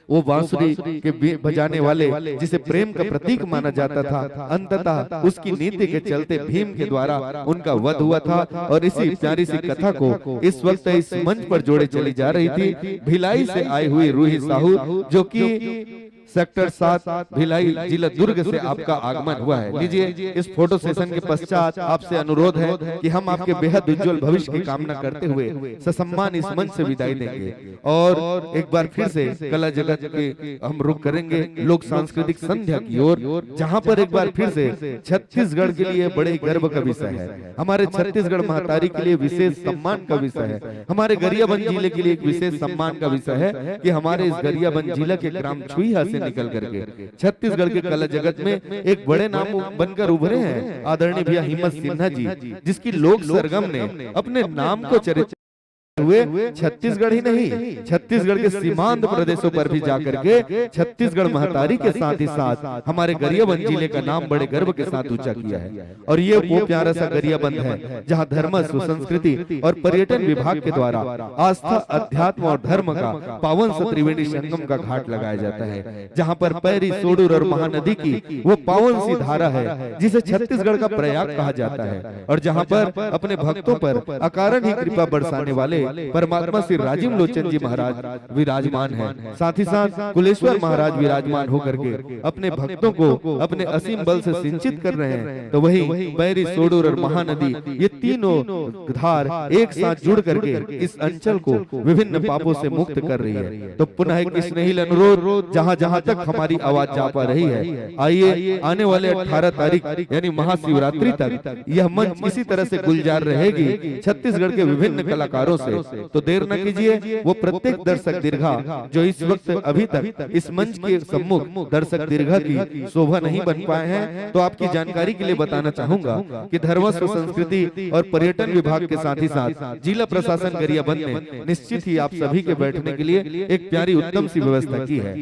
वो बांसुरी के बी-, बजाने वाले जिसे प्रेम का प्रतीक माना जाता था, अंततः उसकी नीति के चलते भीम के द्वारा उनका वध हुआ था। और इसी प्यारी सी कथा को इस वक्त इस मंच पर जोड़े चली जा रही थी भिलाई से आई हुई रूही साहू, जो कि सेक्टर सात भिलाई जिला दुर्ग से आपका आगमन हुआ है। लीजिए, इस फोटो सेशन के पश्चात आपसे अनुरोध है कि हम आपके बेहद उज्जवल भविष्य की कामना करते हुए ससम्मान इस मंच से विदाई देंगे। और एक बार फिर से कला जगत के हम रुख करेंगे लोक सांस्कृतिक संध्या की ओर, जहां पर एक बार फिर से छत्तीसगढ़ के लिए बड़े गर्व का विषय है, हमारे छत्तीसगढ़ महतारी के लिए विशेष सम्मान का विषय है, हमारे गरियाबंद जिले के लिए एक विशेष सम्मान का विषय है कि हमारे इस गरियाबंद जिला के ग्राम छुईहा से निकल करके छत्तीसगढ़ के कला जगत में एक बड़े नाम बनकर उभरे हैं आदरणीय भैया हिम्मत सिन्हा जी, जिसकी लोक सरगम ने अपने नाम को चरित्र हुए छत्तीसगढ़ ही नहीं, छत्तीसगढ़ के सीमांत प्रदेशों पर भी जाकर के छत्तीसगढ़ महतारी के साथ ही साथ हमारे गरियाबंद जिले का नाम बड़े गर्व के साथ ऊंचा किया है। और ये वो प्यारा सा गरियाबंद है, जहाँ धर्मस्व, संस्कृति और पर्यटन विभाग के द्वारा आस्था, अध्यात्म और धर्म का पावन सा त्रिवेणी संगम का घाट लगाया जाता है, जहाँ पर पैरी, सोडूर और महानदी की वो पावन सी धारा है, जिसे छत्तीसगढ़ का प्रयाग कहा जाता है, और जहाँ पर अपने भक्तों पर अकारण ही कृपा बरसाने वाले परमात्मा श्री राजीव लोचन जी महाराज विराजमान हैं। साथ ही साथ कुलेश्वर महाराज विराजमान होकर के अपने भक्तों को अपने असीम बल से सिंचित कर रहे हैं। तो वही बैरी, सोडूर और महानदी, ये तीनों धार एक साथ जुड़ करके इस अंचल को विभिन्न पापों से मुक्त कर रही है। तो पुनः एक स्नेहिल अनुरोध, जहां जहां तक हमारी आवाज जा पा रही है, आइए, आने वाले अठारह तारीख यानी महाशिवरात्रि तक यह मंच इसी तरह से गुलजार रहेगी छत्तीसगढ़ के विभिन्न कलाकारों से। तो देर न कीजिए, वो प्रत्येक दर्शक दीर्घा जो इस वक्त अभी तक इस मंच के सम्मुख दर्शक दीर्घा की शोभा नहीं बन पाए हैं, तो आपकी जानकारी के लिए बताना चाहूंगा कि धर्मस्व, संस्कृति और पर्यटन विभाग के साथ ही साथ जिला प्रशासन गरियाबंद ने निश्चित ही आप सभी के बैठने के लिए एक प्यारी उत्तम सी व्यवस्था की है।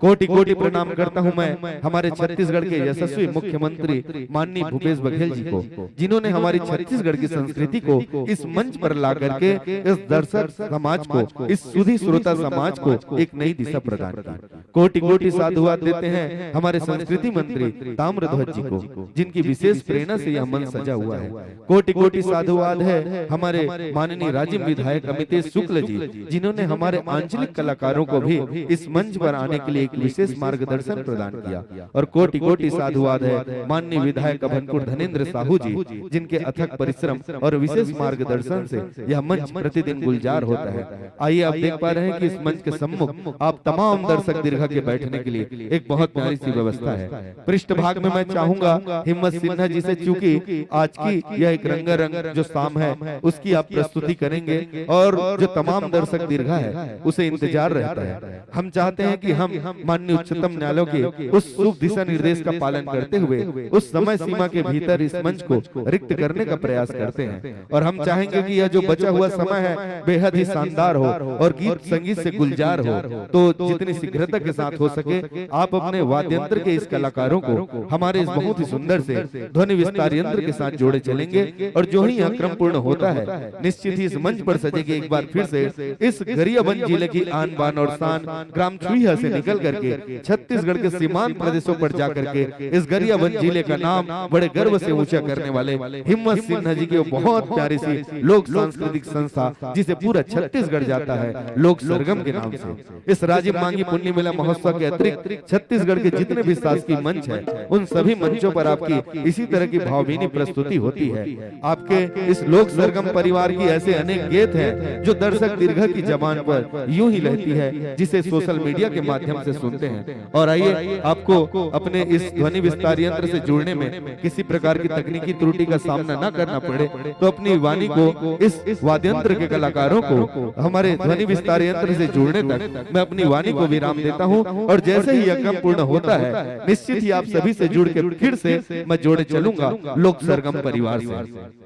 कोटि कोटि प्रणाम करता हूं मैं हमारे छत्तीसगढ़ के यशस्वी मुख्यमंत्री माननीय भूपेश बघेल जी को, जिन्होंने हमारी छत्तीसगढ़ की संस्कृति को इस मंच पर ला करके इस दर्शक समाज को, इस सुधी श्रोता समाज को एक नई दिशा प्रदान की। कोटि कोटि साधुवाद देते हैं हमारे संस्कृति मंत्री ताम्रध्वज जी को, जिनकी विशेष प्रेरणा से यह मंच सजा हुआ है। कोटि कोटि साधुवाद है हमारे माननीय राज्य विधायक अमितेश शुक्ल जी, जिन्होंने हमारे आंचलिक कलाकारों को भी इस मंच पर आने के लिए एक विशेष मार्गदर्शन प्रदान किया। और कोटि कोटि साधुवाद है माननीय विधायक अभनपुर धनेंद्र साहू जी, जिनके अथक परिश्रम और विशेष मार्गदर्शन से यह मंच प्रतिदिन गुलजार होता है। आइए, आप देख पा रहे हैं कि इस मंच के सम्मुख आप तमाम दर्शक दीर्घा के बैठने के लिए एक बहुत प्यारी सी व्यवस्था है। पृष्ठभाग में मैं चाहूंगा हिम्मत सिन्हा जी से, चूंकि आज की यह एक रंगारंग जो शाम है, उसकी आप प्रस्तुति करेंगे और जो तमाम दर्शक दीर्घा है, उसे इंतजार रहता है। हम चाहते हैं कि हम माननीय उच्चतम न्यायालय के उस शुभ दिशा निर्देश का पालन करते हुए उस समय सीमा के भीतर इस मंच को रिक्त करने का प्रयास करते हैं, और हम चाहेंगे कि यह जो बचा हुआ समय है, बेहद ही शानदार हो और गीत संगीत से गुलजार हो। तो जितनी शीघ्रता के साथ हो सके, आप अपने वाद्य यंत्र के इस कलाकारों को हमारे इस बहुत ही सुंदर से ध्वनि विस्तार यंत्र के साथ जोड़े चलेंगे, और जो ही यह क्रम पूर्ण होता है, निश्चित ही इस मंच पर सजेगी एक बार फिर से इस गरियाबंद जिले की आन बान और शान ग्राम छुईहा से निकल करके छत्तीसगढ़ के सीमांत प्रदेशों पर जाकर के इस गरियाबंद जिले का नाम बड़े गर्व से ऊंचा करने वाले हिम्मत सिन्हा जी की वो बहुत प्यारी सी लोक सांस्कृतिक संस्था, जिसे पूरा छत्तीसगढ़ जाता है लोक सरगम के नाम से। इस राजिम मांगी पुन्नी मेला महोत्सव के अतिरिक्त छत्तीसगढ़ के जितने भी शासकीय मंच हैं, उन सभी मंचों पर आपकी इसी तरह की भावभीनी प्रस्तुति होती है। आपके इस लोक सरगम परिवार की ऐसे अनेक गीत हैं जो दर्शक दीर्घा की जबान पर यूं ही रहती है, जिसे सोशल मीडिया के माध्यम से सुनते हैं। और आइए, आपको अपने इस ध्वनि विस्तार यंत्र से जुड़ने में किसी प्रकार की तकनीकी त्रुटि का सामना न करना पड़े, तो अपनी वाणी को इस वाद्यंत्र के कलाकारों को हमारे ध्वनि विस्तार यंत्र से जुड़ने तक मैं अपनी वाणी को विराम देता हूं, और जैसे ही यह क्रम पूर्ण होता है, निश्चित ही आप सभी से जुड़ के फिर से मैं जोड़े चलूंगा लोक सरगम परिवार से।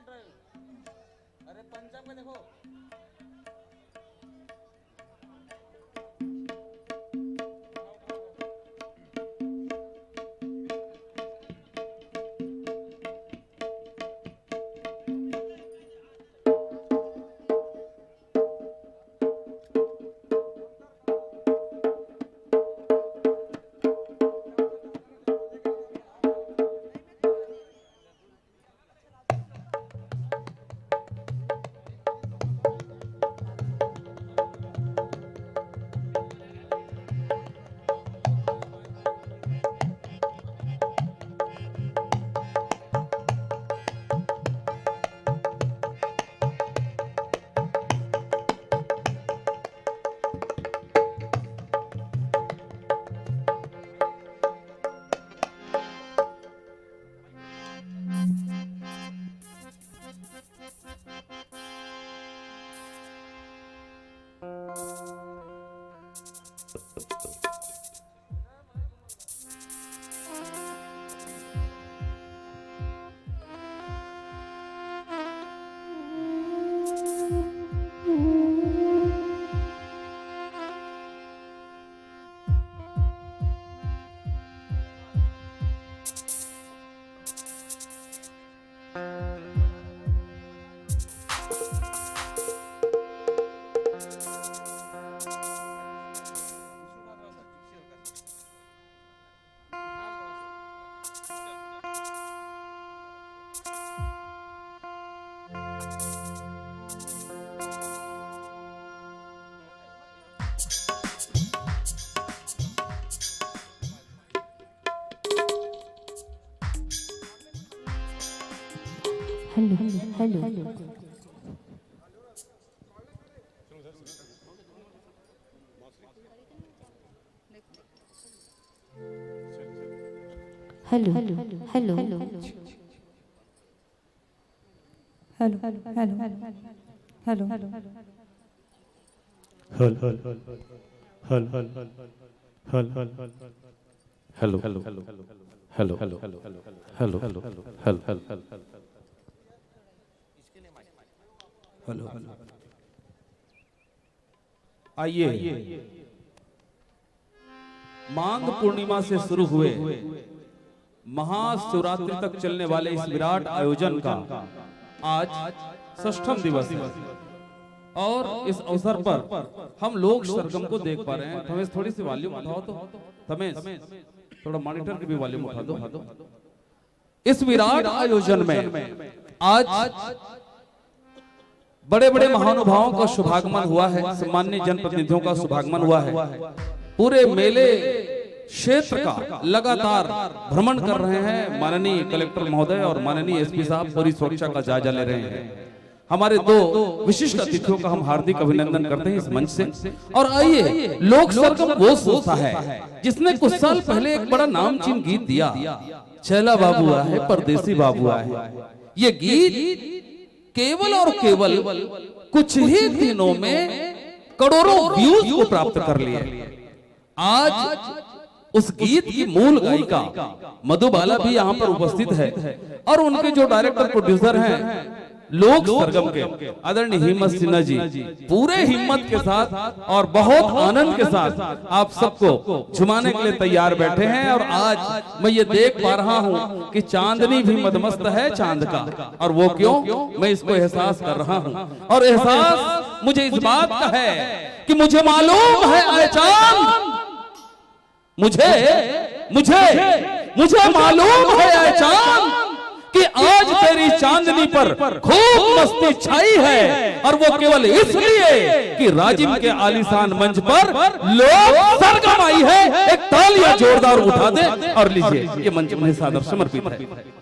अरे पंजाब का देखो। Hello, hello. Hello, hello. Hello, hello. Hello, hello. Hello, hello. Hello, hello. Hello, hello. Hello, hello. Hello, hello. Hello, hello. Hello, hello. आइए, माघ पूर्णिमा से शुरू हुए महाशिवरात्रि तक चलने वाले इस विराट आयोजन का आज षष्ठम दिवस है और इस अवसर पर हम लोक सरगम को देख पा रहे हैं। थमेश, थोड़ी सी वॉल्यूम उठाओ तो। थमेश, थोड़ा मॉनिटर की भी वॉल्यूम उठा दो। इस विराट आयोजन में आज बड़े बड़े महानुभावों का शुभागमन हुआ है, सम्माननीय जनप्रतिनिधियों का शुभागमन हुआ है। पूरे मेले क्षेत्र का लगातार भ्रमण कर रहे हैं माननीय कलेक्टर महोदय और माननीय एसपी साहब, पूरी सुरक्षा का जायजा ले रहे हैं। हमारे दो विशिष्ट अतिथियों का हम हार्दिक अभिनंदन करते हैं इस मंच से। और आइए, लोक सरगम वो संस्था है जिसने कुछ साल पहले एक बड़ा नामचीन गीत दिया, छैला बाबू आहे, परदेसी बाबू आहे। ये गीत केवल और केवल कुछ ही दिनों में करोड़ों व्यूज को प्राप्त कर लिया। आज उस गीत की मूल गायिका मधुबाला भी यहाँ पर उपस्थित है और उनके जो डायरेक्टर प्रोड्यूसर हैं लोक सरगम के, आदरणीय हिम्मत सिन्हा जी, पूरे हिम्मत के साथ और बहुत आनंद के साथ आप सबको झुमाने के लिए तैयार बैठे हैं। और आज मैं ये देख पा रहा हूँ कि चांदनी भी मदमस्त है चांद का। और वो क्यों? मैं इसको एहसास कर रहा हूँ। और एहसास मुझे इस बात का है कि मुझे मालूम है, आए चांद, मुझे, मुझे, मुझे मालूम है, आए चांद, कि आज तेरी चांदनी पर खूब मस्ती छाई है, और वो केवल इसलिए कि राजिम के आलीशान मंच पर लोक सरगम आई है। एक तालियां जोरदार उठा दे। और लीजिए, ये मंच उन्हें सादर समर्पित है।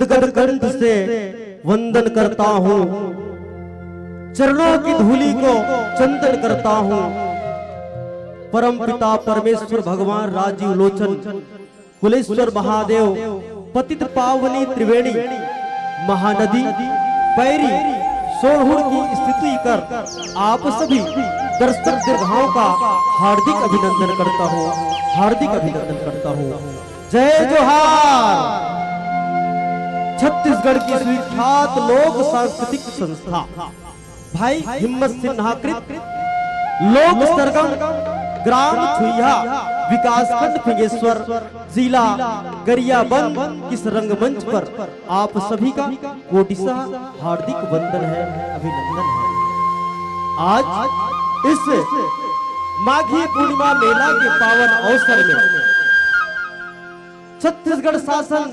गदगद कंठ से वंदन करता हूँ, चरणों की धूलि को चंदन करता हूँ। परम पिता परमेश्वर भगवान राजीव लोचन, कुलेश्वर महादेव, पतित पावनी त्रिवेणी, महानदी, पैरी, सोरहुर की स्थिति कर आप सभी दर्शक दीर्घाओं का हार्दिक अभिनंदन करता हूँ, हार्दिक अभिनंदन करता हूँ। जय जोहार। छत्तीसगढ़ की सुविख्यात लोक सांस्कृतिक संस्था भाई हिम्मत सिन्हा कृत लोक सरगम, ग्राम छुइहा, विकासखंड फिंगेश्वर, जिला गरियाबंद, इस रंगमंच पर आप सभी का कोटिशः हार्दिक वंदन है, अभिनंदन है। आज इस माघी पूर्णिमा मेला के पावन अवसर में छत्तीसगढ़ शासन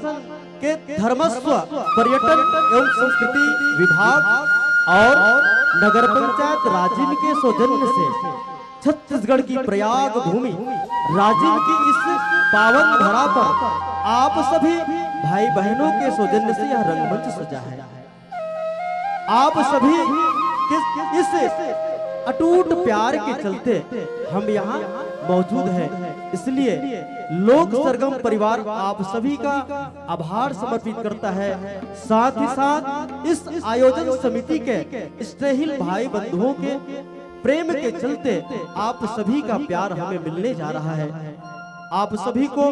के धर्मस्व, पर्यटन एवं संस्कृति विभाग और नगर पंचायत राजिम के सौजन्य से छत्तीसगढ़ की प्रयाग भूमि राजिम की इस पावन धरा पर आप सभी भाई बहनों के सौजन्य से यह रंगमंच सजा है। आप सभी के इस अटूट प्यार के चलते हम यहाँ मौजूद हैं, इसलिए लोक सरगम परिवार आप सभी का आभार समर्पित करता है। साथ ही साथ इस आयोजन समिति के स्नेहिल भाई बंधुओं के प्रेम के चलते आप सभी का प्यार हमें मिलने जा रहा है। आप सभी को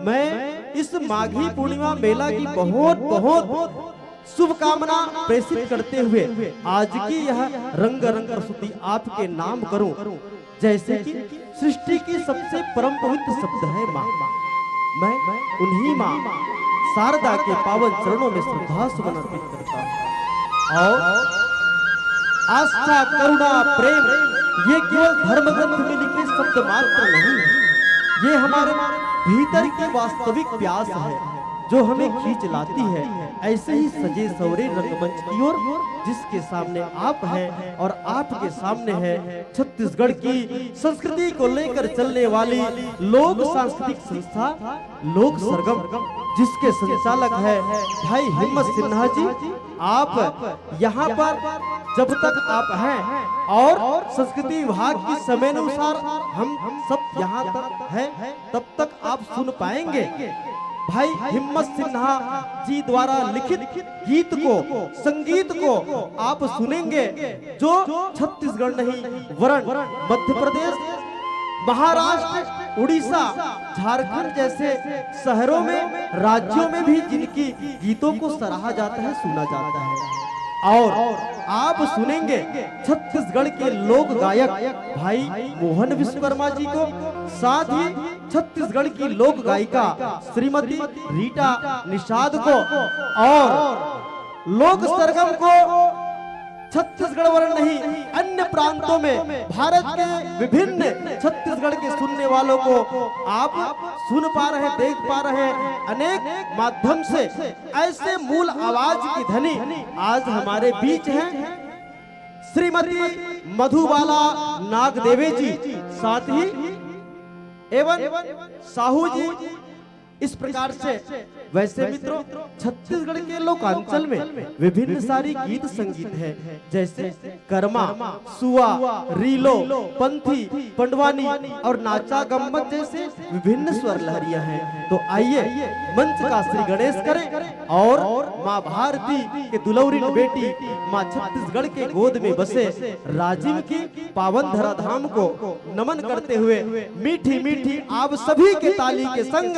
मैं इस माघी पूर्णिमा मेला की बहुत बहुत शुभकामना प्रेषित करते हुए आज की यह रंगारंग प्रस्तुति आपके नाम करूं, जैसे कि सृष्टि की सबसे परम पवित्र शब्द है माँ। मैं उन्हीं माँ शारदा के पावन चरणों में श्रद्धा सुमन अर्पित करता हूँ। और आस्था, करुणा, प्रेम, ये केवल धर्म ग्रंथ में लिखे शब्द मात्र नहीं है, ये हमारे भीतर की वास्तविक प्यास है जो हमें खींच लाती है ऐसे ही सजे सवरे रंगमंच की ओर, जिसके सामने आप हैं और आपके सामने है छत्तीसगढ़ की संस्कृति को लेकर चलने वाली लोक सांस्कृतिक संस्था लोक सरगम, जिसके संचालक है भाई हिम्मत सिन्हा जी। आप यहाँ पर जब तक आप हैं और संस्कृति विभाग की समयानुसार हम सब यहाँ तक हैं, तब तक आप सुन पाएंगे। भाई हिम्मत सिन्हा जी द्वारा लिखित गीत को, संगीत को आप सुनेंगे, जो छत्तीसगढ़ नहीं वरन मध्य प्रदेश, महाराष्ट्र, उड़ीसा, झारखंड जैसे शहरों में, राज्यों में भी जिनकी गीतों को सराहा जाता है, सुना जाता है। और आप सुनेंगे छत्तीसगढ़ के लोक गायक भाई मोहन विश्वकर्मा जी को, साथ ही छत्तीसगढ़ की लोक गायिका श्रीमती रीटा निषाद को, और लोक सरगम को छत्तीसगढ़ वरन नहीं, अन्य प्रांतों में भारत के विभिन्न छत्तीसगढ़ के सुनने वालों को आप सुन पा रहे, देख पा रहे, अनेक माध्यम से ऐसे मूल आवाज की धनी आज हमारे बीच हैं श्रीमती मधुबाला नागदेवे जी, साथ ही एवं साहू जी। इस प्रकार से वैसे मित्रों, छत्तीसगढ़ के लोकांचल में विभिन्न सारी गीत संगीत है, जैसे करमा, सुआ, रीलो, पंथी, पंडवानी और नाचा गम्मत जैसे विभिन्न स्वर लहरियां हैं। तो आइए मंच का श्री गणेश करें और माँ भारती के दुलौरिन बेटी माँ छत्तीसगढ़ के गोद में बसे राजिम की पावन धराधाम को नमन करते हुए मीठी मीठी आप सभी के ताली के संग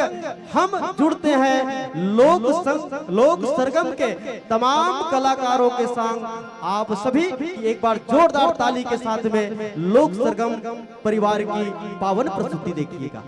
हम जुड़ते हैं लोक संग, लोक सरगम के तमाम कलाकारों के संग। आप सभी की एक बार जोरदार ताली के साथ में लोक सरगम परिवार की पावन प्रस्तुति देखिएगा।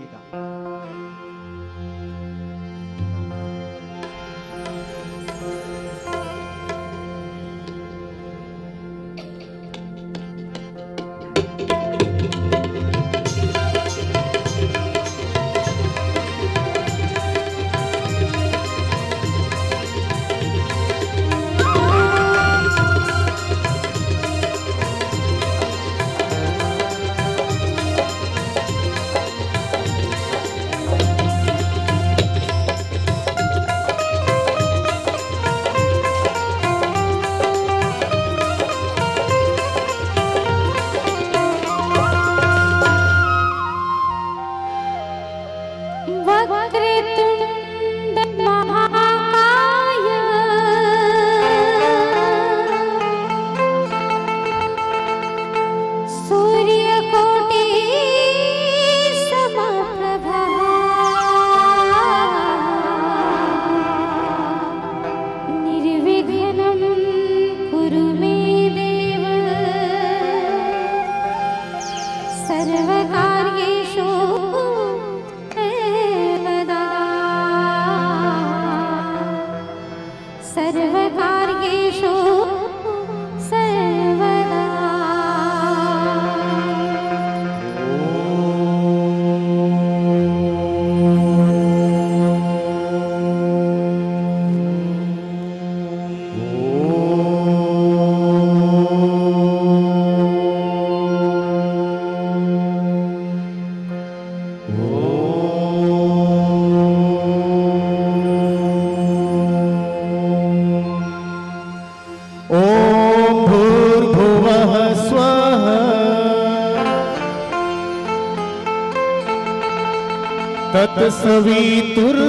सवितुर्वरेण्यं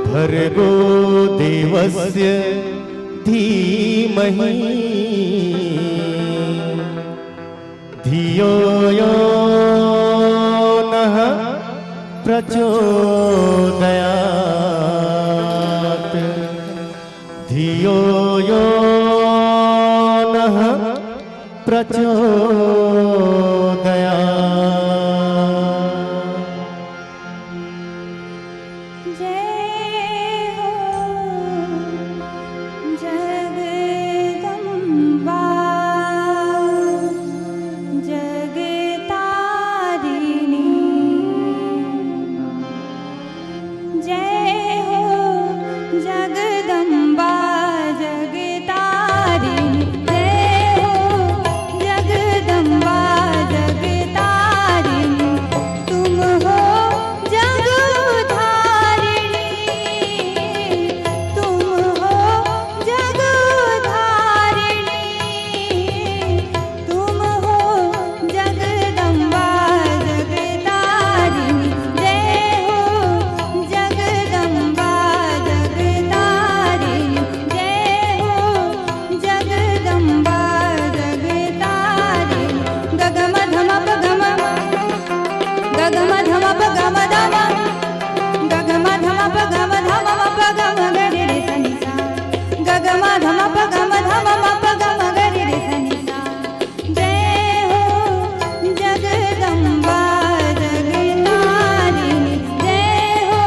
भर्गो देवस्य धीमहि धियो यो नः प्रचोदयात्। धियो यो नः प्रचोदयात्। जय हो जगदम्बा जगतारिणी। जय हो जगदम्बा जगतारिणी। जय हो जगदम्बा जगतारिणी। तुम हो जग उद्धारिणी। तुम हो जग उद्धारिणी। तुम हो जगदम्बा जगतारिणी। जय हो जगदम्बा जगतारिणी। जय हो जगदम्बा जगतारिणी। गगम धम प गम, गगम धम प गम धम, गगम धम प गम धम म प गम ग रे रे सा नी सा। गगम धम प गम धम म प गम ग रे रे सा नी सा। जय हो जगदम्बा जगतारिणी। जय हो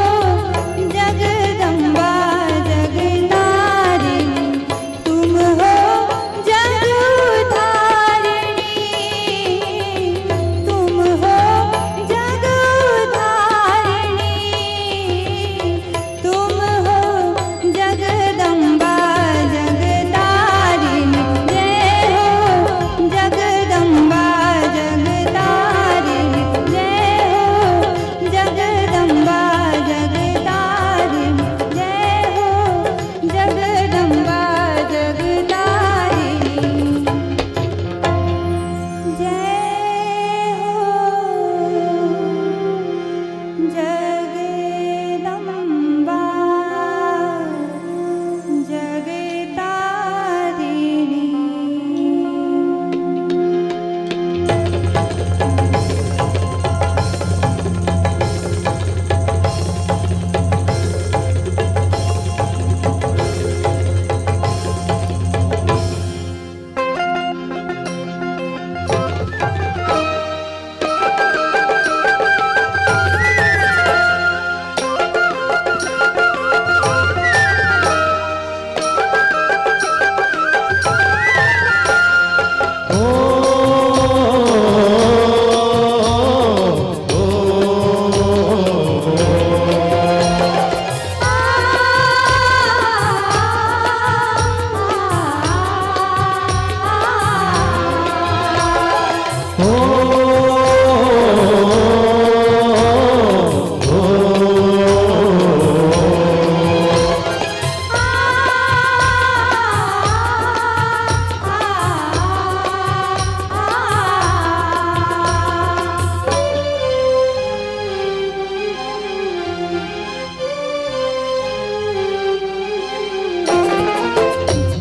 जगदम्बा जगतारिणी। तुम हो जग उद्धारिणी। तुम हो जग उद्धारिणी। तुम हो जगदम्बा जगतारिणी। जय हो जगदम्बा जगतारिणी। जय हो जगदम्बा जगतारिणी। जय हो जगदम्बा जगतारिणी। जय हो जगदम्बा जगतारिणी।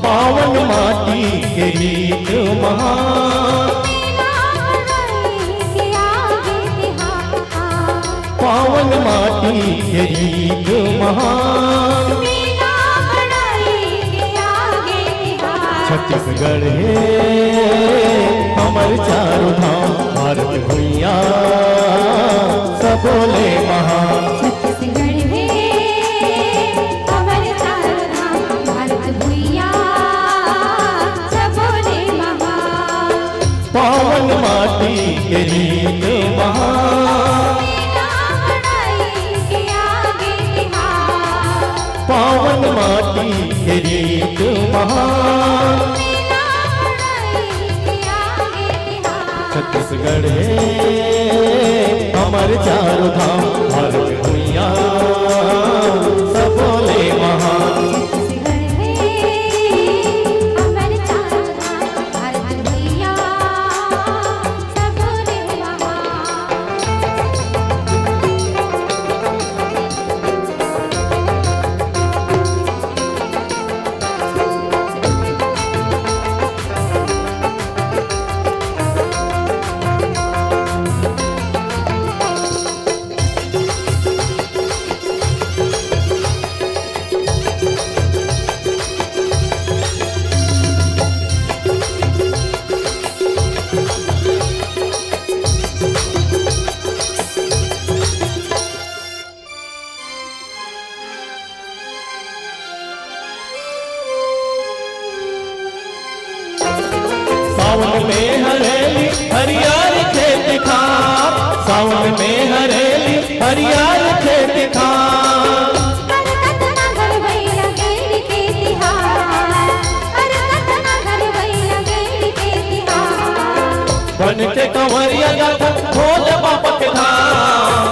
पावन माटी के रीत महा, पावन माटी के रीत महा, छत्तीसगढ़ हे हमर चारों धाम, भारत भुइयां सबो ले महान। छत्तीसगढ़ हे हमर चारों धाम, भारत भुइयां सबो ले महान। पावन माटी के रीत महान, पावन माटी के रीत महान। छत्तीसगढ़ हे हमर चारों धाम, भारत भुइयां सबो ले महान। छत्तीसगढ़ हे हमर चारों धाम, भारत भुइयां सावन में हरेली हरियर खेत खार, सावन में हरेली हरियर खेत खार। बरकत नागर भैया गेल के तिहार, बरकत नागर भैया गेल के तिहार। बन के कंवरिया जात भोले बाबा के धाम,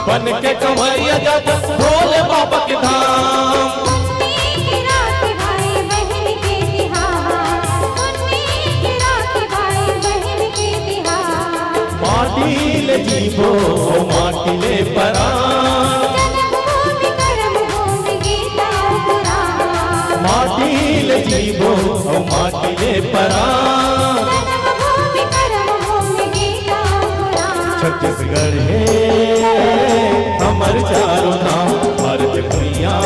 बन के कंवरिया जात भोले बाबा के धाम। पुन्नी की रात भाई बहन के तिहार, पुन्नी की रात भाई बहन के तिहार। माटी ले जीबो, ओ माटी ले परान। जन्मभूमि कर्मभूमि गीता पुराण। माटी ले जीबो, ओ माटी ले परान। जन्मभूमि कर्मभूमि गीता पुराण। छत्तीसगढ़ हे हमर चारों धाम, भारत भुइयां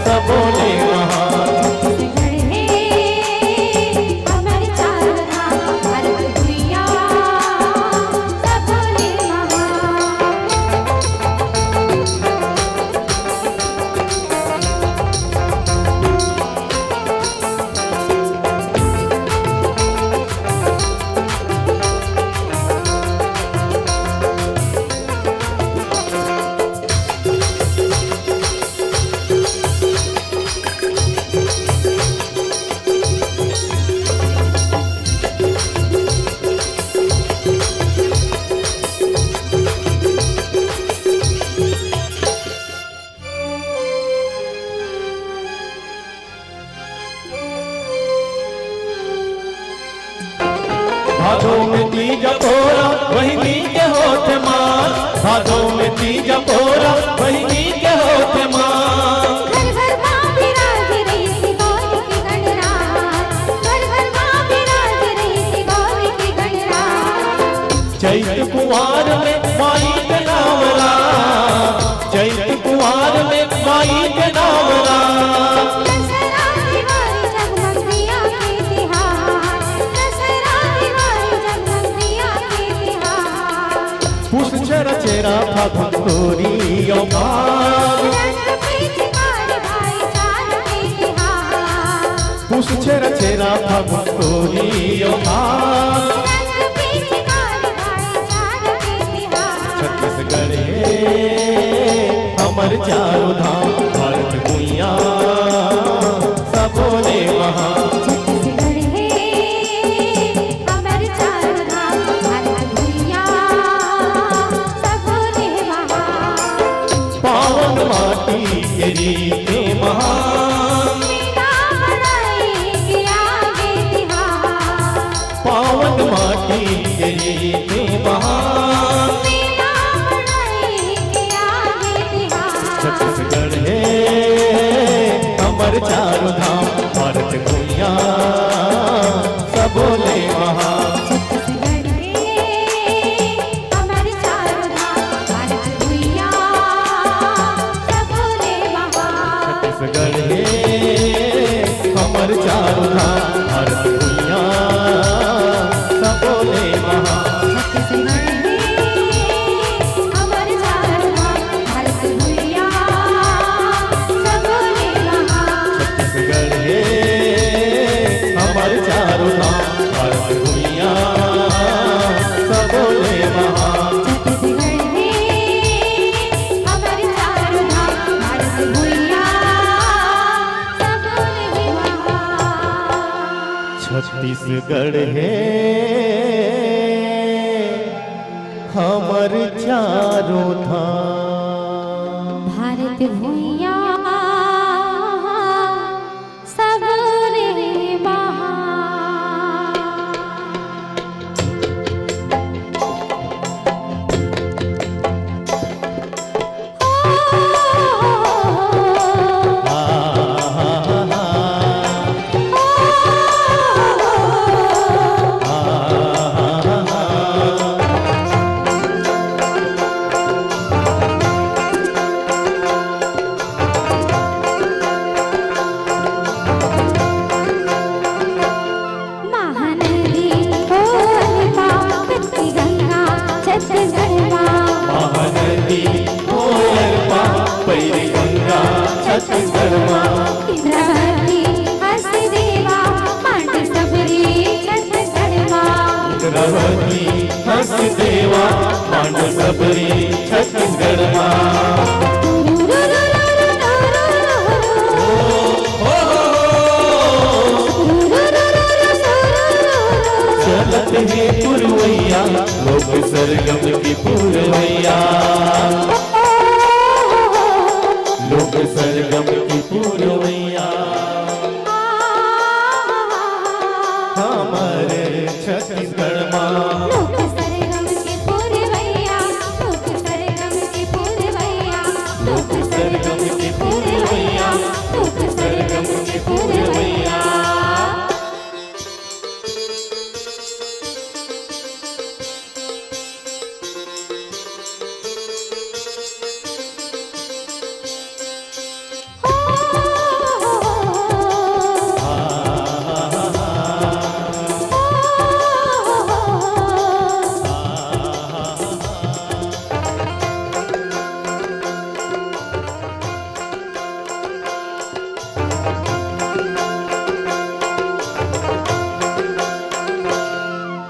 सबो ले महान। छत्तीसगढ़ हे हमर चारों धाम, भारत भुइयां सबो ले महान। भादो में तीज पोरा, वही दिन के होथे मान। भादो में तीज पोरा, वही दिन के होथे मान। घर घर माँ विराज रही गौरी के गणराज, घर घर माँ विराज रही गौरी के गणराज। चैत कुंवार में माई के नावरा, चैत कुंवार में माई के नावरा। दसरा दिवाली जगमग दिया के तिहार, दसरा दिवाली जगमग दिया के तिहार। पुस छेरा छेरा फागुन तोरी ओ भाग। रंग पिचकारी भाईचार के तिहार। पुस छेरा छेरा फागुन तोरी ओ भाग। रंग पिचकारी भाईचार के तिहार। छत्तीसगढ़ हे हमर चारों धाम, भारत भुइयां सबो ले महान। छत्तीसगढ़ हे हमर चारों धाम, भारत भुइयां सबो ले महान। पावन माटी के रीते महान। मीना बड़ाई के आगे तिहार। पावन माटी के रीते महान। मीना बड़ाई के आगे तिहार। छत्तीसगढ़ हे हमर चारों धाम, भारत भुइयां सबो ले महान। छत्तीसगढ़ हे हमर चारों धाम, भारत भुइयां सबो ले महान। छत्तीसगढ़ हे हमर चारों धाम, भारत भुइयां सबो ले महान। छत्तीसगढ़ हे हमर चारों धाम, भारत भुइयां सबो ले महान। छत्तीसगढ़ हे हमर चारों धाम, भारत भुइयां सबो ले महान। छत्तीसगढ़ हे हमर चारों धाम, भारत भुइयां सबो ले महान। छत्तीसगढ़ हे हमर चारों धाम। भारत भुइयां सबले महान। महानदी, ओ अल्पा, पैरी गंगा, छत्तीसगढ़ मा। महानदी, ओ अल्पा, पैरी गंगा, छत्तीसगढ़ मा। इंद्रावती, हसदेवा, माटी सबरी, छत्तीसगढ़ भगवती हंस देवा मांड सबरी छत्तीसगढ़ मा। चलत हे पुरवैया लोक सरगम के पुरवैया। लोक सरगम के पुरवैया। हमर छत्तीसगढ़ मा। लोक सरगम के पुरवैया, लोक सरगम के पुरवैया, लोक सरगम के पुरवैया, लोक सरगम के पुरवैया।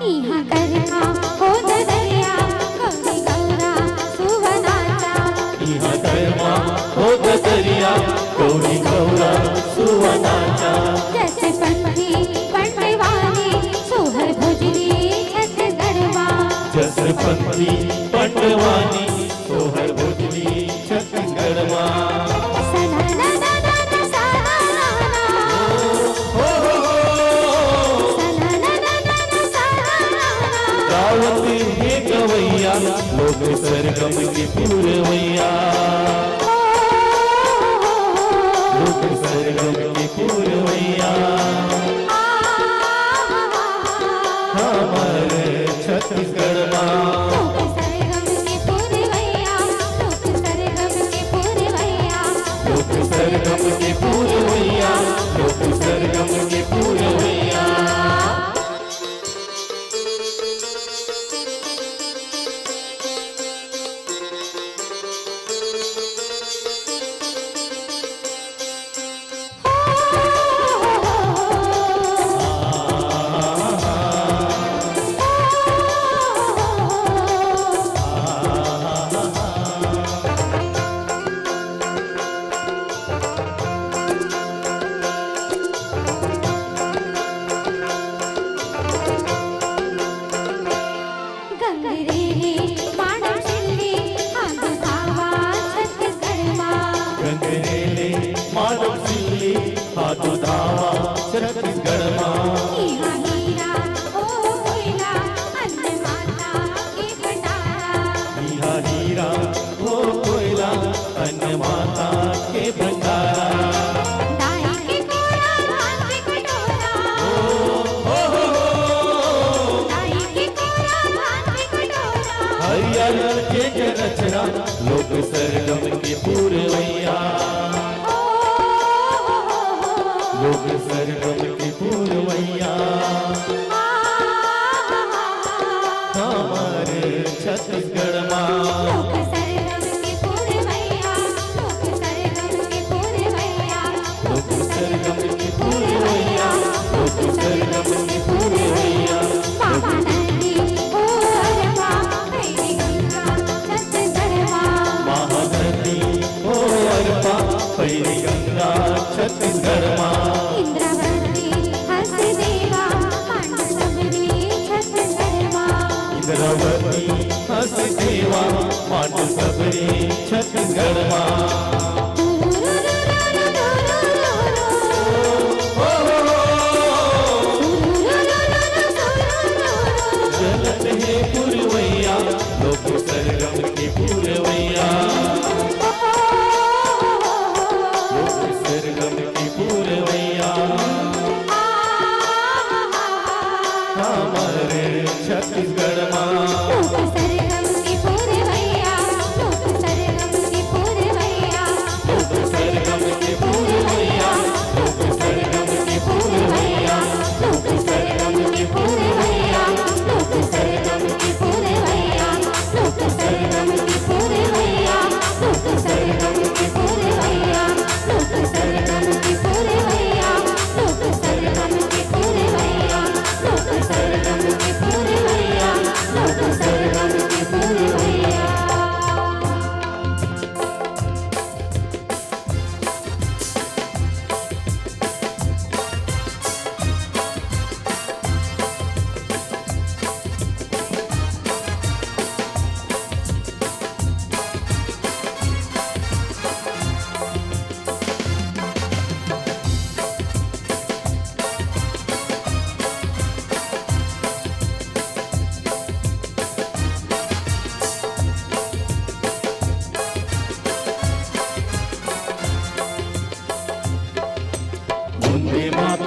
इहाँ करना हो ददरिया, गौरी गौरा सुवनाचा। इहाँ करना हो ददरिया, गौरी गौरा सुवनाचा। जस पंथी पंडवानी, सोहर भोजली छत्तीसगढ़ मा। जस पंथी पंडवानी, सोहर भोजली छत्तीसगढ़ मा। गावत हे गवैया, लोक सरगम के पुरवैया। लोक सरगम के पुरवैया। हमर छत्तीसगढ़ मा। लोक सरगम के पुरवैया, लोक सरगम के पुरवैया। लोक सरगम के पुरवैया, लोक सरगम के पुरवैया। गंगरेली, मांडव सिल्ली, हांदुधावा, छत्तीसगढ़ मा। गंगरेली, मांडव सिल्ली, हांदुधावा, छत्तीसगढ़ मा। इहाँ हीरा, ओ कोयला, अन्न माता के भंडारा। इहाँ हीरा, ओ कोयला, अन्न माता के भंडारा। दाई के कोरा, धान के कटोरा। ओ, ओ, ओ, ओ। दाई के कोरा, धान के कटोरा। हरियर के के रचना, लोक सरगम के पुरवैया। ओ, ओ, ओ, ओ, ओ। लोक सरगम के पुरवैया। आ, आ, आ, आ। हमर छत्तीसगढ़ मा। लोक सरगम के पुरवैया, लोक सरगम के पुरवैया। लोक सरगम के पुरवैया, लोक सरगम के पुरवैया। महानदी ओ अरपा, भैरी गंगा छत्तीसगढ़ मा। महानदी ओ अरपा, भैरी गंगा छत्तीसगढ़ मा। इंद्रावती हंस देवा, मांड सबरी छत्तीसगढ़ मा। इंद्रावती हंस देवा, मांड सबरी छत्तीसगढ़ मा। चलत हे पुरवैया, लोक सरगम के पुरवैया। लोक सरगम के पुरवैया। हमर छत्तीसगढ़ मा। लोक सरगम के पुरवैया, लोक सरगम के पुरवैया। लोक सरगम के पुरवैया, लोक सरगम के पुरवैया। लोक सरगम के पुरवैया, लोक सरगम के पुरवैया। लोक सरगम के पुरवैया, लोक सरगम के पुरवैया। लोक सरगम के पुरवैया, लोक सरगम के पुरवैया। लोक सरगम के पुरवैया।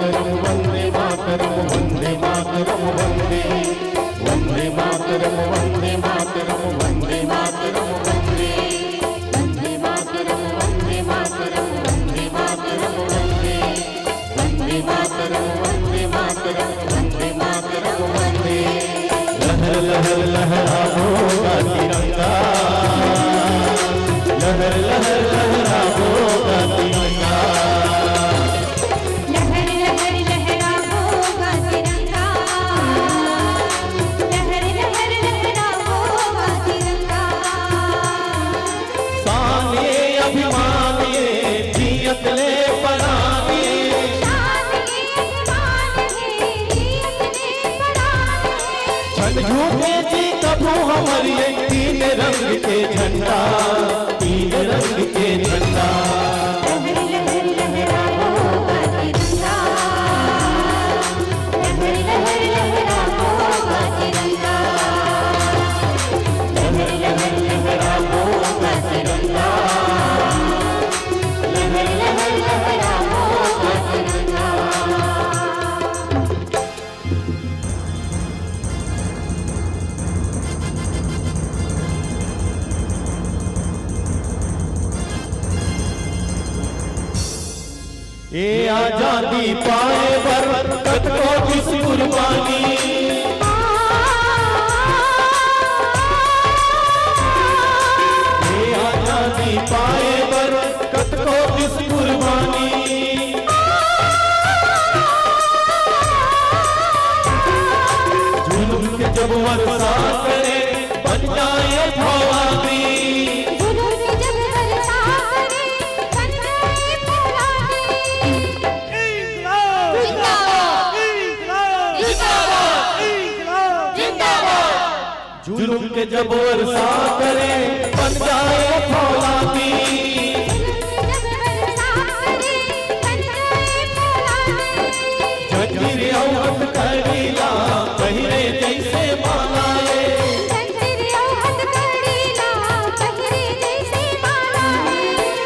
वंदे मातरम, वंदे मातरम, वंदे। वंदे मातरम, वंदे मातरम, वंदे मातरम, वंदे। वंदे मातरम, वंदे मातरम, वंदे मातरम, वंदे। वंदे मातरम, वंदे मातरम, वंदे मातरम, वंदे। लहर लहर लहरावोगा तिरंगा, लहर लहर लहरावोगा तिरंगा। लहर लहर लहरावोगा तिरंगा, लहर लहर लहरावोगा तिरंगा। शान ये अभिमान ये जियत ले परान ये। शान ये अभिमान ये जियत ले परान ये। झन झुके जी कभू हमर ये तीन रंग के झंडा, तीन रंग के झंडा। लहर लहर लहरावोगा तिरंगा, लहर लहर लहरावोगा तिरंगा, लहर लहर लहरावोगा तिरंगा, लहर लहर लहरावोगा तिरंगा। ए आजादी पाए बर कतको दिस कुर्बानी, ए आजादी पाए बर कतको दिस कुर्बानी। जुलुम के जब वर्षा करे, बन जाए फौलादी। जुलुम के जब वर्षा करे, बन जाए फौलादी। जिंदाबाद। जिंदाबाद। जिंदाबाद। जुलुम के जब वर्षा करे, बन जाए फौलादी। जंजीर अउ हथकड़ी ला पहिरे जइसे माला ए।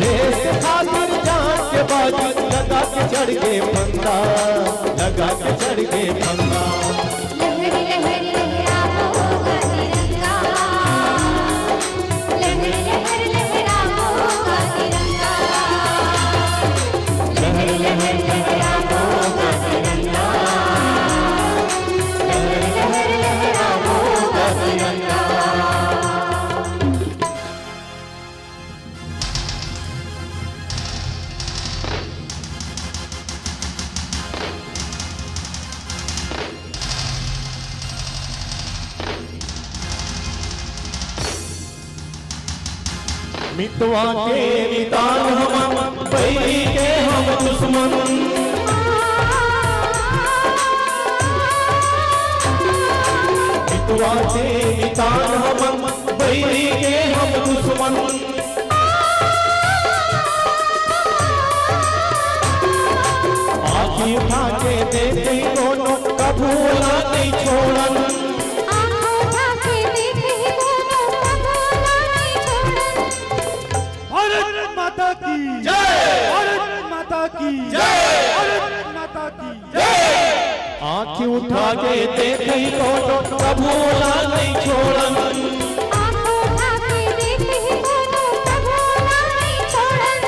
देश खातिर जान के बाजी लगा के चढ़ गे फंदा, लगा के चढ़ गे फंदा। लहर लहर लहरावोगा तिरंगा, लहर लहर लहरावोगा तिरंगा, लहर लहर लहरावोगा तिरंगा, लहर लहर लहरावोगा तिरंगा। मितवा के मितान हमन, बैरी के हम दुश्मन। मितवा के मितान हमन, बैरी के हम दुश्मन। आँखी उठा के देखे कोनो, कभू ला नहीं छोड़न। आँखी उठा के देखे कोनो, कभू ला नहीं छोड़न। भारत माता की जय। भारत माता की जय। भारत माता की जय। आँखी उठा के देखे कोनो, कभू ला नहीं छोड़न। आँखी उठा के देखे कोनो, कभू ला नहीं छोड़न।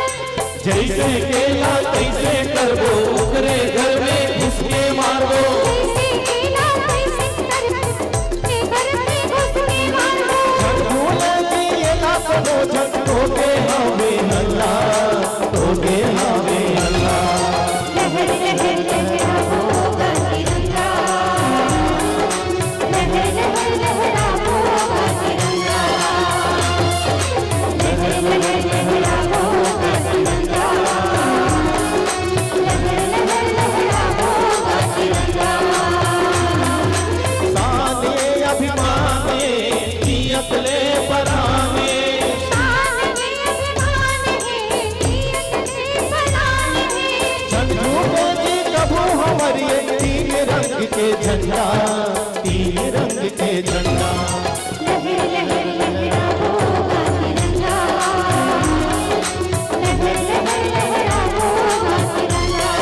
जइसे केला कइसे करबो, ओकरे घर में घुस के मारबो। जइसे केला कइसे करबो, ओकरे घर में घुस के मारबो। झन भूले जी एला कबो झन, तोके हवे हल्ला, तोके हवे हल्ला। लहर लहर लहरावोगा तिरंगा, लहर लहर लहरावोगा तिरंगा, लहर लहर लहरावोगा तिरंगा, लहर लहर लहरावोगा तिरंगा। शान ये अभिमान ये, जियत ले परान ये। शान ये अभिमान ये, जियत ले परान ये। झन झुके जी कभू हमर ये तीन रंग के झंडा, तीन रंग के झंडा। लहर लहर लहरावोगा तिरंगा, लहर लहर लहरावोगा तिरंगा,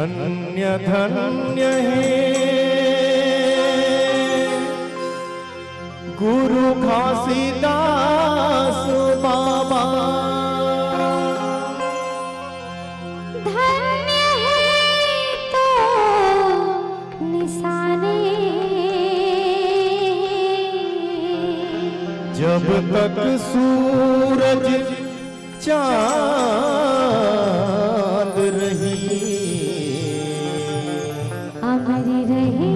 धन्य धन्य हे गुरु घासीदास बाबा। धन्य हे तो निशानी। जब तक सूरज चांद रही। अमर रही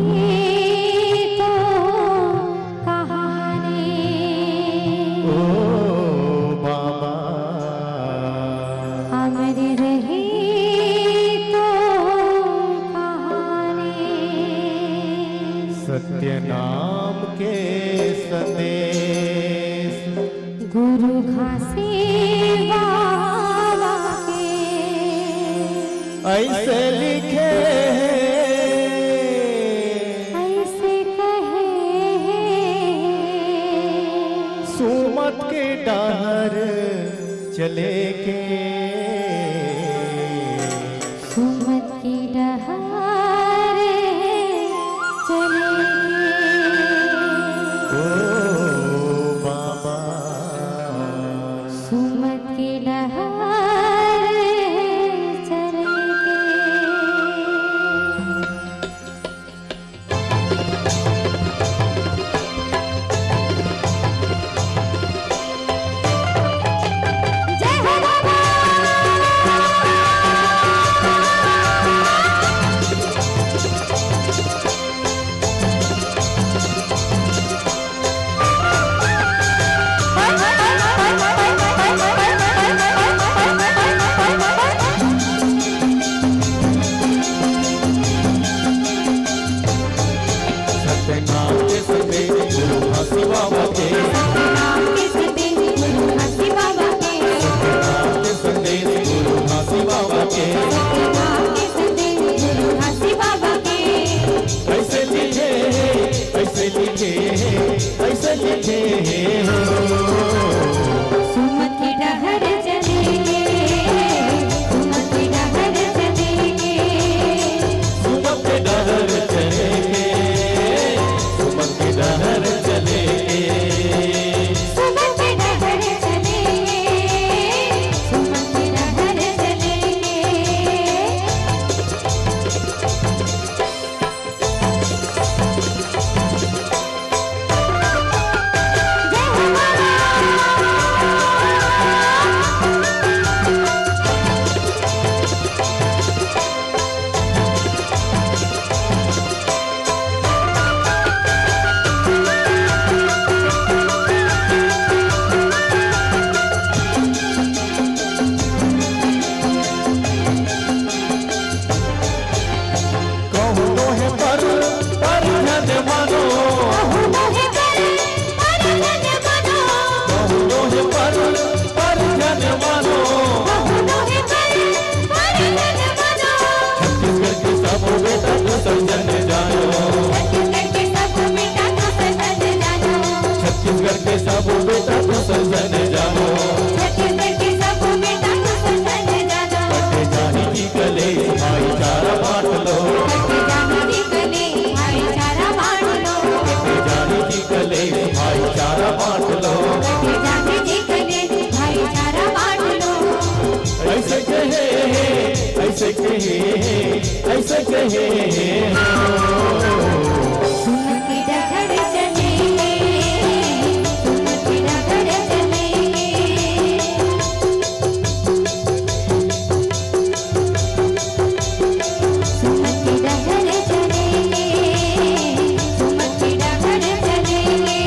तो कहानी। ओ बाबा। अमर रही तो कहानी। सत्य नाम के संदेश। गुरु घासी बाबा के। ऐसे लिखे हे। ऐसे कहे हे। सुमत के डहर चले के। सुमत के डहर चले के। ओ बाबा। सुमत के डहर चले के। जय हो बाबा। सत्यनाम के संदेश गुरु घासी बाबा के। सत्यनाम के संदेश गुरु घासी बाबा के। सत्यनाम के संदेश गुरु घासी बाबा के। सत्यनाम के संदेश गुरु घासी बाबा के। ऐसे लिखे हे, ऐसे लिखे हे, ऐसे लिखे हे हो। सुमत के डहर चले के, सुमत के डहर चले के। सुमत के डहर चले के, सुमत के डहर चले के। सुमत के डहर चले के, सुमत के डहर चले के। कहूँ नोहे पर, पर झन मानो। कहूँ नोहे पर, पर झन मानो। कहूँ नोहे पर, पर झन मानो। कहूँ नोहे पर, पर झन मानो। छत्तीसगढ़ के सबो बेटा दूसर झन जानो। छत्तीसगढ़ के सबो बेटा दूसर झन जानो। छत्तीसगढ़ के सबो बेटा दूसर झन जानो। छत्तीसगढ़ के सबो बेटा दूसर झन जानो। कटे जाही जी कलेश भाईचारा बांट लो। कटे जाही जी कलेश भाईचारा बांट लो। कटे जाही जी कलेश भाईचारा बांट लो। कटे जाही जी कलेश भाईचारा बांट लो। ऐसे कहे हे, ऐसे कहे हे, ऐसे कहे हे। सुमत के डहर चले के, सुमत के डहर चले के। सुमत के डहर चले के, सुमत के डहर चले के।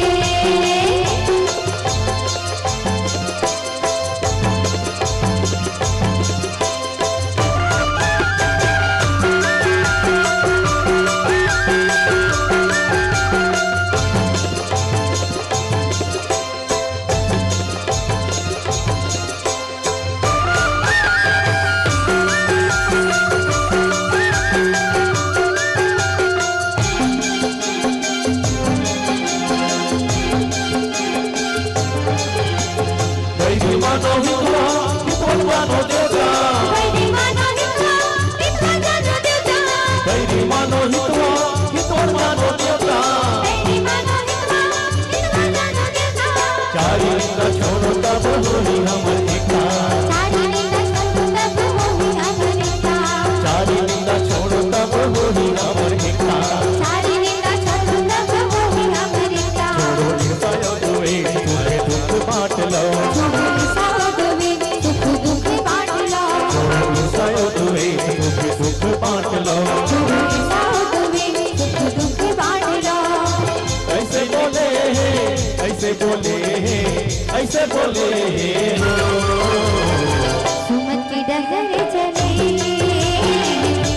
सुमन के डहर चले,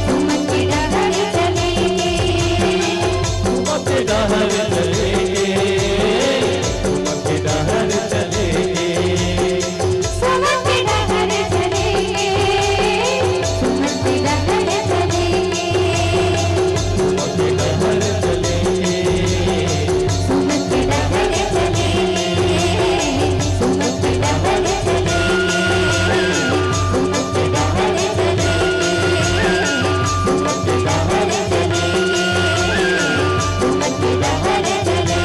सुमन के डहर चले, सुमन के डहर चले, सुमन के डहर चले। सुमन के डहर चले, सुमन के डहर चले, सुमन के डहर चले, सुमन के डहर चले, सुमन के डहर चले, सुमन के डहर चले, सुमन के डहर चले, सुमन के डहर चले,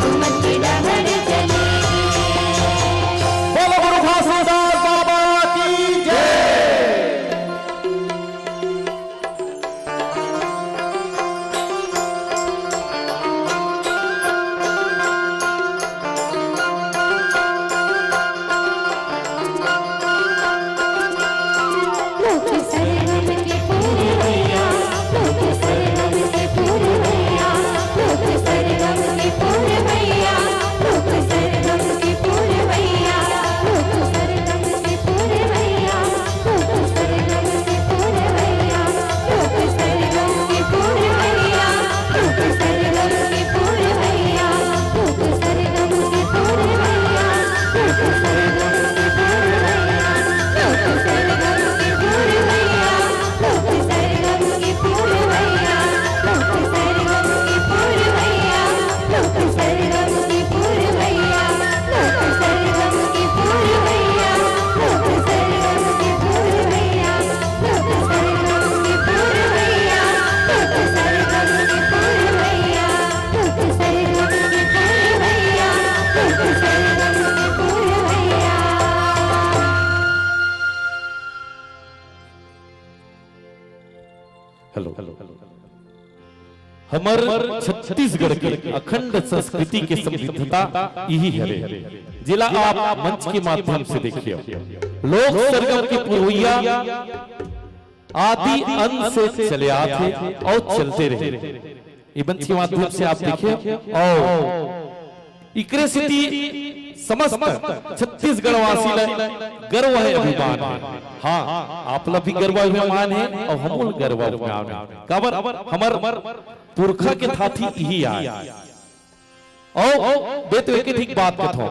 सुमन के डहर चले। बोलो गुरु घासीदास बाबा की जय। लोक सरगम के पुरवैया, लोक सरगम के पुरवैया, लोक सरगम के पुरवैया, लोक सरगम के पुरवैया, लोक सरगम के पुरवैया, लोक सरगम के पुरवैया, लोक सरगम के पुरवैया, लोक सरगम के पुरवैया, लोक सरगम के पुरवैया, लोक सरगम के पुरवैया, लोक सरगम के पुरवैया, लोक सरगम के पुरवैया, लोक सरगम के पुरवैया, लोक सरगम के पुरवैया, लोक सरगम के पुरवैया, लोक सरगम के पुरवैया, लोक सरगम के पुरवैया, लोक सरगम के पुरवैया, लोक सरगम के पुरवैया, लोक सरगम के पुरवैया। हेलो। हमर छत्तीसगढ़ के अखंड संस्कृति के समृद्धता इही हरे, जेला आप मंच के माध्यम से देखियो। लोक सरगम के पुरवैया आदि अंत से चले आत हे अउ चलते रहे। ये मंच के माध्यम से आप देखियो अउ इकरे सेती समस्त छत्तीसगढ़ वासी ल गर्व हे, अभिमान हे। हाँ, आप ल भी गर्व अभिमान हे अउ हमो ल गर्व अभिमान हे। काबर हमर पुरखा के थाथी इही आय। अउ बे तो एक ठीक बात कथों,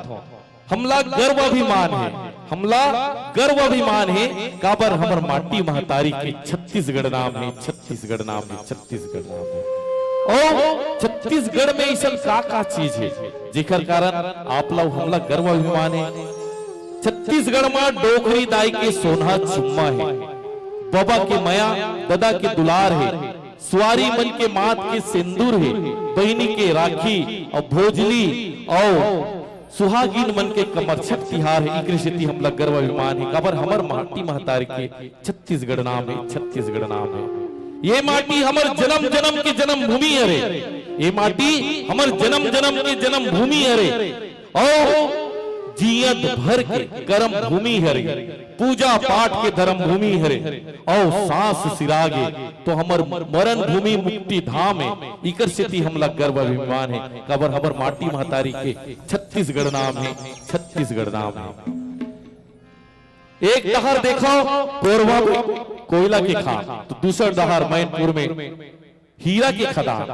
हमला गर्व अभिमान हे, हमला गर्व अभिमान हे, काबर हमर माटी महतारी के छत्तीसगढ़ नाम हे, छत्तीसगढ़ नाम हे, छत्तीसगढ़ नाम हे। अउ छत्तीसगढ़ में अइसन का का चीज हे, जेकर कारण आप ला, हमला गर्व अभिमान हे? छत्तीसगढ़ म डोकरी दाई के सोनहा चुम्मा हे, बबा के मया, ददा के दुलार हे, सुवारी मन के माथ के सेंदूर हे, बहिनी के राखी अउ भोजली अउ सुहागिन मन के कमरछठ तिहार हे। इकरे सेती हमला गर्व अभिमान हे, काबर हमर माटी महतारी के छत्तीसगढ़ नाम हे, छत्तीसगढ़ नाम हे। ये माटी हमर जन्म जन्म के जन्मभूमि हरे, ये माटी हमर जन्म जन्म के जन्मभूमि हरे। अउ जियत भर के करम भूमि हरे, पूजा पाठ के धर्म भूमि हरे, अउ सांस सिरागे तो हमर मरण भूमि मुक्ति धाम हे। इकर सेती हमला गर्व अभिमान हे, काबर हमर माटी महतारी के छत्तीसगढ़ नाम हे, छत्तीसगढ़ नाम हे। एक डहर देखो कोरबा में कोयला के खान, तो दूसर डहर मैनपुर में हीरा के खदान।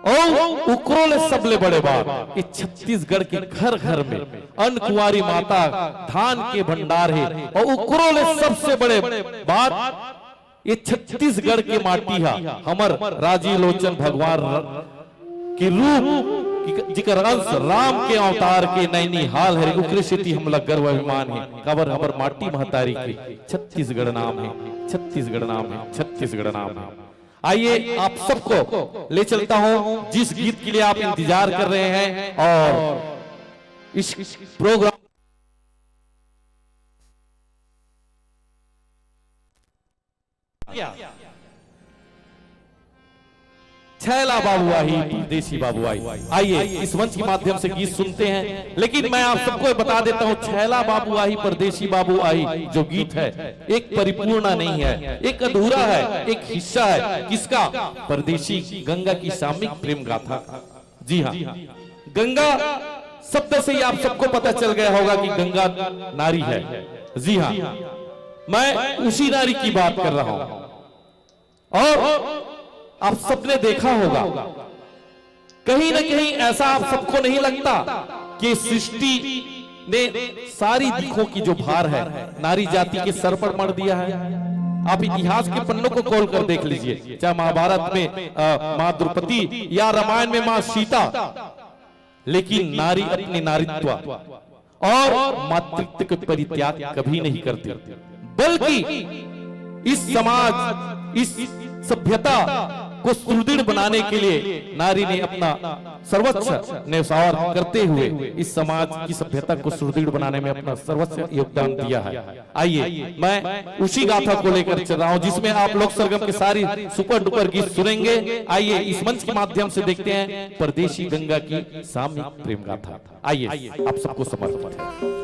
अउ उकरो ले सबले बड़े बात, ये छत्तीसगढ़ के घर घर में अन्न कुंवारी माता धान के भंडार हे। अउ उकरो ले सबसे बड़े बात, ये छत्तीसगढ़ के माटी हा हमर राजी लोचन भगवान र-, के रूप, कि-, जिकर अंश राम के अवतार के नैनीहाल हरे। उकरे सेती हमला गर्व अभिमान हे, काबर हमर माटी महतारी के छत्तीसगढ़ नाम हे, छत्तीसगढ़ नाम हे, छत्तीसगढ़ नाम हे। आइए, आप सबको ले चलता हूं जिस गीत के लिए आप इंतजार कर रहे हैं, और इस प्रोग्राम छैला बाबू आही, परदेसी बाबू आही। आइए, इस मंच के माध्यम से गीत सुनते हैं, लेकिन मैं आप सबको बता देता हूं, छैला बाबू आही, परदेसी बाबू आही जो गीत है, एक परिपूर्ण नहीं है, एक अधूरा है, एक हिस्सा है। किसका? परदेसी गंगा की सामयिक प्रेम गाथा। जी हाँ, गंगा शब्द से ही आप सबको पता चल गया होगा कि गंगा नारी है। जी हाँ, मैं उसी नारी की बात कर रहा हूं। और आप सबने देखा होगा, कहीं ना कहीं ऐसा आप सबको नहीं लगता कि सृष्टि ने सारी दिखों की जो भार है, नारी जाति के सर पर मढ़ दिया है? आप इतिहास के पन्नों को खोल कर देख लीजिए, चाहे महाभारत में अ, माँ द्रौपदी या रामायण में माँ सीता, लेकिन नारी अपने नारीत्व और मातृत्व के परित्याग कभी नहीं करती, बल्कि इस समाज, इस सभ्यता को सुदृढ़ बनाने के लिए नारी ने अपना सर्वोच्च न्यौछावर करते हुए इस समाज की सभ्यता को सुदृढ़ बनाने में अपना सर्वोच्च योगदान दिया है। आइए, मैं उसी गाथा को लेकर चल रहा हूं, जिसमें आप लोक सरगम के सारी सुपर डुपर गीत सुनेंगे। आइए, इस मंच के माध्यम से देखते हैं परदेसी गंगा की सामूहिक प्रेम गाथा। आइए, आप सबको समर्पित है।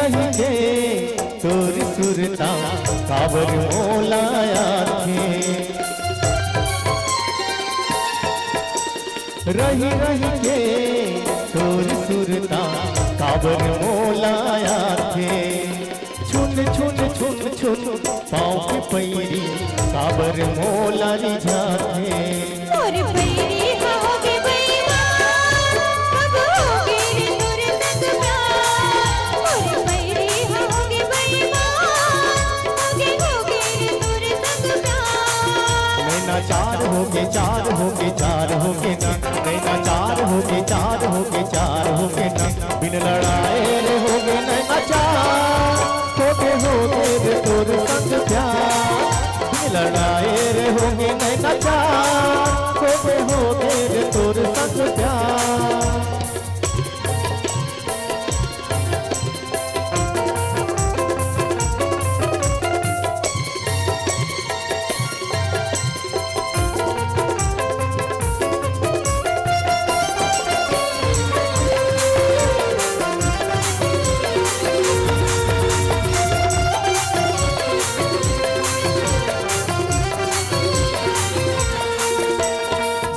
रहिके तोर सुरता काबर मोला आथे। रहि रहिके तोर सुरता काबर मोला आथे। छुन छुन छुन छुन पाँव के पैरी काबर मोला रिझाथे। मोर पैरी होगे बेईमान, कब होगे रे तोर संग प्यार। मोर पैरी होगे बेईमान, होगे, होगे रे तोर संग प्यार। नैना चार होगे, चार होगे, चार होगे ना। नैना चार होगे, चार होगे, चार होगे ना। बिन लड़ाए रे होगे नैना चार, होगे, होगे रे तोर संग प्यार। बिन लड़ाए रे होगे नैना चार, होगे, होगे रे तोर संग प्यार।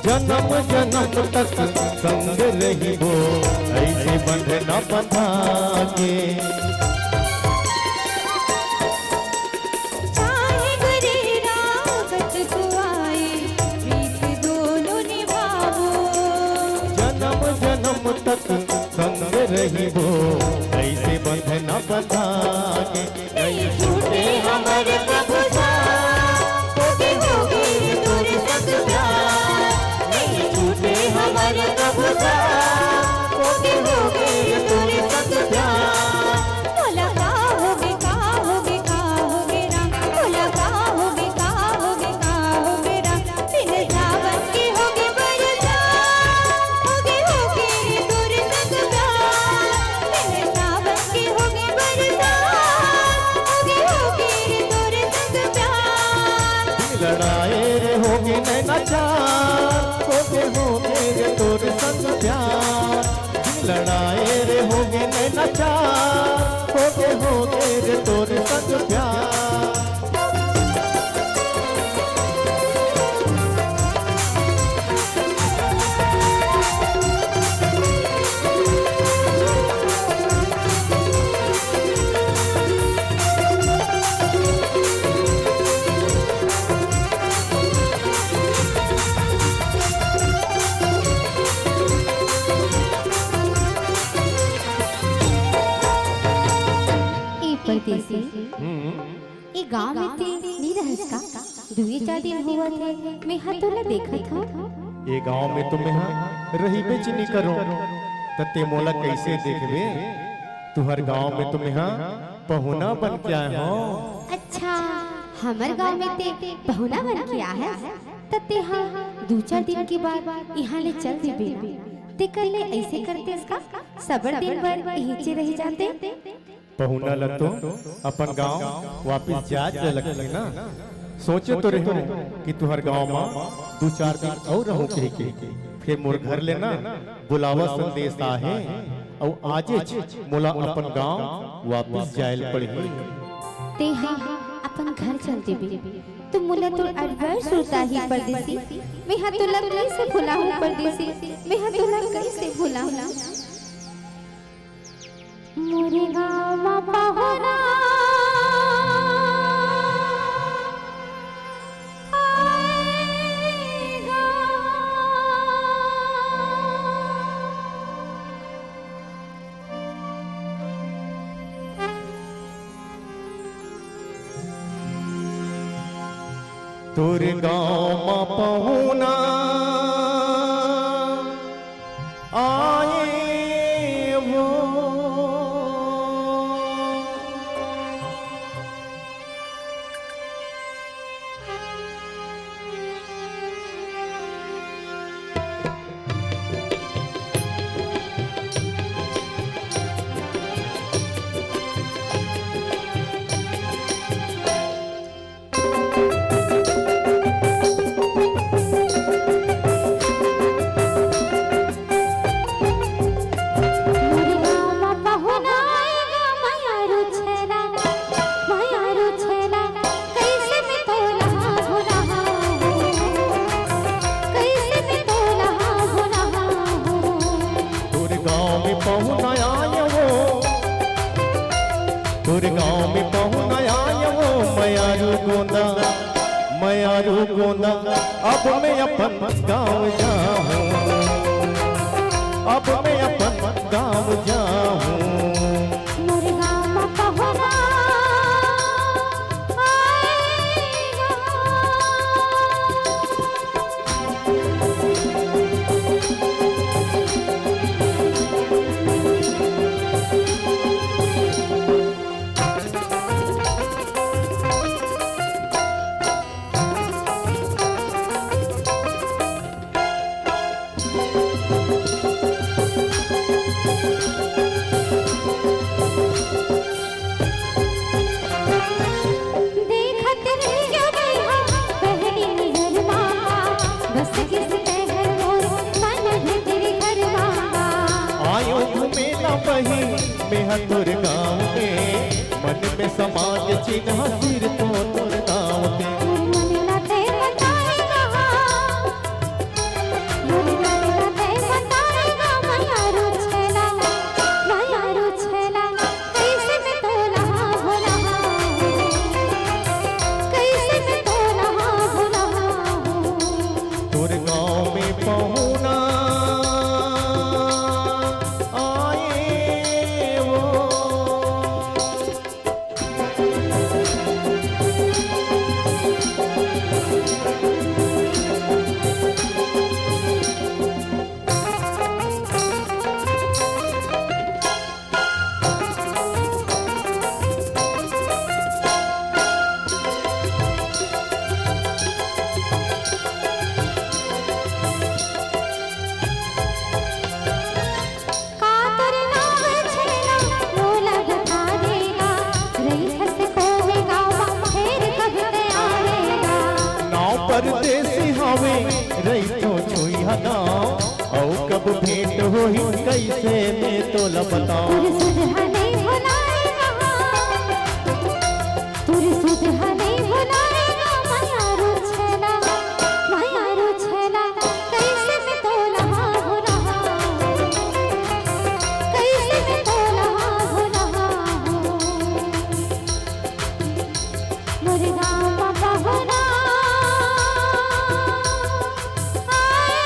जनम जनम तक संग रहिबो, अइसे बंधना बंधा के। चाहे गुजरे रात सुहाए, प्रीत दोनों निभाबो। जनम जनम तक संग रहिबो, अइसे बंधना बंधा के। नइ छूटे हमर कभू साथ, होगे, होगे तोर संग प्यार। नइ छूटे हमर कभू साथ, होगे, होगे तोर संग प्यार। मोला का होगे, का होगे, का होगे राम? मोला का होगे, का होगे, का होगे राम? बिन सावन के होगे बरसात, होगे, होगे रे तोर संग प्यार। बिन सावन के होगे बरसात, होगे, होगे रे तोर संग प्यार। बिन लड़ाए रे होगे नैना चार, होगे, होगे रे तोर संग प्यार। बिन लड़ाए रे होगे नैना चार, होगे, होगे रे तोर संग प्यार। ए परदेसी, हम्म। ए गांव में ते नी रहस का? दुए चार दिन होवत हे, मेंहा तोला देखत हंव। ए गांव में तो मेंहा रहिबेच नी करों, त ते मोला कइसे देखबे? तुंहर गांव में तो मेंहा पहुना बन के आय हंव। अच्छा, हमर गांव में ते पहुना बन के आय हस, त तेंहा दू चार दिन के बाद इहां ले चल देबे ना। तेकर ले अइसे करतेस का, सबड़ दिन बर इहेंचे रहि जाते। पहुना ल तो अपन गांव वापिस जाए ल लगथे ना। सोचे तो रहेंव कि तुंहर गांव म दू चार दिन अउ रहूं कहिके, फेर मोर घर ले ना बुलावा संदेश आहे, अउ आजेच मोला अपन गांव वापिस जाए ल पड़ही। तेंहा अपन घर चल देबे, त मोला तोर अब्बड़ सुरता आही परदेसी। मेंहा तोला कइसे भुलाहूं परदेसी, मेंहा तोला कइसे भुलाहूं। मोरे गाँव म पहुना आए गा। तोर गाँव म पहुना आए वो। कोना, अब मैं अपन गाँव जाहूँ, अब मैं अपन गाँव जाहूँ। मोर गाँव म पहुना आए गा। देखत रहियो बइहा, पहली नजर मा बस गिस तैं हर मोर मन भीतरी घर मा। आयो घूमे ला बहिन, मेहा तोर गाँव में, मन में समाज चिन्हा सिर तो तोर नाव में। मोर मन ला तैं बताए गा, मोर मन ला तैं बताए गा, मयारू छैला, मयारू छैला, कइसे मैं तोला भुलाहूँ, कइसे मैं तोला भुलाहूँ। तोर गाँव में पहुना आए वो। का तोर नाव छैला मोला बता देगा, रहिथस कोन गाँव मा फेर कब तैं आवेगा। नाव परदेसी हवे, रहिथों छुइहा गाँव, अउ कब भेंट होही कइसे मैं तोला बताओं। तोर सुध हा नइ भुलाए गा, तोर सुध हा नइ भुलाए गा, मयारू छैला, मयारू छैला, कइसे मैं तोला भुलाहूँ, कइसे मैं तोला भुलाहूँ। मोर गाँव मा पहुना आए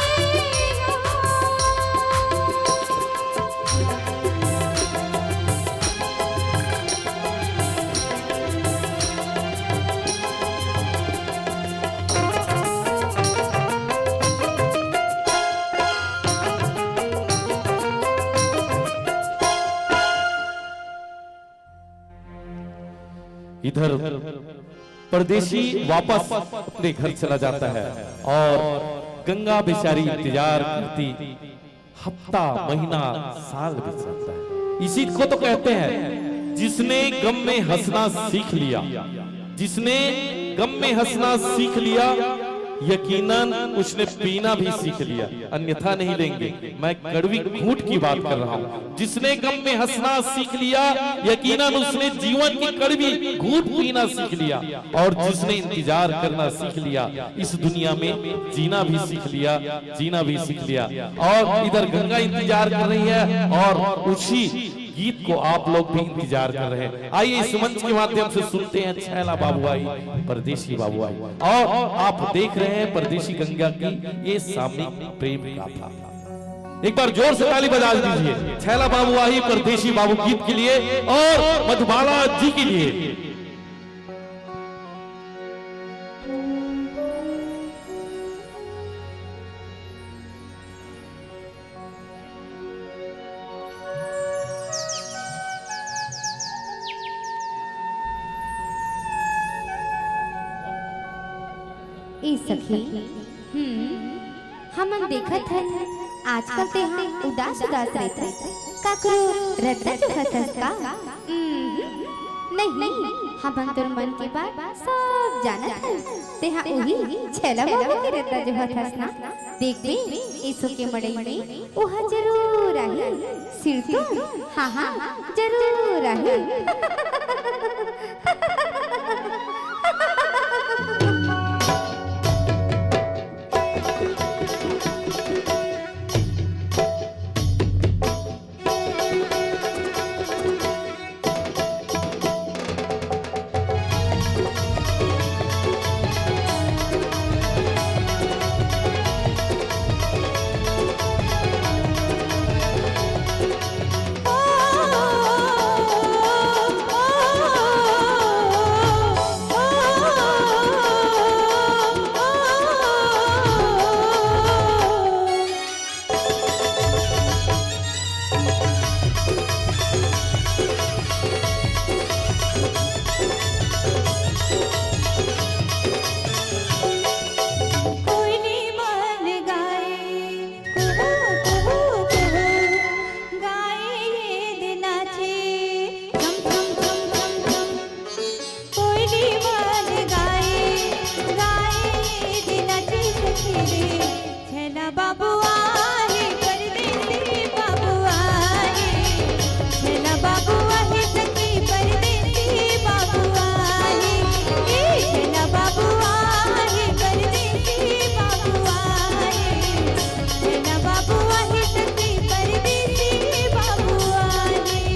गा। इधर परदेसी वापस अपने घर चला जाता है और गंगा बेचारी इंतजार करती हफ्ता, महीना, साल बीत जाता है। इसी को तो कहते हैं, जिसने गम में हंसना सीख लिया, जिसने गम में हंसना सीख लिया, यकीनन उसने पीना भी सीख लिया, अन्यथा नहीं लेंगे। मैं कड़वी घूंट की बात कर रहा हूँ। जिसने गम में हंसना सीख लिया, यकीनन उसने जीवन की कड़वी घूंट पीना सीख लिया। और जिसने इंतजार करना सीख लिया, इस दुनिया में जीना भी सीख लिया, जीना भी सीख लिया। और इधर गंगा इंतजार कर रही है और उसी गीत को आप लोग भी इंतजार कर रहे हैं। आइए, इस मंच के माध्यम से सुनते हैं छैला बाबू आई, परदेसी बाबू आई। और आप देख रहे हैं परदेसी गंगा की ये सामूहिक प्रेम गाथा। एक बार जोर से ताली बजा दीजिए छैला बाबू आई परदेसी बाबू गीत के लिए और मधुबाला जी के लिए। ए सखी, हम्म, हमन देखत हन, आजकल तेहा उदास उदास रहिथस, काकरो रद्दा जोहत हस का? हम्म, नहीं, हमन तोर मन के बात सब जानत हन, तेहा उही छैला बाबू के रद्दा जोहत हस ना? देखबे, एसो के मड़ई में ओहा जरूर आही। सिरतोन, हाँ, हाँ, जरूर आही। बाबू आहे परदेसी बाबू आहे, छेना बाबू आहे सखी परदेसी बाबू आहे, ए छेना बाबू आहे परदेसी बाबू आहे, छेना बाबू आहे सखी परदेसी बाबू आहे।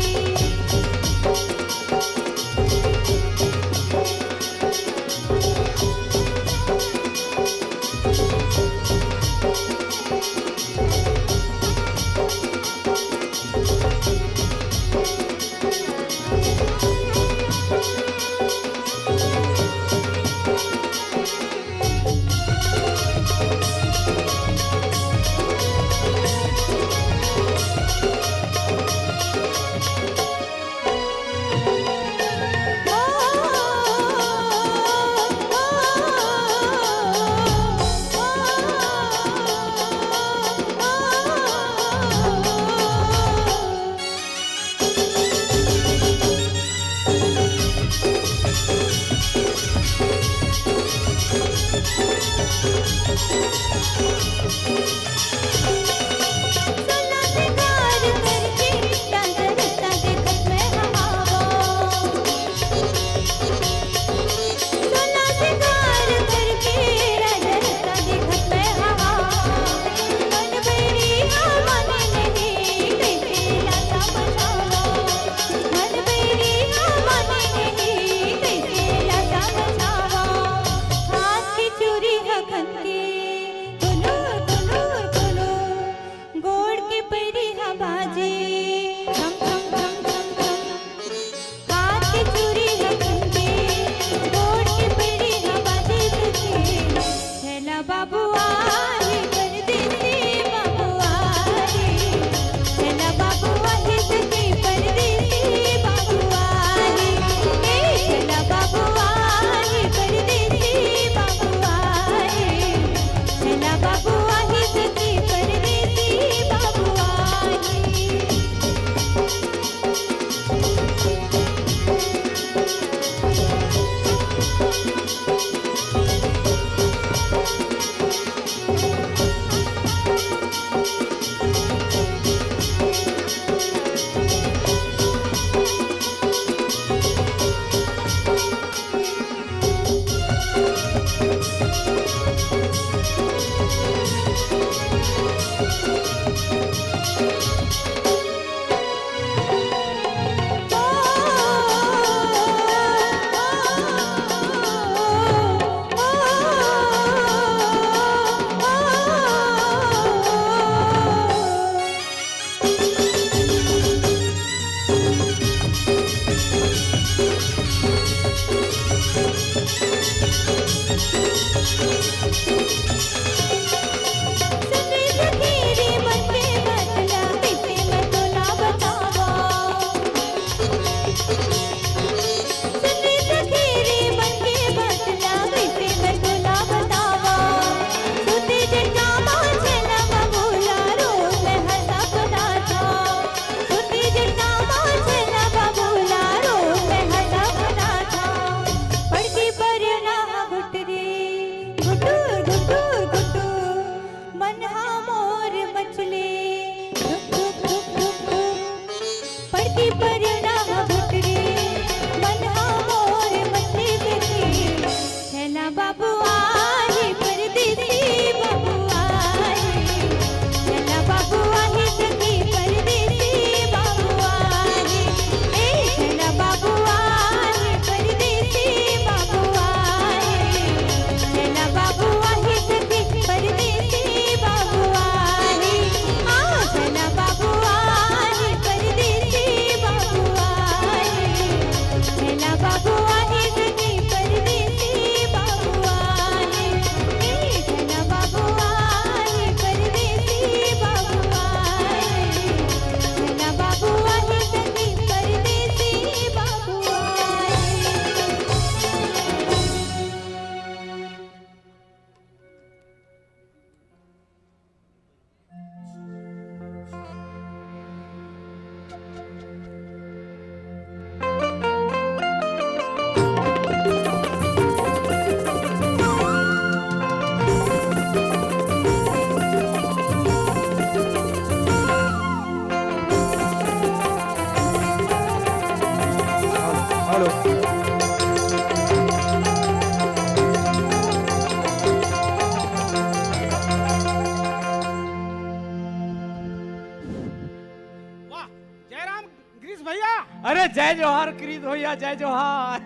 अरे जय जोहार कृत भैया, जय जोहार।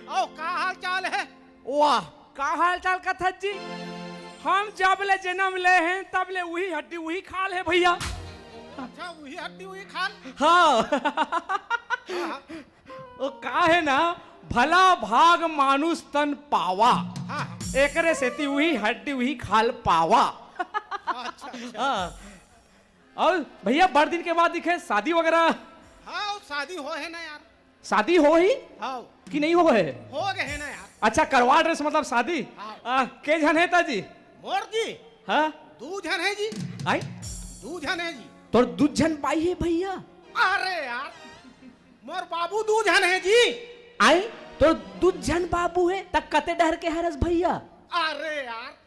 अउ का हाल चाल हे? वाह, का हाल चाल कथस जी? हम जब ले जनम ले हन तब ले उही हड्डी उही खाल हे भैया। अच्छा, उही हड्डी उही खाल? हाँ। हाँ, हाँ। वो का हे ना, भला भाग मानुष तन पावा, हाँ, हाँ। एकरे सेती उही हड्डी उही खाल पावा। अच्छा, अच्छा। हाँ। अउ भैया, बड़ दिन के बाद दिखे, शादी वगैरह? हाँ, शादी हो हे ना यार। शादी हो ही? हाँ। कि नहीं हो हे? हो गे हे ना यार। अच्छा, करवा डरेस मतलब शादी? हाँ। आ, के झन हे ता जी? मोर जी? हाँ। दू झन हे जी। आई? दू झन हे जी। तोर दू झन बाई हे भैया? अरे यार, मोर बाबू दू झन हे जी। आई? तोर दू झन बाबू हे, त कते डहर के हरस भैया? अरे यार,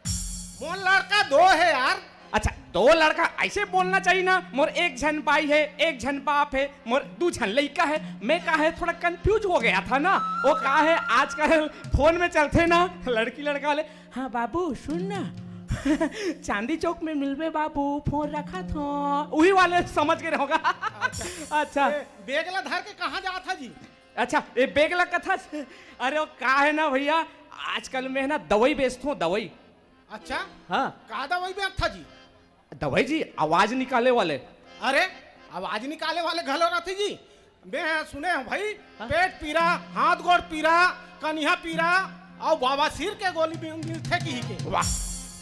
मोर लड़का दो हे यार। अच्छा, दो लड़का, ऐसे बोलना चाहिए ना, मोर एक झन बाई हे, एक झन बाप हे, मोर दू झन लइका हे। मैं का हे, थोड़ा कंफ्यूज हो गया था ना। वो का हे, आजकल फोन में चलथे ना लड़की लड़का वाले, "हाँ बाबू, सुन ना, चांदी चौक में मिलबे बाबू, फोन रखत हों।" उही वाले समझ गे रहोगा। अच्छा। अच्छा। ए, बेग ला धर के कहाँ जात हा जी? अच्छा, ये बेग ला कथस? अरे वो का हे ना भैया, आजकल मैं हे ना दवाई बेचत हों, दवाई। अच्छा? हाँ। का दवाई बेचत हा जी? दवाई जी, आवाज निकाले वाले। अरे, आवाज निकाले वाले घलो रथे जी। मैं सुने हों भाई, हाँ? पेट पीरा, हाथ गोड़ पीरा, कनिहा पीरा, अउ बवासीर के गोली भी मिलथे किही के। वाह,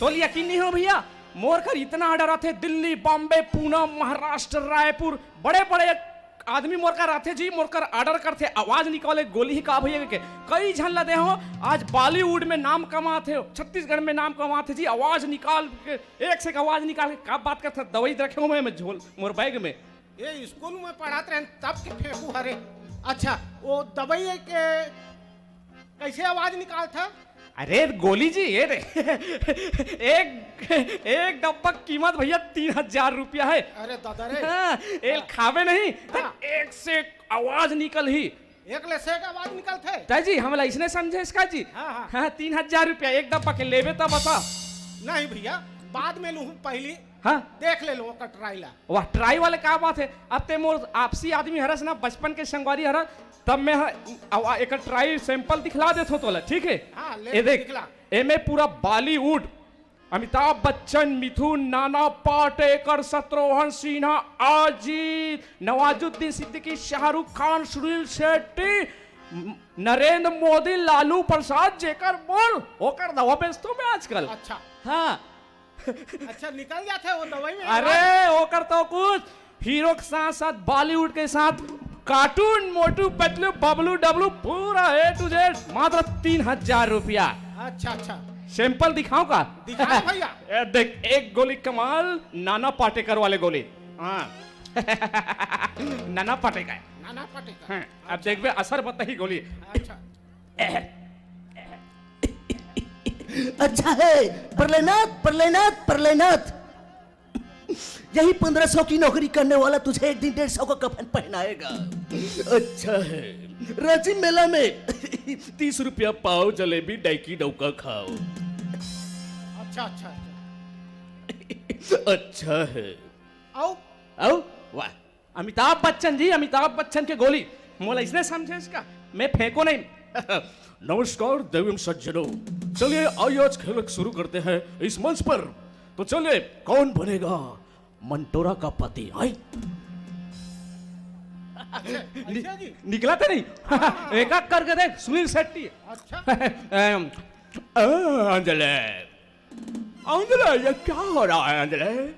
तोला यकीन नहीं हो भैया, मोर कर इतना ऑर्डर आथे, दिल्ली, बॉम्बे, पूना, महाराष्ट्र, रायपुर, बड़े-बड़े आदमी मोर कर आथे जी, मोर कर ऑर्डर करथे, आवाज निकाले गोली ही का भैया के। कई झन ला दे हों, आज बॉलीवुड में नाम कमाथे, छत्तीसगढ़ में नाम कमाथे जी, आवाज निकाल के, एक से एक आवाज निकाल के, का बात करथे, दवाई रखे हों मैं, मैं झोल, मोर बैग में। ये स्कूल में पढ़त रहेन तब के फेंकू हरे। अच्छा, वो दवाई के कैसे आवाज निकालथा? अरे गोली जी, ये दे। एक, एक डब्बा कीमत भैया तीन हजार रुपया हे। अरे दादा रे। हाँ, एला हाँ। खाबे नहीं, त हाँ। एक से एक आवाज निकलही। एक ले से एक आवाज निकलथे? त जी, हमला अइसने समझेस का जी? हाँ, हाँ। हाँ, तीन हजार रुपया एक डब्बा के लेबे त बता। नहीं भैया, बाद में लूहूँ, पहिली हाँ। देख ले लूँ ओकर ट्राई ला। वाह, ट्राई वाले का बात हे। अब ते मोर आपसी आदमी हरस ना, बचपन के संगवारी हरस, तब मैं ह-, आवा-, एकर ट्राई सैंपल दिखला देथों तोला, ठीक हे? हाँ, ले, ए देख, दिखला। एमे पूरा बॉलीवुड, अमिताभ बच्चन, मिथुन, नाना पाटेकर, शत्रुघ्न सिन्हा, अजीत, नवाजुद्दीन सिद्दीकी, शाहरुख खान, सुनील शेट्टी, न-, नरेंद्र मोदी, लालू प्रसाद, जेकर बोल, ओकर दवा बेचथों मैं आजकल। अच्छा। हाँ। अच्छा, निकल जाथे वो दवाई में? अरे, ओकर तो कुछ हीरो के साथ साथ बॉलीवुड के साथ कार्टून, मोटू पतलू, बबलू डबलू, पूरा A to Z, मात्र तीन हजार रुपया। अच्छा, अच्छा। सैंपल दिखाऊं का? दिखाओ भैया। ए, देख, एक गोली कमाल, नाना पाटेकर वाले गोली। हाँ। नाना पाटेकर। नाना पाटेकर। हाँ, अब अच्छा। देखबे, असर बताही गोली। अच्छा। अच्छा है, प्रलयनाथ, प्रलयनाथ, प्रलयनाथ। यही पन्द्रह सौ की नौकरी करने वाला तुझे एक दिन डेढ़ सौ का कफन पहनाएगा। अच्छा है, रांची मेला में तीस रुपया पाव, जलेबी, डैकी, डौका खाओ। अच्छा, अच्छा, अच्छा। अच्छा है। आओ। आओ। वाह। अमिताभ बच्चन जी, अमिताभ बच्चन के गोली। मोला इसने समझेस का? मैं फेंको नहीं। नमस्कार देवी सज्जनों, चलिए आइए आज खेल शुरू करते हैं इस मंच पर। तो चलिए, कौन बनेगा मंटोरा का पति? आई। अच्छा, नि-, अच्छा जी। निकला तो नहीं? हाँ। एक एक करके देख, सुनील शेट्टी। अच्छा। अम, अ, अंजलि। अंजलि, ये क्या हो रहा है अंजलि?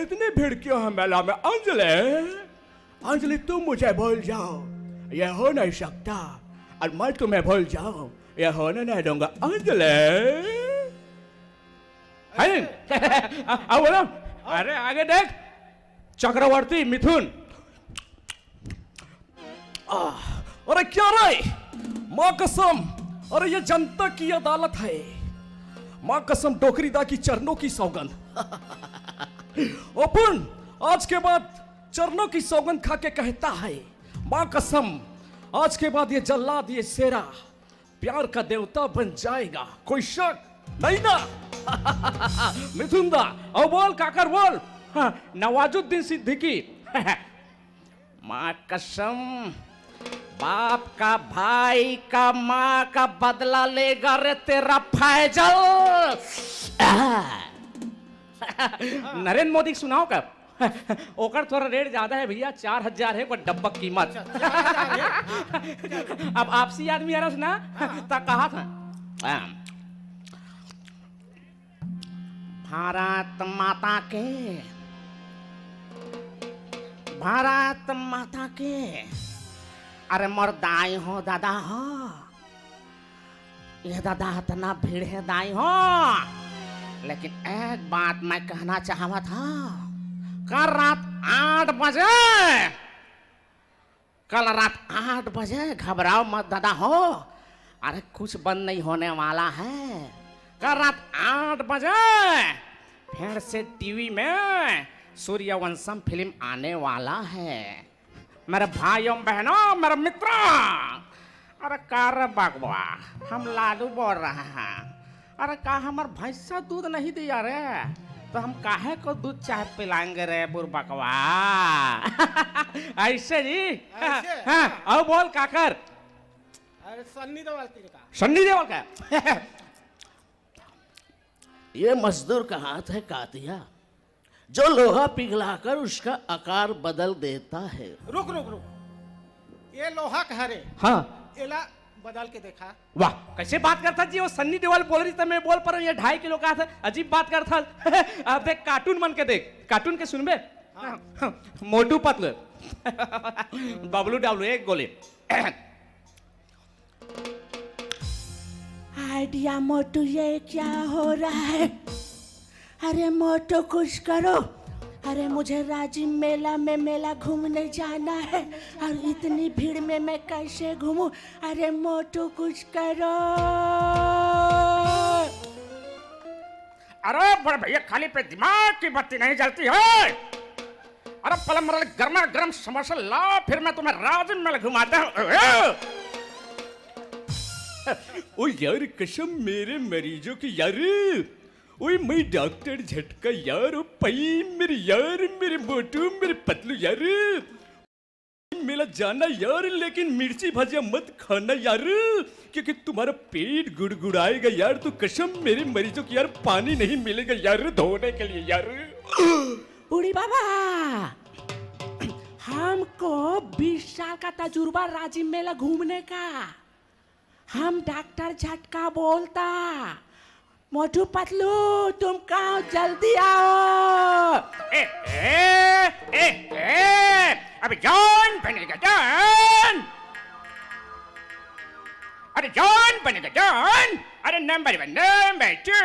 इतनी भीड़ क्यों है मेला में अंजलि? अंजलि, तुम मुझे भूल जाओ, ये हो नहीं सकता, और मैं तुम्हें भूल जाऊं, ये होने नहीं दूंगा अंजलि। है नहीं? आ, आ, बोलो। अरे आगे देख, चक्रवर्ती मिथुन। आह, अरे क्या रे? माँ कसम, अरे ये जनता की अदालत है। माँ कसम, डोकरी दा की चरणों की सौगंध। अपन आज के बाद चरणों की सौगंध खा के कहता है, माँ कसम, आज के बाद ये जल्लाद, ये शेरा प्यार का देवता बन जाएगा, कोई शक नहीं ना? मिथुन दा, अब बोल, काकर बोल। हाँ, नवाजुद्दीन सिद्दीकी। माँ कसम, बाप का, भाई का, माँ का बदला लेगा रे तेरा फैजल। आह। नरेंद्र मोदी के सुनाव का? ओकर थोड़ा रेट ज्यादा हे भइया, चार हजार हे ओकर डब्बा कीमत। अच्छा, चार हजार हे? अब आपसी आदमी हरस ना, हाँ। त कहा था, हाँ। भारत माता के, भारत माता के। अरे मोर दाई हो, दादा हो, ये दादा, अतना भीड़ हे दाई हो, लेकिन एक बात मैं कहना चाहवत हूँ, कल रात आठ बजे, कल रात आठ बजे, घबराव मत दादा हो, अरे कुछ बंद नहीं होने वाला है। कल रात आठ बजे फिर से टीवी में सूर्यवंशम फिल्म आने वाला है। मेरे भाइयों बहनों, मेरे मित्रों, अरे का रे बकवा, हम लालू बोल रहे हैं। अरे का हमर भैंसा दूध नहीं दिया रे, तो हम काहे को दूध चाय पिलाएंगे रे बुरबकवा? ऐसे जी। ऐसे? हाँ, हाँ। अब बोल काकर। अरे सन्नी देओल के का? सन्नी देओल का? ये मजदूर का हाथ है कातिया, जो लोहा पिघलाकर उसका आकार बदल देता है। रुक, रुक, रुक। ये लोहा का हरे। हाँ। एला बदल के देखा। वाह, कैसे बात करता जी? वो सन्नी देओल बोल रही, तो मैं बोल पा रहा हूँ, ये ढाई किलो का था, अजीब बात करता। अब देख, कार्टून मन के देख, कार्टून के सुनबे? हाँ। मोटू पतलू, बबलू डबलू, एक गोली। आइडिया मोटू, ये क्या हो रहा है? अरे मोटू, कुछ करो। अरे मुझे राजिम मेला में मेला घूमने जाना है और इतनी भीड़ में मैं कैसे घूमूं? अरे मोटू, कुछ करो। अरे बड़े भैया, खाली पे दिमाग की बत्ती नहीं जलती है। अरे पहले मेरे लिए गर्मा गर्म समोसा लाओ, फिर मैं तुम्हें राजिम मेला घुमाता हूँ। ओ यार, कसम मेरे मरीजों की यार। ओए मैं डॉक्टर झटका यार, ओ पई मेरे यार, मेरे मोटू, मेरे पतलू यार। मेला जाना यार, लेकिन मिर्ची भजिया मत खाना यार, क्योंकि तुम्हारा पेट गुड़गुड़ाएगा यार। तो कसम मेरे मरीजों की यार, पानी नहीं मिलेगा यार धोने के लिए यार। बूढ़ी बाबा, हमको बीस साल का तजुर्बा राजिम मेला घूमने का। हम डॉक्टर झटका बोलता। मोटू पतलू, तुम कहाँ हो? जल्दी आओ। ए, ए, ए, ए, अबे जॉन बनेगा जॉन। अरे जॉन बनेगा जॉन। अरे नंबर वन, नंबर टू।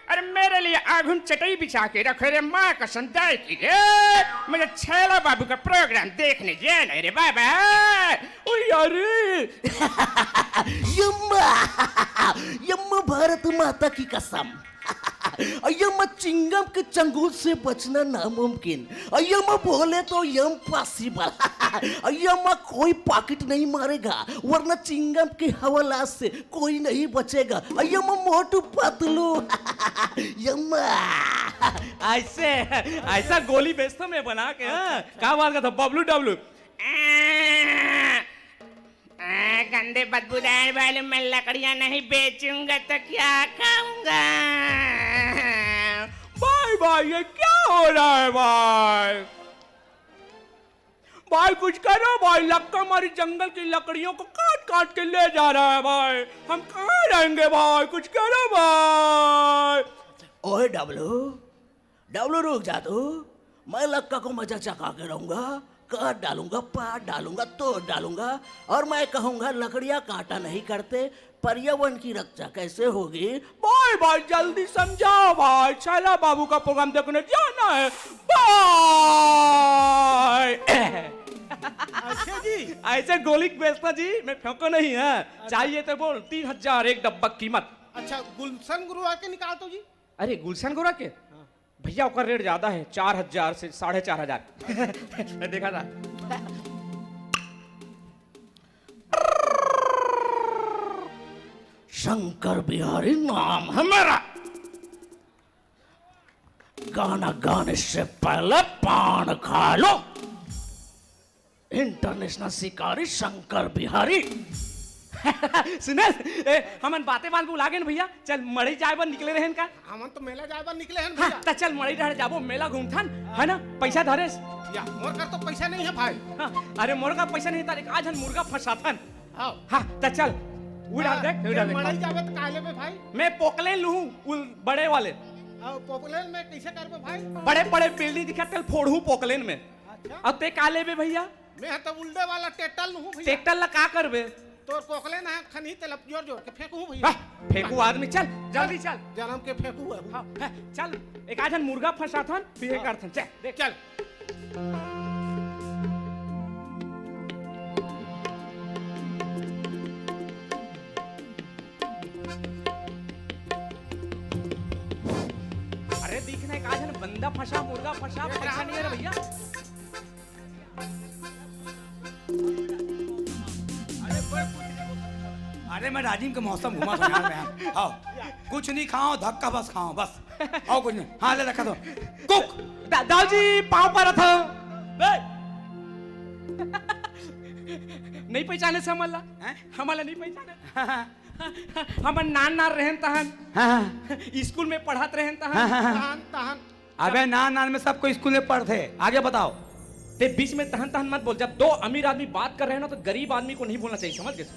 अरे मेरे लिए आघुन चटाई बिछा के रखो रे माँ कसम दाई की रे। मुझे छैला बाबू का प्रोग्राम देखने जाना है रे बाबा। ओ यार। यम्मा, यम्मा भारत माता की कसम। यम्मा चिंगम के चंगुल से बचना नामुमकिन। यम्मा बोले तो इम्पॉसिबल। यम्मा कोई पॉकेट नहीं मारेगा, वरना चिंगम के हवाला से कोई नहीं बचेगा। यम्मा मोटू पतलू। यम्मा। ऐसे, ऐसा गोली बेचता मैं बना के, हाँ? क्या बात करता, बबलू डबलू? आ, गंदे बदबूदार वाले, मैं लकड़ियां नहीं बेचूंगा तो क्या खाऊंगा? भाई, भाई, ये क्या हो रहा है भाई? भाई, कुछ करो भाई, लक्का हमारी जंगल की लकड़ियों को काट काट के ले जा रहा है भाई। हम कहाँ रहेंगे भाई? कुछ करो भाई। ओए डब्लू, डब्लू, रुक जा तू। मैं लक्का को मजा चखा के रहूंगा, काट डालूंगा, पाट डालूंगा, तोड़ डालूंगा, और मैं कहूंगा, लकड़ियां काटा नहीं करते, पर्यावरण की रक्षा कैसे होगी? भाई, भाई, जल्दी समझाओ भाई, छैला बाबू का प्रोग्राम देखने जाना है भाई। अच्छा जी। ऐसे गोली बेचता जी, मैं फेंको नहीं है। अच्छा। चाहिए तो बोल, तीन हजार एक डब्बा कीमत। अच्छा, गुलशन गुरुआ के निकाल दो जी। अरे, गुलशन गुरुआ के? हाँ। भैया, ओकर रेट ज्यादा है, चार हजार से साढ़े चार हजार। मैं देखा था। शंकर बिहारी नाम है मेरा। गाना गाने से पहले पान खा लो। इंटरनेशनल शिकारी शंकर बिहारी। सुने, ए, हमन बाते बात में उला गेन भैया। चल, मड़ई जाए बर निकले रहेन का? हमन तो मेला जाए बर निकले हन हाँ, भैया। त चल, मड़ई डहर जाबो, मेला घूमथन, है ना? पैसा धरेस? या, मोर कर तो पैसा नहीं है भाई। हाँ, अरे, मोर कर पैसा नहीं, तारे आज हम मुर्गा फंसाथन। हाँ। हाँ, त चल, उड़ा हाँ, देख, उड़ा देख। मड़ई जाबे त का लेबे भाई? मैं पोकलेन लूहूँ, उल बड़े वाले। अउ पोकलेन में कैसे करबे भाई? बड़े बड़े बिल्डिंग दिखा, तेल फोड़हूँ पोकलेन में। अच्छा। अब ते का लेबे भैया? मैं ह त उल्टे वाला टेटल हूँ भैया। टेटल ला का करबे? तोर कोकले ना खनही तेला जोर जोर के फेंकहूँ भैया। वाह, फेंकू आदमी, चल, जल्दी चल। जन्म के फेंकू है। हाँ, हाँ, चल, एक आध झन मुर्गा फंसाथन, फिर ये हाँ। करथन, चल, देख। चल। अरे, दिख ना, एक आध झन बंदा फंसा, मुर्गा फंसा, देख पैसा रहा नहीं है रे है। भैया। अरे, मैं राजिम के मौसम घुमा था यार मैं। हाँ, कुछ नहीं खाओ, धक्का बस खाओ, बस। और कुछ नहीं। हाँ, ले रखा दो। कुक। दा-, दाऊ जी, पाँव परत हँव। बे। नहीं पहचाने से हमन ला? हैं? हमन ला नहीं पहचाने? हमन नान नान रहेन तहन। हाँ, हाँ। स्कूल में पढ़त रहेन तहन। हाँ, हाँ, हाँ। तहन, तहन। अबे नान नान में सब कोई स्कूल में पढ़थे। आगे बताओ। ते बीच में तहन तहन मत बोल। जब दो अमीर आदमी बात कर रहे हैं ना, तो गरीब आदमी को नहीं बोलना चाहिए, समझ गए?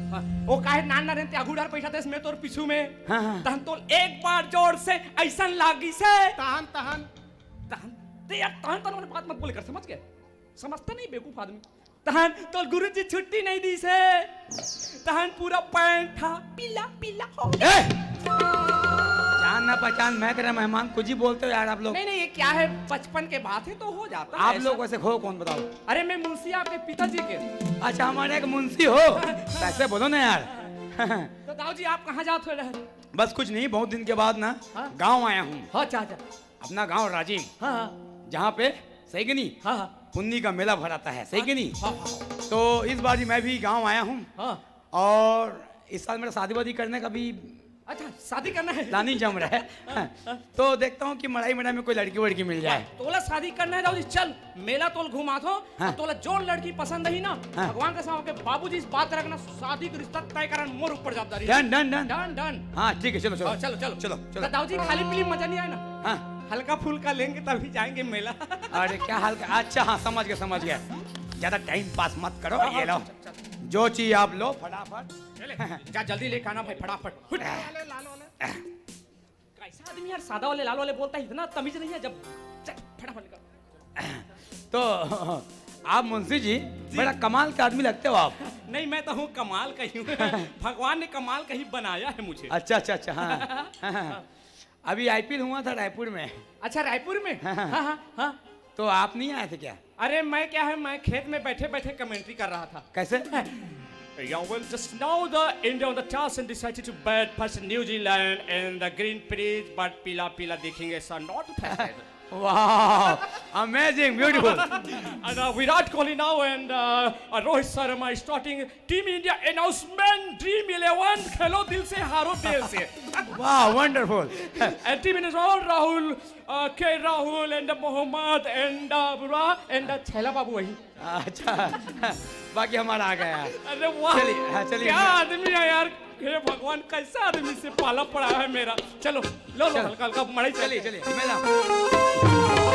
हाँ, वो काहे नान नान रहेन ते आगू डहर पैसा देस, मैं तोर पीछू में। हाँ, हाँ। तहन तो एक बार जोर से ऐसन लागिस हे। तहन, तहन। तहन, ते यार, तहन, तहन वाली बात मत बोले कर, समझ गए? समझता नहीं, बेवकूफ आदमी। तहन तोर गुरुजी छुट्टी नहीं दीस हे। तहन पूरा पैंट था पीला पीला हो गया। ए! जान ना पहचान, मैं तेरा मेहमान, कुछ ही बोलते हो यार आप लोग। नहीं, नहीं, ये क्या है, बचपन के बात है तो हो जाता है आप ऐसा। लोग वैसे हो कौन, बताओ? अरे, मैं मुंशी, आपके पिताजी के। अच्छा, हमारे एक मुंशी हो। कैसे, बोलो ना यार। तो दाऊ जी, आप कहाँ जात हो रहे? बस कुछ नहीं, बहुत दिन के बाद ना हाँ? गाँव आया हूँ। हाँ, अच्छा, अच्छा। अपना गाँव राजिम, हाँ, हाँ। जहाँ पे, सही कि नहीं? हाँ, हाँ। पुन्नी का मेला भराता है, सही कि नहीं? हाँ, हाँ। तो इस बार जी मैं भी गाँव आया हूँ हाँ। और इस साल मेरा शादी वादी करने का भी अच्छा, शादी करना है? प्लानिंग जम रहा है। हाँ, हाँ। तो देखता हूँ कि मड़ई मड़ई में कोई लड़की वड़की मिल जाए। तोला शादी करना है, दाऊ जी, चल, मेला तोल घुमाथों, हाँ। अउ तोला जोन लड़की पसंद ही ना, हाँ। भगवान कसम, आपके बाबूजी से बात रखना, शादी के रिश्ता तय करन मोर ऊपर जवाबदारी है। Done, done, done। Done, done। हाँ, ठीक है, चलो, चलो। हाँ, चलो, चलो। चलो, चलो। तो दाऊ जी, खाली पीली मजा नहीं आए ना? हाँ। हल्का फुल्का लेंगे तभी जाएंगे मेला। अरे, क्या हल्का? अच्छा, हाँ, समझ गया, समझ गया। ज्यादा टाइम पास मत करो, हाँ, ये हाँ, लो। चल, चल, चल। जो चाहिए आप लो, फटाफट। चले, जा जल्दी लेके आना भाई, फटाफट। फुट। ला लो, ला लो, ला लो। कैसा आदमी यार, सादा वाले लाल वाले बोलता है, इतना तमीज नहीं है। जब चल, फटाफट निकल। तो आप मुंशी जी, जी। बड़ा कमाल का आदमी लगते हो आप। नहीं, मैं तो हूँ कमाल का ही हूँ। भगवान ने कमाल का ही बनाया है मुझे। अच्छा, अच्छा, अच्छा, हाँ। अभी आईपीएल हुआ था रायपुर में। अच्छा, रायपुर में? हाँ, हाँ। हाँ, हाँ, हाँ। तो आप नहीं आए थे क्या? अरे, मैं क्या है, मैं खेत में बैठे बैठे कमेंट्री कर रहा था। कैसे? Yeah, well, just now the India on the toss and decided to bat first New Zealand in the green pitch, but पीला पीला देखेंगे sir, not fast. Wow, amazing, beautiful. And uh, Virat Kohli now and uh, uh, Rohit Sharma starting. Team India announcement, Dream Eleven, खेलो दिल से, हारो दिल से. Wow, wonderful. And team is all Rahul, uh, K Rahul and Mohammad and uh, Bra and uh, छैला बाबू वही. अच्छा, बाकी हमारा आ गया. अरे वाह, चलिए, हाँ, चलिए. क्या आदमी है यार. हे भगवान, कैसा आदमी से पाला पड़ा है मेरा. चलो, लो, लो, चलो. हल्का, हल्का मड़ई चलिए, चलते हैं. चलिए, मैं लाऊं.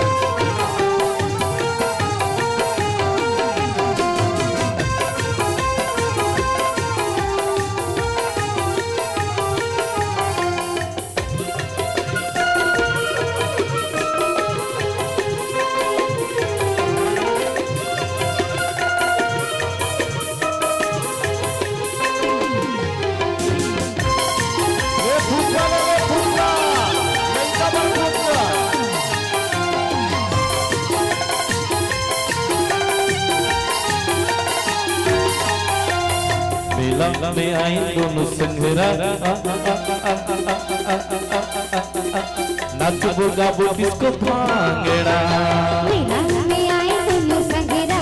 मेला में आई दोनों संगरा, नाचबो गाबो डिस्को भांगड़ा. मेला में आए दोनों संगरा,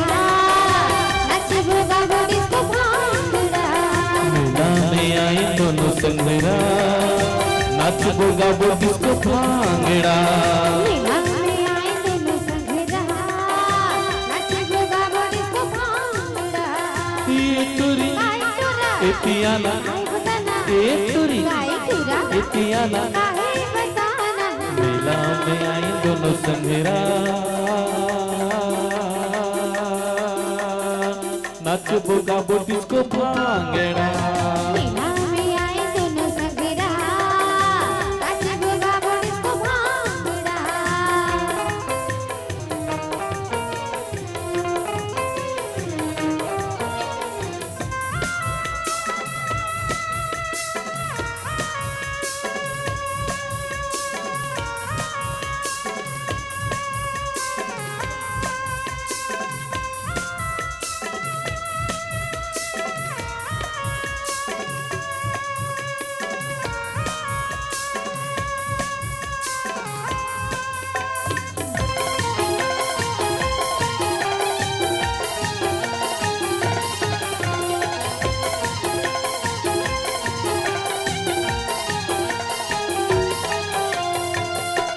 नाचबो गाबो डिस्को भांगड़ा. मेला में आए दोनों संगरा, नाचबो गाबो डिस्को भांगड़ा. मेला में आए दोनों संगरा, नाचबो गाबो डिस्को भांगड़ा. आना, ए टुरी, ए तियाना, मेला में आई दोनों संघरा, नाचबो गाबो डिस्को भांगड़ा।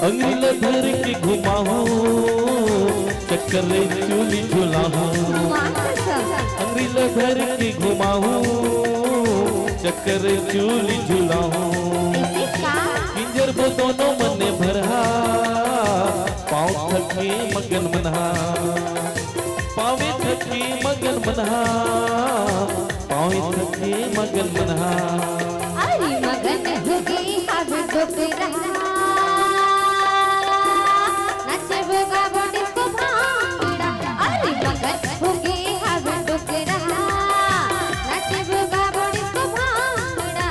अंगरी ल धर के घुमाहूं, चक्कर रे चूली झुलाहूं। अंगरी ल धर के घुमाहूं, चक्कर रे चूली झुलाहूं। किंजर बो दोनों मने भरहा, पाँव थके मगन मनहा। पावे थके मगन मनहा, पावे थके मगन मनहा। अरे मगन होगे हवे डोकरा, नाचबो गाबो डिस्को भांगड़ा। अरे मगन होगे हवे डोकरा, नाचबो गाबो डिस्को भांगड़ा।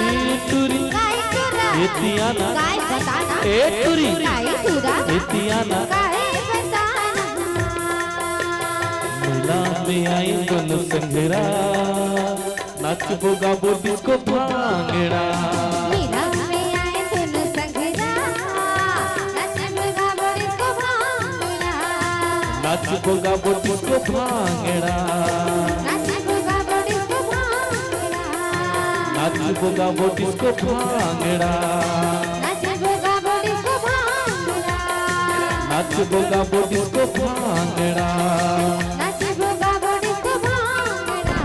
ए टुरी, काय टुरा? ए तियाना, काय बताना? ए टुरी, काय टुरा? ए तियाना, काय बताना? मेला में आई दोनों संघरा, नाचबो गाबो डिस्को भांगड़ा। मेला में आए दोनों संघरा, नाचबो गाबो डिस्को भांगड़ा। नाचबो गाबो डिस्को भांगड़ा। नाचबो गाबो डिस्को भांगड़ा। नाचबो गाबो डिस्को भांगड़ा। नाचबो गाबो डिस्को भांगड़ा। नाचबो गाबो डिस्को भांगड़ा। नाचबो गाबो डिस्को भांगड़ा।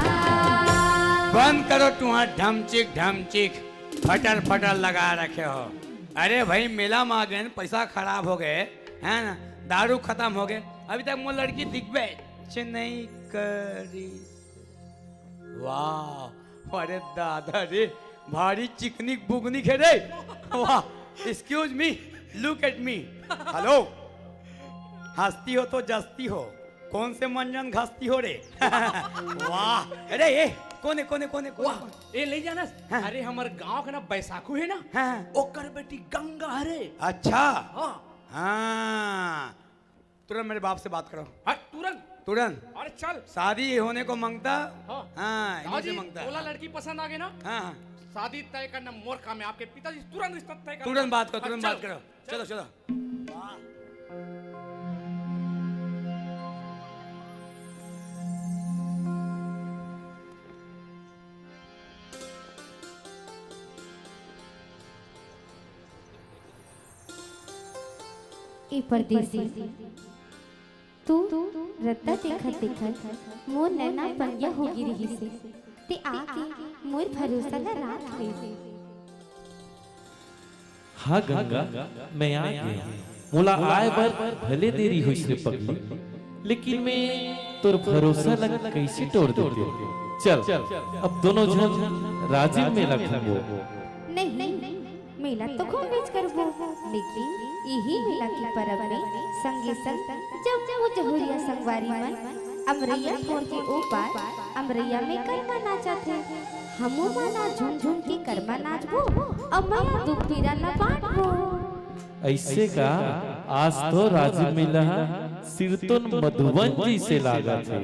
बंद करो तुम्हार ढमचिक ढमचिक, फटर फटर लगा रखे हो। अरे भाई, मेला में आ गए, पैसा खराब हो गए, है ना, दारू खत्म हो गए, अभी तक मोर लड़की दिखबे चे नहीं करी। वाह, अरे दादा रे, भारी चिकनिक बुकनिक है रे। वाह, excuse me, look at me। Hello, हंसती हो तो जस्ती हो, कौन से मंजन घसती हो रे? वाह, अरे ए, कोने, कोने, कोने, कोने, वाह, कोने? ए, ले जाना। हाँ। अरे, हमर गांव के ना बैसाखू है ना, हाँ। ओकर बेटी गंगा हरे। अच्छा। हाँ। हाँ। तुरंत मेरे बाप से बात करो। हाँ, तुरंत। तुरंत। अरे चल। शादी होने को मांगता। हाँ। हाँ, इन्हीं से दादाजी, मांगता। तोला लड़की पसंद आ गई ना? हाँ, हाँ। शादी तय करना मोर काम है, आपके पिताजी तुरंत रिश्ता तय करना। तुरंत बात करो, हाँ, तुरंत चल। बात करो। चलो, चलो। ए परदेसी, तू रद्दा देखत देखत मोर नैना पनिया होगे रिहिस हे, ते आके मोर भरोसा ला राख लेस। हाँ गंगा, मैं आ गेंव। मोला आए बर भले देरी होइस रे पगली, लेकिन मैं तोर भरोसा ला कइसे टोर देतेंव? चल, अब दोनों झन राजिम मेला घूमबो। नहीं, मेला तो घूमबेच करबो, लेकिन इही मेला के परब में संगे संग जम्मो जहुरिया संगवारी मन अमरैया ठोर के ओ पार अमरैया में करमा नाचत हे। हमू मन आज झूम झूम के करमा नाचबो अउ मया दुख पीरा ला बांटबो। अइसे का, आज तो राजिम मेला ह सिरतोन मधुबन जइसे लागत हे।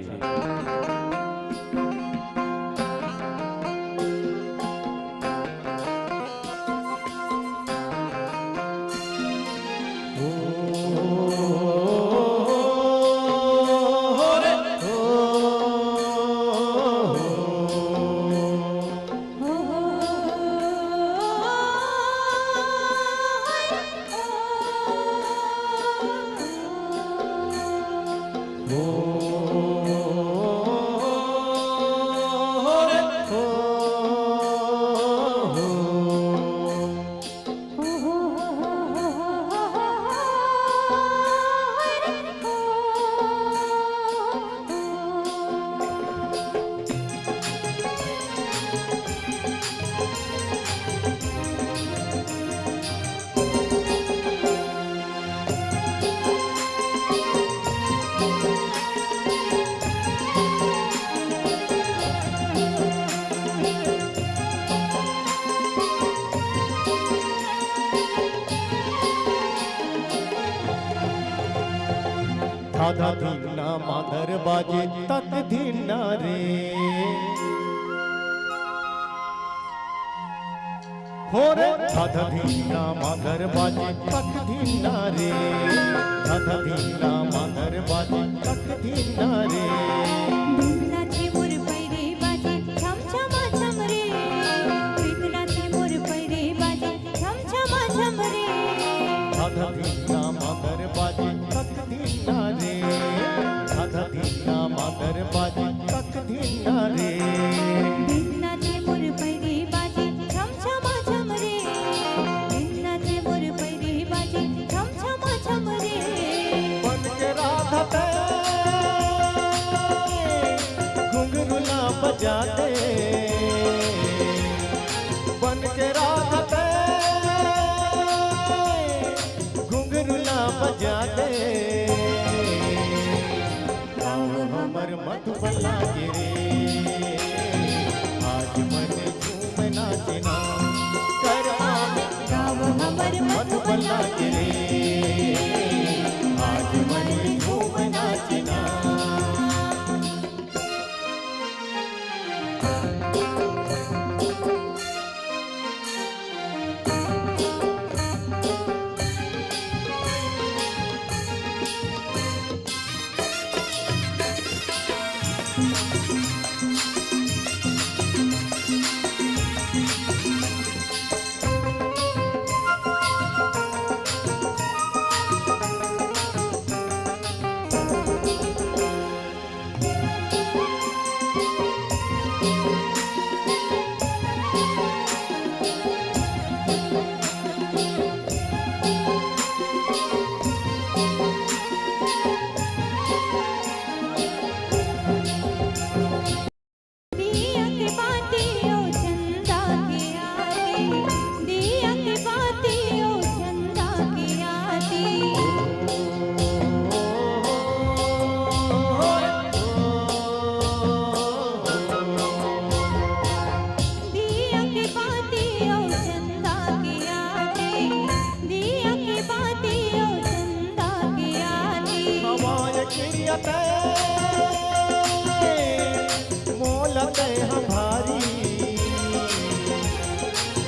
आधा धीना मादर बाजे तक धीना रे। हो रे, आधा धीना मादर बाजे तक धीना रे। आधा धीना मादर बाजे तक धीना रे। धीना चे मोर पैरी बाजे छम छमा छम रे। धीना चे मोर पैरी बाजे छम छमा छम रे। आधा धीना मादर बाजे तक धीना रे। आधा धीना मादर बाजे तक धीना रे। धीना चे मोर पैरी बाजे छम छमा छम रे। धीना चे मोर पैरी बाजे छम छमा छम रे। बन के राधा तैं घुंघरू ला बजा दे। बन के राधा तैं घुंघरू ला बजा दे। गाँव हमर मधुबला के रे, आज मन झूम नाचना। करमा में गाँव हमर मधुबला के रे, आज मन झूम नाचना। दिया के बाती ओ चंदा के आती, दिया के बाती ओ चंदा के आती। दिया के बाती ओ चंदा के आती, दिया के बाती ओ चंदा के आती। हवाए किरिया तैं मोला तैं ह भारी,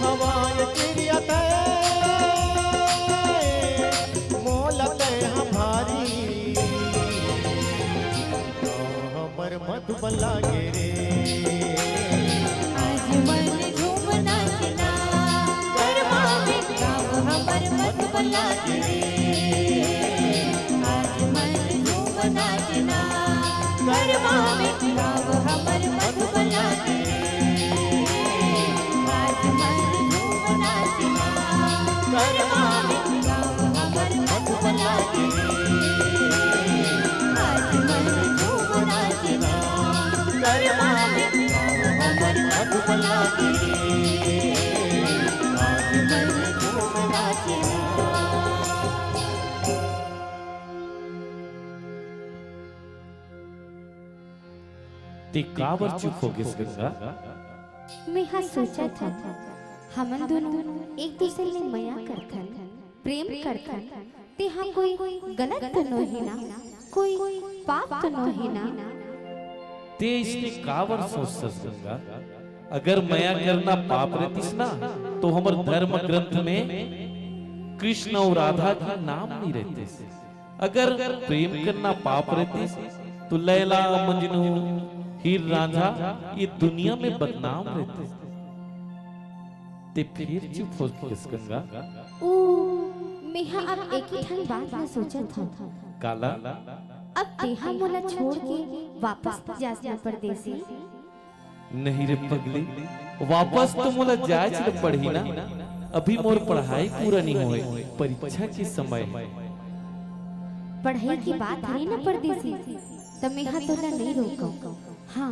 हवाए किरिया तैं मोला तैं ह भारी। गाँव हमर मधुबला के रे, आज मन झूम नाचना। करमा में गाँव हमर मधुबला के रे, आज मन झूम नाचना। करमा में गाँव हमर मधुबला के रे, आज मन झूम नाचना। करमा में गाँव हमर मधुबला के रे, आज मन झूम नाचना। करमा में गाँव हमर मधुबला के रे, आज मन झूम नाचना। ते काबर चुप हो गेस गंगा? मेंहा सोचत हंव, हमन दूनों एक दूसर ले मया करथन, प्रेम करथन, तेहा कोई गलत तो नोहे ना, कोई पाप तो नोहे ना? ते अइसने काबर सोचथस गंगा? अगर मया करना पाप रहतिस ना, तो हमर धर्म ग्रंथ में कृष्ण अउ राधा के नाम नइ रहतिस। अगर प्रेम करना पाप रहतिस, तो लैला, मजनू, हीर रांझा ये दुनिया में बदनाम रहतिस। ते फेर चुप हो गेस गंगा। ओ, मेंहा अब एक ही ठन बात ला सोचत हंव। काला? अब तेहा मोला छोड़ के वापस नइ जास ना परदेसी। नहीं रे पगली, वापस तो मोला जायच ल पड़ही ना। अभी मोर पढ़ाई पूरा नइ होय, परीक्षा के समय हे। पढ़ई के बात हरे न परदेसी, त मेंहा तोला नइ रोकंव। हाँ,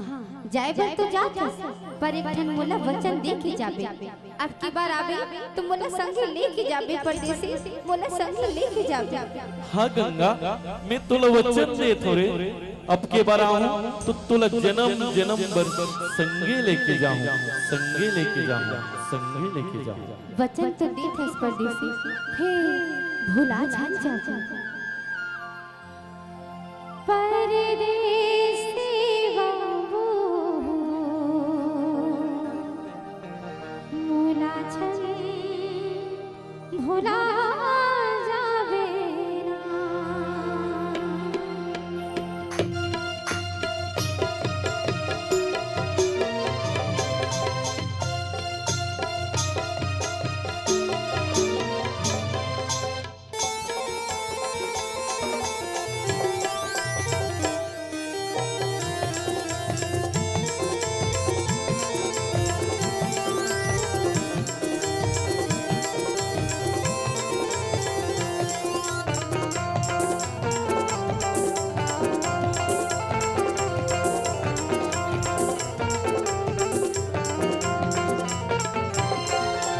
जाय बर तो जाथस, पर एक ठन मोला वचन दे के जाबे। अब की बार आबे, त मोला संगे लेके जाबे परदेसी, मोला संगे लेके जाबे। हाँ गंगा, मैं तोला वचन देत हंव रे, अब के बार आहूं त तोला जनम जनम बर संगे लेके जाहूं, संगे लेके जाहूं, संगे लेके जाहूं। वचन तो देथस परदेसी, फेर भुला झन जाबे। परदेसी बाबू, मोला झन भुला जाबे ना।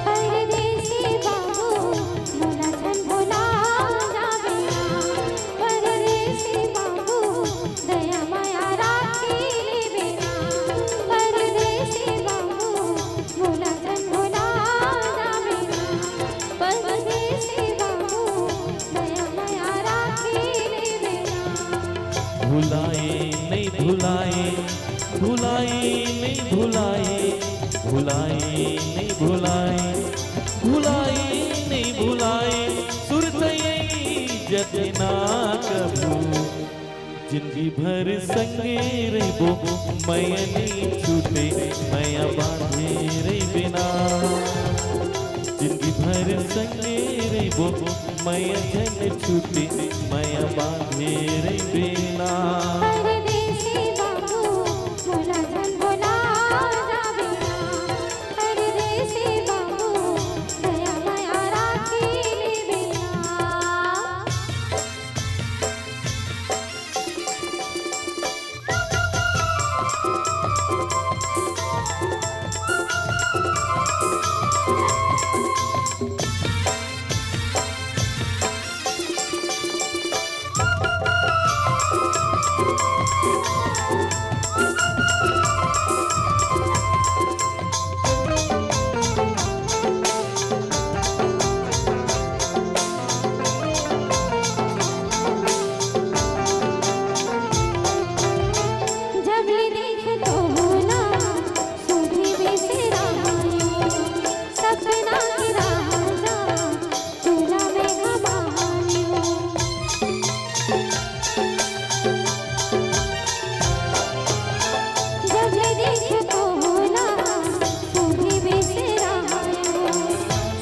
परदेसी बाबू, मोला झन भुला जाबे ना। परदेसी बाबू, दया मया राखी लेबे ना। परदेसी बाबू, मोला झन भुला जाबे ना। परदेसी बाबू, दया मया राखी लेबे ना। भुलाए नहीं भुलाए, भुलाए नहीं भुलाए, भुलाए नहीं भुलाए, भुलाए नहीं भुलाए, सुरतई जतना कभू। जिंदगी भर संगे रहिबो, मया नहीं छूटे, मया बांधे रहिबे ना। जिंदगी भर संगे रहिबो, मया झन छूटे, मया बांधे रहिबे ना। परदेसी बाबू, मोला झन भुला जाबे ना। परदेसी बाबू, दया मया राखी लेबे ना। जब ले देखे तोला, सुधी बिसरायो, सपना के राजा, तोला में घमायो। जब ले देखे तोला, सुधी बिसरायो,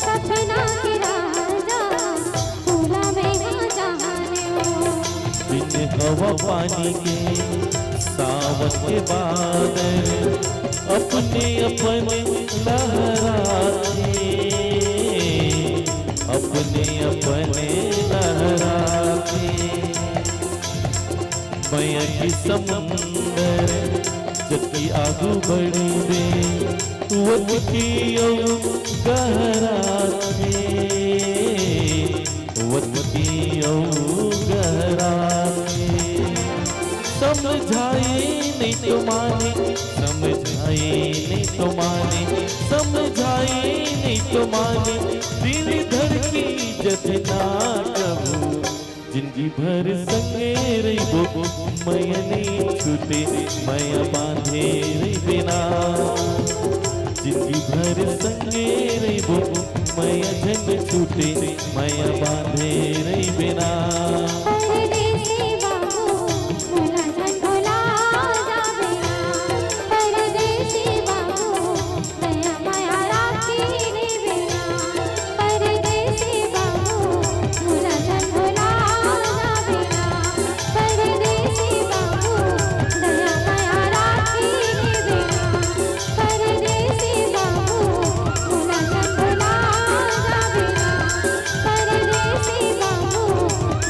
सपना के राजा, तोला में घमायो। बिन हवा पानी के सावन के बादर अपने अपने लहराथे, अपने अपने लहराथे। मया के समुंदर जतकी आगू बढ़िबे, वतकी अउ गहराथे। वतकी अउ गहराथे। समझाए नहीं तो माने, समझाए नहीं तो माने, समझाए नहीं तो माने, दिल धड़की जतना कभू। जिंदगी भर संगे रहिबो, मया नहीं छूटे, मया बांधे रहिबे ना। जिंदगी भर संगे रहिबो, मया झन छूटे, मया बांधे रहिबे ना। परदेसी बाबू, मोला झन भुला जाबे ना। परदेसी बाबू, दया मया राखी लेबे ना। परदेसी बाबू, मोला झन भुला जाबे ना। परदेसी बाबू, दया मया राखी लेबे ना। परदेसी बाबू, मोला झन भुला जाबे ना। परदेसी बाबू,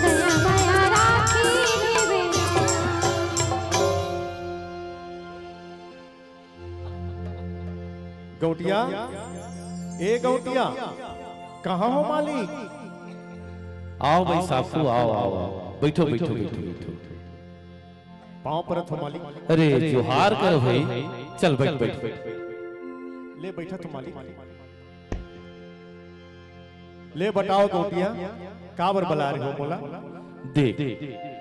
दया मया राखी लेबे ना। गौटिया, ए गौटिया, कहाँ हो मालिक? आओ भाई सासू, आओ, आओ, आओ। बैठो, बैठो, बैठो, बैठो। पाँव परत हो मालिक। अरे, जोहार कर भाई। चल, बैठ, बैठ। ले, बैठा तो मालिक। ले, बताओ गौटिया, काबर बला रहे हो मोला? देख,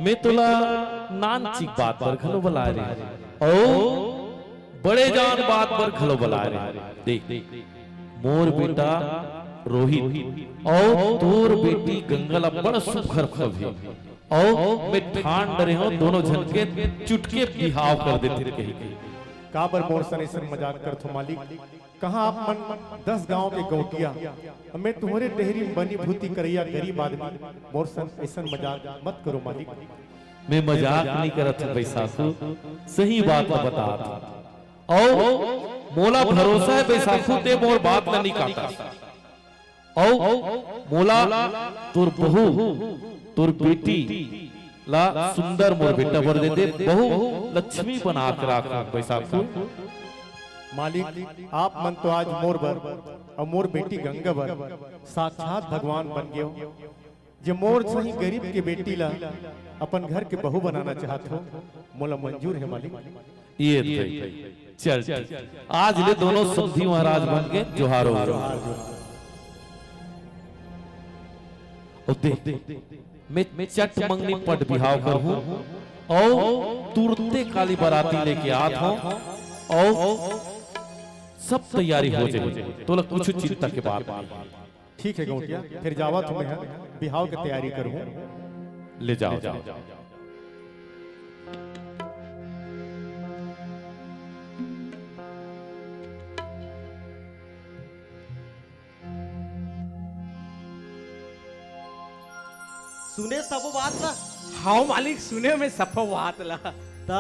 मैं तोला नानचिक बात बर घलो बलाय रेहेंव, अउ बड़े जान बात बर घलो बलाय रेहेंव। देख, मोर बेटा रोहित अउ तोर बेटी गंगा ला बड़ सुघर फबही, अउ मैं ठान डरे हंव, दोनों झन के चुटके बिहाव कर देथन कहिके। काबर मोर सन अइसन मजाक करथो मालिक? कहाँ आप मन दस गांव के गौंटिया, मैं तुम्हरे डेहरी म बनी भूती करइया गरीब आदमी, मोर सन अइसन मजाक मत करो मालिक। मैं मजाक नइ करत हंव बैसाखू, सही बात ल बतात हंव। अउ मोला भरोसा हे बैसाखू, तें मोर बात ल नइ काटस। अउ मोला तोर बहू, तोर बेटी ला सुंदर मोर बेटा बर दे दे, बहू लक्ष्मी बना के राख बैसाखू। मालिक, आप मन तो आज मोर बर अउ मोर बेटी गंगा बर साक्षात भगवान बन गेव। जे मोर सही गरीब के बेटी ला अपन घर के बहू बनाना चाहत हो, मोला मंजूर हे मालिक। ये भाई, चल ठीक। आज ले दोनों समधी महाराज बन के जोहारो हो। जोहार, जोहार। अउ देख, मैं चट मंगनी पट बिहाव करहूं, अउ तुरते काली बराती लेके आत हंव, अउ सब तैयारी हो जाही, तोला कुछ चिंता के बात नहीं। ठीक हे गौंटिया, फेर जावत हंव मैं ह, बिहाव के तैयारी करहूं। ले जाव, जाव। सुने सबो बात ला? हव मालिक, सुने मैं सबो बात ला। त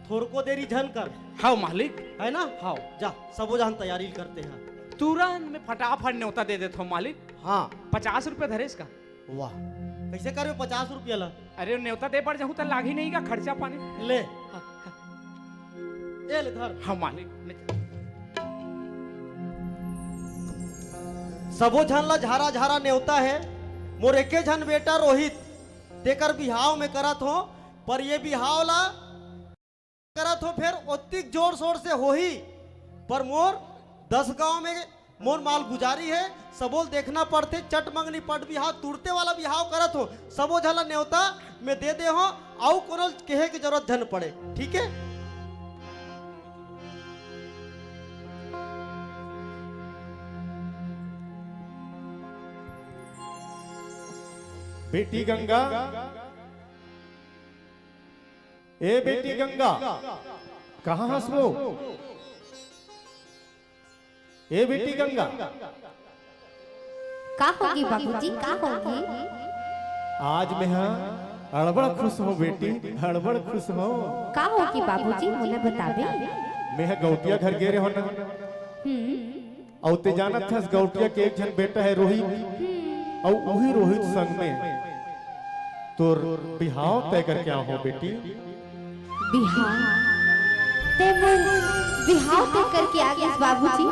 थोरको देरी झन कर। हव मालिक। हे ना? हव। जा, सबो झन तैयारी करते हन। तुरंत मैं फटाफट नेवता दे देथंव मालिक। हां। पचास रुपया धरेस का? वाह, कइसे करबे पचास रुपया ला? अरे, नेवता दे बर जाहूं त लागही नहीं का खर्चा पानी? ले। ए ले धर। हव मालिक, ले। सबो झन ला झारा झारा नेवता हे। मोर एके झन बेटा रोहित, तेकर बिहाव में करत हंव, पर ये बिहाव ला करत हंव फेर ओतिक जोर शोर से होही, पर मोर दस गांव में मोर मालगुजारी हे, सबो ल देखना पड़थे। चट मंगनी पट बिहाव, तुरते वाला बिहाव करत हंव, सबो झन ला नेवता में दे दे हंव, अउ कोनो ल केहे के जरूरत झन पड़े, ठीक हे? बेटी गंगा, ए बेटी गंगा, कहाँ हस वो? ए बेटी गंगा। का होगे बाबूजी, का होगे? आज मैं हा अड़बड़ खुश हंव बेटी, अड़बड़ खुश हंव। का होगे बाबूजी, मोला बताबे? मैं हा गौंटिया घर गे रेहेंव ना। हम्म। अउ तें जानत हस, गौंटिया के एक झन बेटा हे रोहित, अउ उही रोहित संग में तोर बिहाव तय करके आए हंव बेटी। बिहाव? तें मोर बिहाव तय करके आ गेस बाबूजी?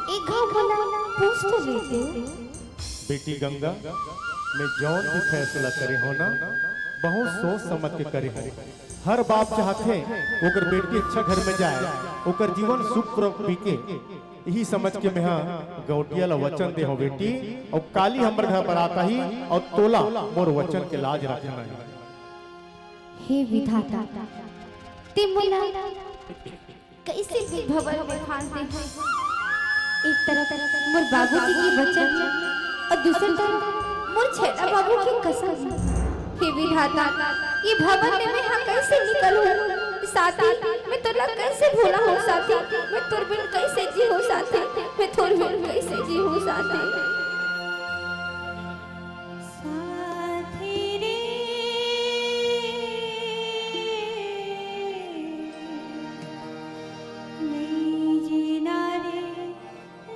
एक घांव मोला पूछ तो लेते। बेटी गंगा, मैं जौन भी फैसला करे हंव ना, बहुत सोच समझ के करे हंव। हर बाप चाहथे ओकर बेटी अच्छा घर में जाए, ओकर जीवन सुख पूर्वक बीते। इही समझ के मेंहा गौंटिया ला वचन दे हंव बेटी, अउ काली हमर घर बरात आही, अउ तोला मोर वचन के लाज रखना हे। हे विधाता, तें मोला कइसे भी भवन में फांस दे हस? एक तरफ मोर बाबूजी के वचन अउ दूसर तरफ मोर छैला बाबू के कसम। हे विधाता, ये भवन ले मेंहा कइसे निकलहूं? साथी, मैं तोला कइसे भूला हंव साथी? मैं तोर बिन कइसे जीहूं साथी? मैं तोर बिन कइसे जीहूं साथी? साथी रे, नइ जीना रे,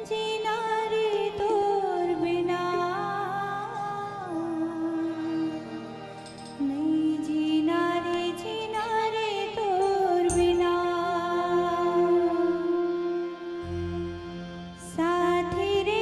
जीना रे तोर बिना। नइ जीना रे, जीना रे तोर बिना। साथी रे,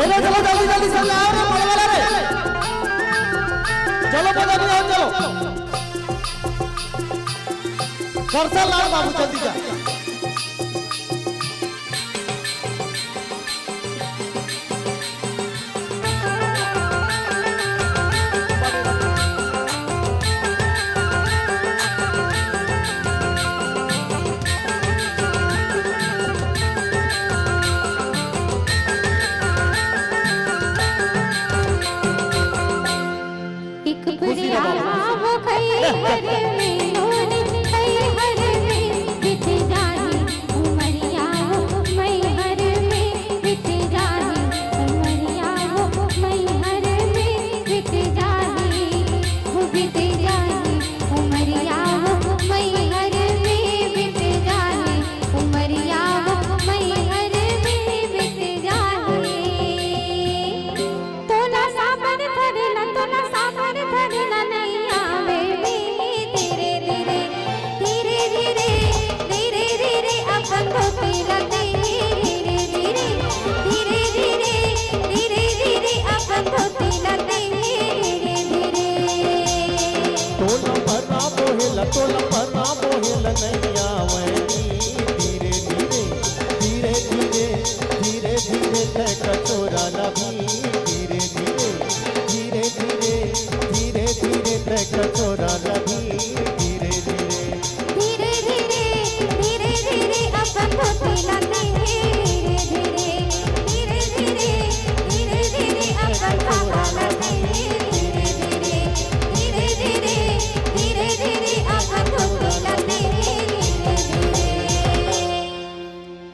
ए रे, चलो जल्दी जल्दी सब ले आओ रे, मड़वा ला रे। चलो बजानी आओ, चलो। करसा लाल बाबू, जल्दी जा। एक खुशी रहो।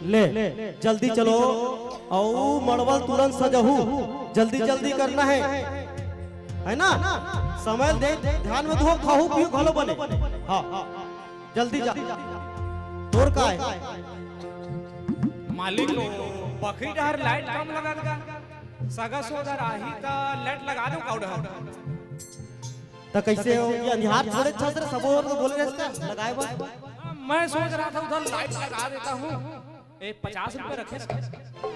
ले, जल्दी चलो, अउ मड़वा ल तुरंत सजाहू, जल्दी जल्दी करना हे, हे ना? समय दे, ध्यान में दो, खाहू पीहू घलो बने। हाँ, जल्दी जा। तोर का हे? मालिक, बखरी डहर लाइट कम लगत गा। सगा सोदर आही त लाइट लगा दो काऊ डहर। त कैसे हो? ये अंधियार थोड़े छस रे, सबो ओर तो बोले रहस का लगाए बर। मैं सोच रहा था उधर लाइट लगा देता हूँ। ए, पचास रुपए रखे इसका।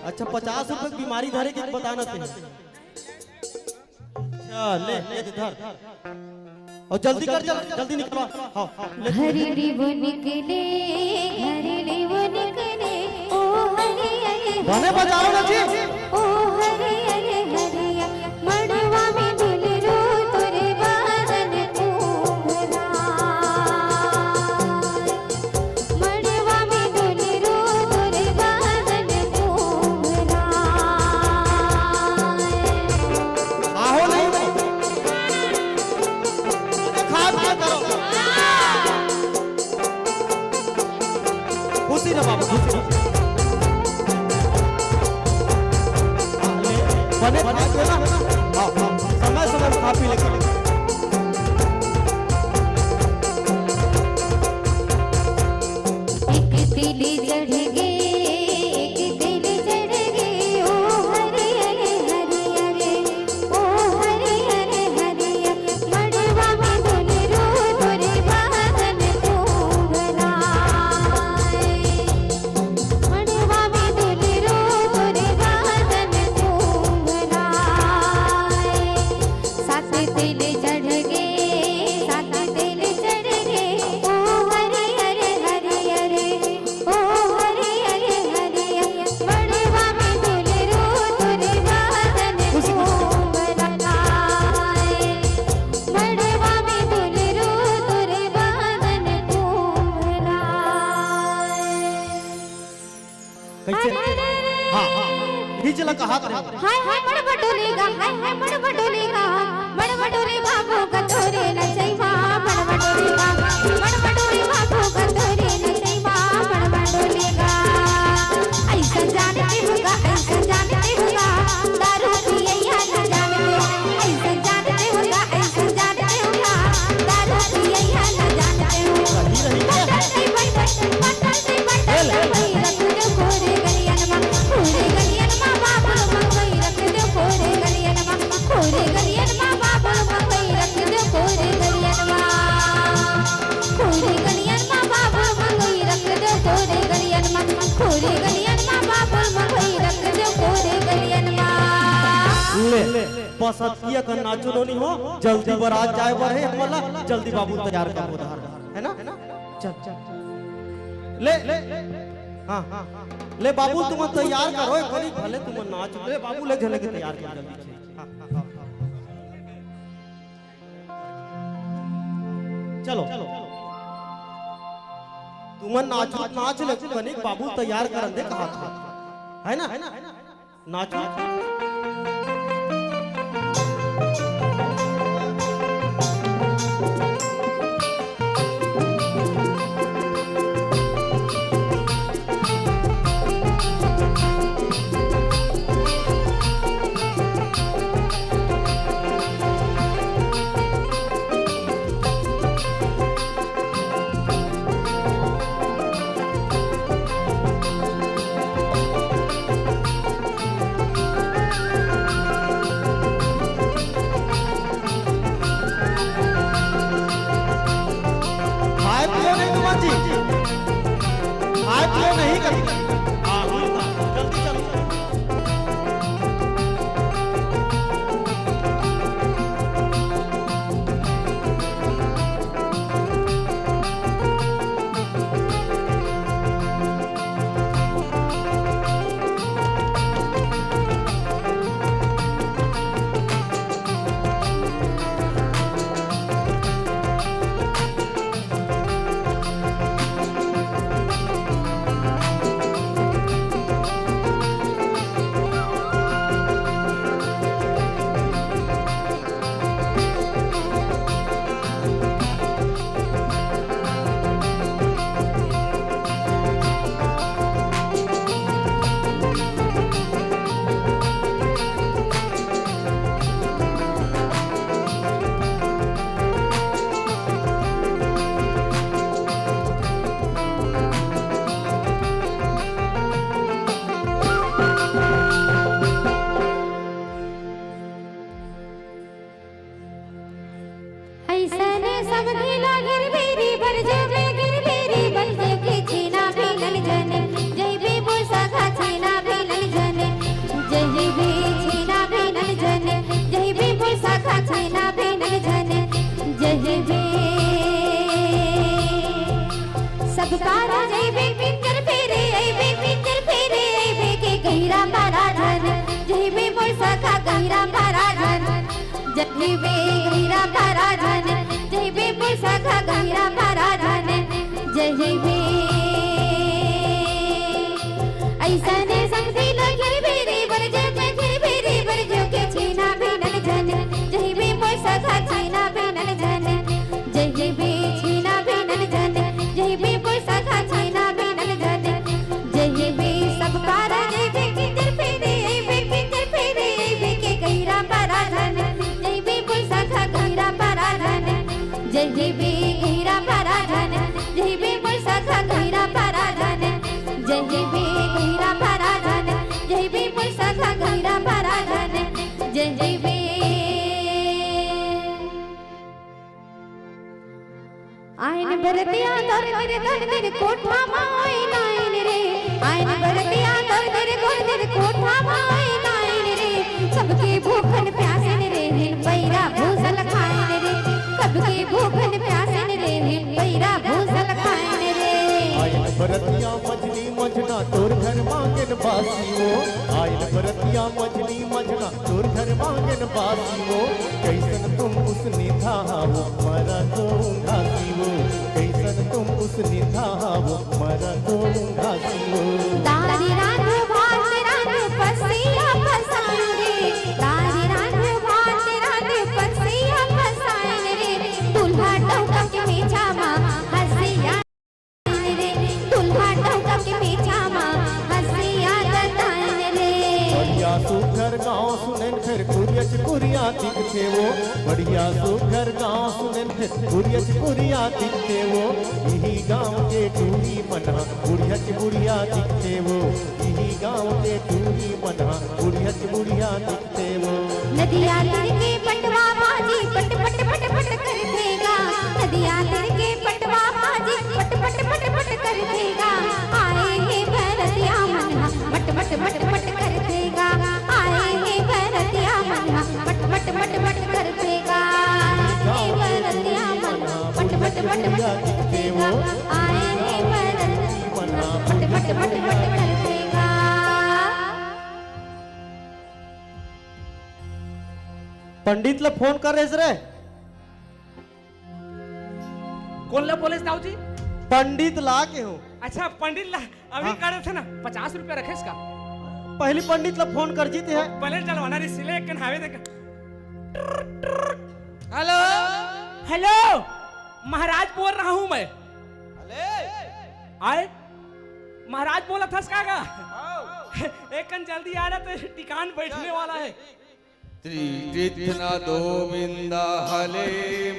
अच्छा, पचास रुपए की बीमारी धरे की बताना थे। अच्छा, ले, ले दे धर। अउ जल्दी कर, चल, जल्दी निकलवा। हाँ, हाँ, ले। घर ले वो निकले, घर ले वो निकले, ओ हरे हरे बने बजाओ ना जी। ओ हरे हरे हरिया, मड़वा में दुलरू तोरे बादन पूरा। मड़वा में दुलरू तोरे बादन पूरा। आहो नहीं। खाब क्या करो? खुशी रहो बाबू, खुशी रहो। बने, बने, बने ना? हाँ, हाँ, समय, समय में खा पी लेके। एक तिल चढ़ गे, एक तिल चढ़ गे, ओ हरे हरे हरे हरे। ओ हरे हरे हरे, मड़वा में दुलरू तोरे बादन पूरा। मड़वा में दुलरू तोरे बादन पूरा। सात तिल चढ़ गे, सात तिल चढ़ गे, ओ हरे हरे हरे हरे। ओ हरे हरे हरे, मड़वा में दुलरू तोरे बादन पूरा। मड़वा में दुलरू तोरे बादन पूरा। कैसे? हाँ, हाँ, हाँ। बीच ला कहा करे। हाय हाय मड़वा डोलेगा, हाय हाय मड़वा डोलेगा, मड़वा डोले बाबू का तोरे नचैबा, मड़वा डोलेगा, मड़वा डोले बाबू का तोरे नचैबा, मड़वा डोलेगा। ऐसा जानते होगा, ऐसा जानते होगा, दारू पियैया न जानते, ऐसा जानते होगा, ऐसा जानते होगा, दारू पियैया न जानते हो। बटन से बटन, बटन से बटन, मंगई रख दे कोरे गलियन मा, कोरे गलियन मा बाबू, मंगई रख दे कोरे गलियन मा, कोरे गलियन मा बाबू, मंगई रख ले, बस अतकिया कन नाचो नोनी हो, जल्दी बरात जाए बर हे, हमला जल्दी बाबू तैयार कर उधार, है ना? चल, चल। ले, ले, हाँ, हाँ, हाँ। ले बाबू, तुमन तैयार करो, एक घड़ी भले तुमन नाच, ले बाबू, ले झने के तैयार कर जल्दी से। हाँ, हाँ, हाँ। चलो, तुमन नाच, नाच ले, कनिक बाबू तैयार करन दे कहा था, है ना? नाचो। खाए पियो नहीं तुमन जी, खाए पियो नहीं कर। हाँ, जल्दी चलो। अइसने समधिला गिरबेरी बरजे में गिरबेरी बरजे के छीना भी नल जने, जइबे मोर सखा छीना भी नल जने, जइबे छीना भी नल जने, जइबे मोर सखा छीना भी नल जने, जइबे सब पारा जइबे पिंजर फेरे अइबे, पिंजर फेरे अइबे के गहिरा पारा जने, जइबे मोर सखा गहिरा पारा जने। जहिबे गहिरा पारा जने, जहिबे मोर सखा गहिरा पारा जने, जहिबे। अइसने समधिला गिरबेरी बरजे में गिरबेरी बरजे के छीना भी नल जने, जहिबे मोर सखा छीना भी नल जने, जहिबे छीना भी नल जने, जहिबे मोर सखा छीना भी नल जने, जहिबे सब पारा जइबे पिंजर फेरे अइबे, पिंजर फेरे अइबे के गहिरा पारा जने, जइबे मोर सखा गहिरा पारा जने, जइबे गहिरा पारा जने, जइबे मोर सखा गहिरा पारा जने, जइबे गहिरा पारा जने, जइबे मोर सखा गहिरा पारा जने, जइबे। आइन बरतिया दर दर दर दर कोठा मा आइन आइन रे, आइन बरतिया दर दर दर दर कोठा मा आइन आइन रे, सबके भूखन प्यासन रे, हिन पैरा भूसल खाइन रे, सबके भूखन प्यासन रे, हिन पैरा भूसल खाइन रे। आइन बरतिया मझनी मझना तोर घर मांगन बासी वो, आइन बरतिया मझनी मझना तोर घर मांगन बासी वो, कइसन तुम उसने धावो, मरा तो घासी वो, कइसन तुम उसने धावो, मरा तो घासी वो। दारी रांधो भात रांधो पसिया पसाइन रे, दारी रांधो भात रांधो पसिया पसाइन रे, दूल्हा टौका के मेछा मा हंसिया रे, दूल्हा टौका के मेछा मा हंसिया जताइन रे। बढ़िया सुघर गाँव सुनेन फेर कुरियच कुरिया दिखथे वो। बढ़िया सुघर गाँव सुनेन फेर कुरियच कुरिया दिखथे वो। इही गाँव के टूरी मन ह बुढ़ियच बुढ़िया दिखथे वो। इही गाँव के टूरी मन ह बुढ़ियच बुढ़िया दिखथे वो। नदिया तीर के पटवा भाजी पट पट पट पट करथे गा। नदिया तीर के पटवा भाजी पट पट पट पट करथे गा। आए हे बरतिया मन ह मट मट मट मट करथे गा। आए हे बरतिया मन पंडित ला फोन कर रेहेस रे। कोन ला बोलेस दाऊ जी? पंडित ला के हूँ। अच्छा, पंडित ला। अभी हाँ। करे थे ना, पचास रुपया रखेस का? पहली पंडित ला फोन कर जीते है। पहले चलवाना रे सिले एक कन हावे देख। हेलो। हेलो, महाराज बोल रहा हूँ मैं। अले। आए, महाराज बोलत हस का गा? आओ। एक कन जल्दी आ ना, तो टिकान बैठने वाला है। त्रिदित्न दोविन्द हले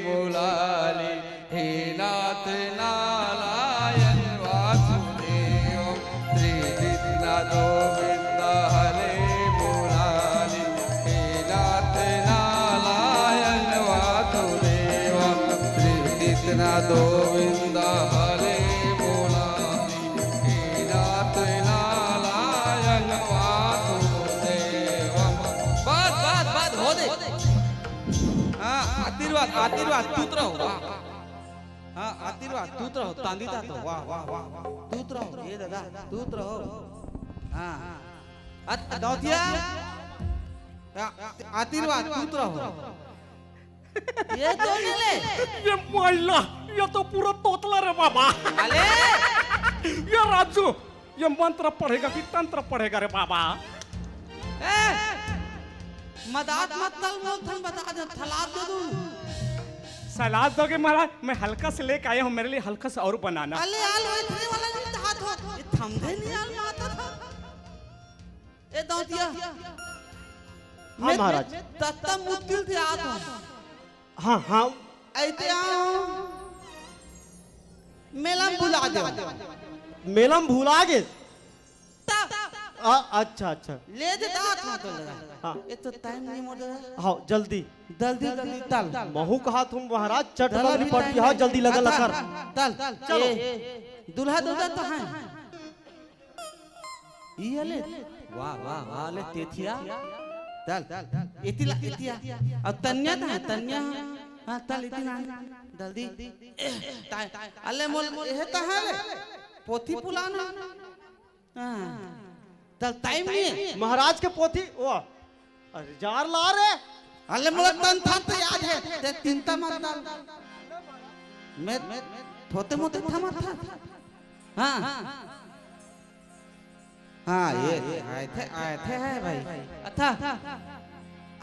मुलालि, हे नाथ नारायण वासुदेव। त्रिदित्न दोविन्द हले मुलालि, हे नाथ नारायण वासुदेव। त्रिदित्न दोविन्द हले मुलालि, हे नाथ नारायण वासुदेव। बस, बस, बस, हो दे। हाँ, आशीर्वाद, आशीर्वाद, तूत रहो, वाह। हाँ, आशीर्वाद, तूत रहो, तांदी ता तो, वाह, वाह, वाह, वाह। तूत रहो, ये दादा, तूत रहो। हाँ। अत-, दौतिया, आ-, आशीर्वाद, तूत रहो। ये तो मिले। ये महिला, ये तो पूरा तोतला रे बाबा। अले। ये राजू, ये मंत्र पढ़ेगा कि तंत्र पढ़ेगा रे बाबा? ए, मदात मत तल, मोल थन बता दे, थलाद दे दूं। सलाद दोगे महाराज, मैं हल्का से लेके आया हूँ, मेरे लिए हल्का से और बनाना। अले आल वही वाला नहीं था तो, ये थमदे नहीं आल माता था। ए दौतिया। हाँ, मैं महाराज। तत्ता मुश्किल से आत हूँ। हाँ, हाँ। ऐते आओ। मेला में भुला दे। मेला में भुला गे? ता। आ, अच्छा, अच्छा। ले दे तात ना तो लगा। हाँ। ये तो टाइम नहीं मोड़ रहा। हाँ, जल्दी। जल्दी, जल्दी, तल। महू कहा तुम महाराज, चट दला बगली भी पड़ती टाइम है, नहीं। जल्दी लगा हाँ, लकर। तल। चलो। ए, दूल्हा, दूल्हा तो है। ई अले, वाह, वाह, वाह, ले तेथिया। तल, इतिला, इतिया। अब तन्या ता है, तन्या। हाँ, तल इतिला। जल्दी। ता-, अले मोल, यह ता है रे। पोथी पुलाना। हाँ। तल टाइम नहीं है। महाराज के पोथी, वाह। अरे, जार ला रे। अले मोला तन था तो याद है, ते चिंता मत डाल। मैं थोते मोते था मत था। हाँ। हाँ, ये आए थे, आए थे है भाई। अच्छा।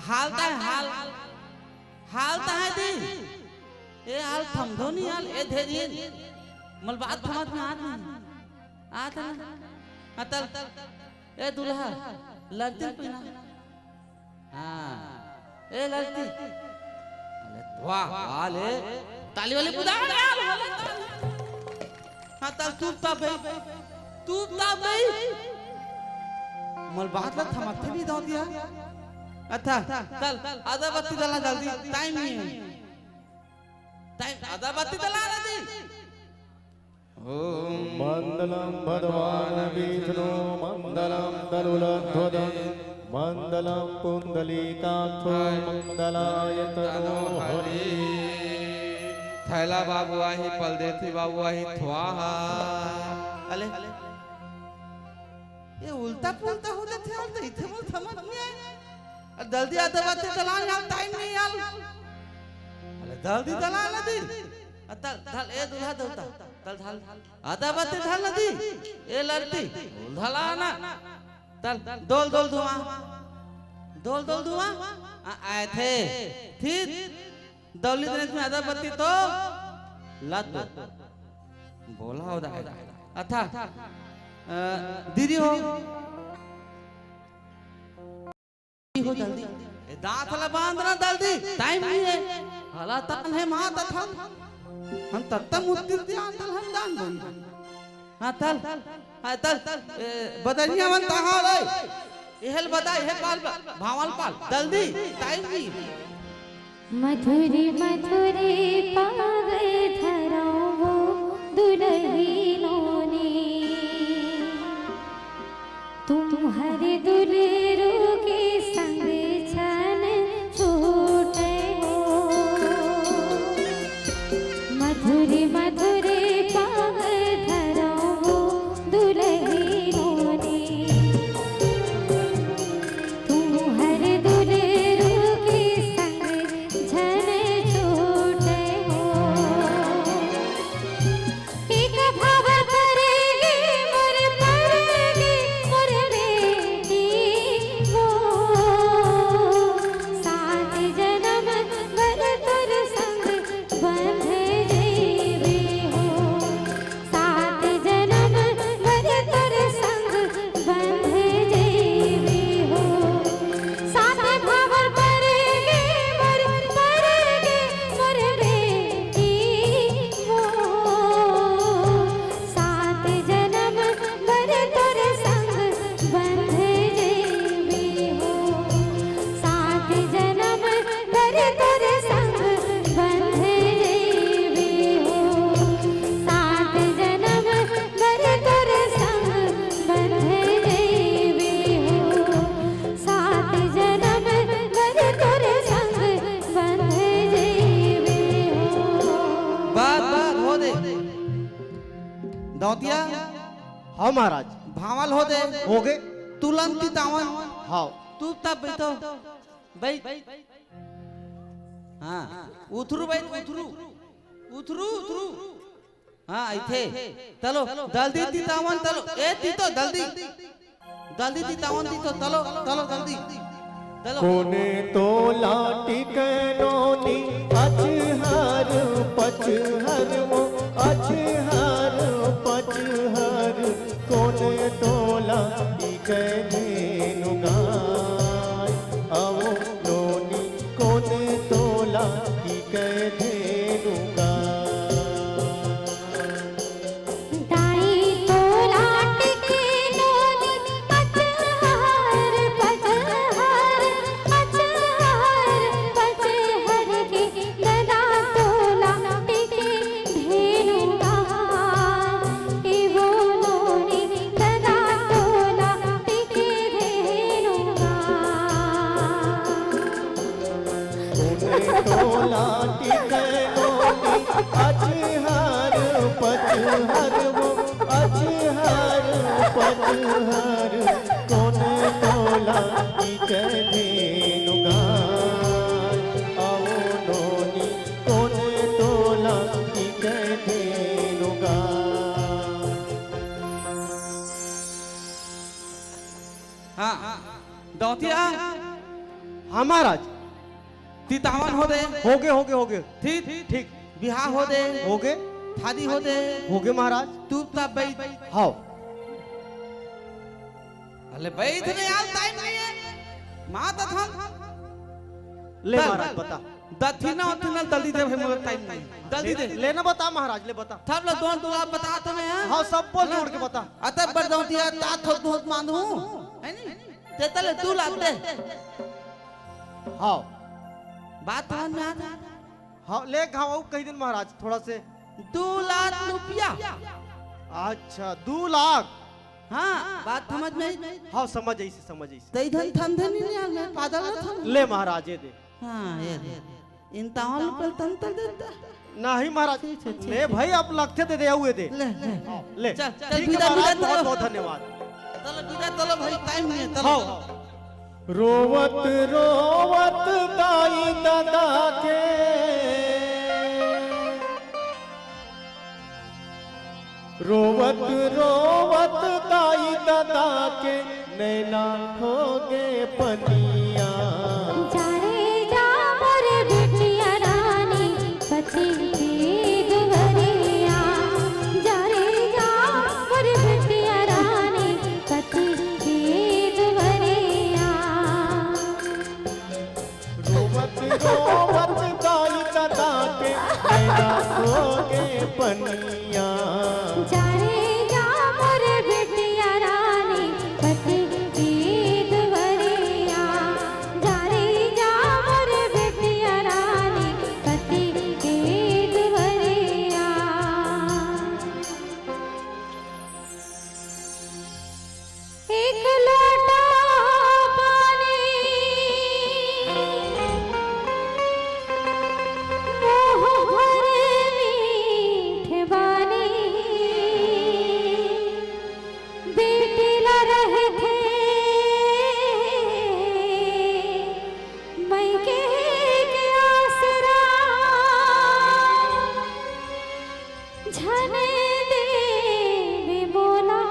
हाल ता है, हाल। हाल ता है दी। ए हाल थमधो नहीं हाल, ए धेरिन। मल बात थमत में आत नहीं। आत ना। हाँ, तल। ए दूल्हा, लड़ती पीना। हाँ। ए लड़की। अरे वाह, वाह ले। ताली वाली बजा यार। हाँ, तल चुपचाप भाई। चुपचाप भाई। मल बात ला थमकते नहीं दौतिया। अच्छा, तल, आधा बत्ती डालना जल्दी, टाइम नहीं है। टाइम, आधा बत्ती डालना जल्दी। ॐ मण्डलं भगवान् विष्णु, मण्डलं गरुडध्वज, मण्डलं पुण्डरीकाक्षो, मण्डलायतनो हरि। थैला बाबू आही, पलदेसी बाबू आही, थ्वाहा। अले, ये उल्टा पुल्टा हो जाथे यार, तो इथे बोल समझ नहीं आए। अरे जल्दी आधा बत्ती डालना यार, टाइम नहीं यार। अरे जल्दी डालना दी। अ, तल, तल, ए दूल्हा देवता, तल, तल। आधा बत्ती डालना दी। ए लड़की, डालना। तल, डोल, डोल धुआं। डोल, डोल धुआं। आ, आए थे। ठीक। दौली गणेश में आधा बत्ती तो लात दो। बोला हो रहा है। अथा, अ, दीदी हो। हो जल्दी। ए, दांत ला बांधना जल्दी, टाइम नहीं है। हला तन है माँ तथा। हम तत्ता मुत्तिल ते आंदल हम दान बोल। हाँ, तल। हाँ, तल। ए, बदनिया मन तहाँ रे। इहल बदा, इहल पाल, भावल पाल। जल्दी, टाइम नहीं है। मधुरी मधुरी पाग धरावो दुलहिनो ने। तुम्हर दुलरू के संग छन छूटे हो। मधुरी मधुरी पाग धरावो दुलहिनो ने। तुम्हर दुलरू के संग हाँ महाराज। भांवल हो दे। होगे। तुलन तितावन। हाँ। तू तब बैठो। बैठ। हाँ। उथरू बैठ, उथरू। उथरू, उथरू। हाँ, अइथे। तलो, दल्दी तितावन तलो। ए, तितो, दल्दी। दल्दी तितावन तितो, तलो, तलो, दल्दी। तलो। कोने तोला टिकनो नी, अचहर पचहर वो, अचहर पचहर, कोने तोला टिके धेनु गाय, अवो नोनी, कोने तोला टिके धेनु गाय। दाई तोला टिके नोनी, अचहर पचहर, अचहर पचहर के, ददा तोला टिके धेनु गाय, एवो नोनी, ददा तोला टिके धेनु गाय। कोने तोला टिके नोनी, अचहर पचहर वो, अचहर पचहर, कोने तोला टिके धेनु गाय, अवो नोनी, कोने तोला टिके धेनु गाय। हाँ, दौतिया। हाँ महाराज। तितावन हो दे। होगे, होगे, होगे। ठीक, ठीक। बिहाव हो दे। होगे। थादी हो दे। होगे महाराज। तू तब बैठ। हाँ। अले बैठ ने यार, टाइम नहीं है। माता था। ले चल। महाराज, बता। दथिना उथिना जल्दी दे भाई, मोला टाइम नहीं। जल्दी दे। लेना बता महाराज, ले बता। सब लोग दोन दुआ बता तो मैं, हाँ? हाँ, सब बोल जोड़ के बता। अतक बर दौतिया, तात होत बहुत मानू, है नी? ते तले दू लाख दे। हाँ। बात समझ में आता? हाँ, ले घाव कही दिन महाराज, थोड़ा से। दू लाख रुपया। अच्छा, दू लाख। हाँ, बात समझ में आई? हाँ, समझ आई से, समझ आई से। तई धन थन धन ही नहीं आल में, पादल रथ हम। ले महाराज, ये दे। हाँ, ये दे। इन तावन पर तन तन देता। नहीं महाराज। ठीक है, ठीक ले है। भाई, आप लगते दे दे, आऊ ये दे। ले, ले। ले। चल, चल, ठीक है विदा, महाराज, विदा बहुत, चलो। बहुत धन्यवाद। चलो, विदा, चलो भाई, टाइम नहीं है, चलो। हाँ। रोवत रोवत दाई ददा के, रोवत रोवत दाई ददा के नैना होगे पनिया। जा रे जा मोर बिटिया रानी, पति के दुवरिया। जा रे जा मोर बिटिया रानी, पति के दुवरिया। रोवत रोवत दाई ददा के नैना होगे पनिया। जा रे जा मोर बिटिया रानी, पति के दुवरिया। जा रे जा मोर बिटिया रानी, पति के दुवरिया। एक लोटा पानी, मुँह भर मीठ बानी, बेटी ला रहिथे मइके के आसरा। झन देबे मोला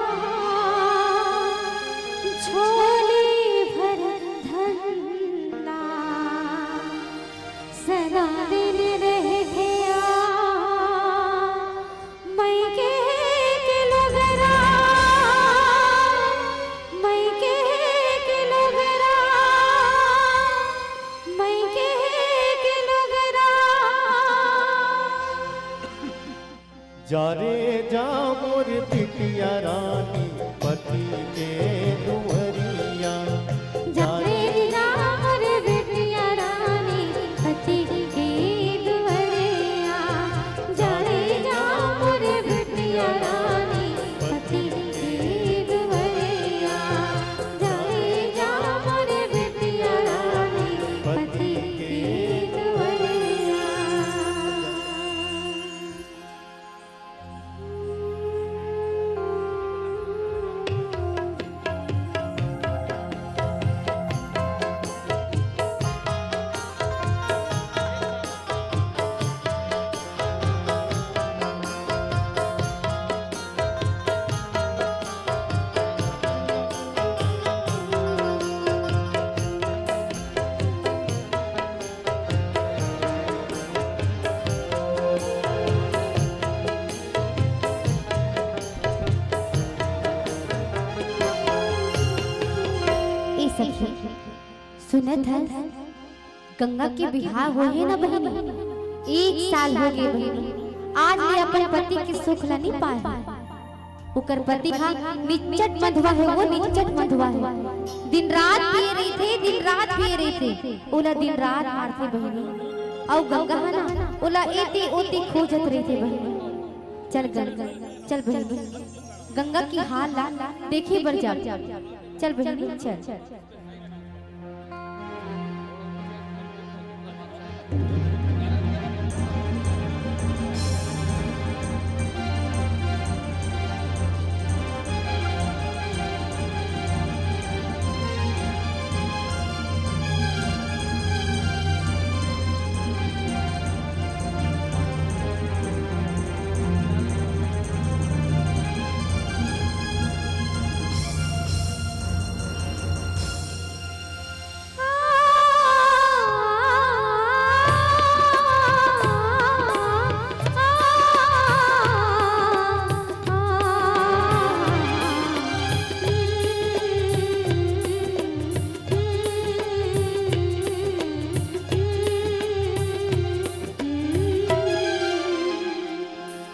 झोली भर धन ला, सदा दिन रहिथे आ मइके के लुगरा, मइके के लुगरा, मइके के लुगरा। जा रे जा मोर बिटिया रानी, पति के दुवरिया। जा रे जा मोर बिटिया रानी, पति के दुवरिया। जा रे जा मोर बिटिया रानी, पति के दुवरिया। जा रे जा मोर बिटिया रानी, पति के दुवरिया। धत, गंगा के बिहाव होए हे ना बहिनी, एक साल हो गे बहिनी, आज ले अपन पति के सुख ला नी पाए हे। ओकर पति हा निच्चट मंधवा हे, वो निच्चट मंधवा हे। दिन रात पिए रहिथे, दिन रात पिए रहिथे, ओला दिन रात मारथे बहिनी। अउ गंगा हा ना ओला एती ओती खोजत रहिथे बहिनी। चल गंगा, चल बहिनी, गंगा के हाल ला देखे बर जा। चल बहिनी, चल।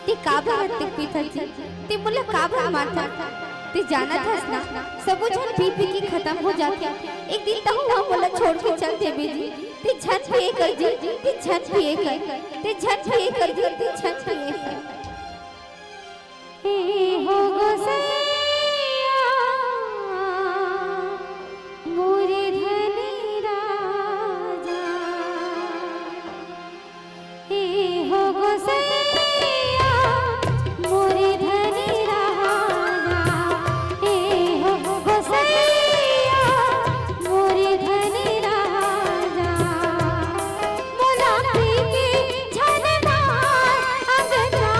ते काबर अतेक पीथस जी? ते मोला काबर मारथस? ते जानत हस ना, सबो झन पी पी के खतम हो जाथे। एक दिन तहूं ह मोला छोड़ के चल देबे जी। ते झन पिए कर जी, ते झन पिए कर, ते झन पिए कर जी, ते झन पिए कर। हे हो गोसैया, मोर धनी राजा। हे हो गोसैया, मोर धनी राजा। हे हो गोसैया, मोर धनी राजा। मोला पी के झन मार, अंगना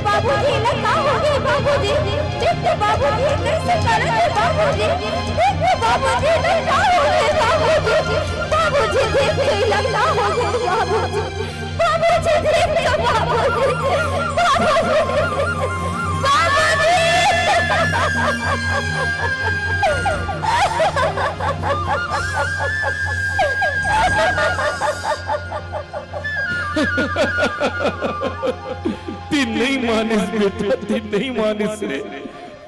बाबूजी, एला का हो गे बाबूजी? देख तो बाबूजी, कइसे करत हे बाबूजी? देख तो बाबूजी, एला का हो गे बाबूजी? बाबूजी, देख तो एला का हो गे बाबूजी? बाबूजी, देख तो बाबूजी, बाबूजी, बाबूजी। ते नइ मानिस बेटा, ते नइ मानिस रे।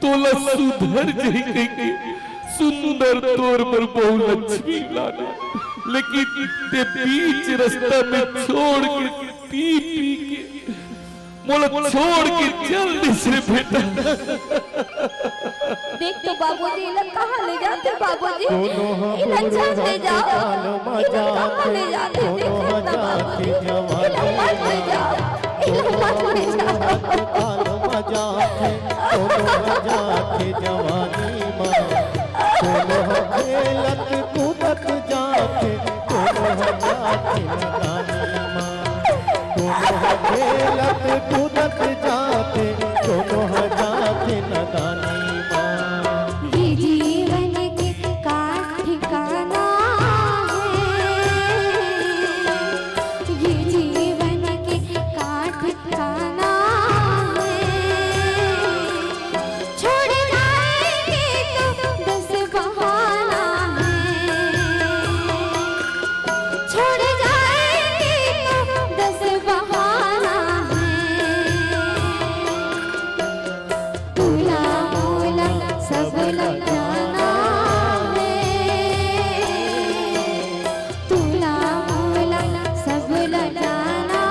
तोला सुधर जही कहिके सुंदर तोर बर बहू लक्ष्मी लाने, लेकिन ते बीच रस्ता में छोड़ के, पी पी के मोला छोड़ के चल दिस रे बेटा। देख तो बाबूजी, एला कहाँ ले जाथे बाबूजी? कोनो ह एला झन ले जाव। एला कहाँ ले जाथे? देखत ना बाबूजी, एला मत ले जाव, एला मत ले जाव। कोनो ह जाथे जवानी म, कोनो ह खेलत कूदत जाथे, कोनो ह जाथे नादानी म। कोनो ह खेलत कूदत जाथे, कोनो ह जाथे नदानी मा। ये जीवन के का ठिकाना है, ये जीवन के का ठिकाना है। छोड़ जाएंगे तो दस बहाना है, छोड़ जाएंगे तो दस बहाना है। तोला मोला सब लजाना है, तोला मोला सब लजाना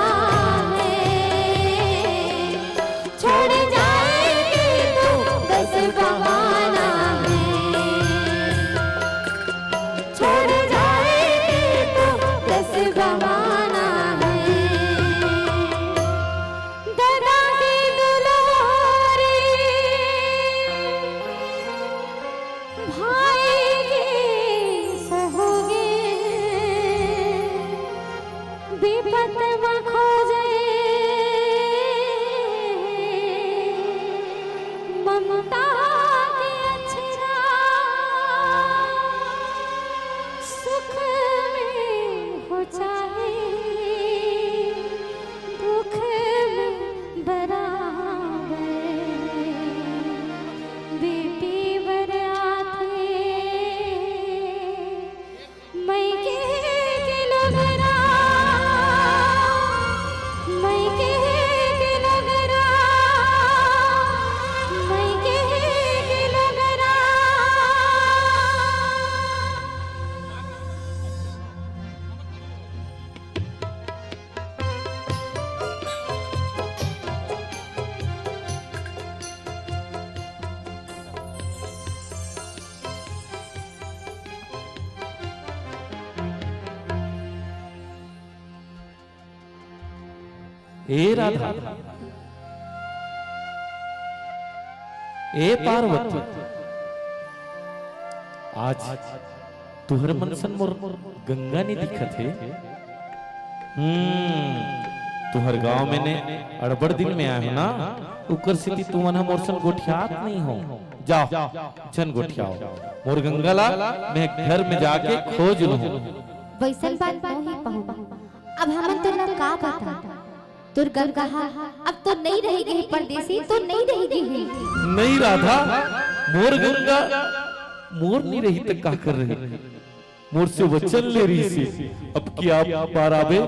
है। छोड़ जाएंगे तो दस बहाना है, छोड़ जाएंगे तो दस बहाना है। दादा की दुलारी भाई की सहोगे, विपत म खोजे ममता के अछरा, सुख में हो चाहे दुख में बराबर, बेटी बर आथे। मइके के लोगरा, मइके के लोगरा, मइके के लोगरा। ए राधा, ए पार्वती, आज तुहर मन सन मोर गंगा नइ दिखत हे। हम्म, तुहर गांव में ने अड़बड़ दिन में आए हो ना, उकर सेती तुमन ह मोर सन गोठियात नइ हो। जाव, झन गोठियाव। मोर गंगा ला मैं घर में जाके खोज लूं। वइसन बात नोहे पहुना। अब हमन तोला का बता? तोर गंगा हा अब तो नइ रहि गे हे परदेसी, तो नइ रहि गे हे। नइ राधा, मोर गंगा मोर नइ रही त काकर रही? मोर से वचन ले रहिसे, अब की आप बार आबे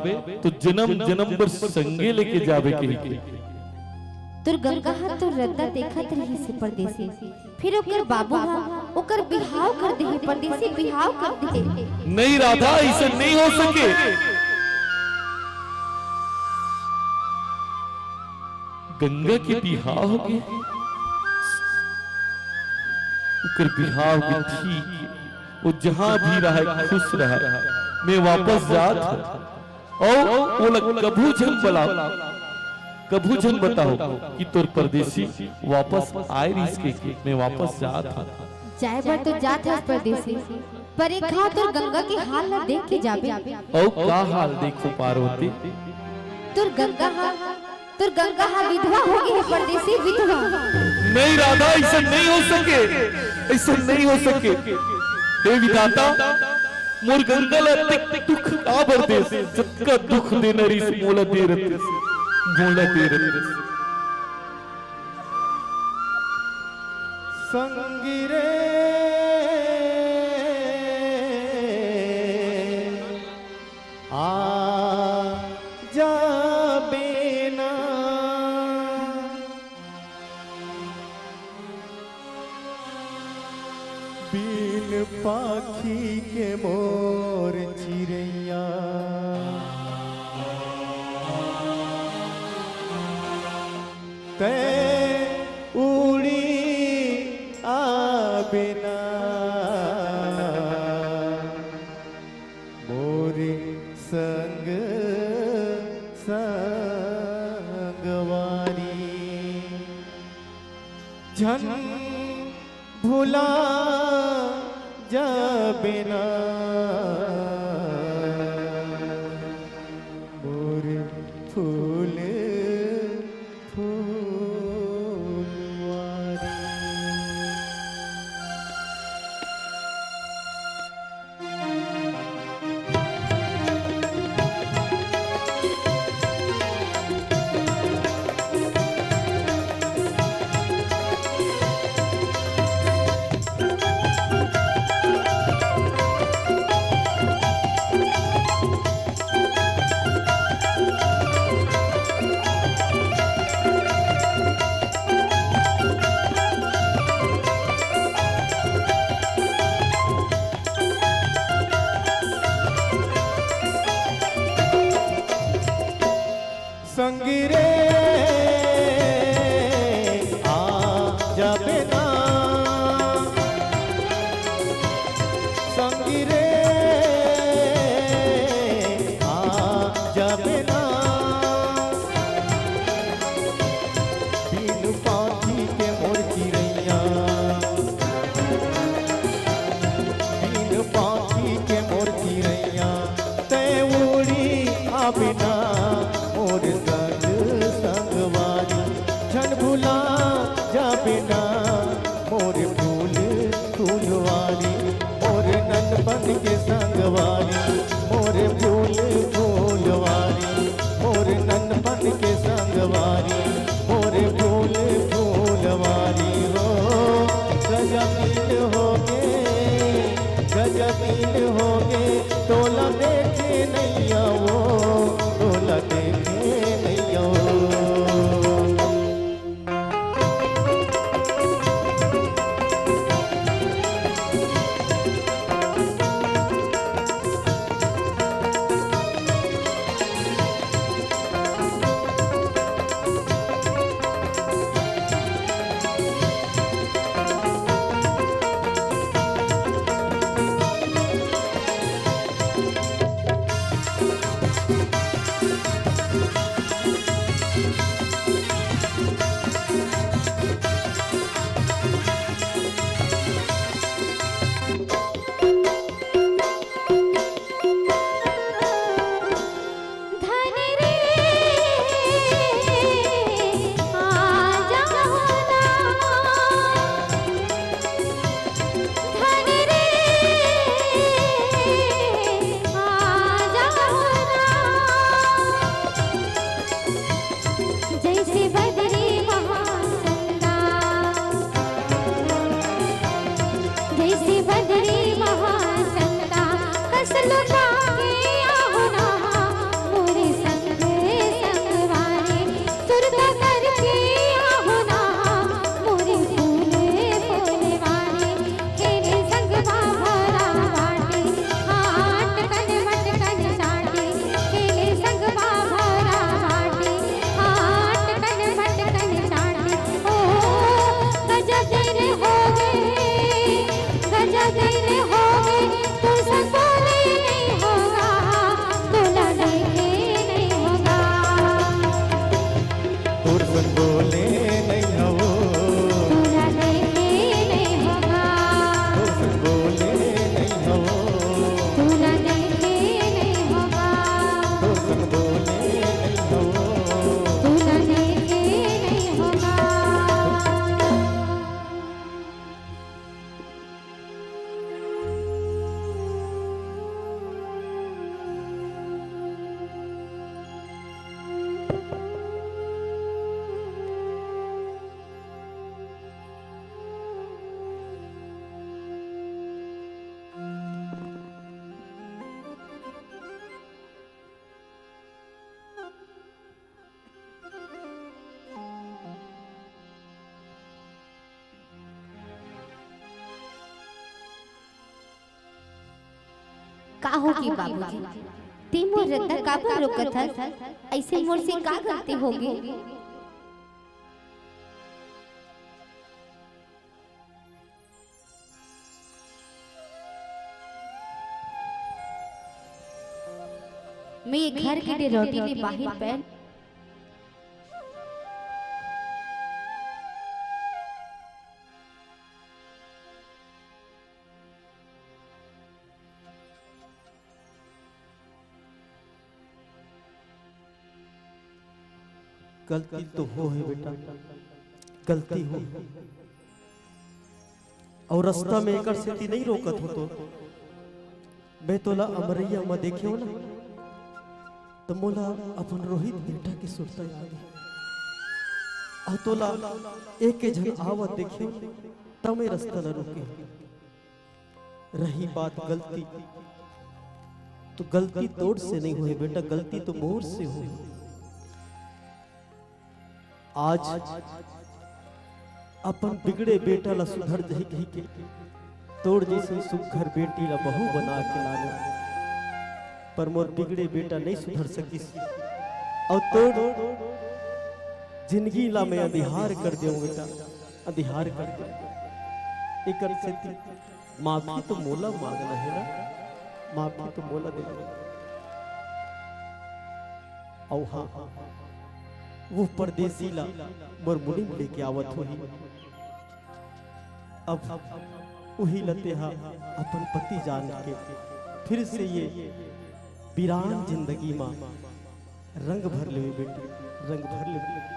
तो जनम जनम बर संगे लेके जाबे कहिके। तोर गंगा हा तोर रद्दा देखत रहिसे परदेसी। फिर ओकर बाबू हा ओकर बिहाव कर देहे, परदेसी, बिहाव कर देहे। नइ राधा, अइसन नइ हो सके। गंगा के बिहाव होगे, ओकर बिहाव के ठीक, वो जहां भी रहय, खुश रहय। मैं वापस जात हंव। अउ ओला कभू झन बलाव, कभू झन बताव कि तोर परदेसी वापस आय रहिस कहिके। मैं वापस जात हंव। जाय बर तो जात हस परदेसी, पर एक घांव तोर गंगा के हाल ला देख के जाबे। अउ का हाल देखहूं पार्वती? तोर गंगा हा तोर गंगा हा विधवा हो गे हे, परदेसी विधवा। नहीं राधा, अइसन नहीं हो सके, अइसन नहीं हो सके। हे विधाता, मोर गंगा ला अतेक दुख काबर देस, जतका दुख देना रिहिस मोला दे रतिस, मोला दे रतिस। संगी रे, आ जाबे ना। बिन पाखी के मोर चिरैया, तैं उड़ी आबे ना। मोर संग संगवारी, झन भुला जाबे ना। मोर फूल फुलवारी। संगी रे, आ जाबे ना। संगी रे, आ जाबे ना। बिन पाखी के मोर चिरैया, बिन पाखी के मोर चिरैया, तैं उड़ी आबे ना। मोर संग संगवारी, झन भुला जाबे ना। मोर फूल फुलवारी, मोर ननपन के संगवारी, मोर फूल फुलवारी, मोर ननपन के संगवारी, मोर फूल फुलवारी हो। गजब दिन होगे, गजब दिन होगे, तोला देखे नइ आवंव, तोला देखे नइ आवंव। जइसे बदरी महाचंदा, जइसे बदरी महाचंदा, कस लुका के आहो ना, मोरे संग संगवारी, सुरता करके आहो ना, मोरे फूल फुलवारी। खेले संग बाभरा बाटी, हाथ कन मटकन साटी। खेले संग बाभरा बाटी, हाथ कन मटकन साटी। ओ, गजब दिन होगे, गजब दिन होगे, तू संग बोले नइ होगा, का होगे बाबूजी? ते मोर रद्दा काबर रोकत हस? अइसे मोर से का गलती होगे? मैं ये घर के डेरौटी ले बाहिर पैर गलती तो होहे बेटा, गलती होहे। अउ रस्ता में एकर सेती नइ रोकत हों तो मैं तोला अमरैया म देखेंव ना, त मोला अपन रोहित बेटा के सुरता आ गे। अउ तोला एके झन आवत देखेंव, त मैं रस्ता ल रोकेंव। रही बात गलती, तो गलती तोर से नइ होहे बेटा, गलती तो मोर से होहे। आज अपन बिगड़े बेटा ला सुधर जही कहिके तोर जइसन सुघर बेटी ला बहू बना के लानेंव, पर मोर बिगड़े बेटा नइ सुधर सकिस। अउ तोर जिनगी ला मैं अंधियार कर देंव बेटा, अंधियार कर देंव। एकर सेती माफी तो मोला मांगना हे ना, माफी तो मोला देना हे। अउ हाँ, वो परदेसी ला मोर मुड़ी म लेके आवत होही। अब उही ला तेहा अपन पति जान के फिर से ये वीरान जिंदगी मा रंग भर लेवे बेटी, रंग भर लेवे।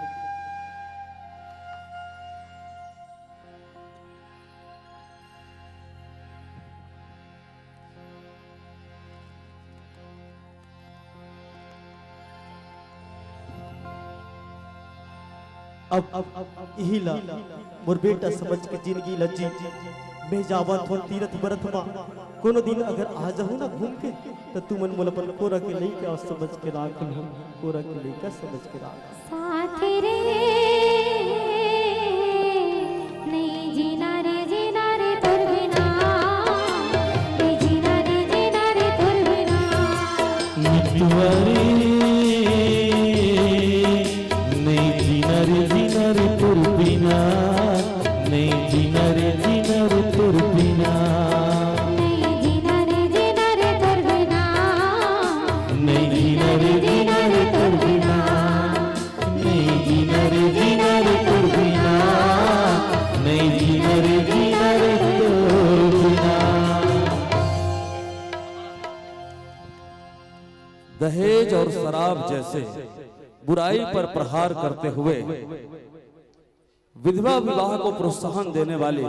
अब, अब, अब इही ला मोर बेटा समझ के जिनगी ला जी। मैं जावत हों तीरथ बरत मा, कोनो दिन अगर आ जाहूं ना घूम के, त तुमन मोला अपन कोरा के लइका समझ के राख लेहू, कोरा के लइका समझ के राख। साथ रे, नइ जीना रे, जीना रे तोर बिना। नइ जीना रे, जीना रे तोर बिना। मितवा रे, नइ जीना रे, जीना रे तोर बिना। नइ जीना रे, जीना रे तोर बिना। नइ जीना रे, जीना रे तोर बिना। नइ जीना रे, जीना रे तोर बिना। नइ जीना रे, जीना रे तोर बिना। नइ जीना रे, जीना रे तोर बिना। दहेज और शराब जैसे बुराई पर प्रहार करते हुए विधवा विवाह को प्रोत्साहन देने वाली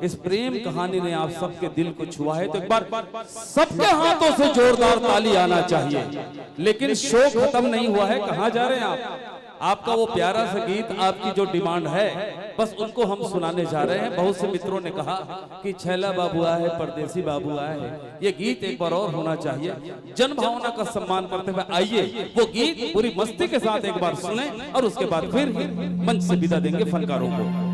इस प्रेम कहानी ने आप सबके दिल को छुआ है, तो एक बार सबके हाथों से जोरदार ताली आना चाहिए। लेकिन शो खत्म नहीं हुआ है, कहाँ जा रहे हैं आप? आपका वो प्यारा सा गीत, आपकी जो डिमांड है, बस उनको हम सुनाने जा रहे हैं। बहुत से मित्रों ने कहा कि छैला बाबू आए हैं, परदेसी बाबू आए हैं, ये गीत एक बार और होना चाहिए। जन भावना का सम्मान करते हुए आइए, वो गीत पूरी मस्ती के साथ एक बार सुने और उसके बाद फिर मंच से विदा देंगे फनकारों को।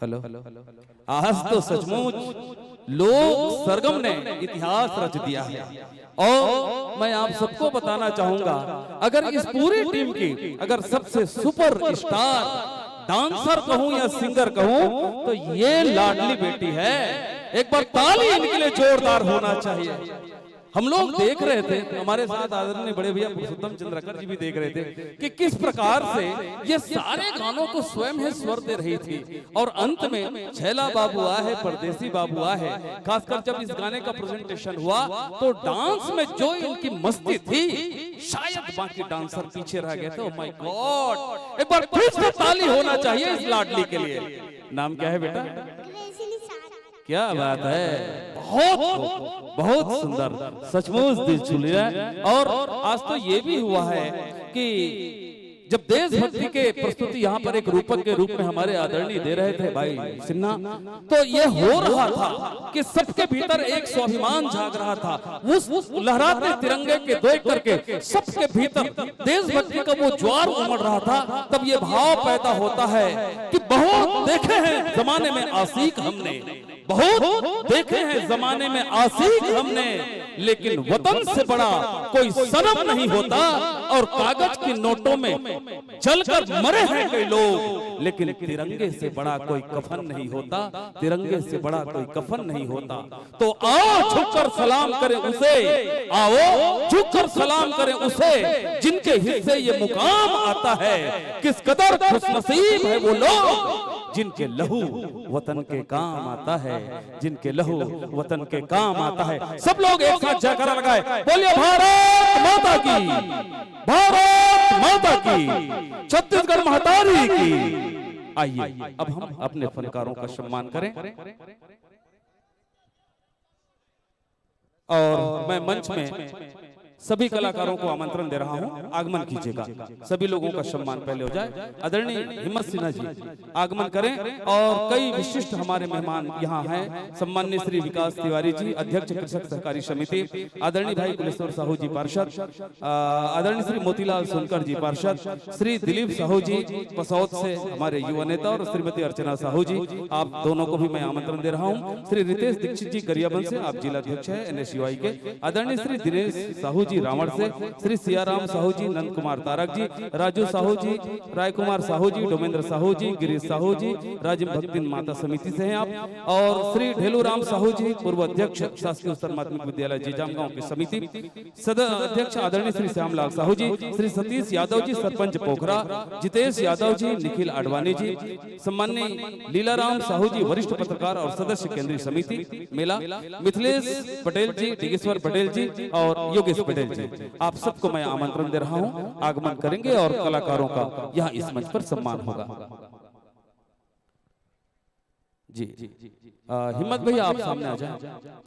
हेलो। आज तो सचमुच लोक सरगम ने इतिहास रच दिया है। और मैं आप सबको बताना चाहूंगा, अगर इस पूरी टीम की अगर सबसे सुपर स्टार डांसर कहूं या सिंगर कहूं, तो ये लाडली बेटी है। एक बार ताली इनके लिए जोरदार होना चाहिए। हम लोग देख रहे थे, हमारे साथ आदरणीय बड़े भैया पुरुषोत्तम चंद्राकर जी भी देख रहे थे कि किस प्रकार से ये सारे गानों को स्वयं ही स्वर दे रही थी, और अंत में छैला बाबू आ है, परदेसी बाबू आ है, खासकर जब इस गाने का प्रेजेंटेशन हुआ, तो डांस में जो इनकी मस्ती थी, शायद बाकी डांसर पीछे रह गए थे। Oh my God, एक बार फिर से ताली होना चाहिए इस लाडली के लिए। नाम क्या है बेटा? क्या बात है, बहुत खूब, बहुत सुंदर, सचमुच दिल छू लिया। और आज तो ये भी हुआ है कि जब देशभक्ति के प्रस्तुति यहाँ पर एक रूपक के रूप में हमारे आदरणीय दे रहे थे भाई सिन्हा, तो ये हो रहा था कि सबके भीतर एक स्वाभिमान जाग रहा था। उस लहराते तिरंगे के देख करके सबके भीतर देशभक्ति का वो ज्वार उमड़ रहा था। तब ये भाव पैदा होता है कि बहुत देखे हैं जमाने में आशिक हमने, बहुत देखे हैं जमाने में आशिक हमने, लेकिन वतन से बड़ा कोई सनम नहीं होता। और कागज के नोटों में जलकर मरे हैं कई लोग, लेकिन तिरंगे से बड़ा कोई कफन नहीं होता, तिरंगे से बड़ा कोई कफन नहीं होता। तो आओ झुककर सलाम करें उसे, आओ झुककर सलाम करें उसे, जिनके हिस्से ये मुकाम आता है। किस कदर खुशनसीब है वो लोग, जिनके लहू वतन के काम आता है, जिनके लहू वतन के काम आता है। सब लोग एक साथ जयकारा लगाए, बोलिए भारत माता की, भारत माता की, छत्तीसगढ़ महतारी की। आइए, अब हम अपने फनकारों का सम्मान करें। और मैं मंच में सभी कलाकारों को आमंत्रण दे रहा हूं, आगमन कीजिएगा। सभी लोगों का सम्मान पहले हो जाए। आदरणीय हिम्मत सिन्हा जी आगमन करें। और कई विशिष्ट हमारे मेहमान यहां हैं, सम्माननीय श्री विकास तिवारी जी, अध्यक्ष कृषक सहकारी समिति, आदरणीय भाई कुलेश्वर साहू जी पार्षद, अ, आदरणीय श्री मोतीलाल सोनकर जी पार्षद, श्री दिलीप साहू जी पसौद से हमारे युवा नेता, और श्रीमती अर्चना साहू जी, आप दोनों को भी मैं आमंत्रण दे रहा हूं। श्री रितेश दीक्षित जी गरियाबंद से, आप जिला अध्यक्ष हैं एनएसयूआई के। आदरणीय श्री दिनेश साहू जी रावण से, श्री सियाराम साहू जी, नंद कुमार तारक जी, राजू साहू जी, राय कुमार साहू जी, डोमेंद्र साहू जी, गिरीश साहू जी, राजिम भक्तिन माता समिति से हैं आप, और श्री ढेलू राम साहू जी, पूर्व अध्यक्ष शासकीय उच्चतर माध्यमिक विद्यालय जीजाम गांव की समिति, सदस्य अध्यक्ष आदरणीय श्री श्यामलाल साहू जी, श्री सतीश यादव जी, सरपंच पोखरा, जितेश यादव जी, निखिल आडवाणी जी, सम्माननीय लीलाराम साहू जी, वरिष्ठ पत्रकार और सदस्य केंद्रीय समिति मेला, मिथिलेश पटेल जी, डिगेश्वर पटेल जी और योगेश पटेल जी, आप सबको मैं आमंत्रण दे रहा हूं, आगमन करेंगे और कलाकारों का यहां इस मंच पर सम्मान होगा। जी, अ, हिम्मत भैया, आप सामने आ जाएं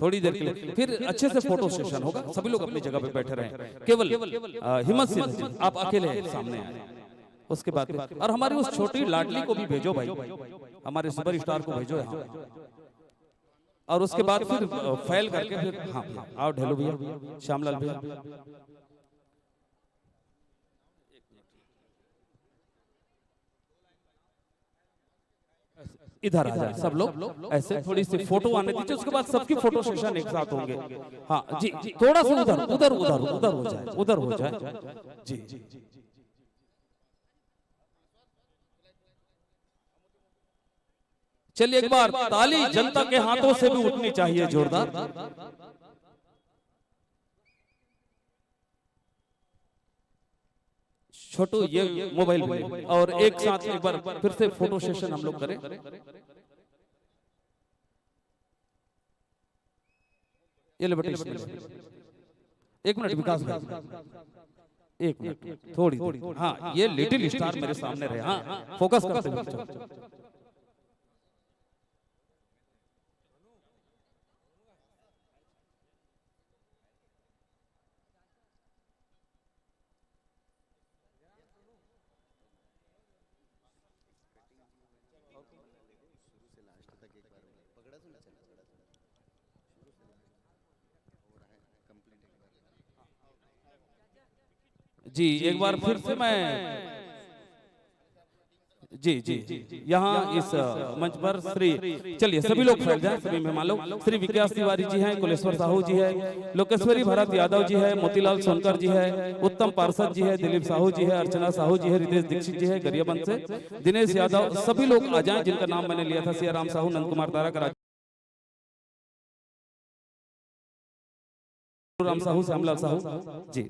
थोड़ी देर के लिए, फिर अच्छे से फोटो सेशन होगा, सभी लोग अपनी जगह पे बैठे रहें। केवल, अ, हिम्मत सिंह जी, आप अकेले सामने आए, उसके बाद फिर, और हमारी उस छोटी लाडली को भी भेजो भाई, हमारे सुपरस्टार को भेजो यहाँ, और उसके बाद फिर, अ, फैल करके फिर, हाँ, हाँ, आओ ढेलू भैया, श्यामलाल भैया। इधर आ जाए सब लोग, ऐसे थोड़ी सी फोटो आने दीजिए, उसके बाद सबकी फोटो सेशन एक साथ होंगे। हाँ जी, थोड़ा सा उधर, उधर, उधर, उधर हो जाए, उधर हो जाए। जी, चलिए, एक बार ताली जनता के हाथों से भी उठनी चाहिए, जोरदार। छोटू, ये मोबाइल भी, और एक साथ एक बार फिर से फोटो सेशन हम लोग करें। ये ले बेटे, इसमें। एक मिनट विकास भाई, एक मिनट, थोड़ी देर। हाँ, ये लिटिल स्टार मेरे सामने रहे। हाँ, फोकस करते हुए चलो। जी, एक बार फिर से मैं, जी, जी, यहाँ इस, अ, मंच पर श्री, चलिए सभी लोग फैल जाएं, सभी मेहमान लोग, श्री विकास तिवारी जी हैं, कुलेश्वर साहू जी हैं, लोकेश्वरी भरत यादव जी है, मोतीलाल सोनकर जी है, उत्तम पार्षद जी है, दिलीप साहू जी है, अर्चना साहू जी है, रितेश दीक्षित जी है गरियाबंद से, दिनेश यादव, सभी लोग आ जाएं जिनका नाम मैंने लिया था, सियाराम साहू, नंद कुमार तारक, राज राम साहू, श्यामलाल साहू जी,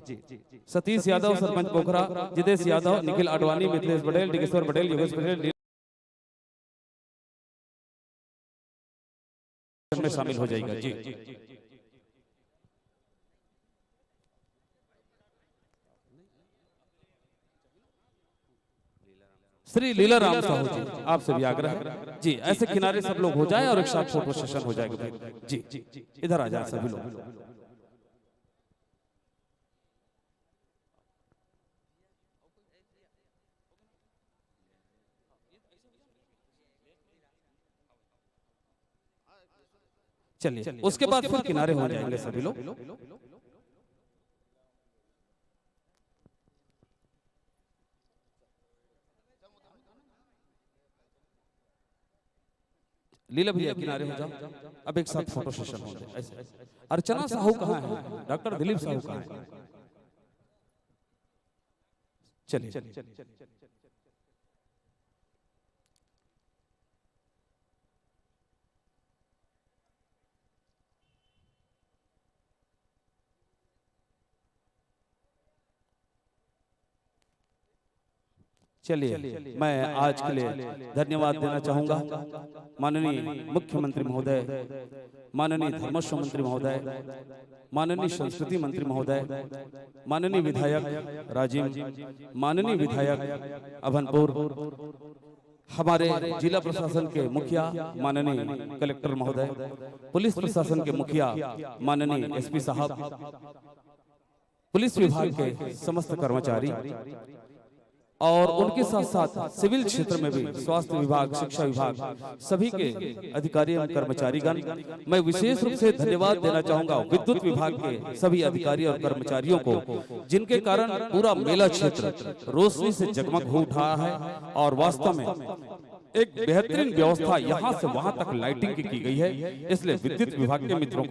सतीश यादव सरपंच पोखरा, जितेश यादव, निखिल आडवाणी, मिथिलेश पटेल, डिगेश्वर पटेल, योगेश पटेल, में शामिल हो जाएगा जी। श्री लीला राम साहू जी, आपसे भी आग्रह है जी, ऐसे किनारे सब लोग हो जाए और एक साथ फोटो सेशन हो जाएगा जी। इधर आ जाए सभी लोग। चलिए, उसके बाद फिर किनारे हो जाएंगे सभी लोग। लीला भैया, किनारे हो जाओ। अब एक साथ फोटो सेशन हो जाए ऐसे। अर्चना साहू कहाँ है? डॉक्टर दिलीप साहू कहाँ है? चलिए। चलिए, मैं आज के लिए धन्यवाद देना चाहूंगा माननीय मुख्यमंत्री महोदय, माननीय धर्मेश्वर मंत्री महोदय, माननीय संस्कृति मंत्री महोदय, माननीय विधायक राजिम, माननीय विधायक अभनपुर, हमारे जिला प्रशासन के मुखिया माननीय कलेक्टर महोदय, पुलिस प्रशासन के मुखिया माननीय एसपी साहब, पुलिस विभाग के समस्त कर्मचारी और उनके साथ साथ सिविल क्षेत्र में भी स्वास्थ्य विभाग, शिक्षा विभाग, सभी के अधिकारी एवं कर्मचारीगण, मैं विशेष रूप से धन्यवाद देना चाहूंगा विद्युत विभाग के सभी अधिकारी और कर्मचारियों को, जिनके कारण पूरा मेला क्षेत्र रोशनी से जगमग हो उठा है और वास्तव में एक बेहतरीन व्यवस्था यहाँ से वहां तक लाइटिंग की, की गई है। इसलिए विद्युत विभाग के मित्रों